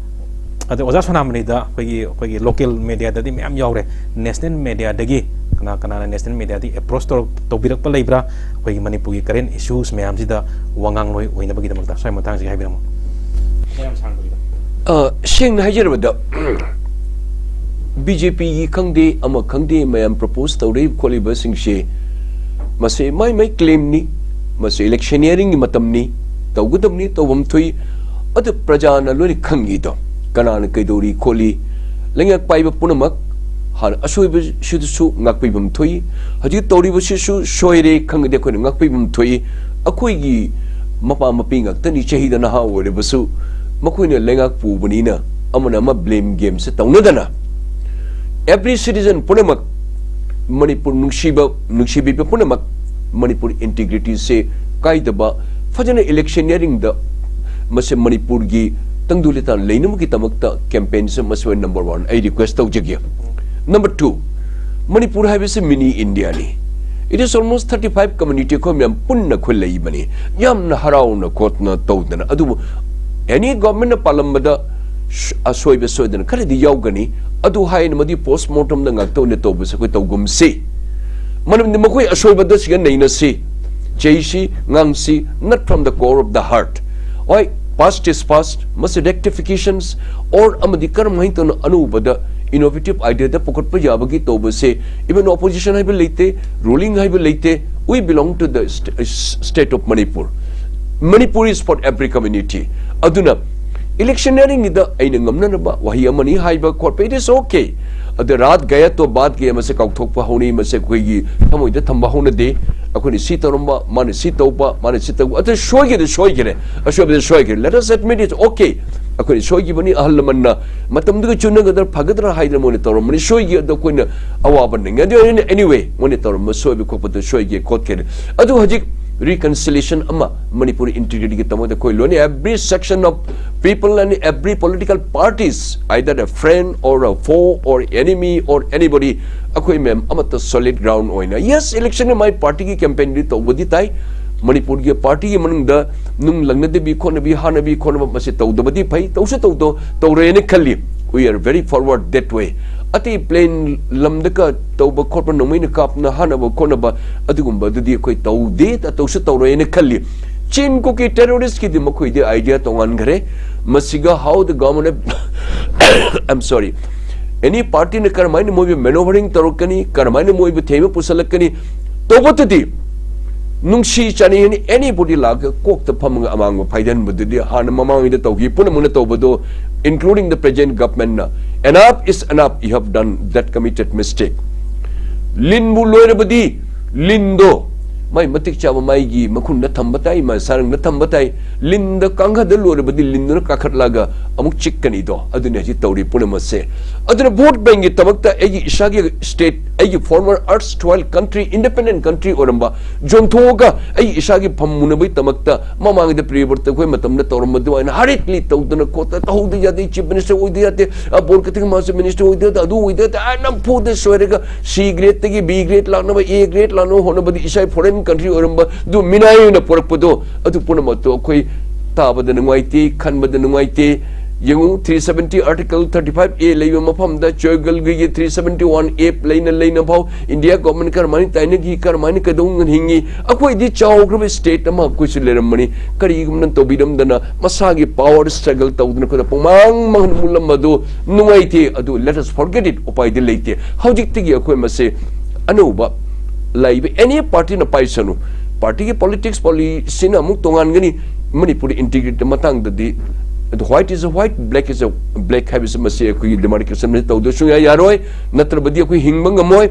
ꯑꯗꯣ ꯑꯣꯖꯥ ꯁꯣꯅꯥꯃꯅꯤꯗ ꯑꯩꯈꯣꯏꯒꯤ, ꯑꯩꯈꯣꯏꯒꯤ ꯂꯣꯀꯦꯜ ꯃꯦꯗꯤꯌꯥꯗꯗꯤ ꯃꯌꯥꯝ ꯌꯥꯎꯔꯦ, ꯅꯦꯁꯅꯦꯜ ꯃꯦꯗꯤꯌꯥꯗꯒꯤ ꯀꯅꯥ ꯀꯅꯥꯅ ꯅꯦꯁꯅꯦꯜ ꯃꯦꯗꯤꯌꯥꯗꯒꯤ ꯑꯦꯄ꯭ꯔꯣꯁ ꯇꯧꯔꯛ-, ꯇꯧꯕꯤꯔꯛꯄ ꯂꯩꯕ꯭ꯔꯥ? ꯑꯩꯈꯣꯏꯒꯤ ꯃꯅꯤꯄꯨꯔꯒꯤ ꯀꯔꯦꯟ ꯏꯁꯨꯁ ꯃꯌꯥꯝꯁꯤꯗ ꯋꯥꯉꯥꯡꯂꯣꯏ ꯑꯣꯏꯅꯕꯒꯤꯗꯃꯛꯇ ꯁ꯭ꯋꯥꯏ ꯃꯇꯥꯡꯁꯤꯒꯤ ꯍꯥꯏꯕꯤꯔꯝꯃꯣ꯫ ꯌꯥꯝ ꯁꯥꯡꯗꯕꯤꯗ꯫ ꯑ, ꯁꯦꯡꯅ ꯍꯥꯏꯖꯔꯕꯗ, ꯕꯤ ꯖꯦ ꯄꯤꯒꯤ ꯈꯪꯗꯦ, ꯑꯃ ꯈꯪꯗꯦ, ꯃꯌꯥꯝ ꯄ꯭ꯔꯣꯄꯣꯁ ꯇꯧꯔꯛꯏꯕ ꯈꯣꯠꯂꯤꯕꯁꯤꯡꯁꯦ, ꯃꯁꯤ ꯃꯥꯏ ꯃꯥꯏ ꯀ꯭ꯂꯦꯝꯅꯤ, ꯃꯁꯤ ꯏꯂꯦꯛꯁꯟꯅꯤꯌꯔꯤꯡꯒꯤ ꯃꯇꯝꯅꯤ, ꯇꯧꯒꯗꯕꯅꯤ, ꯇꯧꯐꯝ ꯊꯣꯛꯏ, ꯑꯗꯨ ꯄ꯭ꯔꯖꯥꯅ ꯂꯣꯏꯅ ꯈꯪꯉꯤꯗꯣ꯫ ꯀꯅꯥꯅ ꯀꯩꯗꯧꯔꯤ ꯈꯣꯠꯂꯤ, ꯂꯩꯉꯥꯛ ꯄꯥꯏꯕ ꯄꯨꯝꯅꯃꯛ ꯍꯥꯟꯅ ꯑꯁꯣꯏꯕꯁꯤꯗꯁꯨ ꯉꯥꯛꯄꯤꯐꯝ ꯊꯣꯛꯏ꯫ ꯍꯧꯖꯤꯛ ꯇꯧꯔꯤꯕꯁꯤꯁꯨ ꯁꯣꯏꯔꯦ ꯈꯪꯉꯗꯤ ꯑꯩꯈꯣꯏꯅ ꯉꯥꯛꯄꯤꯐꯝ ꯊꯣꯛꯏ꯫ ꯑꯩꯈꯣꯏꯒꯤ ꯃꯄꯥ ꯃꯄꯤ ꯉꯥꯛꯇꯅꯤ, ꯆꯍꯤꯗ ꯅꯍꯥ ꯑꯣꯏꯔꯕꯁꯨ ꯃꯈꯣꯏꯅ ꯂꯩꯉꯥꯛ ꯄꯨꯕꯅꯤꯅ ꯑꯃꯅ ꯑꯃ blame game ꯁꯦ ꯇꯧꯅꯗꯅ, every citizen ꯄꯨꯝꯅꯃꯛ, ꯃꯅꯤꯄꯨꯔ ꯅꯨꯡꯁꯤꯕ, ꯅꯨꯡꯁꯤꯕꯤꯕ ꯄꯨꯝꯅꯃꯛ ꯃꯅꯤꯄꯨꯔ integrity ꯁꯦ ꯀꯥꯏꯗꯕ, ꯐꯖꯅ electioneering ꯗ ꯃꯁꯤ ꯃꯅꯤꯄꯨꯔꯒꯤ ꯇꯪꯗꯨ ꯂꯩꯇꯥ ꯂꯩꯅꯕꯒꯤꯗꯃꯛꯇ campaign ꯁꯦ ꯃꯁꯤ ꯑꯣꯏꯅ number one ꯑꯩ request ꯇꯧꯖꯒꯦ꯫ Number two, ꯃꯅꯤꯄꯨꯔ ꯍꯥꯏꯕꯁꯤ mini India ꯅꯤ꯫ It is almost thirty five community, ꯑꯩꯈꯣꯏ ꯃꯌꯥꯝ ꯄꯨꯟꯅ ꯑꯩꯈꯣꯏ ꯂꯩꯕꯅꯤ꯫ ꯌꯥꯝꯅ ꯍꯔꯥꯎꯅ ꯈꯣꯠꯅ ꯇꯧꯗꯅ, ꯑꯗꯨꯕꯨ any government ꯅ ꯄꯥꯜꯂꯝꯕꯗ ꯁ-, ꯑꯁꯣꯏꯕ ꯁꯣꯏꯗꯅ ꯈꯔꯗꯤ ꯌꯥꯎꯒꯅꯤ꯫ ꯑꯗꯨ ꯍꯥꯏꯅ ꯃꯗꯨ post mortem ꯗ ꯉꯥꯛꯇ ꯑꯣꯏꯅ ꯇꯧꯕꯁꯦ ꯑꯩꯈꯣꯏ ꯇꯧꯒꯨꯝꯁꯤ꯫ ꯃꯔꯝꯗꯤ ꯃꯈꯣꯏ ꯑꯁꯣꯏꯕꯗ ꯁꯤꯒ ꯅꯩꯅꯁꯤ, ꯆꯩꯁꯤ, ꯉꯥꯡꯁꯤ, not from the core of the heart꯫ ꯍꯣꯏ, past is past, ꯃꯁꯤ rectifications or ꯑꯃꯗꯤ ꯀꯔꯝ ꯍꯥꯏꯅ ꯇꯧꯅ ꯑꯅꯧꯕꯗ innovative idea ꯗ ꯄꯨꯈꯠꯄ ꯌꯥꯕꯒꯤ ꯇꯧꯕꯁꯦ, even opposition ꯍꯥꯏꯕ ꯂꯩꯇꯦ, ruling ꯍꯥꯏꯕ ꯂꯩꯇꯦ, we belong to the st-, state of Manipur, Manipur is for every community꯫ ꯑꯗꯨꯅ electioneering ꯒꯤꯗ ꯑꯩꯅ ꯉꯝꯅꯅꯕ ꯋꯥꯍꯩ ꯑꯃꯅꯤ ꯍꯥꯏꯕ ꯈꯣꯠꯄ, it is okay꯫ ꯑꯗ ꯔꯥꯠ ꯒꯌꯥ ꯇꯣ ꯕꯥꯠ ꯒꯌꯥ ꯃꯁꯦ ꯀꯥꯎꯊꯣꯛꯄ ꯍꯧꯅꯩ, ꯃꯁꯦ ꯑꯩꯈꯣꯏꯒꯤ ꯊꯃꯣꯏꯗ ꯊꯝꯕ ꯍꯧꯅꯗꯦ꯫ ꯑꯩꯈꯣꯏꯅ ꯁꯤ ꯇꯧꯔꯝꯕ, ꯃꯥꯅ ꯁꯤ ꯇꯧꯕ, ꯃꯥꯅ ꯁꯤ ꯇꯧꯕ, ꯑꯗꯨ ꯁꯣꯏꯒꯦꯗ ꯁꯣꯏꯒꯦꯔꯦ, ꯑꯁꯣꯏꯕꯗ ꯁꯣꯏꯒꯦꯔꯦ, let us admit it, okay꯫ ꯑꯩꯈꯣꯏꯅ ꯁꯣꯏꯈꯤꯕꯅꯤ, ꯑꯍꯜ ꯂꯃꯟꯅ ꯃꯇꯝꯗꯨꯒ ꯆꯨꯅꯒꯗ꯭ꯔꯥ ꯐꯒꯗ꯭ꯔꯥ ꯍꯥꯏꯗꯅ ꯃꯣꯏꯅ ꯇꯧꯔꯝꯕꯅꯤ, ꯁꯣꯏꯒꯦ, ꯑꯗꯣ ꯑꯩꯈꯣꯏꯅ ꯑꯋꯥꯕ ꯅꯪꯉꯦ꯫ ꯑꯗꯨ anyway, ꯃꯣꯏꯅ ꯇꯧꯔꯝꯕ ꯁꯣꯏꯕ ꯈꯣꯠꯄꯗ ꯁꯣꯏꯒꯦ ꯈꯣꯠꯀꯦꯔꯦ꯫ ꯑꯗꯨ ꯍꯧꯖꯤꯛ reconciliation ꯑꯃ ꯃꯅꯤꯄꯨꯔ integrity ꯒꯤꯗꯃꯛꯇ ꯑꯩꯈꯣꯏ ꯂꯣꯏꯅ, every section of people and every political parties, either a friend or a foe or enemy or anybody, ꯑꯩꯈꯣꯏ ꯃꯌꯥꯝ ꯑꯃꯠꯇ solid ground ꯑꯣꯏꯅ, yes, election ꯒꯤ ꯃꯥꯏ party ꯒꯤ campaign ꯗꯤ ꯇꯧꯕꯗꯤ ꯇꯥꯏ꯫ ꯃꯅꯤꯄꯨꯔꯒꯤ party ꯒꯤ ꯃꯅꯨꯡꯗ ꯅꯨꯡ ꯂꯪꯅꯗꯕꯤ ꯈꯣꯠꯅꯕꯤ, ꯍꯥꯠꯅꯕꯤ ꯈꯣꯠꯅꯕ ꯃꯁꯤ ꯇꯧꯗꯕꯗꯤ ꯐꯩ, ꯇꯧꯁꯨ ꯇꯧꯗꯣ-, ꯇꯧꯔꯣꯏꯅ ꯈꯜꯂꯤ꯫ We are very forward that way꯫ ꯑꯇꯩ plain ꯂꯝꯗꯒ ꯇꯧꯕ ꯈꯣꯠꯄ, ꯅꯣꯡꯃꯩꯅ ꯀꯥꯞꯅ ꯍꯥꯠꯅꯕ ꯈꯣꯠꯅꯕ, ꯑꯗꯨꯒꯨꯝꯕꯗꯨꯗꯤ ꯑꯩꯈꯣꯏ ꯇꯧꯗꯦ, ꯇꯧꯁꯨ ꯇꯧꯔꯣꯏꯅ ꯈꯜꯂꯤ꯫ ꯆꯤꯟ ꯀꯨꯀꯤ terrorist ꯀꯤꯗꯤ ꯃꯈꯣꯏꯗꯤ idea ꯇꯣꯉꯥꯟꯈ꯭ꯔꯦ꯫ ꯃꯁꯤꯒ how the government, I'm sorry, any party ꯅ ꯀꯔꯝꯍꯥꯏꯅ ꯃꯣꯏꯕꯨ maneuvering ꯇꯧꯔꯛꯀꯅꯤ, ꯀꯔꯝꯍꯥꯏꯅ ꯃꯣꯏꯕꯨ ꯊꯦꯝꯕ ꯄꯨꯁꯜꯂꯛꯀꯅꯤ, ꯇꯧꯕꯇꯗꯤ ꯅꯨꯡꯁꯤ ꯆꯥꯟꯅꯩ ꯍꯥꯏꯅ anybody ꯂꯥꯛꯑꯒ ꯀꯣꯛꯇ ꯐꯝꯃꯒ ꯑꯃꯥꯡꯕ ꯐꯥꯏꯗꯟꯕꯗꯨꯗꯤ ꯍꯥꯟꯅ ꯃꯃꯥꯡꯉꯩꯗ ꯇꯧꯈꯤ ꯄꯨꯝꯅꯃꯛꯅ ꯇꯧꯕꯗꯣ including the present government ꯅ, "Enough is enough, you have done that, committed mistake." ꯂꯤꯟꯕꯨ ꯂꯣꯏꯔꯕꯗꯤ ꯂꯤꯟꯗꯣ ꯃꯥꯏ ꯃꯇꯤꯛ ꯆꯥꯕ ꯃꯥꯏꯒꯤ ꯃꯈꯨꯟꯗ ꯊꯝꯕ ꯇꯥꯏ, ꯃꯥ ꯁꯥꯔꯪꯗ ꯊꯝꯕ ꯇꯥꯏ꯫ ꯂꯤꯟꯗ ꯀꯥꯡꯈꯗ ꯂꯣꯏꯔꯕꯗꯤ ꯂꯤꯟꯗꯨꯅ ꯀꯥꯈꯠꯂꯒ ꯑꯃꯨꯛ ꯆꯤꯛꯀꯅꯤꯗꯣ꯫ ꯑꯗꯨꯅꯤ ꯍꯧꯖꯤꯛ ꯇꯧꯔꯤ ꯄꯨꯝꯅꯃꯛꯁꯦ꯫ ꯑꯗꯨꯅ ꯚꯣꯠ ꯕꯦꯡꯒꯤ ꯗꯃꯛꯇ ꯑꯩꯒꯤ ꯏꯁꯥꯒꯤ state, ꯑꯩꯒꯤ former erstwhile country, independent country ꯑꯣꯏꯔꯝꯕ ꯌꯣꯟꯊꯣꯛꯑꯒ ꯑꯩ ꯏꯁꯥꯒꯤ ꯐꯝ ꯃꯨꯅꯕꯒꯤ ꯗꯃꯛꯇ ꯃꯃꯥꯡꯗ ꯄ꯭ꯔꯤꯌꯕ꯭ꯔꯠꯇ ꯑꯩꯈꯣꯏ ꯃꯇꯝꯗ ꯇꯧꯔꯝꯕꯗꯨ ꯑꯩꯅ hurriedly ꯇꯧꯗꯅ ꯈꯣꯠꯇꯅ ꯇꯧꯍꯧꯗ ꯌꯥꯗꯦ, chief minister ꯑꯣꯏꯗ ꯌꯥꯗꯦ, ꯕꯣꯔ ꯀꯊꯤꯡ ꯃꯥꯁꯨ minister ꯑꯣꯏꯗ ꯌꯥꯗꯦ, ꯑꯗꯨ ꯑꯣꯏꯗ ꯌꯥꯗꯦ, ꯑꯥ, ꯅꯝꯐꯨꯗ ꯁꯣꯏꯔꯒ C grade ꯇꯒꯤ B grade ꯂꯥꯛꯅꯕ, A grade ꯂꯥꯛꯅꯕ ꯍꯣꯠꯅꯕꯗꯤ ꯏꯁꯥ foreign country ꯑꯣꯏꯔꯝꯕ ꯑꯗꯨ ꯃꯤꯅꯥꯏ ꯑꯣꯏꯅ ꯄꯨꯔꯛꯄꯗꯣ, ꯑꯗꯨ ꯄꯨꯝꯅꯃꯛꯇꯣ ꯑꯩꯈꯣꯏ ꯇꯥꯕꯗ ꯅꯨꯡꯉꯥꯏꯇꯦ, ꯈꯟꯕꯗ ꯅꯨꯡꯉꯥꯏꯇꯦ꯫ ꯌꯦꯡꯉꯨ, three seventy, Article thirty five A ꯂꯩꯕ ꯃꯐꯝꯗ ꯆꯣꯏꯒꯜꯒꯤ three seventy one A ꯂꯩꯅ ꯂꯩꯅ ꯐꯥꯎ ꯏꯟꯗꯤꯌꯥ ꯒꯣꯔꯃꯦꯟ ꯀꯔꯝꯍꯥꯏꯅ ꯇꯥꯏꯅꯈꯤ, ꯀꯔꯝꯍꯥꯏꯅ ꯀꯩꯗꯧꯅ ꯍꯤꯡꯉꯤ? ꯑꯩꯈꯣꯏꯗꯤ ꯆꯥꯎꯈ꯭ꯔꯕ state ꯑꯃ ꯑꯩꯈꯣꯏꯁꯨ ꯂꯩꯔꯝꯕꯅꯤ, ꯀꯔꯤꯒꯨꯝꯕ ꯇꯧꯕꯤꯔꯝꯗꯅ ꯃꯁꯥꯒꯤ power struggle ꯇꯧꯗꯅ ꯑꯩꯈꯣꯏꯗ ꯄꯨꯡꯃꯥꯡ ꯃꯥꯡꯍꯟ ꯃꯨꯜꯂꯝꯕꯗꯨ ꯅꯨꯡꯉꯥꯏꯇꯦ꯫ ꯑꯗꯨ let us forget it, ꯎꯄꯥꯏꯗꯤ ꯂꯩꯇꯦ꯫ ꯍꯧꯖꯤꯛꯇꯒꯤ ꯑꯩꯈꯣꯏ ꯃꯁꯦ ꯑꯅꯧꯕ ꯂꯩꯕ any party ꯅ ꯄꯥꯏꯁꯅꯨ, party ꯒꯤ politics policy ꯅ ꯑꯃꯨꯛ ꯇꯣꯉꯥꯟꯒꯅꯤ꯫ ꯃꯅꯤꯄꯨꯔ integrity ꯃꯇꯥꯡꯗꯗꯤ white is a white, black is a black ꯍꯥꯏꯕꯁꯤ ꯃꯁꯤ ꯑꯩꯈꯣꯏꯒꯤ demarcation ꯇꯧꯗꯕ ꯁꯨꯡꯌꯥ ꯌꯥꯔꯣꯏ, ꯅꯠꯇ꯭ꯔꯕꯗꯤ ꯑꯩꯈꯣꯏ ꯍꯤꯡꯕ ꯉꯝꯃꯣꯏ꯫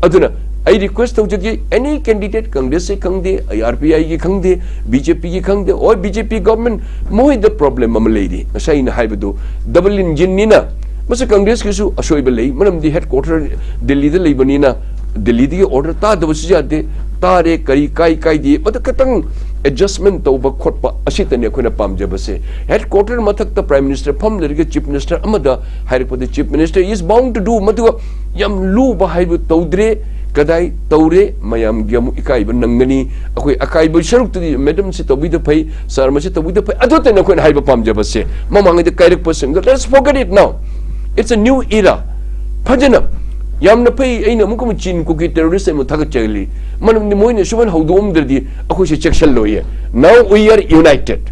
ꯑꯗꯨꯅ ꯑꯩ request ꯇꯧꯖꯒꯦ, any candidate, Congress ꯀꯤ ꯈꯪꯗꯦ, IRPI ꯒꯤ ꯈꯪꯗꯦ, BJP ꯒꯤ ꯈꯪꯗꯦ, or BJP government, ꯃꯣꯏꯗ problem ꯑꯃ ꯂꯩꯔꯤ꯫ ꯉꯁꯥꯏ ꯑꯩꯅ ꯍꯥꯏꯕꯗꯨ double engine ꯅꯤꯅ, ꯃꯁꯤ Congress ꯀꯤꯁꯨ ꯑꯁꯣꯏꯕ ꯂꯩ, ꯃꯔꯝꯗꯤ headquarter ꯗꯤꯜꯂꯤꯗ ꯂꯩꯕꯅꯤꯅ ꯗꯤꯜꯂꯤꯗꯒꯤ order ꯇꯥꯗꯕꯁꯨ ꯌꯥꯗꯦ꯫ ꯇꯥꯔꯦ, ꯀꯔꯤ ꯀꯥꯏ ꯀꯥꯏꯗꯦ, ꯃꯗꯨ ꯈꯤꯇꯪ adjustment ꯇꯧꯕ ꯈꯣꯠꯄ ꯑꯁꯤꯇꯅꯤ ꯑꯩꯈꯣꯏꯅ ꯄꯥꯝꯖꯕꯁꯦ꯫ Headquarter ꯃꯊꯛꯇ Prime Minister ꯐꯝ ꯂꯩꯔꯒ Chief Minister ꯑꯃꯗ ꯍꯥꯏꯔꯛꯄꯗ Chief Minister is bound to do, ꯃꯗꯨꯒ ꯌꯥꯝ ꯂꯨꯕ ꯍꯥꯏꯕ ꯇꯧꯗ꯭ꯔꯦ꯫ ꯀꯗꯥꯏ ꯇꯧꯔꯦ, ꯃꯌꯥꯝꯒꯤ ꯑꯃꯨꯛ ꯏꯀꯥꯏꯕ ꯅꯪꯒꯅꯤ꯫ ꯑꯩꯈꯣꯏ ꯑꯀꯥꯏꯕ ꯁꯔꯨꯛꯇꯨꯗꯤ madam ꯁꯤ ꯇꯧꯕꯤꯗ ꯐꯩ, sir ꯃꯁꯤ ꯇꯧꯕꯤꯗ ꯐꯩ, ꯑꯗꯨꯇꯅꯤ ꯑꯩꯈꯣꯏꯅ ꯍꯥꯏꯕ ꯄꯥꯝꯖꯕꯁꯦ꯫ ꯃꯃꯥꯡꯉꯩꯗ ꯀꯥꯏꯔꯛꯄꯁꯤꯡꯗꯣ, let's forget it now, it's a new era꯫ ꯐꯖꯅ, ꯌꯥꯝꯅ ꯐꯩ꯫ ꯑꯩꯅ ꯑꯃꯨꯛꯀ ꯑꯃꯨꯛ ꯆꯤꯟ ꯀꯨꯀꯤ terrorist ꯑꯃ ꯊꯥꯒꯠꯆꯔꯤ, ꯃꯔꯝꯗꯤ ꯃꯣꯏꯅ ꯁꯨꯃꯥꯏꯅ ꯍꯧꯗꯣꯛꯑꯝꯗ꯭ꯔꯗꯤ ꯑꯩꯈꯣꯏꯁꯦ ꯆꯦꯛꯁꯤꯜꯂꯣꯏꯌꯦ꯫ Now we are united,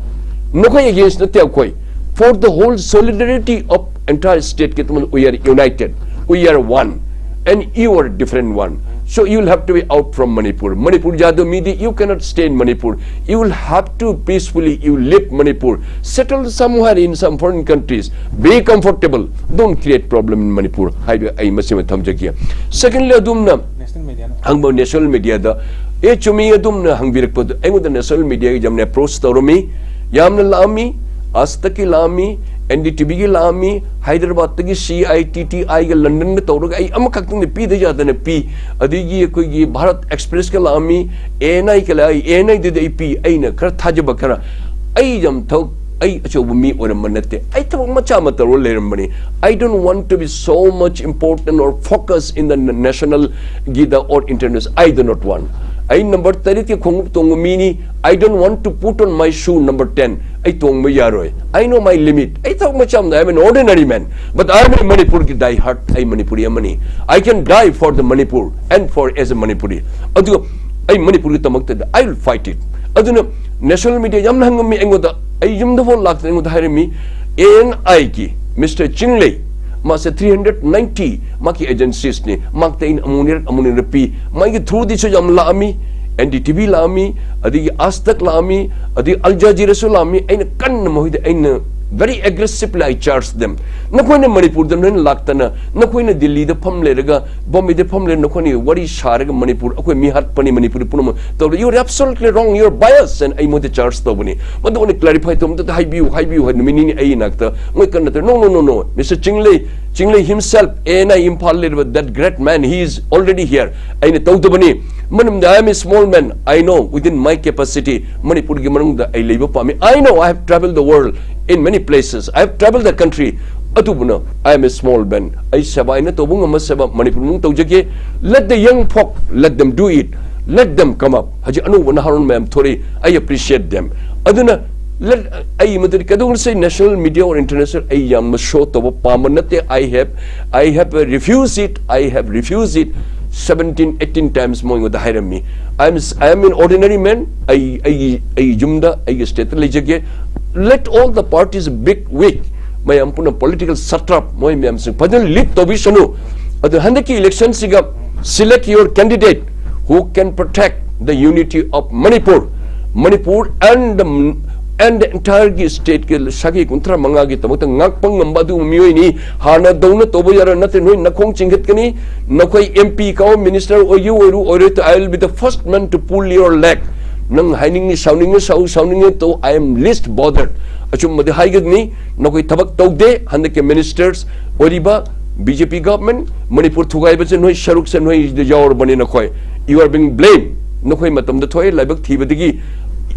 ꯅꯈꯣꯏ against ꯅꯠꯇꯦ ꯑꯩꯈꯣꯏ, for the whole solidarity of entire state ꯀꯤ ꯗꯃꯛ we are united, we are one꯫ and you are different one. So you will have to be out from Manipur. Manipur Jadamidi, you cannot stay in Manipur. You will have to peacefully, you leave Manipur. Settle somewhere in some foreign countries. Be comfortable. Don't create problem in Manipur. ꯍꯥꯏꯕ ꯑꯩ ꯃꯁꯤꯃ ꯊꯝꯖꯒꯦ꯫ Secondly, ꯑꯗꯨꯝꯅ ꯍꯪꯕ national media ꯗ, ꯑꯦ, ꯆꯨꯝꯃꯤ, ꯑꯗꯨꯝꯅ ꯍꯪꯕꯤꯔꯛꯄꯗꯣ꯫ ꯑꯩꯉꯣꯟꯗ national media ꯒꯤ ꯌꯥꯝꯅ approach ꯇꯧꯔꯝꯃꯤ, ꯌꯥꯝꯅ ꯂꯥꯛꯑꯝꯃꯤ, ꯑꯥꯖ ꯇꯛꯀꯤ ꯂꯥꯛꯑꯝꯃꯤ, N D T V ꯒꯤ ꯂꯥꯛꯑꯝꯃꯤ, ꯍꯥꯏꯗ꯭ꯔꯕꯥꯗꯇꯒꯤ C I T T I ꯒ ꯂꯟꯗꯟꯒ ꯇꯧꯔꯒ ꯑꯩ ꯑꯃꯈꯛꯇꯪꯗꯤ ꯄꯤꯗ ꯌꯥꯗꯅ ꯄꯤ꯫ ꯑꯗꯒꯤ ꯑꯩꯈꯣꯏꯒꯤ ꯚꯥꯔꯠ ꯑꯦꯛꯁꯄ꯭ꯔꯦꯁꯀ ꯂꯥꯛꯑꯝꯃꯤ, A N I ꯀ ꯂꯥꯛꯏ, A N I ꯗꯨꯗꯤ ꯑꯩ ꯄꯤ, ꯑꯩꯅ ꯈꯔ ꯊꯥꯖꯕ ꯈꯔ꯫ ꯑꯩ ꯌꯥꯝ ꯊꯕꯛ, ꯑꯩ ꯑꯆꯧꯕ ꯃꯤ ꯑꯣꯏꯔꯝꯕ ꯅꯠꯇꯦ, ꯑꯩ ꯊꯕꯛ ꯃꯆꯥ ꯑꯃ ꯇꯧꯔ ꯂꯩꯔꯝꯕꯅꯤ꯫ I don't want to be so much important or focus in the national ꯒꯤꯗ or international. I do not want. ꯑꯩ ꯅꯝꯕꯔ ꯇꯔꯦꯠꯀꯤ ꯈꯣꯡꯎꯞ ꯇꯣꯡꯕ ꯃꯤꯅꯤ꯫ I don't want to put on my shoe number ten. ꯑꯩ ꯇꯣꯡꯕ ꯌꯥꯔꯣꯏ꯫ I know my limit. ꯑꯩ ꯊꯕꯛ ꯃꯆꯥ ꯑꯃꯗ, I am an ordinary man. But I am a ꯃꯅꯤꯄꯨꯔꯒꯤ die hard. ꯑꯩ ꯃꯅꯤꯄꯨꯔꯤ ꯑꯃꯅꯤ꯫ I can die for the Manipur and for as a Manipuri. ꯑꯗꯨꯒ ꯑꯩ ꯃꯅꯤꯄꯨꯔꯒꯤꯗꯃꯛꯇꯗ I will fight it. ꯑꯗꯨꯅ national media ꯌꯥꯝꯅ ꯍꯪꯉꯝꯃꯤ ꯑꯩꯉꯣꯟꯗ꯫ ꯑꯩ ꯌꯨꯝꯗ ꯐꯥꯎ ꯂꯥꯛꯇꯅ ꯑꯩꯉꯣꯟꯗ ꯍꯥꯏꯔꯝꯃꯤ, A N I ꯒꯤ Mister ꯆꯤꯡꯂꯩ, ꯃꯥꯁꯦ three hundred ninety ꯃꯥꯒꯤ agencies ꯅꯤ, ꯃꯥꯛꯇ ꯑꯩꯅ ꯑꯃꯨꯛ ꯑꯅꯤꯔꯛ, ꯑꯃꯨꯛ ꯑꯅꯤꯔꯛ ꯄꯤ꯫ ꯃꯥꯒꯤ through ꯗꯤꯁꯨ ꯌꯥꯝ ꯂꯥꯛꯑꯝꯃꯤ, N D T V ꯂꯥꯛꯑꯝꯃꯤ, ꯑꯗꯒꯤ ꯑꯥꯖ ꯇꯛ ꯂꯥꯛꯑꯝꯃꯤ, ꯑꯗꯒꯤ ꯑꯜ ꯖꯖꯤꯔꯥꯁꯨ ꯂꯥꯛꯑꯝꯃꯤ꯫ ꯑꯩꯅ ꯀꯟꯅ ꯃꯈꯣꯏꯗ ꯑꯩꯅ very aggressively I charge them. ꯅꯈꯣꯏꯅ ꯃꯅꯤꯄꯨꯔꯗ ꯅꯣꯏꯅ ꯂꯥꯛꯇꯅ, ꯅꯈꯣꯏꯅ ꯗꯤꯜꯂꯤꯗ ꯐꯝ ꯂꯩꯔꯒ, ꯕꯣꯝꯕꯦꯗ ꯐꯝ ꯂꯩꯔꯒ ꯅꯈꯣꯏꯅ ꯋꯥꯔꯤ ꯁꯥꯔꯒ ꯃꯅꯤꯄꯨꯔ, ꯑꯩꯈꯣꯏ ꯃꯤ ꯍꯥꯠꯄꯅꯤ, ꯃꯅꯤꯄꯨꯔꯤ ꯄꯨꯝꯅꯃꯛ ꯇꯧꯔꯦ꯫ You are absolutely wrong, you are biased, and ꯑꯩꯉꯣꯟꯗ charge ꯇꯧꯕꯅꯤ꯫ ꯃꯗꯨ ꯑꯩꯅ clarify ꯇꯧꯕ ꯃꯇꯝꯗ ꯍꯥꯏꯕꯤꯌꯨ, ꯍꯥꯏꯕꯤꯌꯨ ꯍꯥꯏ ꯅꯨꯃꯤꯠ ꯅꯤꯅꯤ ꯑꯩ ꯏꯅꯥꯛꯇ ꯃꯣꯏ ꯀꯟꯅ ꯇꯧꯔꯦ꯫ No, no, no, no, Mister ꯆꯤꯡꯂꯩ, ꯆꯤꯡꯂꯩ himself, A N I Imphal ꯂꯩꯔꯤꯕ that great man, he is already here. ꯑꯩꯅ ꯇꯧꯗꯕꯅꯤ꯫ ꯃꯔꯝꯗꯤ I am a small man, I know within my capacity, ꯃꯅꯤꯄꯨꯔꯒꯤ ꯃꯅꯨꯡꯗ ꯑꯩ ꯂꯩꯕ ꯄꯥꯝꯃꯤ꯫ I know I have traveled the world in many places, I have traveled the country. ꯑꯗꯨꯕꯨꯅ I am a small man, ꯑꯩ ꯁꯦꯕꯥ ꯑꯩꯅ ꯇꯧꯕ ꯉꯝꯕ ꯁꯦꯕꯥ ꯃꯅꯤꯄꯨꯔ ꯃꯅꯨꯡ ꯇꯧꯖꯒꯦ꯫ Let the young folk, let them do it, let them come up. ꯍꯧꯖꯤꯛ ꯑꯅꯧꯕ ꯅꯍꯥꯔꯣꯜ ꯃꯌꯥꯝ ꯊꯣꯔꯛꯏ, I appreciate them. ꯑꯗꯨꯅ let, ꯑꯩ ꯃꯗꯨꯗꯤ ꯀꯩꯗꯧꯉꯩꯗꯁꯨ national media or international ꯑꯩ ꯌꯥꯝꯅ show ꯇꯧꯕ ꯄꯥꯝꯕ ꯅꯠꯇꯦ꯫ I have, I have refused it, I have refused it seventeen, eighteen times ꯃꯣꯏꯉꯣꯟꯗ ꯍꯥꯏꯔꯝꯃꯤ꯫ I am, I am an ordinary man. ꯑꯩ, ꯑꯩꯒꯤ, ꯑꯩꯒꯤ ꯌꯨꯝꯗ, ꯑꯩꯒꯤ stateꯇ ꯂꯩꯖꯒꯦ꯫ Let all the parties, big, weak, ꯃꯌꯥꯝ ꯄꯨꯟꯅ political satrap ꯃꯣꯏ ꯃꯌꯥꯝꯁꯤꯡ ꯐꯖꯅ lead ꯇꯧꯕꯤꯁꯅꯨ꯫ ꯑꯗꯨ ꯍꯟꯗꯛꯀꯤ ꯏꯂꯦꯛꯁꯟꯁꯤꯒ select your candidate who can protect the unity of Manipur, Manipur and the, and the entire ꯒꯤ ꯁ꯭ꯇꯦꯠꯀꯤ ꯁꯥꯒꯩ ꯀꯨꯟꯊ꯭ꯔꯥ ꯃꯉꯥꯒꯤꯗꯃꯛꯇ ꯉꯥꯛꯄ ꯉꯝꯕ ꯑꯗꯨꯒꯨꯝꯕ ꯃꯤꯑꯣꯏꯅꯤ꯫ ꯍꯥꯟꯅꯗꯧꯅ ꯇꯧꯕ ꯌꯥꯔꯣꯏ, ꯅꯠꯇꯦ, ꯅꯣꯏ ꯅꯈꯣꯡ ꯆꯤꯡꯈꯠꯀꯅꯤ, ꯅꯈꯣꯏ M P ꯀꯥꯎ, minister ꯑꯣꯏꯒꯦ ꯑꯣꯏꯔꯨ ꯑꯣꯏꯔꯣꯏ, I will be the first man to pull your leg. ꯅꯪ ꯍꯥꯏꯅꯤꯡꯉꯤ ꯁꯥꯎꯅꯤꯡꯉꯤ ꯁꯥꯎ, ꯁꯥꯎꯅꯤꯡꯉꯤ ꯇꯧ, I am least bothered꯫ ꯑꯆꯨꯝꯕꯗꯤ ꯍꯥꯏꯒꯅꯤ, ꯅꯈꯣꯏ ꯊꯕꯛ ꯇꯧꯗꯦ꯫ ꯍꯟꯗꯛꯀꯤ ministers ꯑꯣꯏꯔꯤꯕ B J P government, Manipur ꯊꯨꯒꯥꯏꯕꯁꯦ ꯅꯣꯏ ꯁꯔꯨꯛꯁꯦ ꯅꯣꯏꯗ ꯌꯥꯎꯔꯕꯅꯤ꯫ ꯅꯈꯣꯏ, you are being blamed꯫ ꯅꯈꯣꯏ ꯃꯇꯝꯗ ꯊꯣꯛꯑꯦ ꯂꯥꯏꯕꯛ ꯊꯤꯕꯗꯒꯤ,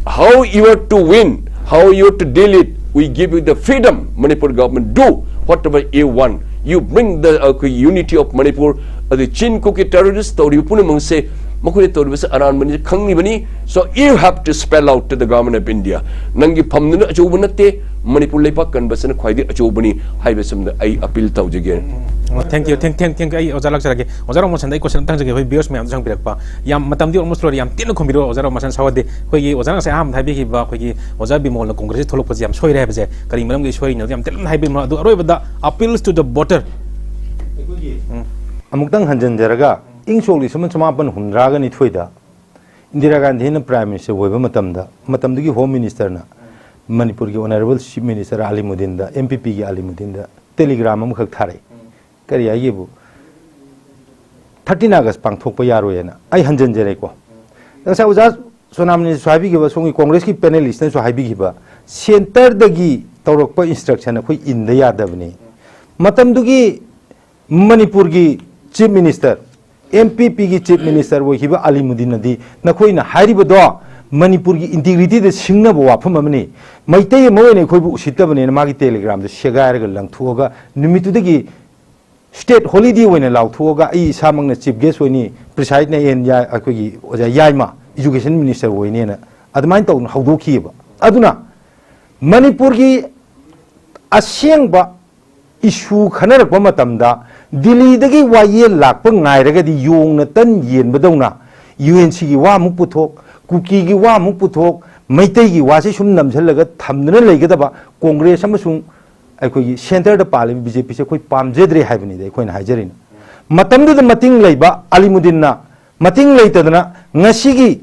how you are to win, how you are to deal it, we give you the freedom, Manipur government, do whatever you want, you bring the, ꯑꯩꯈꯣꯏ unity of Manipur꯫ ꯑꯗꯨ ꯆꯤꯟ ꯀꯨꯀꯤ terrorist ꯇꯧꯔꯤꯕ ꯄꯨꯝꯅꯃꯛꯁꯦ, ꯃꯈꯣꯏꯅ ꯇꯧꯔꯤꯕꯁꯦ ꯑꯔꯥꯟꯕꯅꯤ ꯈꯪꯂꯤꯕꯅꯤ꯫ So you have to spell out to the government of India꯫ ꯅꯪꯒꯤ ꯐꯝꯗꯨꯅ ꯑꯆꯧꯕ ꯅꯠꯇꯦ, ꯃꯅꯤꯄꯨꯔ ꯂꯩꯄꯥꯛ ꯀꯟꯕꯁꯤꯅ ꯈ꯭ꯋꯥꯏꯗꯒꯤ ꯑꯆꯧꯕꯅꯤ ꯍꯥꯏꯕꯁꯤꯃꯗ ꯑꯩ appeal ꯇꯧꯖꯒꯦ꯫ Thank you, thank, thank, thank꯫ ꯑꯩ ꯑꯣꯖꯥ ꯂꯥꯛꯆꯔꯒꯦ꯫ ꯑꯣꯖꯥ ꯔꯣꯃꯣꯁꯟꯗ ꯑꯩ question ꯑꯝꯇꯪ ꯍꯪꯖꯒꯦ꯫ ꯑꯩꯈꯣꯏ viewers ꯃꯌꯥꯝꯗꯁꯨ ꯍꯪꯕꯤꯔꯛꯄ, ꯌꯥꯝ ꯃꯇꯝꯗꯤ almost ꯂꯣꯏꯔꯦ, ꯌꯥꯝ ꯇꯦꯟꯅ ꯈꯨꯝꯕꯤꯔꯛꯑꯣ ꯑꯣꯖꯥ ꯔꯣꯃꯣꯁꯟ ꯁꯥꯋꯗꯤ꯫ ꯑꯩꯈꯣꯏꯒꯤ ꯑꯣꯖꯥꯅ ꯉꯁꯥꯏ ꯑꯍꯥꯟꯕꯗ ꯍꯥꯏꯕꯤꯈꯤꯕ, ꯑꯩꯈꯣꯏꯒꯤ ꯑꯣꯖꯥ ꯕꯤꯃꯣꯜꯅ ꯀꯣꯡꯒ꯭ꯔꯦꯁꯁꯤ ꯊꯣꯛꯂꯛꯄꯁꯦ ꯌꯥꯝ ꯁꯣꯏꯔꯦ ꯍꯥꯏꯕꯁꯦ ꯀꯔꯤ ꯃꯔꯝꯒꯤ ꯁꯣꯏꯔꯤꯅꯣ ꯌꯥꯝ ꯇꯦꯟꯅ ꯍꯥꯏꯕꯤꯔꯝꯃꯣ꯫ ꯑꯗꯨ ꯑꯔꯣꯏꯕꯗ appeals to the voter꯫ ꯑꯃꯨꯛꯇꯪ ꯍꯟꯖꯤꯟꯖꯔꯒ, ꯏꯪ ꯁꯣꯛ ꯂꯤꯁꯤꯡ ꯑꯃ ꯆꯃꯥꯄꯟ ꯍꯨꯝꯗ꯭ꯔꯥꯒ ꯅꯤꯊꯣꯏꯗ ꯏꯟꯗꯤꯔꯥ ꯒꯥꯟꯙꯤꯅ Prime Minister ꯑꯣꯏꯕ ꯃꯇꯝꯗ, ꯃꯇꯝꯗꯨꯒꯤ Home Minister ꯅ ꯃꯅꯤꯄꯨꯔꯒꯤ Honourable Chief Minister ꯑꯂꯤꯃꯨꯗꯤꯟꯗ, M P P ꯒꯤ ꯑꯂꯤꯃꯨꯗꯤꯟꯗ telegram ꯑꯃꯈꯛ ꯊꯥꯔꯛꯏ꯫ ꯀꯔꯤ ꯍꯥꯏꯒꯦꯕꯨ, thirteen August ꯄꯥꯡꯊꯣꯛꯄ ꯌꯥꯔꯣꯏ ꯍꯥꯏꯅ꯫ ꯑꯩ ꯍꯟꯖꯤꯟꯖꯔꯦꯀꯣ꯫ ꯉꯁꯥꯏ ꯑꯣꯖꯥ ꯁꯣꯅꯥꯃꯅꯤꯅꯁꯨ ꯍꯥꯏꯕꯤꯈꯤꯕ, ꯁꯣꯝꯒꯤ ꯀꯣꯡꯒ꯭ꯔꯦꯁꯀꯤ panelist ꯅꯁꯨ ꯍꯥꯏꯕꯤꯈꯤꯕ, centre ꯗꯒꯤ ꯇꯧꯔꯛꯄ instruction ꯑꯩꯈꯣꯏ ꯏꯟꯗ ꯌꯥꯗꯕꯅꯤ꯫ ꯃꯇꯝꯗꯨꯒꯤ ꯃꯅꯤꯄꯨꯔꯒꯤ Chief Minister, M P P ꯒꯤ Chief Minister ꯑꯣꯏꯈꯤꯕ ꯑꯂꯤꯃꯨꯗꯤꯟꯅꯗꯤ ꯅꯈꯣꯏꯅ ꯍꯥꯏꯔꯤꯕꯗꯣ ꯃꯅꯤꯄꯨꯔꯒꯤ integrity ꯗ ꯁꯤꯡꯅꯕ ꯋꯥꯐꯝ ꯑꯃꯅꯤ, ꯃꯩꯇꯩ ꯑꯃ ꯑꯣꯏꯅ ꯑꯩꯈꯣꯏꯕꯨ ꯎꯁꯤꯠꯇꯕꯅꯦꯅ ꯃꯥꯒꯤ telegram ꯗꯨ ꯁꯦꯒꯥꯏꯔꯒ ꯂꯪꯊꯣꯛꯑꯒ ꯅꯨꯃꯤꯠꯇꯨꯗꯒꯤ state holiday ꯑꯣꯏꯅ ꯂꯥꯎꯊꯣꯛꯑꯒ ꯑꯩ ꯏꯁꯥꯃꯛꯅ Chief Guest ꯑꯣꯏꯅꯤ, preside ꯅ ꯑꯦꯟ ꯌꯥꯏ-, ꯑꯩꯈꯣꯏꯒꯤ ꯑꯣꯖꯥ ꯌꯥꯏꯃ Education Minister ꯑꯣꯏꯅꯦꯅ ꯑꯗꯨꯃꯥꯏꯅ ꯇꯧꯗꯅ ꯍꯧꯗꯣꯛꯈꯤꯑꯕ꯫ ꯑꯗꯨꯅ ꯃꯅꯤꯄꯨꯔꯒꯤ ꯑꯁꯦꯡꯕ issue ꯈꯟꯅꯔꯛꯄ ꯃꯇꯝꯗ ꯗꯤꯜꯂꯤꯗꯒꯤ ꯋꯥꯌꯦꯜ ꯂꯥꯛꯄ ꯉꯥꯏꯔꯒꯗꯤ ꯌꯣꯡꯅ ꯇꯟ ꯌꯦꯟꯕꯗꯧꯅ U N C ꯒꯤ ꯋꯥ ꯑꯃꯨꯛ ꯄꯨꯊꯣꯛ, ꯀꯨꯀꯤꯒꯤ ꯋꯥ ꯑꯃꯨꯛ ꯄꯨꯊꯣꯛ, ꯃꯩꯇꯩꯒꯤ ꯋꯥꯁꯤ ꯁꯨꯝ ꯅꯝꯁꯤꯜꯂꯒ ꯊꯝꯗꯨꯅ ꯂꯩꯒꯗꯕ ꯀꯣꯡꯒ꯭ꯔꯦꯁ ꯑꯃꯁꯨꯡ ꯑꯩꯈꯣꯏꯒꯤ centre ꯗ ꯄꯥꯜꯂꯤꯕ B J P ꯁꯦ ꯑꯩꯈꯣꯏ ꯄꯥꯝꯖꯗ꯭ꯔꯦ ꯍꯥꯏꯕꯅꯤꯗ ꯑꯩꯈꯣꯏꯅ ꯍꯥꯏꯖꯔꯤꯅ꯫ ꯃꯇꯝꯗꯨꯗ ꯃꯇꯤꯡ ꯂꯩꯕ ꯑꯂꯤꯃꯨꯗꯤꯟꯅ ꯃꯇꯤꯡ ꯂꯩꯇꯗꯅ ꯉꯁꯤꯒꯤ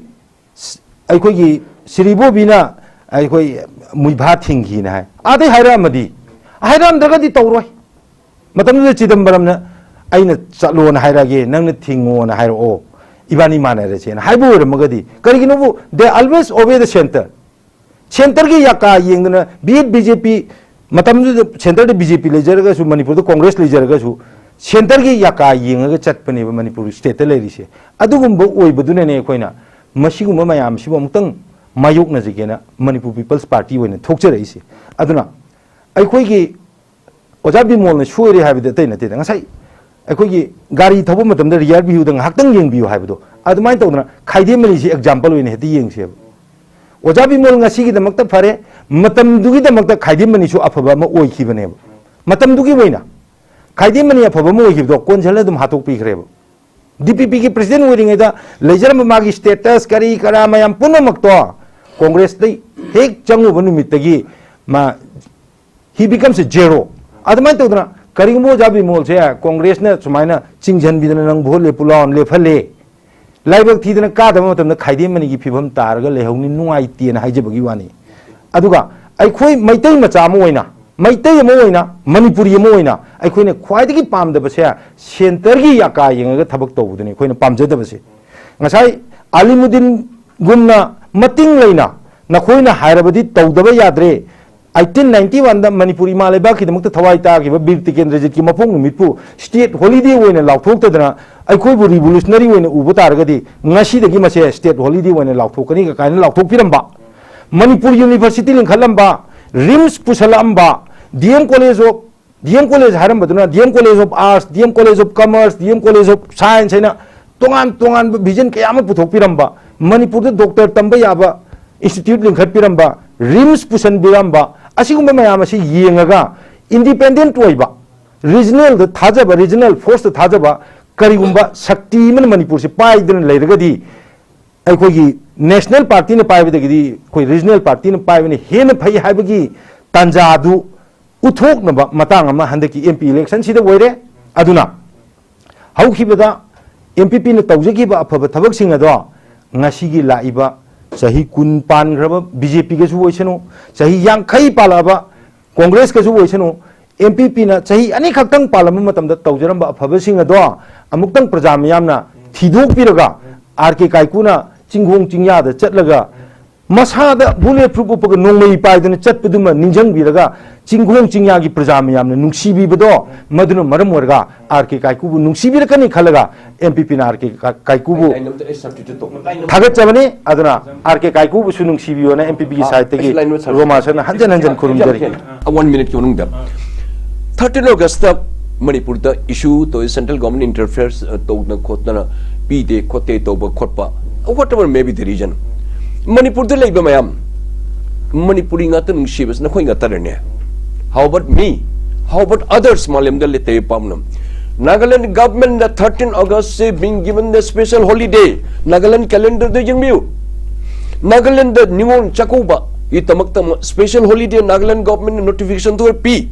ꯁ-, ꯑꯩꯈꯣꯏꯒꯤ ꯁꯤꯔꯤꯕꯣꯕꯤꯅ ꯑꯩꯈꯣꯏ ꯃꯨꯏꯚꯥ ꯊꯤꯡꯈꯤꯅ ꯍꯥꯏ꯫ ꯑꯥꯗꯩ ꯍꯥꯏꯔꯛꯑꯝꯃꯗꯤ, ꯍꯥꯏꯔꯛꯑꯝꯗ꯭ꯔꯒꯗꯤ ꯇꯧꯔꯣꯏ꯫ ꯃꯇꯝꯗꯨꯗ ꯆꯤꯗꯝꯕꯔꯝꯅ "ꯑꯩꯅ ꯆꯠꯂꯣꯅ ꯍꯥꯏꯔꯛꯑꯒꯦ, ꯅꯪꯅ ꯊꯤꯡꯉꯣꯅ ꯍꯥꯏꯔꯛꯑꯣ, ꯏꯕꯥꯅꯤ ꯃꯥꯟꯅꯔꯁꯦꯅ" ꯍꯥꯏꯕ ꯑꯣꯏꯔꯝꯃꯒꯗꯤ, ꯀꯔꯤꯒꯤꯅꯣꯕꯨ they always obey the center꯫ ꯁꯦꯟꯇꯔꯒꯤ ꯌꯥꯀꯥ ꯌꯦꯡꯗꯅ ꯕꯤ ꯑꯦꯐ ꯕꯤ ꯖꯦ ꯄꯤ, ꯃꯇꯝꯗꯨꯗ ꯁꯦꯟꯇꯔꯗ ꯕꯤ ꯖꯦ ꯄꯤ ꯂꯩꯖꯔꯒꯁꯨ, ꯃꯅꯤꯄꯨꯔꯗ ꯀꯣꯡꯒ꯭ꯔꯦꯁ ꯂꯩꯖꯔꯒꯁꯨ, ꯁꯦꯟꯇꯔꯒꯤ ꯌꯥꯀꯥ ꯌꯦꯡꯉꯒ ꯆꯠꯄꯅꯦꯕ ꯃꯅꯤꯄꯨꯔ ꯁ꯭ꯇꯦꯠꯇ ꯂꯩꯔꯤꯁꯦ꯫ ꯑꯗꯨꯒꯨꯝꯕ ꯑꯣꯏꯕꯗꯨꯅꯅꯦ ꯑꯩꯈꯣꯏꯅ ꯃꯁꯤꯒꯨꯝꯕ ꯃꯌꯥꯝꯁꯤꯕꯨ ꯑꯃꯨꯛꯇꯪ ꯃꯥꯌꯣꯛꯅꯖꯒꯦꯅ ꯃꯅꯤꯄꯨꯔ ꯄꯤꯄꯜꯁ ꯄꯥꯔꯇꯤ ꯑꯣꯏꯅ ꯊꯣꯛꯆꯔꯛꯏꯁꯦ꯫ ꯑꯗꯨꯅ ꯑꯩꯈꯣꯏꯒꯤ ꯑꯣꯖꯥ ꯕꯤꯃꯣꯜꯅ ꯁꯣꯏꯔꯦ ꯍꯥꯏꯕꯗꯤ ꯑꯇꯩ ꯅꯠꯇꯦꯗ, ꯉꯁꯥꯏ ꯑꯩꯈꯣꯏꯒꯤ ꯒꯥꯔꯤ ꯊꯧꯕ ꯃꯇꯝꯗ rear viewꯗ ꯉꯥꯏꯍꯥꯛꯇꯪ ꯌꯦꯡꯕꯤꯌꯨ ꯍꯥꯏꯕꯗꯣ, ꯑꯗꯨꯃꯥꯏꯅ ꯇꯧꯗꯅ ꯈꯥꯏꯗꯦꯝ ꯃꯅꯤꯁꯤ example ꯑꯣꯏꯅ ꯍꯦꯛꯇ ꯌꯦꯡꯁꯦꯕ꯫ ꯑꯣꯖꯥ ꯕꯤꯃꯣꯜ ꯉꯁꯤꯒꯤꯗꯃꯛꯇ ꯐꯔꯦ, ꯃꯇꯝꯗꯨꯒꯤꯗꯃꯛꯇ ꯈꯥꯏꯗꯦꯝ ꯃꯅꯤꯁꯨ ꯑꯐꯕ ꯑꯃ ꯑꯣꯏꯈꯤꯕꯅꯦꯕ꯫ ꯃꯇꯝꯗꯨꯒꯤ ꯑꯣꯏꯅ ꯈꯥꯏꯗꯦꯝ ꯃꯅꯤ ꯑꯐꯕ ꯑꯃ ꯑꯣꯏꯈꯤꯕꯗꯣ ꯀꯣꯟꯁꯤꯜꯂ ꯑꯗꯨꯝ ꯍꯥꯠꯇꯣꯛꯄꯤꯈ꯭ꯔꯦꯕ꯫ ꯗꯤ ꯄꯤ ꯄꯤꯒꯤ president ꯑꯣꯏꯔꯤꯉꯩꯗ ꯂꯩꯖꯔꯝꯕ ꯃꯥꯒꯤ status ꯀꯔꯤ ꯀꯔꯥ ꯃꯌꯥꯝ ꯄꯨꯝꯅꯃꯛꯇꯣ ꯀꯣꯡꯒ꯭ꯔꯦꯁꯇ ꯍꯦꯛ ꯆꯪꯉꯨꯕ ꯅꯨꯃꯤꯠꯇꯒꯤ ꯃꯥ he becomes a zero꯫ ꯑꯗꯨꯃꯥꯏꯅ ꯇꯧꯗꯅ ꯀꯔꯤꯒꯨꯝꯕ ꯑꯣꯖꯥ ꯕꯤꯃꯣꯜꯁꯦ ꯀꯣꯡꯒ꯭ꯔꯦꯁꯅ ꯁꯨꯃꯥꯏꯅ ꯆꯤꯡꯁꯤꯟꯕꯤꯗꯅ "ꯅꯪ ꯚꯣꯠ ꯂꯦꯞꯄꯨ ꯂꯥꯎꯅ" ꯂꯦꯞꯍꯜꯂꯦ, ꯂꯥꯏꯕꯛ ꯊꯤꯗꯅ ꯀꯥꯗꯕ ꯃꯇꯝꯗ ꯈꯥꯏꯗꯦꯝ ꯃꯅꯤꯒꯤ ꯐꯤꯕꯝ ꯇꯥꯔꯒ ꯂꯩꯍꯧꯅꯤ, ꯅꯨꯡꯉꯥꯏꯇꯦꯅ ꯍꯥꯏꯖꯕꯒꯤ ꯋꯥꯅꯤ꯫ ꯑꯗꯨꯒ ꯑꯩꯈꯣꯏ ꯃꯩꯇꯩ ꯃꯆꯥ ꯑꯃ ꯑꯣꯏꯅ, ꯃꯩꯇꯩ ꯑꯃ ꯑꯣꯏꯅ, ꯃꯅꯤꯄꯨꯔꯤ ꯑꯃ ꯑꯣꯏꯅ ꯑꯩꯈꯣꯏꯅ ꯈ꯭ꯋꯥꯏꯗꯒꯤ ꯄꯥꯝꯗꯕꯁꯦ ꯁꯦꯟꯇꯔꯒꯤ ꯌꯥꯀꯥ ꯌꯦꯡꯉꯒ ꯊꯕꯛ ꯇꯧꯕꯗꯨꯅꯤ ꯑꯩꯈꯣꯏꯅ ꯄꯥꯝꯖꯗꯕꯁꯦ꯫ ꯉꯁꯥꯏ ꯑꯂꯤꯃꯨꯗꯤꯟꯒꯨꯝꯅ ꯃꯇꯤꯡ ꯂꯩꯅ ꯅꯈꯣꯏꯅ ꯍꯥꯏꯔꯕꯗꯤ ꯇꯧꯗꯕ ꯌꯥꯗ꯭ꯔꯦ, eighteen ninety oneꯗ ꯃꯅꯤꯄꯨꯔ ꯏꯃꯥ ꯂꯩꯕꯥꯛꯀꯤꯗꯃꯛꯇ ꯊꯋꯥꯏ ꯇꯥꯈꯤꯕ ꯕꯤꯔ ꯇꯤꯀꯦꯟꯗ꯭ꯔꯖꯤꯠꯀꯤ ꯃꯄꯣꯛ ꯅꯨꯃꯤꯠꯄꯨ state holiday ꯑꯣꯏꯅ ꯂꯥꯎꯊꯣꯛꯇꯗꯅ ꯑꯩꯈꯣꯏꯕꯨ revolutionary ꯑꯣꯏꯅ ꯎꯕ ꯇꯥꯔꯒꯗꯤ ꯉꯁꯤꯗꯒꯤ ꯃꯁꯦ state holiday ꯑꯣꯏꯅ ꯂꯥꯎꯊꯣꯛꯀꯅꯤ ꯀꯥꯏꯅ ꯂꯥꯎꯊꯣꯛꯄꯤꯔꯝꯕ, Manipur university ꯂꯤꯡꯈꯠꯂꯝꯕ, RIMS ꯄꯨꯁꯜꯂꯛꯑꯝꯕ, D M College of, D M College ꯍꯥꯏꯔꯝꯕꯗꯨꯅ D M College of Arts, D M College of Commerce, D M College of Science ꯍꯥꯏꯅ ꯇꯣꯉꯥꯟ ꯇꯣꯉꯥꯟꯕ vision ꯀꯌꯥ ꯑꯃ ꯄꯨꯊꯣꯛꯄꯤꯔꯝꯕ, ꯃꯅꯤꯄꯨꯔꯗ doctor ꯇꯝꯕ ꯌꯥꯕ institute ꯂꯤꯡꯈꯠꯄꯤꯔꯝꯕ, RIMS ꯄꯨꯁꯟꯕꯤꯔꯝꯕ, ꯑꯁꯤꯒꯨꯝꯕ ꯃꯌꯥꯝ ꯑꯁꯤ ꯌꯦꯡꯉꯒ independent ꯑꯣꯏꯕ, regionalꯗ ꯊꯥꯖꯕ, regional forceꯇ ꯊꯥꯖꯕ ꯀꯔꯤꯒꯨꯝꯕ ꯁꯛꯇꯤ ꯑꯃꯅ ꯃꯅꯤꯄꯨꯔꯁꯤ ꯄꯥꯏꯗꯨꯅ ꯂꯩꯔꯒꯗꯤ ꯑꯩꯈꯣꯏꯒꯤ national partyꯅ ꯄꯥꯏꯕꯗꯒꯤꯗꯤ ꯑꯩꯈꯣꯏ regional partyꯅ ꯄꯥꯏꯕꯅ ꯍꯦꯟꯅ ꯐꯩ ꯍꯥꯏꯕꯒꯤ ꯇꯥꯟꯖꯥꯗꯨ ꯎꯠꯊꯣꯛꯅꯕ ꯃꯇꯥꯡ ꯑꯃ ꯍꯟꯗꯛꯀꯤ M P electionꯁꯤꯗ ꯑꯣꯏꯔꯦ꯫ ꯑꯗꯨꯅ ꯍꯧꯈꯤꯕꯗ ꯑꯦꯝ ꯄꯤ ꯄꯤꯅ ꯇꯧꯖꯈꯤꯕ ꯑꯐꯕ ꯊꯕꯛꯁꯤꯡ ꯑꯗꯣ ꯉꯁꯤꯒꯤ ꯂꯥꯛꯏꯕ ꯆꯍꯤ ꯀꯨꯟ ꯄꯥꯟꯈ꯭ꯔꯕ ꯕꯤ ꯖꯦ ꯄꯤꯒꯁꯨ ꯑꯣꯏꯁꯅꯨ, ꯆꯍꯤ ꯌꯥꯡꯈꯩ ꯄꯥꯜꯂꯛꯑꯕ ꯀꯣꯡꯒ꯭ꯔꯦꯁꯀꯁꯨ ꯑꯣꯏꯁꯅꯨ, ꯑꯦꯝ ꯄꯤ ꯄꯤꯅ ꯆꯍꯤ ꯑꯅꯤꯈꯛꯇꯪ ꯄꯥꯜꯂꯝꯕ ꯃꯇꯝꯗ ꯇꯧꯖꯔꯝꯕ ꯑꯐꯕꯁꯤꯡ ꯑꯗꯣ ꯑꯃꯨꯛꯇꯪ ꯄ꯭ꯔꯖꯥ ꯃꯤꯌꯥꯝꯅ ꯊꯤꯗꯣꯛꯄꯤꯔꯒ, ꯑꯥꯔ ꯀꯦ ꯀꯥꯏꯀꯨꯅ ꯆꯤꯡꯈꯣꯡ ꯆꯤꯡꯌꯥꯗ ꯆꯠꯂꯒ ꯃꯁꯥꯗ ꯕꯨꯂꯦꯠ ꯄ꯭ꯔꯨꯐ ꯎꯞꯄꯒ ꯅꯣꯡꯃꯩ ꯄꯥꯏꯗꯅ ꯆꯠꯄꯗꯨꯃ ꯅꯤꯡꯁꯤꯡꯕꯤꯔꯒ, ꯆꯤꯡꯈꯣꯡ ꯆꯤꯡꯌꯥꯒꯤ ꯄ꯭ꯔꯖꯥ ꯃꯤꯌꯥꯝꯅ ꯅꯨꯡꯁꯤꯕꯤꯕꯗꯣ, ꯃꯗꯨꯅ ꯃꯔꯝ ꯑꯣꯏꯔꯒ ꯑꯥꯔ ꯀꯦ ꯀꯥꯏꯀꯨꯕꯨ ꯅꯨꯡꯁꯤꯕꯤꯔꯛꯀꯅꯤ ꯈꯜꯂꯒ ꯑꯦꯝ ꯄꯤ ꯄꯤꯅ ꯑꯥꯔ ꯀꯦ ꯀꯥꯏꯀꯨꯕꯨ ꯊꯥꯒꯠꯆꯕꯅꯤ꯫ ꯑꯗꯨꯅ ꯑꯥꯔ ꯀꯦ ꯀꯥꯏꯀꯨꯕꯨꯁꯨ ꯅꯨꯡꯁꯤꯕꯤꯌꯣꯅ ꯑꯦꯝ ꯄꯤ ꯄꯤꯒꯤ ꯁꯥꯏꯠꯇꯒꯤ ꯔꯣꯃꯥ ꯁꯔꯅ ꯍꯟꯖꯟ ꯍꯟꯖꯟ ꯈꯨꯔꯨꯝꯖꯔꯤ꯫ ꯋꯥꯟ ꯃꯤꯅꯤꯠꯀꯤ ꯃꯅꯨꯡꯗ, ꯊꯥꯔꯇꯤꯟ ꯑꯣꯒꯁꯇ ꯃꯅꯤꯄꯨꯔꯗ ꯏꯁꯨ ꯇꯧꯏ, ꯁꯦꯟꯇ꯭ꯔꯦꯜ ꯒꯣꯔꯃꯦꯟ ꯏꯟꯇꯔꯐꯤꯌꯔ ꯇꯧꯗꯅ ꯈꯣꯠꯇꯅ ꯄꯤꯗꯦ ꯈꯣꯠꯇꯦ ꯇꯧꯕ ꯈꯣꯠꯄ, whatever may be the reason, ꯃꯅꯤꯄꯨꯔꯗ ꯂꯩꯕ ꯃꯌꯥꯝ, ꯃꯅꯤꯄꯨꯔꯤ ꯉꯥꯛꯇ ꯅꯨꯡꯁꯤꯕꯁꯤ ꯅꯈꯣꯏ ꯉꯥꯛꯇꯔꯅꯦ? How about me? How about others? ꯃꯥꯂꯦꯝꯗ ꯂꯩꯇꯩ ꯄꯥꯝꯅ Nagaland government ꯅ thirteen August say being given the special holiday, Nagaland calendar ꯗ ꯌꯦꯡꯕꯤꯌꯨ꯫ ꯅꯥꯒꯥꯂꯦꯟꯗ ꯅꯤꯉꯣꯜ ꯆꯥꯛꯀꯧꯕꯒꯤꯗꯃꯛꯇ special holiday Nagaland government ꯅ notification ꯊꯣꯛꯄꯤ꯫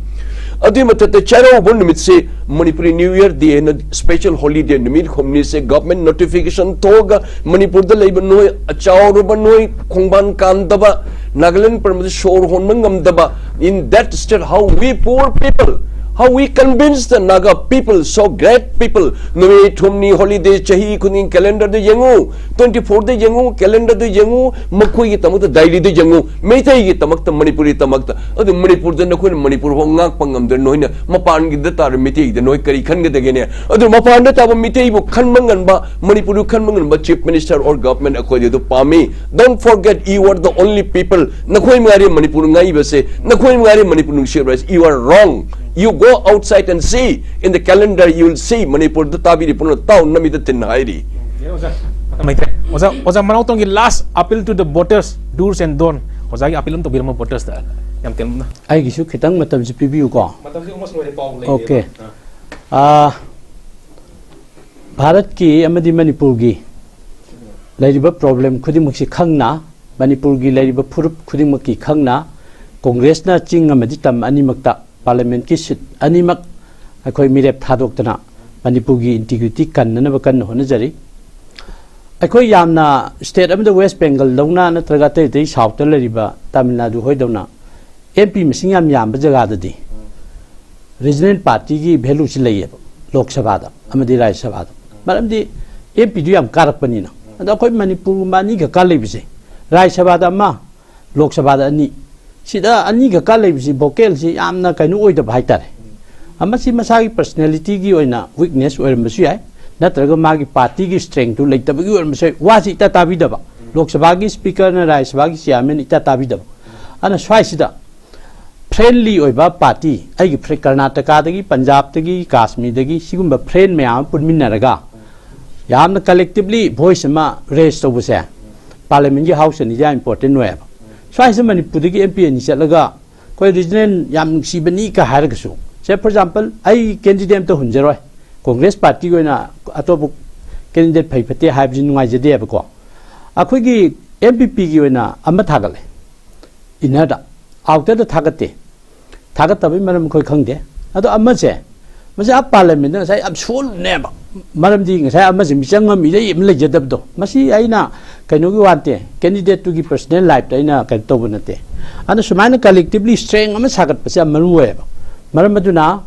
ꯑꯗꯨꯒꯤ ꯃꯊꯛꯇ ꯆꯩꯔꯥꯎꯕ ꯅꯨꯃꯤꯠꯁꯦ Manipuri New Year Day ꯍꯥꯏꯅ special holiday ꯅꯨꯃꯤꯠ ꯍꯨꯝꯅꯤꯁꯦ government notification ꯊꯣꯛꯑꯒ ꯃꯅꯤꯄꯨꯔꯗ ꯂꯩꯕ ꯅꯣꯏ, ꯑꯆꯥꯎꯔꯕ ꯅꯣꯏ, ꯈꯣꯡꯕꯥꯟ ꯀꯥꯟꯗꯕ, ꯅꯥꯒꯥꯂꯦꯟ ꯄꯨꯝꯕꯗ ꯁꯣꯔ ꯍꯣꯟꯕ ꯉꯝꯗꯕ, in that state, how we poor people, how we convince the Naga people, so great people, ꯅꯨꯃꯤꯠ ꯍꯨꯝꯅꯤ holiday ꯆꯍꯤ ꯈꯨꯗꯤꯡ calendar ꯗ ꯌꯦꯡꯉꯨ, twenty four ꯗ ꯌꯦꯡꯉꯨ, calendar ꯗ ꯌꯦꯡꯉꯨ, ꯃꯈꯣꯏꯒꯤꯗꯃꯛꯇ diary ꯗ ꯌꯦꯡꯉꯨ, ꯃꯩꯇꯩꯒꯤꯗꯃꯛꯇ, ꯃꯅꯤꯄꯨꯔꯤꯗꯃꯛꯇ꯫ ꯑꯗꯨ ꯃꯅꯤꯄꯨꯔꯗ ꯅꯈꯣꯏꯅ ꯃꯅꯤꯄꯨꯔ ꯐꯥꯎ ꯉꯥꯛꯄ ꯉꯝꯗ꯭ꯔꯦ, ꯅꯣꯏꯅ ꯃꯄꯥꯟꯒꯤꯗ ꯇꯥꯔ ꯃꯤꯇꯩꯗ ꯅꯣꯏ ꯀꯔꯤ ꯈꯟꯒꯗꯒꯦꯅꯦ? ꯑꯗꯨ ꯃꯄꯥꯟꯗ ꯇꯥꯕ ꯃꯤꯇꯩꯕꯨ ꯈꯟꯕ ꯉꯝꯕ, ꯃꯅꯤꯄꯨꯔꯕꯨ ꯈꯟꯕ ꯉꯝꯕ chief minister or government ꯑꯩꯈꯣꯏꯗꯤ ꯑꯗꯨ ꯄꯥꯝꯃꯤ꯫ Don't forget, you are the only people. ꯅꯈꯣꯏ ꯃꯉꯥꯏꯔꯦ ꯃꯅꯤꯄꯨꯔ ꯉꯥꯛꯏꯕꯁꯦ, ꯅꯈꯣꯏ ꯃꯉꯥꯏꯔꯦ Manipur ꯅꯨꯡꯁꯤꯕꯁꯦ꯫ You are wrong. You go outside and see in the calendar, you will see, ꯃꯅꯤꯄꯨꯔꯗ ꯇꯥꯕꯤꯔꯤ ꯄꯨꯝꯅꯃꯛ ꯇꯥꯎ, ꯅꯃꯤꯠꯇ ꯇꯤꯟ ꯍꯥꯏꯔꯤ꯫ ꯑꯣꯖꯥ, ꯃꯇꯝ ꯂꯩꯇ꯭ꯔꯦ꯫ ꯑꯣꯖꯥ, ꯑꯣꯖꯥ ꯃꯅꯥꯎꯇꯣꯝꯒꯤ last appeal to the voters, do's and don't, ꯑꯣꯖꯥꯒꯤ appeal ꯑꯃ ꯇꯧꯕꯤꯔꯝꯃꯣ voters ꯇ, ꯌꯥꯝ ꯇꯦꯟꯕ꯫ ꯑꯩꯒꯤꯁꯨ ꯈꯤꯇꯪ ꯃꯇꯝꯁꯤ ꯄꯤꯕꯤꯌꯨꯀꯣ꯫ ꯃꯇꯝꯁꯤ almost ꯂꯣꯏꯔꯦ, ꯄꯥꯎ ꯑꯣꯀꯦ꯫ ꯑꯥ, ꯚꯥꯔꯠꯀꯤ ꯑꯃꯗꯤ ꯃꯅꯤꯄꯨꯔꯒꯤ ꯂꯩꯔꯤꯕ problem ꯈꯨꯗꯤꯡꯃꯛꯁꯤ ꯈꯪꯅ, ꯃꯅꯤꯄꯨꯔꯒꯤ ꯂꯩꯔꯤꯕ ꯐꯨꯔꯨꯞ ꯈꯨꯗꯤꯡꯃꯛꯀꯤ ꯈꯪꯅ, ꯀꯣꯡꯒ꯭ꯔꯦꯁꯅ ꯆꯤꯡ ꯑꯃꯗꯤ ꯇꯝ ꯑꯅꯤꯃꯛꯇ parliament ꯀꯤ seat ꯑꯅꯤꯃꯛ ꯑꯩꯈꯣꯏ ꯃꯤꯔꯦꯞ ꯊꯥꯗꯣꯛꯇꯅ ꯃꯅꯤꯄꯨꯔꯒꯤ ꯏꯟꯇꯤꯒ꯭ꯔꯤꯇꯤ ꯀꯟꯅꯅꯕ ꯀꯟꯅ ꯍꯣꯠꯅꯖꯔꯤ꯫ ꯑꯩꯈꯣꯏ ꯌꯥꯝꯅ ꯁ꯭ꯇꯦꯠ ꯑꯃꯗ ꯋꯦꯁ ꯕꯦꯡꯒꯜꯗꯧꯅ ꯅꯠꯇ꯭ꯔꯒ ꯑꯇꯩ ꯑꯇꯩ ꯁꯥꯎꯠꯇ ꯂꯩꯔꯤꯕ ꯇꯥꯃꯤꯜ ꯅꯥꯗꯨ ꯍꯣꯏꯗꯧꯅ ꯑꯦꯝ ꯄꯤ ꯃꯁꯤꯡ ꯌꯥꯝ ꯌꯥꯝꯕ ꯖꯒꯥꯗꯗꯤ ꯔꯤꯖꯅꯦꯜ ꯄꯥꯔꯇꯤꯒꯤ ꯚꯦꯂꯨꯁꯤ ꯂꯩꯌꯦꯕ, ꯂꯣꯛ ꯁꯚꯥꯗ ꯑꯃꯗꯤ ꯔꯥꯖ꯭ꯌ ꯁꯚꯥꯗ꯫ ꯃꯔꯝꯗꯤ ꯑꯦꯝ ꯄꯤꯗꯨ ꯌꯥꯝ ꯀꯥꯔꯛꯄꯅꯤꯅ꯫ ꯑꯗꯣ ꯑꯩꯈꯣꯏ ꯃꯅꯤꯄꯨꯔꯒꯨꯝꯕ ꯑꯅꯤꯈꯛ ꯀꯥ ꯂꯩꯕꯁꯦ, ꯔꯥꯖ꯭ꯌ ꯁꯚꯥꯗ ꯑꯃ, ꯂꯣꯛ ꯁꯚꯥꯗ ꯑꯅꯤ, ꯁꯤꯗ ꯑꯅꯤꯈꯛ ꯀꯥ ꯂꯩꯕꯁꯤ ꯚꯣꯀꯦꯜꯁꯤ ꯌꯥꯝꯅ ꯀꯩꯅꯣ ꯑꯣꯏꯗꯕ ꯍꯥꯏꯇꯥꯔꯦ꯫ ꯃꯁꯤ ꯃꯁꯥꯒꯤ ꯄꯔꯁꯅꯦꯂꯤꯇꯤꯒꯤ ꯑꯣꯏꯅ ꯋꯤꯛꯅꯦꯁ ꯑꯣꯏꯔꯝꯕꯁꯨ ꯌꯥꯏ, ꯅꯠꯇ꯭ꯔꯒ ꯃꯥꯒꯤ ꯄꯥꯔꯇꯤꯒꯤ ꯁ꯭ꯇ꯭ꯔꯦꯡꯇꯨ ꯂꯩꯇꯕꯒꯤ ꯑꯣꯏꯔꯝꯕꯁꯨ ꯌꯥꯏ꯫ ꯋꯥꯁꯤ ꯏꯇꯥ ꯇꯥꯕꯤꯗꯕ, ꯂꯣꯛ ꯁꯚꯥꯒꯤ ꯁ꯭ꯄꯤꯀꯔꯅ ꯔꯥꯖ꯭ꯌ ꯁꯚꯥꯒꯤ ꯆꯤꯌꯥꯔꯃꯦꯟ ꯏꯇꯥ ꯇꯥꯕꯤꯗꯕ꯫ ꯑꯗꯨꯅ ꯁ꯭ꯋꯥꯏꯁꯤꯗ ꯐ꯭ꯔꯦꯟꯂꯤ ꯑꯣꯏꯕ ꯄꯥꯔꯇꯤ, ꯑꯩꯒꯤ ꯐ꯭ꯔꯦ-, ꯀꯔꯅꯥꯇꯀꯥꯗꯒꯤ, ꯄꯟꯖꯥꯕꯇꯒꯤ, ꯀꯥꯁꯃꯤꯔꯗꯒꯤ ꯁꯤꯒꯨꯝꯕ ꯐ꯭ꯔꯦꯟ ꯃꯌꯥꯝ ꯑꯃ ꯄꯨꯟꯃꯤꯟꯅꯔꯒ ꯌꯥꯝꯅ ꯀꯂꯦꯛꯇꯤꯚꯂꯤ ꯚꯣꯏꯁ ꯑꯃ ꯔꯦꯖ ꯇꯧꯕꯁꯦ ꯄꯥꯔꯂꯤꯌꯥꯃꯦꯟꯒꯤ ꯍꯥꯎꯁ ꯑꯅꯤꯁꯦ ꯌꯥꯝ ꯏꯝꯄꯣꯔꯇꯦꯟ ꯑꯣꯏꯌꯦꯕ꯫ ꯁ꯭ꯋꯥꯏꯁꯤꯗ ꯃꯅꯤꯄꯨꯔꯗꯒꯤ ꯑꯦꯝ ꯄꯤ ꯑꯅꯤ ꯆꯠꯂꯒ ꯑꯩꯈꯣꯏ ꯔꯤꯖꯅꯦꯜ ꯌꯥꯝ ꯅꯨꯡꯁꯤꯕꯅꯤ ꯀ ꯍꯥꯏꯔꯒꯁꯨ, ꯁꯦ, ꯐꯣꯔ ꯑꯦꯛꯖꯥꯝꯄꯜ, ꯑꯩ ꯀꯦꯟꯗꯤꯗꯦꯠ ꯑꯝꯇ ꯍꯨꯟꯖꯔꯣꯏ, ꯀꯣꯡꯒ꯭ꯔꯦꯁ ꯄꯥꯔꯇꯤꯒꯤ ꯑꯣꯏꯅ ꯑꯇꯣꯞꯄ ꯀꯦꯟꯗꯤꯗꯦꯠ ꯐꯩ ꯐꯠꯇꯦ ꯍꯥꯏꯕꯁꯤ ꯅꯨꯡꯉꯥꯏꯖꯗꯦꯕꯀꯣ꯫ ꯑꯩꯈꯣꯏꯒꯤ ꯑꯦꯝ ꯄꯤ ꯄꯤꯒꯤ ꯑꯣꯏꯅ ꯑꯃ ꯊꯥꯒꯠꯂꯦ, ꯏꯟꯅꯔꯗ, ꯑꯥꯎꯇꯔꯗ ꯊꯥꯒꯠꯇꯦ꯫ ꯊꯥꯒꯠꯇꯕꯩ ꯃꯔꯝ ꯑꯩꯈꯣꯏ ꯈꯪꯗꯦ꯫ ꯑꯗꯣ ꯑꯃꯁꯦ, ꯃꯁꯤ ꯑꯞ ꯄꯥꯔꯂꯤꯌꯥꯃꯦꯟꯗ ꯉꯁꯥꯏ ꯌꯥꯝ ꯁꯣꯜꯂꯨꯅꯦꯕ꯫ ꯃꯔꯝꯗꯤ ꯉꯁꯥꯏ ꯑꯃꯁꯦ ꯃꯤꯆꯪ ꯑꯃ ꯏꯔꯩ ꯑꯃ ꯂꯩꯖꯗꯕꯗꯣ꯫ ꯃꯁꯤ ꯑꯩꯅ ꯀꯩꯅꯣꯒꯤ ꯋꯥ ꯅꯠꯇꯦ, ꯀꯦꯟꯗꯤꯗꯦꯠꯇꯨꯒꯤ ꯄꯔꯁꯅꯦꯜ ꯂꯥꯏꯐꯇ ꯑꯩꯅ ꯀꯩꯅꯣ ꯇꯧꯕ ꯅꯠꯇꯦ꯫ ꯑꯗꯣ ꯁꯨꯃꯥꯏꯅ ꯀꯂꯦꯛꯇꯤꯚꯂꯤ ꯁ꯭ꯇ꯭ꯔꯦꯡ ꯑꯃ ꯁꯥꯒꯠꯄꯁꯦ ꯌꯥꯝ ꯃꯔꯨ ꯑꯣꯏꯌꯦꯕ꯫ ꯃꯔꯝ ꯑꯗꯨꯅ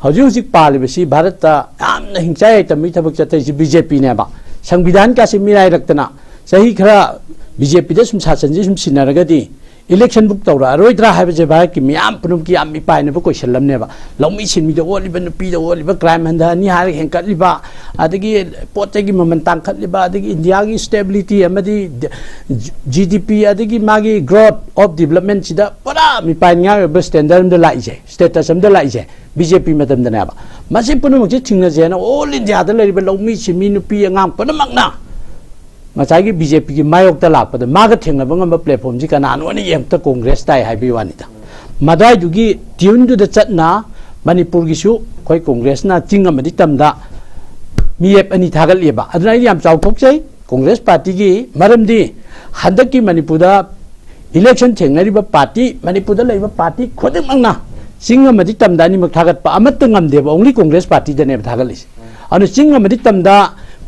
ꯍꯧꯖꯤꯛ ꯍꯧꯖꯤꯛ ꯄꯥꯜꯂꯤꯕꯁꯤ ꯚꯥꯔꯠꯇ ꯌꯥꯝꯅ ꯍꯤꯡꯆꯥꯏ ꯌꯥꯏꯇꯝꯕꯒꯤ ꯊꯕꯛ ꯆꯠꯊꯔꯤꯁꯤ ꯕꯤ ꯖꯦ ꯄꯤꯅꯦꯕ꯫ ꯁꯪꯕꯤꯙꯥꯟ ꯀꯥꯁꯦ ꯃꯤꯔꯥꯏꯔꯛꯇꯅ ꯆꯍꯤ ꯈꯔ ꯕꯤ ꯖꯦ ꯄꯤꯗ ꯁꯨꯝ ꯁꯥꯁꯟꯁꯤ ꯁꯨꯝ ꯁꯤꯟꯅꯔꯒꯗꯤ ꯏꯂꯦꯛꯁꯟ ꯕꯨꯛ ꯇꯧꯔꯛꯑꯔꯣꯏꯗ꯭ꯔꯥ ꯍꯥꯏꯕꯁꯦ ꯚꯥꯔꯠꯀꯤ ꯃꯤꯌꯥꯝ ꯄꯨꯝꯅꯃꯛꯀꯤ ꯌꯥꯝ ꯃꯤꯄꯥꯏꯅꯕ ꯀꯣꯏꯁꯟ ꯑꯃꯅꯦꯕ꯫ ꯂꯧꯃꯤ ꯁꯤꯟꯃꯤꯗ ꯑꯣꯠꯂꯤꯕ, ꯅꯨꯄꯤꯗ ꯑꯣꯠꯂꯤꯕ, ꯀ꯭ꯔꯥꯏꯝ ꯍꯟꯊꯍꯟꯅꯤ ꯍꯥꯏꯔꯒ ꯍꯦꯟꯀꯠꯂꯤꯕ, ꯑꯗꯒꯤ ꯄꯣꯠ ꯆꯩꯒꯤ ꯃꯃꯜ ꯇꯥꯡꯈꯠꯂꯤꯕ, ꯑꯗꯒꯤ ꯏꯟꯗꯤꯌꯥꯒꯤ ꯁ꯭ꯇꯦꯕꯤꯂꯤꯇꯤ ꯑꯃꯗꯤ ꯖꯤ ꯗꯤ ꯄꯤ, ꯑꯗꯒꯤ ꯃꯥꯒꯤ growth of development ꯁꯤꯗ ꯄꯨꯔꯥ ꯃꯤꯄꯥꯏꯅꯤꯡꯉꯥꯏ ꯑꯣꯏꯕ ꯁ꯭ꯇꯦꯟꯗꯔ ꯑꯃꯗ ꯂꯥꯛꯏꯁꯦ, ꯁ꯭ꯇꯦꯇꯁ ꯑꯃꯗ ꯂꯥꯛꯏꯁꯦ ꯕꯤ ꯖꯦ ꯄꯤ ꯃꯇꯝꯗꯅꯦꯕ꯫ ꯃꯁꯤ ꯄꯨꯝꯅꯃꯛꯁꯦ ꯊꯤꯡꯅꯁꯦꯅ ꯑꯣꯜ ꯏꯟꯗꯤꯌꯥꯗ ꯂꯩꯔꯤꯕ ꯂꯧꯃꯤ ꯁꯤꯟꯃꯤ, ꯅꯨꯄꯤ ꯑꯉꯥꯡ ꯄꯨꯝꯅꯃꯛꯅ ꯉꯁꯥꯏꯒꯤ ꯕꯤ ꯖꯦ ꯄꯤꯒꯤ ꯃꯥꯌꯣꯛꯇ ꯂꯥꯛꯄꯗ ꯃꯥꯒ ꯊꯦꯡꯅꯕ ꯉꯝꯕ ꯄ꯭ꯂꯦꯠꯐꯣꯝꯁꯤ ꯀꯅꯥꯅꯣꯅ ꯌꯦꯡꯕꯗ ꯀꯣꯡꯒ꯭ꯔꯦꯁ ꯇꯥꯏ ꯍꯥꯏꯕꯒꯤ ꯋꯥꯅꯤꯗ꯫ ꯃꯗꯥꯏꯗꯨꯒꯤ ꯇ꯭ꯌꯨꯟꯗꯨꯗ ꯆꯠꯅ ꯃꯅꯤꯄꯨꯔꯒꯤꯁꯨ ꯑꯩꯈꯣꯏ ꯀꯣꯡꯒ꯭ꯔꯦꯁꯅ ꯆꯤꯡ ꯑꯃꯗꯤ ꯇꯝꯗ ꯃꯤꯔꯦꯞ ꯑꯅꯤ ꯊꯥꯒꯠꯂꯤꯑꯕ꯫ ꯑꯗꯨꯅ ꯑꯩꯗꯤ ꯌꯥꯝ ꯆꯥꯎꯊꯣꯛꯆꯩ ꯀꯣꯡꯒ꯭ꯔꯦꯁ ꯄꯥꯔꯇꯤꯒꯤ, ꯃꯔꯝꯗꯤ ꯍꯟꯗꯛꯀꯤ ꯃꯅꯤꯄꯨꯔꯗ ꯏꯂꯦꯛꯁꯟ ꯊꯦꯡꯅꯔꯤꯕ ꯄꯥꯔꯇꯤ, ꯃꯅꯤꯄꯨꯔꯗ ꯂꯩꯔꯤꯕ ꯄꯥꯔꯇꯤ ꯈꯨꯗꯤꯡꯃꯛꯅ ꯆꯤꯡ ꯑꯃꯗꯤ ꯇꯝꯗ ꯑꯅꯤꯃꯛ ꯊꯥꯒꯠꯄ ꯑꯃꯠꯇ ꯉꯝꯗꯦꯕ, ꯑꯣꯡꯂꯤ ꯀꯣꯡꯒ꯭ꯔꯦꯁ ꯄꯥꯔꯇꯤꯗꯅꯦꯕ ꯊꯥꯒꯠꯂꯤꯁꯦ꯫ ꯑꯗꯨꯅ ꯆꯤꯡ ꯑꯃꯗꯤ ꯇꯝꯗ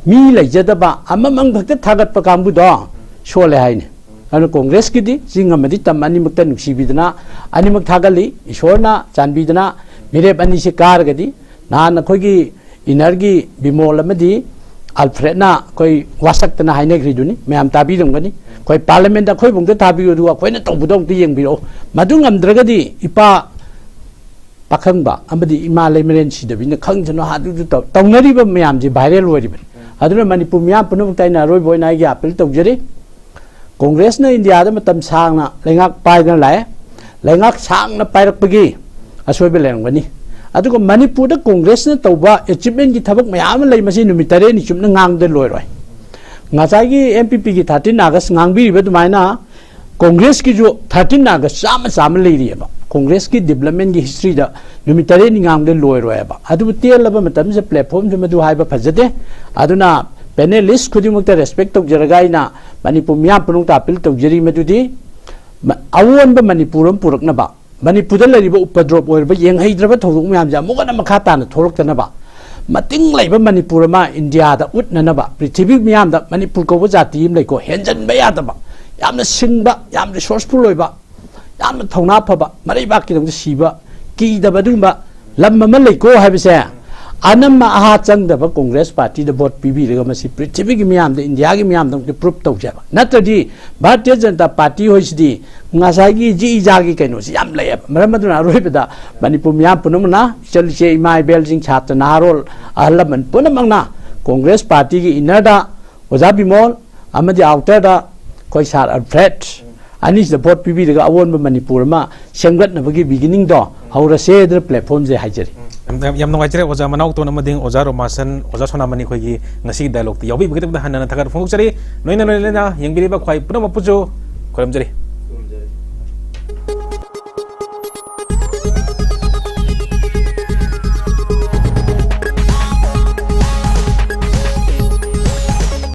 ꯃꯤ ꯂꯩꯖꯗꯕ ꯑꯃꯃꯝ ꯈꯛꯇ ꯊꯥꯒꯠꯄ ꯀꯥꯡꯕꯨꯗꯣ ꯁꯣꯜꯂꯦ ꯍꯥꯏꯅꯤ꯫ ꯑꯗꯨꯅ ꯀꯣꯡꯒ꯭ꯔꯦꯁꯀꯤꯗꯤ ꯆꯤꯡ ꯑꯃꯗꯤ ꯇꯝ ꯑꯅꯤꯃꯛꯇ ꯅꯨꯡꯁꯤꯕꯤꯗꯅ ꯑꯅꯤꯃꯛ ꯊꯥꯒꯠꯂꯤ꯫ ꯏꯁꯣꯔꯅ ꯆꯥꯟꯕꯤꯗꯅ ꯃꯤꯔꯦꯞ ꯑꯅꯤꯁꯤ ꯀꯥꯔꯒꯗꯤ ꯅꯍꯥꯟ ꯑꯩꯈꯣꯏꯒꯤ ꯏꯅꯔꯒꯤ ꯕꯤꯃꯣꯜ ꯑꯃꯗꯤ ꯑꯜꯐ꯭ꯔꯦꯗꯅ ꯑꯩꯈꯣꯏ ꯋꯥꯁꯛꯇꯅ ꯍꯥꯏꯅꯈ꯭ꯔꯤꯗꯨꯅꯤ, ꯃꯌꯥꯝ ꯇꯥꯕꯤꯔꯝꯒꯅꯤ꯫ ꯑꯩꯈꯣꯏ ꯄꯥꯔꯂꯤꯌꯥꯃꯦꯟꯗ ꯑꯩꯈꯣꯏꯕꯨ ꯑꯝꯇ ꯊꯥꯕꯤꯌꯨ, ꯑꯗꯨꯒ ꯑꯩꯈꯣꯏꯅ ꯇꯧꯕꯗꯣ ꯑꯝꯇ ꯌꯦꯡꯕꯤꯔꯛꯑꯣ꯫ ꯃꯗꯨ ꯉꯝꯗ꯭ꯔꯒꯗꯤ ꯏꯄꯥ ꯄꯥꯈꯪꯕ ꯑꯃꯗꯤ ꯏꯃꯥ ꯂꯩꯃꯔꯦꯟ ꯁꯤꯗꯕꯤꯅ ꯈꯪꯁꯅꯨ, ꯑꯗꯨꯗꯨ ꯇꯧ-, ꯇꯧꯅꯔꯤꯕ ꯃꯌꯥꯝꯁꯦ ꯚꯥꯏꯔꯦꯜ ꯑꯣꯏꯔꯤꯕꯅꯤ꯫ ꯑꯗꯨꯅ ꯃꯅꯤꯄꯨꯔ ꯃꯤꯌꯥꯝ ꯄꯨꯝꯅꯃꯛꯇ ꯑꯩꯅ ꯑꯔꯣꯏꯕ ꯑꯣꯏꯅ ꯑꯩꯒꯤ ꯑꯥꯄꯤꯜ ꯇꯧꯖꯔꯤ꯫ ꯀꯣꯡꯒ꯭ꯔꯦꯁꯅ ꯏꯟꯗꯤꯌꯥꯗ ꯃꯇꯝ ꯁꯥꯡꯅ ꯂꯩꯉꯥꯛ ꯄꯥꯏꯗꯅ ꯂꯥꯛꯑꯦ, ꯂꯩꯉꯥꯛ ꯁꯥꯡꯅ ꯄꯥꯏꯔꯛꯄꯒꯤ ꯑꯁꯣꯏꯕ ꯂꯩꯔꯝꯒꯅꯤ꯫ ꯑꯗꯨꯒ ꯃꯅꯤꯄꯨꯔꯗ ꯀꯣꯡꯒ꯭ꯔꯦꯁꯅ ꯇꯧꯕ ꯑꯦꯆꯤꯞꯃꯦꯟꯒꯤ ꯊꯕꯛ ꯃꯌꯥꯝ ꯑꯃ ꯂꯩ, ꯃꯁꯤ ꯅꯨꯃꯤꯠ ꯇꯔꯦꯠꯅꯤ ꯆꯨꯞꯅ ꯉꯥꯡꯕꯗ ꯂꯣꯏꯔꯣꯏ꯫ ꯉꯁꯥꯏꯒꯤ ꯑꯦꯝ ꯄꯤ ꯄꯤꯒꯤ ꯊꯥꯔꯇꯤꯟ ꯑꯥꯒꯁ ꯉꯥꯡꯕꯤꯔꯤꯕ ꯑꯗꯨꯃꯥꯏꯅ ꯀꯣꯡꯒ꯭ꯔꯦꯁꯀꯤꯁꯨ ꯊꯥꯔꯇꯤꯟ ꯑꯥꯒꯁ ꯆꯥꯝꯃ ꯆꯥꯝꯃ ꯂꯩꯔꯤꯑꯕ꯫ ꯀꯣꯡꯒ꯭ꯔꯦꯁꯀꯤ ꯗꯤꯕ꯭ꯂꯞꯃꯦꯟꯒꯤ ꯍꯤꯁꯇ꯭ꯔꯤꯗ ꯅꯨꯃꯤꯠ ꯇꯔꯦꯠꯅꯤ ꯉꯥꯡꯕꯗ ꯂꯣꯏꯔꯣꯏꯕ꯫ ꯑꯗꯨꯕꯨ ꯇꯦꯜꯂꯕ ꯃꯇꯝꯁꯤꯗ ꯄ꯭ꯂꯦꯠꯐꯣꯝꯁꯤ ꯃꯗꯨ ꯍꯥꯏꯕ ꯐꯖꯗꯦ꯫ ꯑꯗꯨꯅ ꯄꯦꯅꯦꯂꯤꯁ ꯈꯨꯗꯤꯡꯃꯛꯇ ꯔꯦꯁꯄꯦꯛ ꯇꯧꯖꯔꯒ ꯑꯩꯅ ꯃꯅꯤꯄꯨꯔ ꯃꯤꯌꯥꯝ ꯄꯨꯝꯅꯃꯛꯇ ꯑꯥꯄꯤꯜ ꯇꯧꯖꯔꯤ, ꯃꯗꯨꯗꯤ ꯃ-, ꯑꯑꯣꯟꯕ ꯃꯅꯤꯄꯨꯔ ꯑꯃ ꯄꯨꯔꯛꯅꯕ, ꯃꯅꯤꯄꯨꯔꯗ ꯂꯩꯔꯤꯕ ꯎꯄꯗ꯭ꯔꯣꯞ ꯑꯣꯏꯔꯕ ꯌꯦꯡꯍꯩꯗ꯭ꯔꯕ ꯊꯧꯗꯣꯛ ꯃꯌꯥꯝꯁꯦ ꯑꯃꯨꯛ ꯍꯟꯅ ꯃꯈꯥ ꯇꯥꯅ ꯊꯣꯛꯂꯛꯇꯅꯕ, ꯃꯇꯤꯡ ꯂꯩꯕ ꯃꯅꯤꯄꯨꯔ ꯑꯃ ꯏꯟꯗꯤꯌꯥꯗ ꯎꯠꯅꯅꯕ, ꯄ꯭ꯔꯤꯊꯤꯕꯤ ꯃꯤꯌꯥꯝꯗ ꯃꯅꯤꯄꯨꯔ ꯀꯧꯕ ꯖꯥꯇꯤ ꯑꯃ ꯂꯩꯀꯣ, ꯍꯦꯟꯖꯟꯕ ꯌꯥꯗꯕ, ꯌꯥꯝꯅ ꯁꯤꯡꯕ, ꯌꯥꯝ ꯔꯤꯁꯣꯔꯁꯐꯨꯜ ꯑꯣꯏꯕ, ꯌꯥꯝꯅ ꯊꯧꯅꯥ ꯐꯕ, ꯃꯔꯩꯕꯥꯛꯀꯤꯗꯃꯛꯇ ꯁꯤꯕ ꯀꯤꯗꯕ ꯑꯗꯨꯒꯨꯝꯕ ꯂꯝ ꯑꯃ ꯂꯩꯀꯣ ꯍꯥꯏꯕꯁꯦ ꯑꯅꯝꯕ ꯑꯍꯥ ꯆꯪꯗꯕ ꯀꯣꯡꯒ꯭ꯔꯦꯁ ꯄꯥꯔꯇꯤꯗ ꯚꯣꯠ ꯄꯤꯕꯤꯔꯒ ꯃꯁꯤ ꯄ꯭ꯔꯤꯊꯤꯕꯤꯒꯤ ꯃꯤꯌꯥꯝꯗ, ꯏꯟꯗꯤꯌꯥꯒꯤ ꯃꯤꯌꯥꯝꯗꯃꯛꯇ ꯄ꯭ꯔꯨꯞ ꯇꯧꯖꯦꯕ꯫ ꯅꯠꯇ꯭ꯔꯗꯤ ꯚꯥꯔꯇꯤꯌ ꯖꯅꯇꯥ ꯄꯥꯔꯇꯤ ꯍꯣꯏꯁꯤꯗꯤ ꯉꯁꯥꯏꯒꯤ ꯖꯤ ꯏꯖꯥꯒꯤ ꯀꯩꯅꯣꯁꯤ ꯌꯥꯝ ꯂꯩꯌꯦꯕ꯫ ꯃꯔꯝ ꯑꯗꯨꯅ ꯑꯔꯣꯏꯕꯗ ꯃꯅꯤꯄꯨꯔ ꯃꯤꯌꯥꯝ ꯄꯨꯝꯅꯃꯛꯅ, ꯏꯆꯜ ꯏꯆꯦ, ꯏꯃꯥ ꯏꯕꯦꯜꯁꯤꯡ, ꯁꯥꯇ꯭ꯔ ꯅꯍꯥꯔꯣꯜ, ꯑꯍꯜ ꯂꯃꯟ ꯄꯨꯝꯅꯃꯛꯅ ꯀꯣꯡꯒ꯭ꯔꯦꯁ ꯄꯥꯔꯇꯤꯒꯤ ꯏꯟꯅꯔꯗ ꯑꯣꯖꯥ ꯕꯤꯃꯣꯜ ꯑꯃꯗꯤ ꯑꯥꯎꯇꯔꯗ ꯑꯩꯈꯣꯏ ꯁꯥꯔ ꯑꯜꯐ꯭ꯔꯦꯗ ꯑꯅꯤꯁꯤꯗ ꯚꯣꯠ ꯄꯤꯕꯤꯔꯒ ꯑꯑꯣꯟꯕ ꯃꯅꯤꯄꯨꯔ ꯑꯃ ꯁꯦꯝꯒꯠꯅꯕꯒꯤ ꯕꯤꯒꯤꯅꯤꯡꯗꯣ ꯍꯧꯔꯁꯦ ꯍꯥꯏꯗꯅ ꯄ꯭ꯂꯦꯠꯐꯣꯝꯁꯦ ꯍꯥꯏꯖꯔꯤ꯫ ꯌꯥꯝ, ꯌꯥꯝ ꯅꯨꯡꯉꯥꯏꯖꯔꯦ ꯑꯣꯖꯥ ꯃꯅꯥꯎꯇꯣꯟ ꯑꯃꯗꯤ ꯑꯣꯖꯥ ꯔꯣꯃꯥꯁꯟ, ꯑꯣꯖꯥ ꯁꯣꯅꯥꯃꯅꯤ ꯑꯩꯈꯣꯏꯒꯤ ꯉꯁꯤꯒꯤ ꯗꯥꯏꯂꯣꯛꯇ ꯌꯥꯎꯕꯤꯕꯒꯤꯗꯃꯛꯇ ꯍꯟꯅ ꯍꯟꯅ ꯊꯥꯒꯠꯄ ꯐꯣꯡꯗꯣꯛꯆꯔꯤ꯫ ꯅꯣꯏꯅ ꯂꯣꯏꯅ ꯂꯣꯏꯅ ꯌꯦꯡꯕꯤꯔꯤꯕ ꯈ꯭ꯋꯥꯏ ꯄꯨꯝꯅꯃꯛꯄꯨꯁꯨ ꯈꯣꯏꯔꯝꯖꯔꯤ꯫